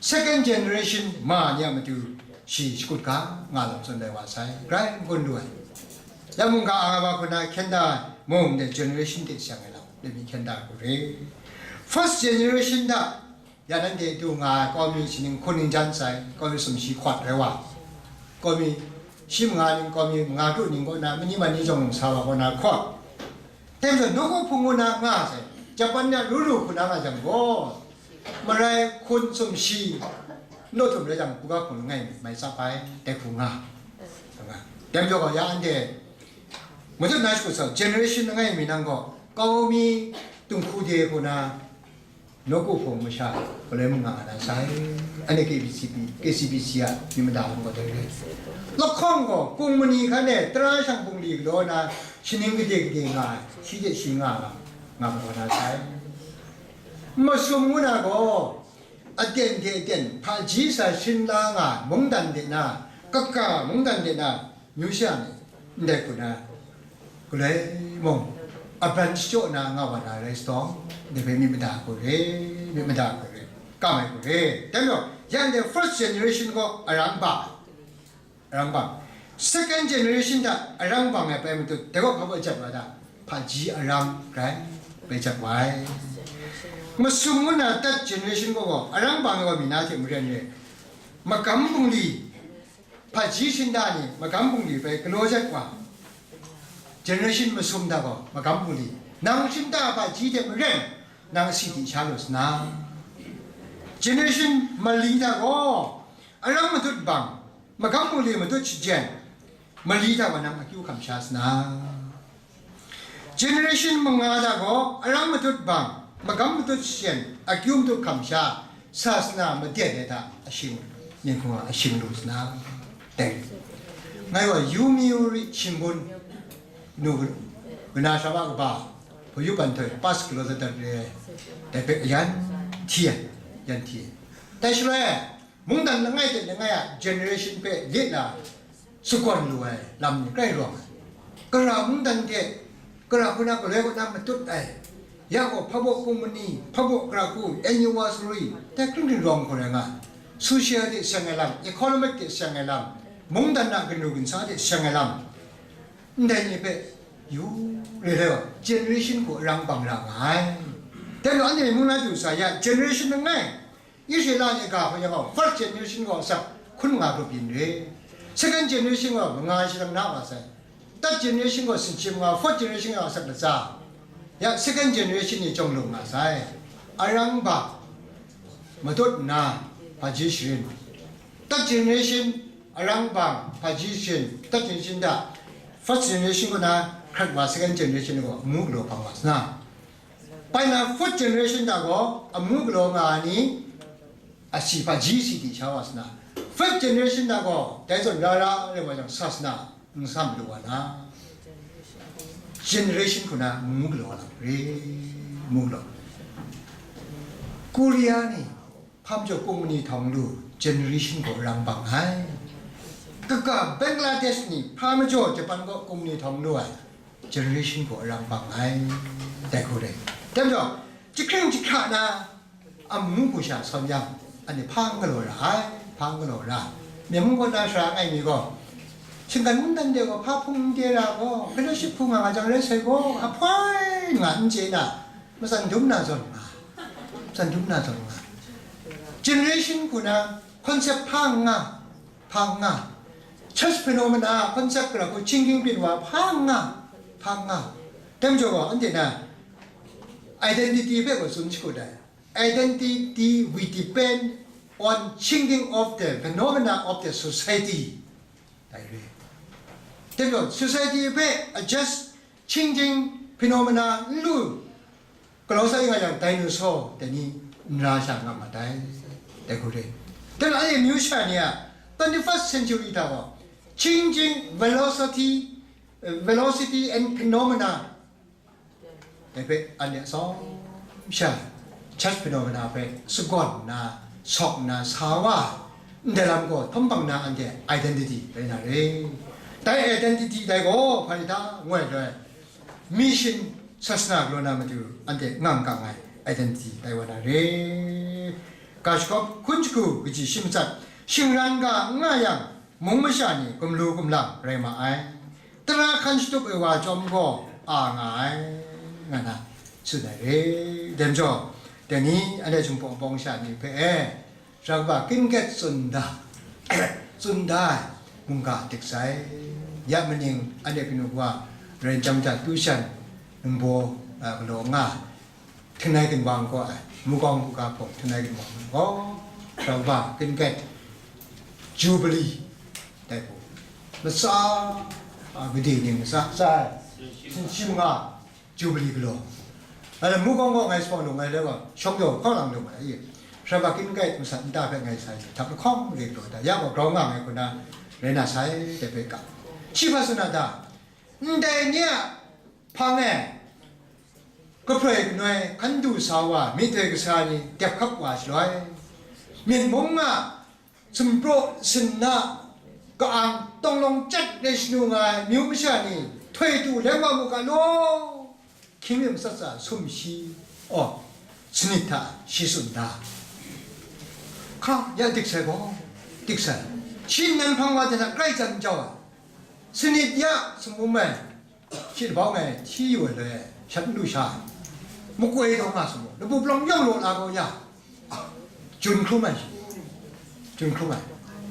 Second generation ma ni a matu shi shakut ga nga lam tsun lai wa sai. Grai n gun lu ai. Ya mungga a nga ba hku na hkyen da mung de generation de shang ai lam, de mi hkyen da hku re. First generation da, ya nanhte du nga ai kau mi shaning hkun ning jan sai, kau mi sumshi hkawt rai wa. Kau mi shi manga ning, kau mi manga kru ning kaw na, mani ma ni jawng sa wa kaw na hkawt. Dai majaw, nawku hpung ngu na nga sai, Japan ni a ru ru hku na nga jang gaw, marai hkun sumshi, naw htum rai jang, hku ga hkung langai mi mai tsap ai, dai hku nga. Nga. Dai majaw gaw, ya anhte, matut na shakut sa, generation langai mi nang gaw, kau mi, dinghku de hku na, nawku hpung masha, galoi mung nga na sai. Anhte K B C P, K C B C a myit mada hpung gaw dai re. Lahkawng gaw, kung mani hkan e, tara shang bungli galaw na, shaning gade gade nga ai, shi de shi nga nga, nga gaw na sai. Masum ngu na gaw, aten hte aten, hpaji sa shin la nga ai mungdan de na, kaka mungdan de na, Myu sha ni, ndai hku na, galoi mung, a branch jaw na nga wa na rai sa taw, ndai hpe myit mada hku re, myit mada hku re, kam ai hku re. Dai majaw, yang de first generation gaw arang bang, arang bang. Second generation hta arang bang ai pai matut, dai gaw hpa baw jat wa ta, hpaji arang rai, bai jat wa ai. Masum ngu na third generation gaw gaw, arang bang ai gaw mi na hte maren re, magam bungli, hpaji shinda ni magam bungli bai galaw jat wa, generation masum hta gaw magam bungli, nang shinda hpaji hte maren, nang si di sha lu sa na, generation mali hta gaw arang matut bang, magam bungli matut shajen, mali hta gaw nang akyu hkam sha sa na. Generation manga hta gaw arang matut bang, magam matut shajen, akyu matut hkam sha, sasana maden ai hta ashing, ning hkungga ashing lu sa na, dai. Ngai gaw Yomiuri Shimbun nu kana sha wa kaba, Hpayu ban htoi pas galaw dat dat re ai, dai hpe yan hti ai, yan hti ai. Dai shaloi, mungdan langai hte langai a generation hpe lit la sagawn lu ai lam ni grai rawng ai. Kara mungdan hte kara hku na galoi kaw na matut ai, ya gaw hpabaw kungmani, hpabaw kara hku, anniversary, dai hkring hkring rawng hku rai nga ai. Social hte seng ai lam, economic hte seng ai lam, mungdan a kanu ginsa hte seng ai lam, ndai ni hpe yu re ai, generation hku arang bang ra nga ai. Dai majaw anhte mung na du sa ya, generation langai, Israela ni ga hpe yang gaw, first generation gaw asak hkun manga grup yin re, second generation gaw manga shadang na wa sai, third generation gaw sinchim nga, fourth generation gaw asak latsa, ya second generation ni chyawm lung nga sai. Arang bang, matut nna, hpaji sharin, third generation, arang bang, hpaji sharin, third generation hta, first generation kaw na hkrat wa, second generation gaw amu galaw hpang wa sa na, bai na fourth generation hta gaw amu galaw nga ai ni, asi hpaji si di sha wa sa na, fifth generation hta gaw dai zawn ra ra rai wa jang, sasana nsam lu wa na, generation hku na amu galaw lam re, amu galaw. Korea ni hpa majaw kungmani htawng lu, generation gaw arang bang ai. Kaga Bangladesh ni hpa majaw Japan gaw kungmani htawng lu ai, generation gaw arang bang ai, dai hku re. Dai majaw, jahkring jahkra na amu hku sha sawn yang, anhte hpa n galaw ra ai, hpa n galaw ra. Myen mung kaw na sara ai mi gaw, shinggan mungdan de gaw hpa hpung n de ra gaw, fellowship hpung nga nga jang rai sai gaw, ahpoi nga n chye na, matsan dum na zawn nga, matsan dum na zawn nga. Generation hku na concept hpa n nga, hpa n nga. Church phenomena concept gara hku chingding byin wa hpa n nga, hpa n nga. Dai majaw gaw, anhte na identity hpe gaw tsun shagu ai. Identity, we depend on changing of the phenomena of the society. Dai re. Dai gaw, society hpe adjust, changing phenomena n lu, galaw sa nga yang, dinosaur dai ni n ra sha nga ma dai, dai hku re. Dai gaw, anhte amyu sha ni a twenty-first century hta gaw, changing velocity, velocity and phenomena, dai hpe anhte atsawm sha, church phenomena hpe sagawn nna, sawk nna, sa wa, ndai lam gaw hpang na anhte identity rai na re. Dai identity dai gaw hpa rai ta, ngoi loi, mission sasana galaw na matu anhte ngang kang ai identity tai wa na re. Ga shagawp hkun shagu kaji shi matsat, shingran ga n nga yang, mung masha ni gumlu gumlang rai ma ai, tara hkan shatup ai wa chyawm gaw a nga ai, nga na tsun ai re. Dai majaw, dai ni anhte Jinghpaw bawng sha ni hpe e, Sara kaba kin get tsun da, tsun da ai mungga dik sai. Ya maning anhte kanu wa ren chyam hta tu shan, ningbaw, a, galaw nga, htingnai ginwang gaw ai, mukawng buga hpawng htingnai ginwang gaw, sara kaba kin get, Jubilee, dai hku, matsa, a, gade ning matsa, tsa ai, sinshi manga, Jubilee galaw. Ala mukawng gaw ngai sa lung ai, dai gaw, shawng jaw hkawng lang lung ai, i. Sara kaba kin get masat nta hpe ngai sai, htap lahkawng re galaw da, ya gaw grau nga ngai hku na, rai na sai, dai hpe ga. Shi hpa tsun a ta? Ndai ni a hpang e, kaproi kanoi hkan du sa wa, myihtoi kasa ni dep hkap wa shaloi, myit mung a sumpraw sinna ka-ang tawng lawng chyat re shanu nga ai myu masha ni htoi tu leng wa mu ga law, hkying mi matsat tsa sumshi, aw, sanit hta shi tsun da. Hka, ya dik sai gaw, dik sai. Shi nnan hpang wa hte na grai jan jau ai. Sanit ya sumum ai. Shi labau ngai hti yu ai loi, shat n lu sha ai. Makoi taw nga sa gaw, labu palawng yawng law la gaw ya, jun hkrum ai shi, jun hkrum ai.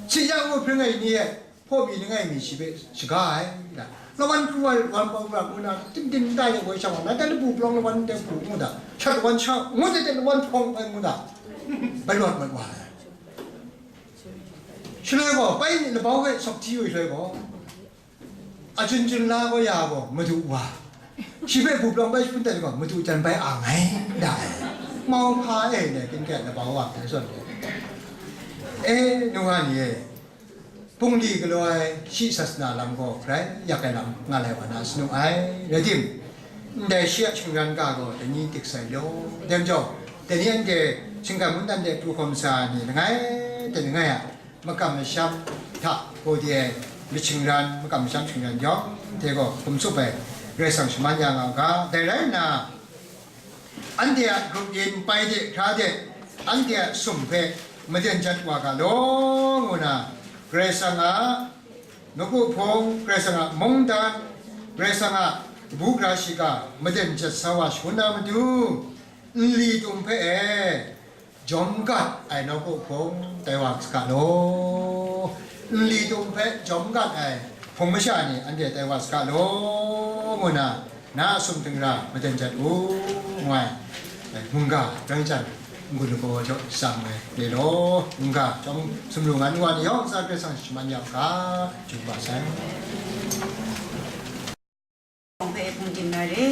Shi ya ngu hpring ai ni e, hpaw mi langai mi shi hpe shaga ai, da. Lawan pru ai, wan pau ra ngu na, tim tim da yang woi shang wa, na dan labu palawng lawan de pru ngu da, shat lawan sha, ngu de de lawan hpawng ai ngu da, bai lawt mat wa ai. Shaloi gaw, bai ni labau hpe sawk hti yu shaloi gaw, a chun chun la gaw ya gaw, madu wa, shi hpe bup lawng bai shapun dat gaw, madu jan bai ang ai, da ai. Mau hpa e ne, kin kai na bau wa hpe zawn e. E, nu wa ni e, bungli galaw ai shi sasana lam gaw, grai yak ai lam nga lai wa na sanu ai, rai tim, ndai shi a shingran ga gaw, dai ni dik sai law, dem jau, dai ni anhte shinggan mun dan de pru hkawm sa ni langai, dai langai a, makam masham hta gaw di ai, myit shingran, makam masham shingran yawng hte gaw hkum tsup ai, Karai Kasang shaman ya nga u ga. Dai rai nna, anhte a grup yin pai de hkra de, anhte a sum hpe maden jat wa ga law, ngu na, Karai Kasang a nawku hpung, Karai Kasang a mungdan, Karai Kasang a kabu gara shiga maden jat sa wa shangun na matu, nli tum hpe e, jawm gat ai nawku hpung tai wa saga law, nli tum hpe jawm gat ai hpung masha ni anhte tai wa saga law, ngu na, na a sum htingra maden jat u, ngu ai, mungga, rai jan, n-gun lagaw jaw tsang ai re law, mungga, chyawm sumru nga nu wa ni yawng tsa Karai Kasang shaman ya u ga, chyu ba sai. Hpe hpung dim na re.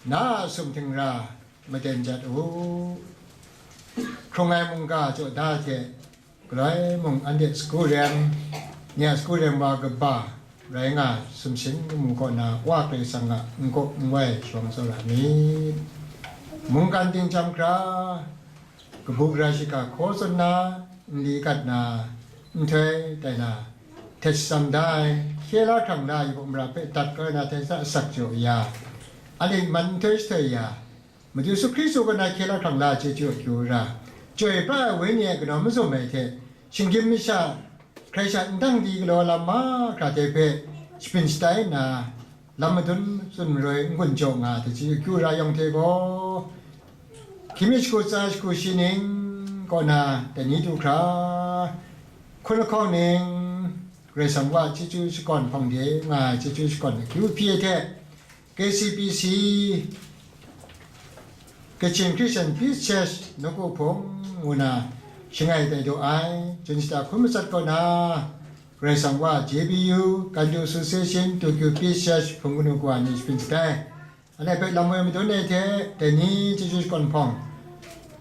na a sumhting ra maden jat u. Hkrung ai mungga jaw da hte, galoi mung anhte sagu rem, ni a sagu rem wa kaba rai nga ai sumsing lamu kaw na Wa Karai Kasang a n-gup n-wai shawng tsawra myit. Mungkan ting chyam hkra, kabu gara shiga hkaw tsun na, nli gat na, nhtoi tai na, htet shatsam da ai, hkye la hkrang da ai yubak mara hpe dat kau na hte sa asak jaw ya, anhte man nhtoi shatoi ya, Madu Yesu Hkristu kaw na hkye la hkrang la ai chyeju akyu ra, chyoi pra ai Wenyi e kanawn mazum ai hte, shinggyim masha hkrai sha ndang di galaw lam mahkra hte hpe shabyin shatai nna, lam madun tsun maroi n-gun jaw nga ai hte chyeju akyu ra yawng hte gaw, hkying mi shagu tsa shagu shi ning kaw na dai ni du hkra, hkun lahkawng ning Karai Kasang wa chyeju shakawn hpawng de nga ai chyeju shakawn akyu hpyi ai hte, K C B C, Kachin Christian Peace Church Nawku Hpung ngu na shangai tai daw ai, Jun shata hkun matsat kaw na, Karai Kasang wa J B U, Gandu Association, Tokyo Peace Church, Hpung kanu kawa ni shapring shatai. Anhte hpe lam woi madun ai hte, dai ni chyeju shakawn hpawng,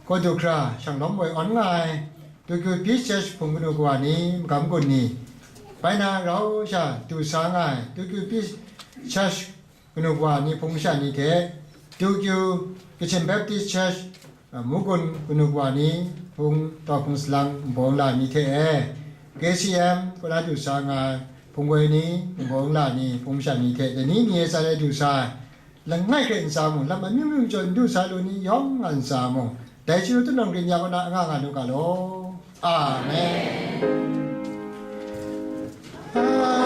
kaw du hkra, shang lawm woi awn nga ai, Tokyo Peace Church, Hpung kanu kawa ni, magam gun ni, bai na rau sha du sa nga ai, Tokyo Peace Church, kanu kawa ni hpung masha ni hte, Tokyo Kachin Baptist Church, a, Mugun kanu kawa ni hpung, tau hpung salang nbawng la ni hte e, K C M kaw na du sa nga ai hpung woi ni, nbawng la ni, hpung masha ni hte, dai ni ni e tsan ai du sa ai, langai hkrai ntsa mung, lam amyu myu majaw n du sa lu ni yawng a ntsa mung, dai chyeju tanawn grin ya kaw na anga nga nu ga law. Amen. Amen.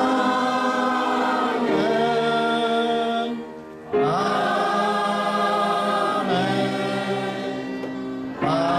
Amen. Amen.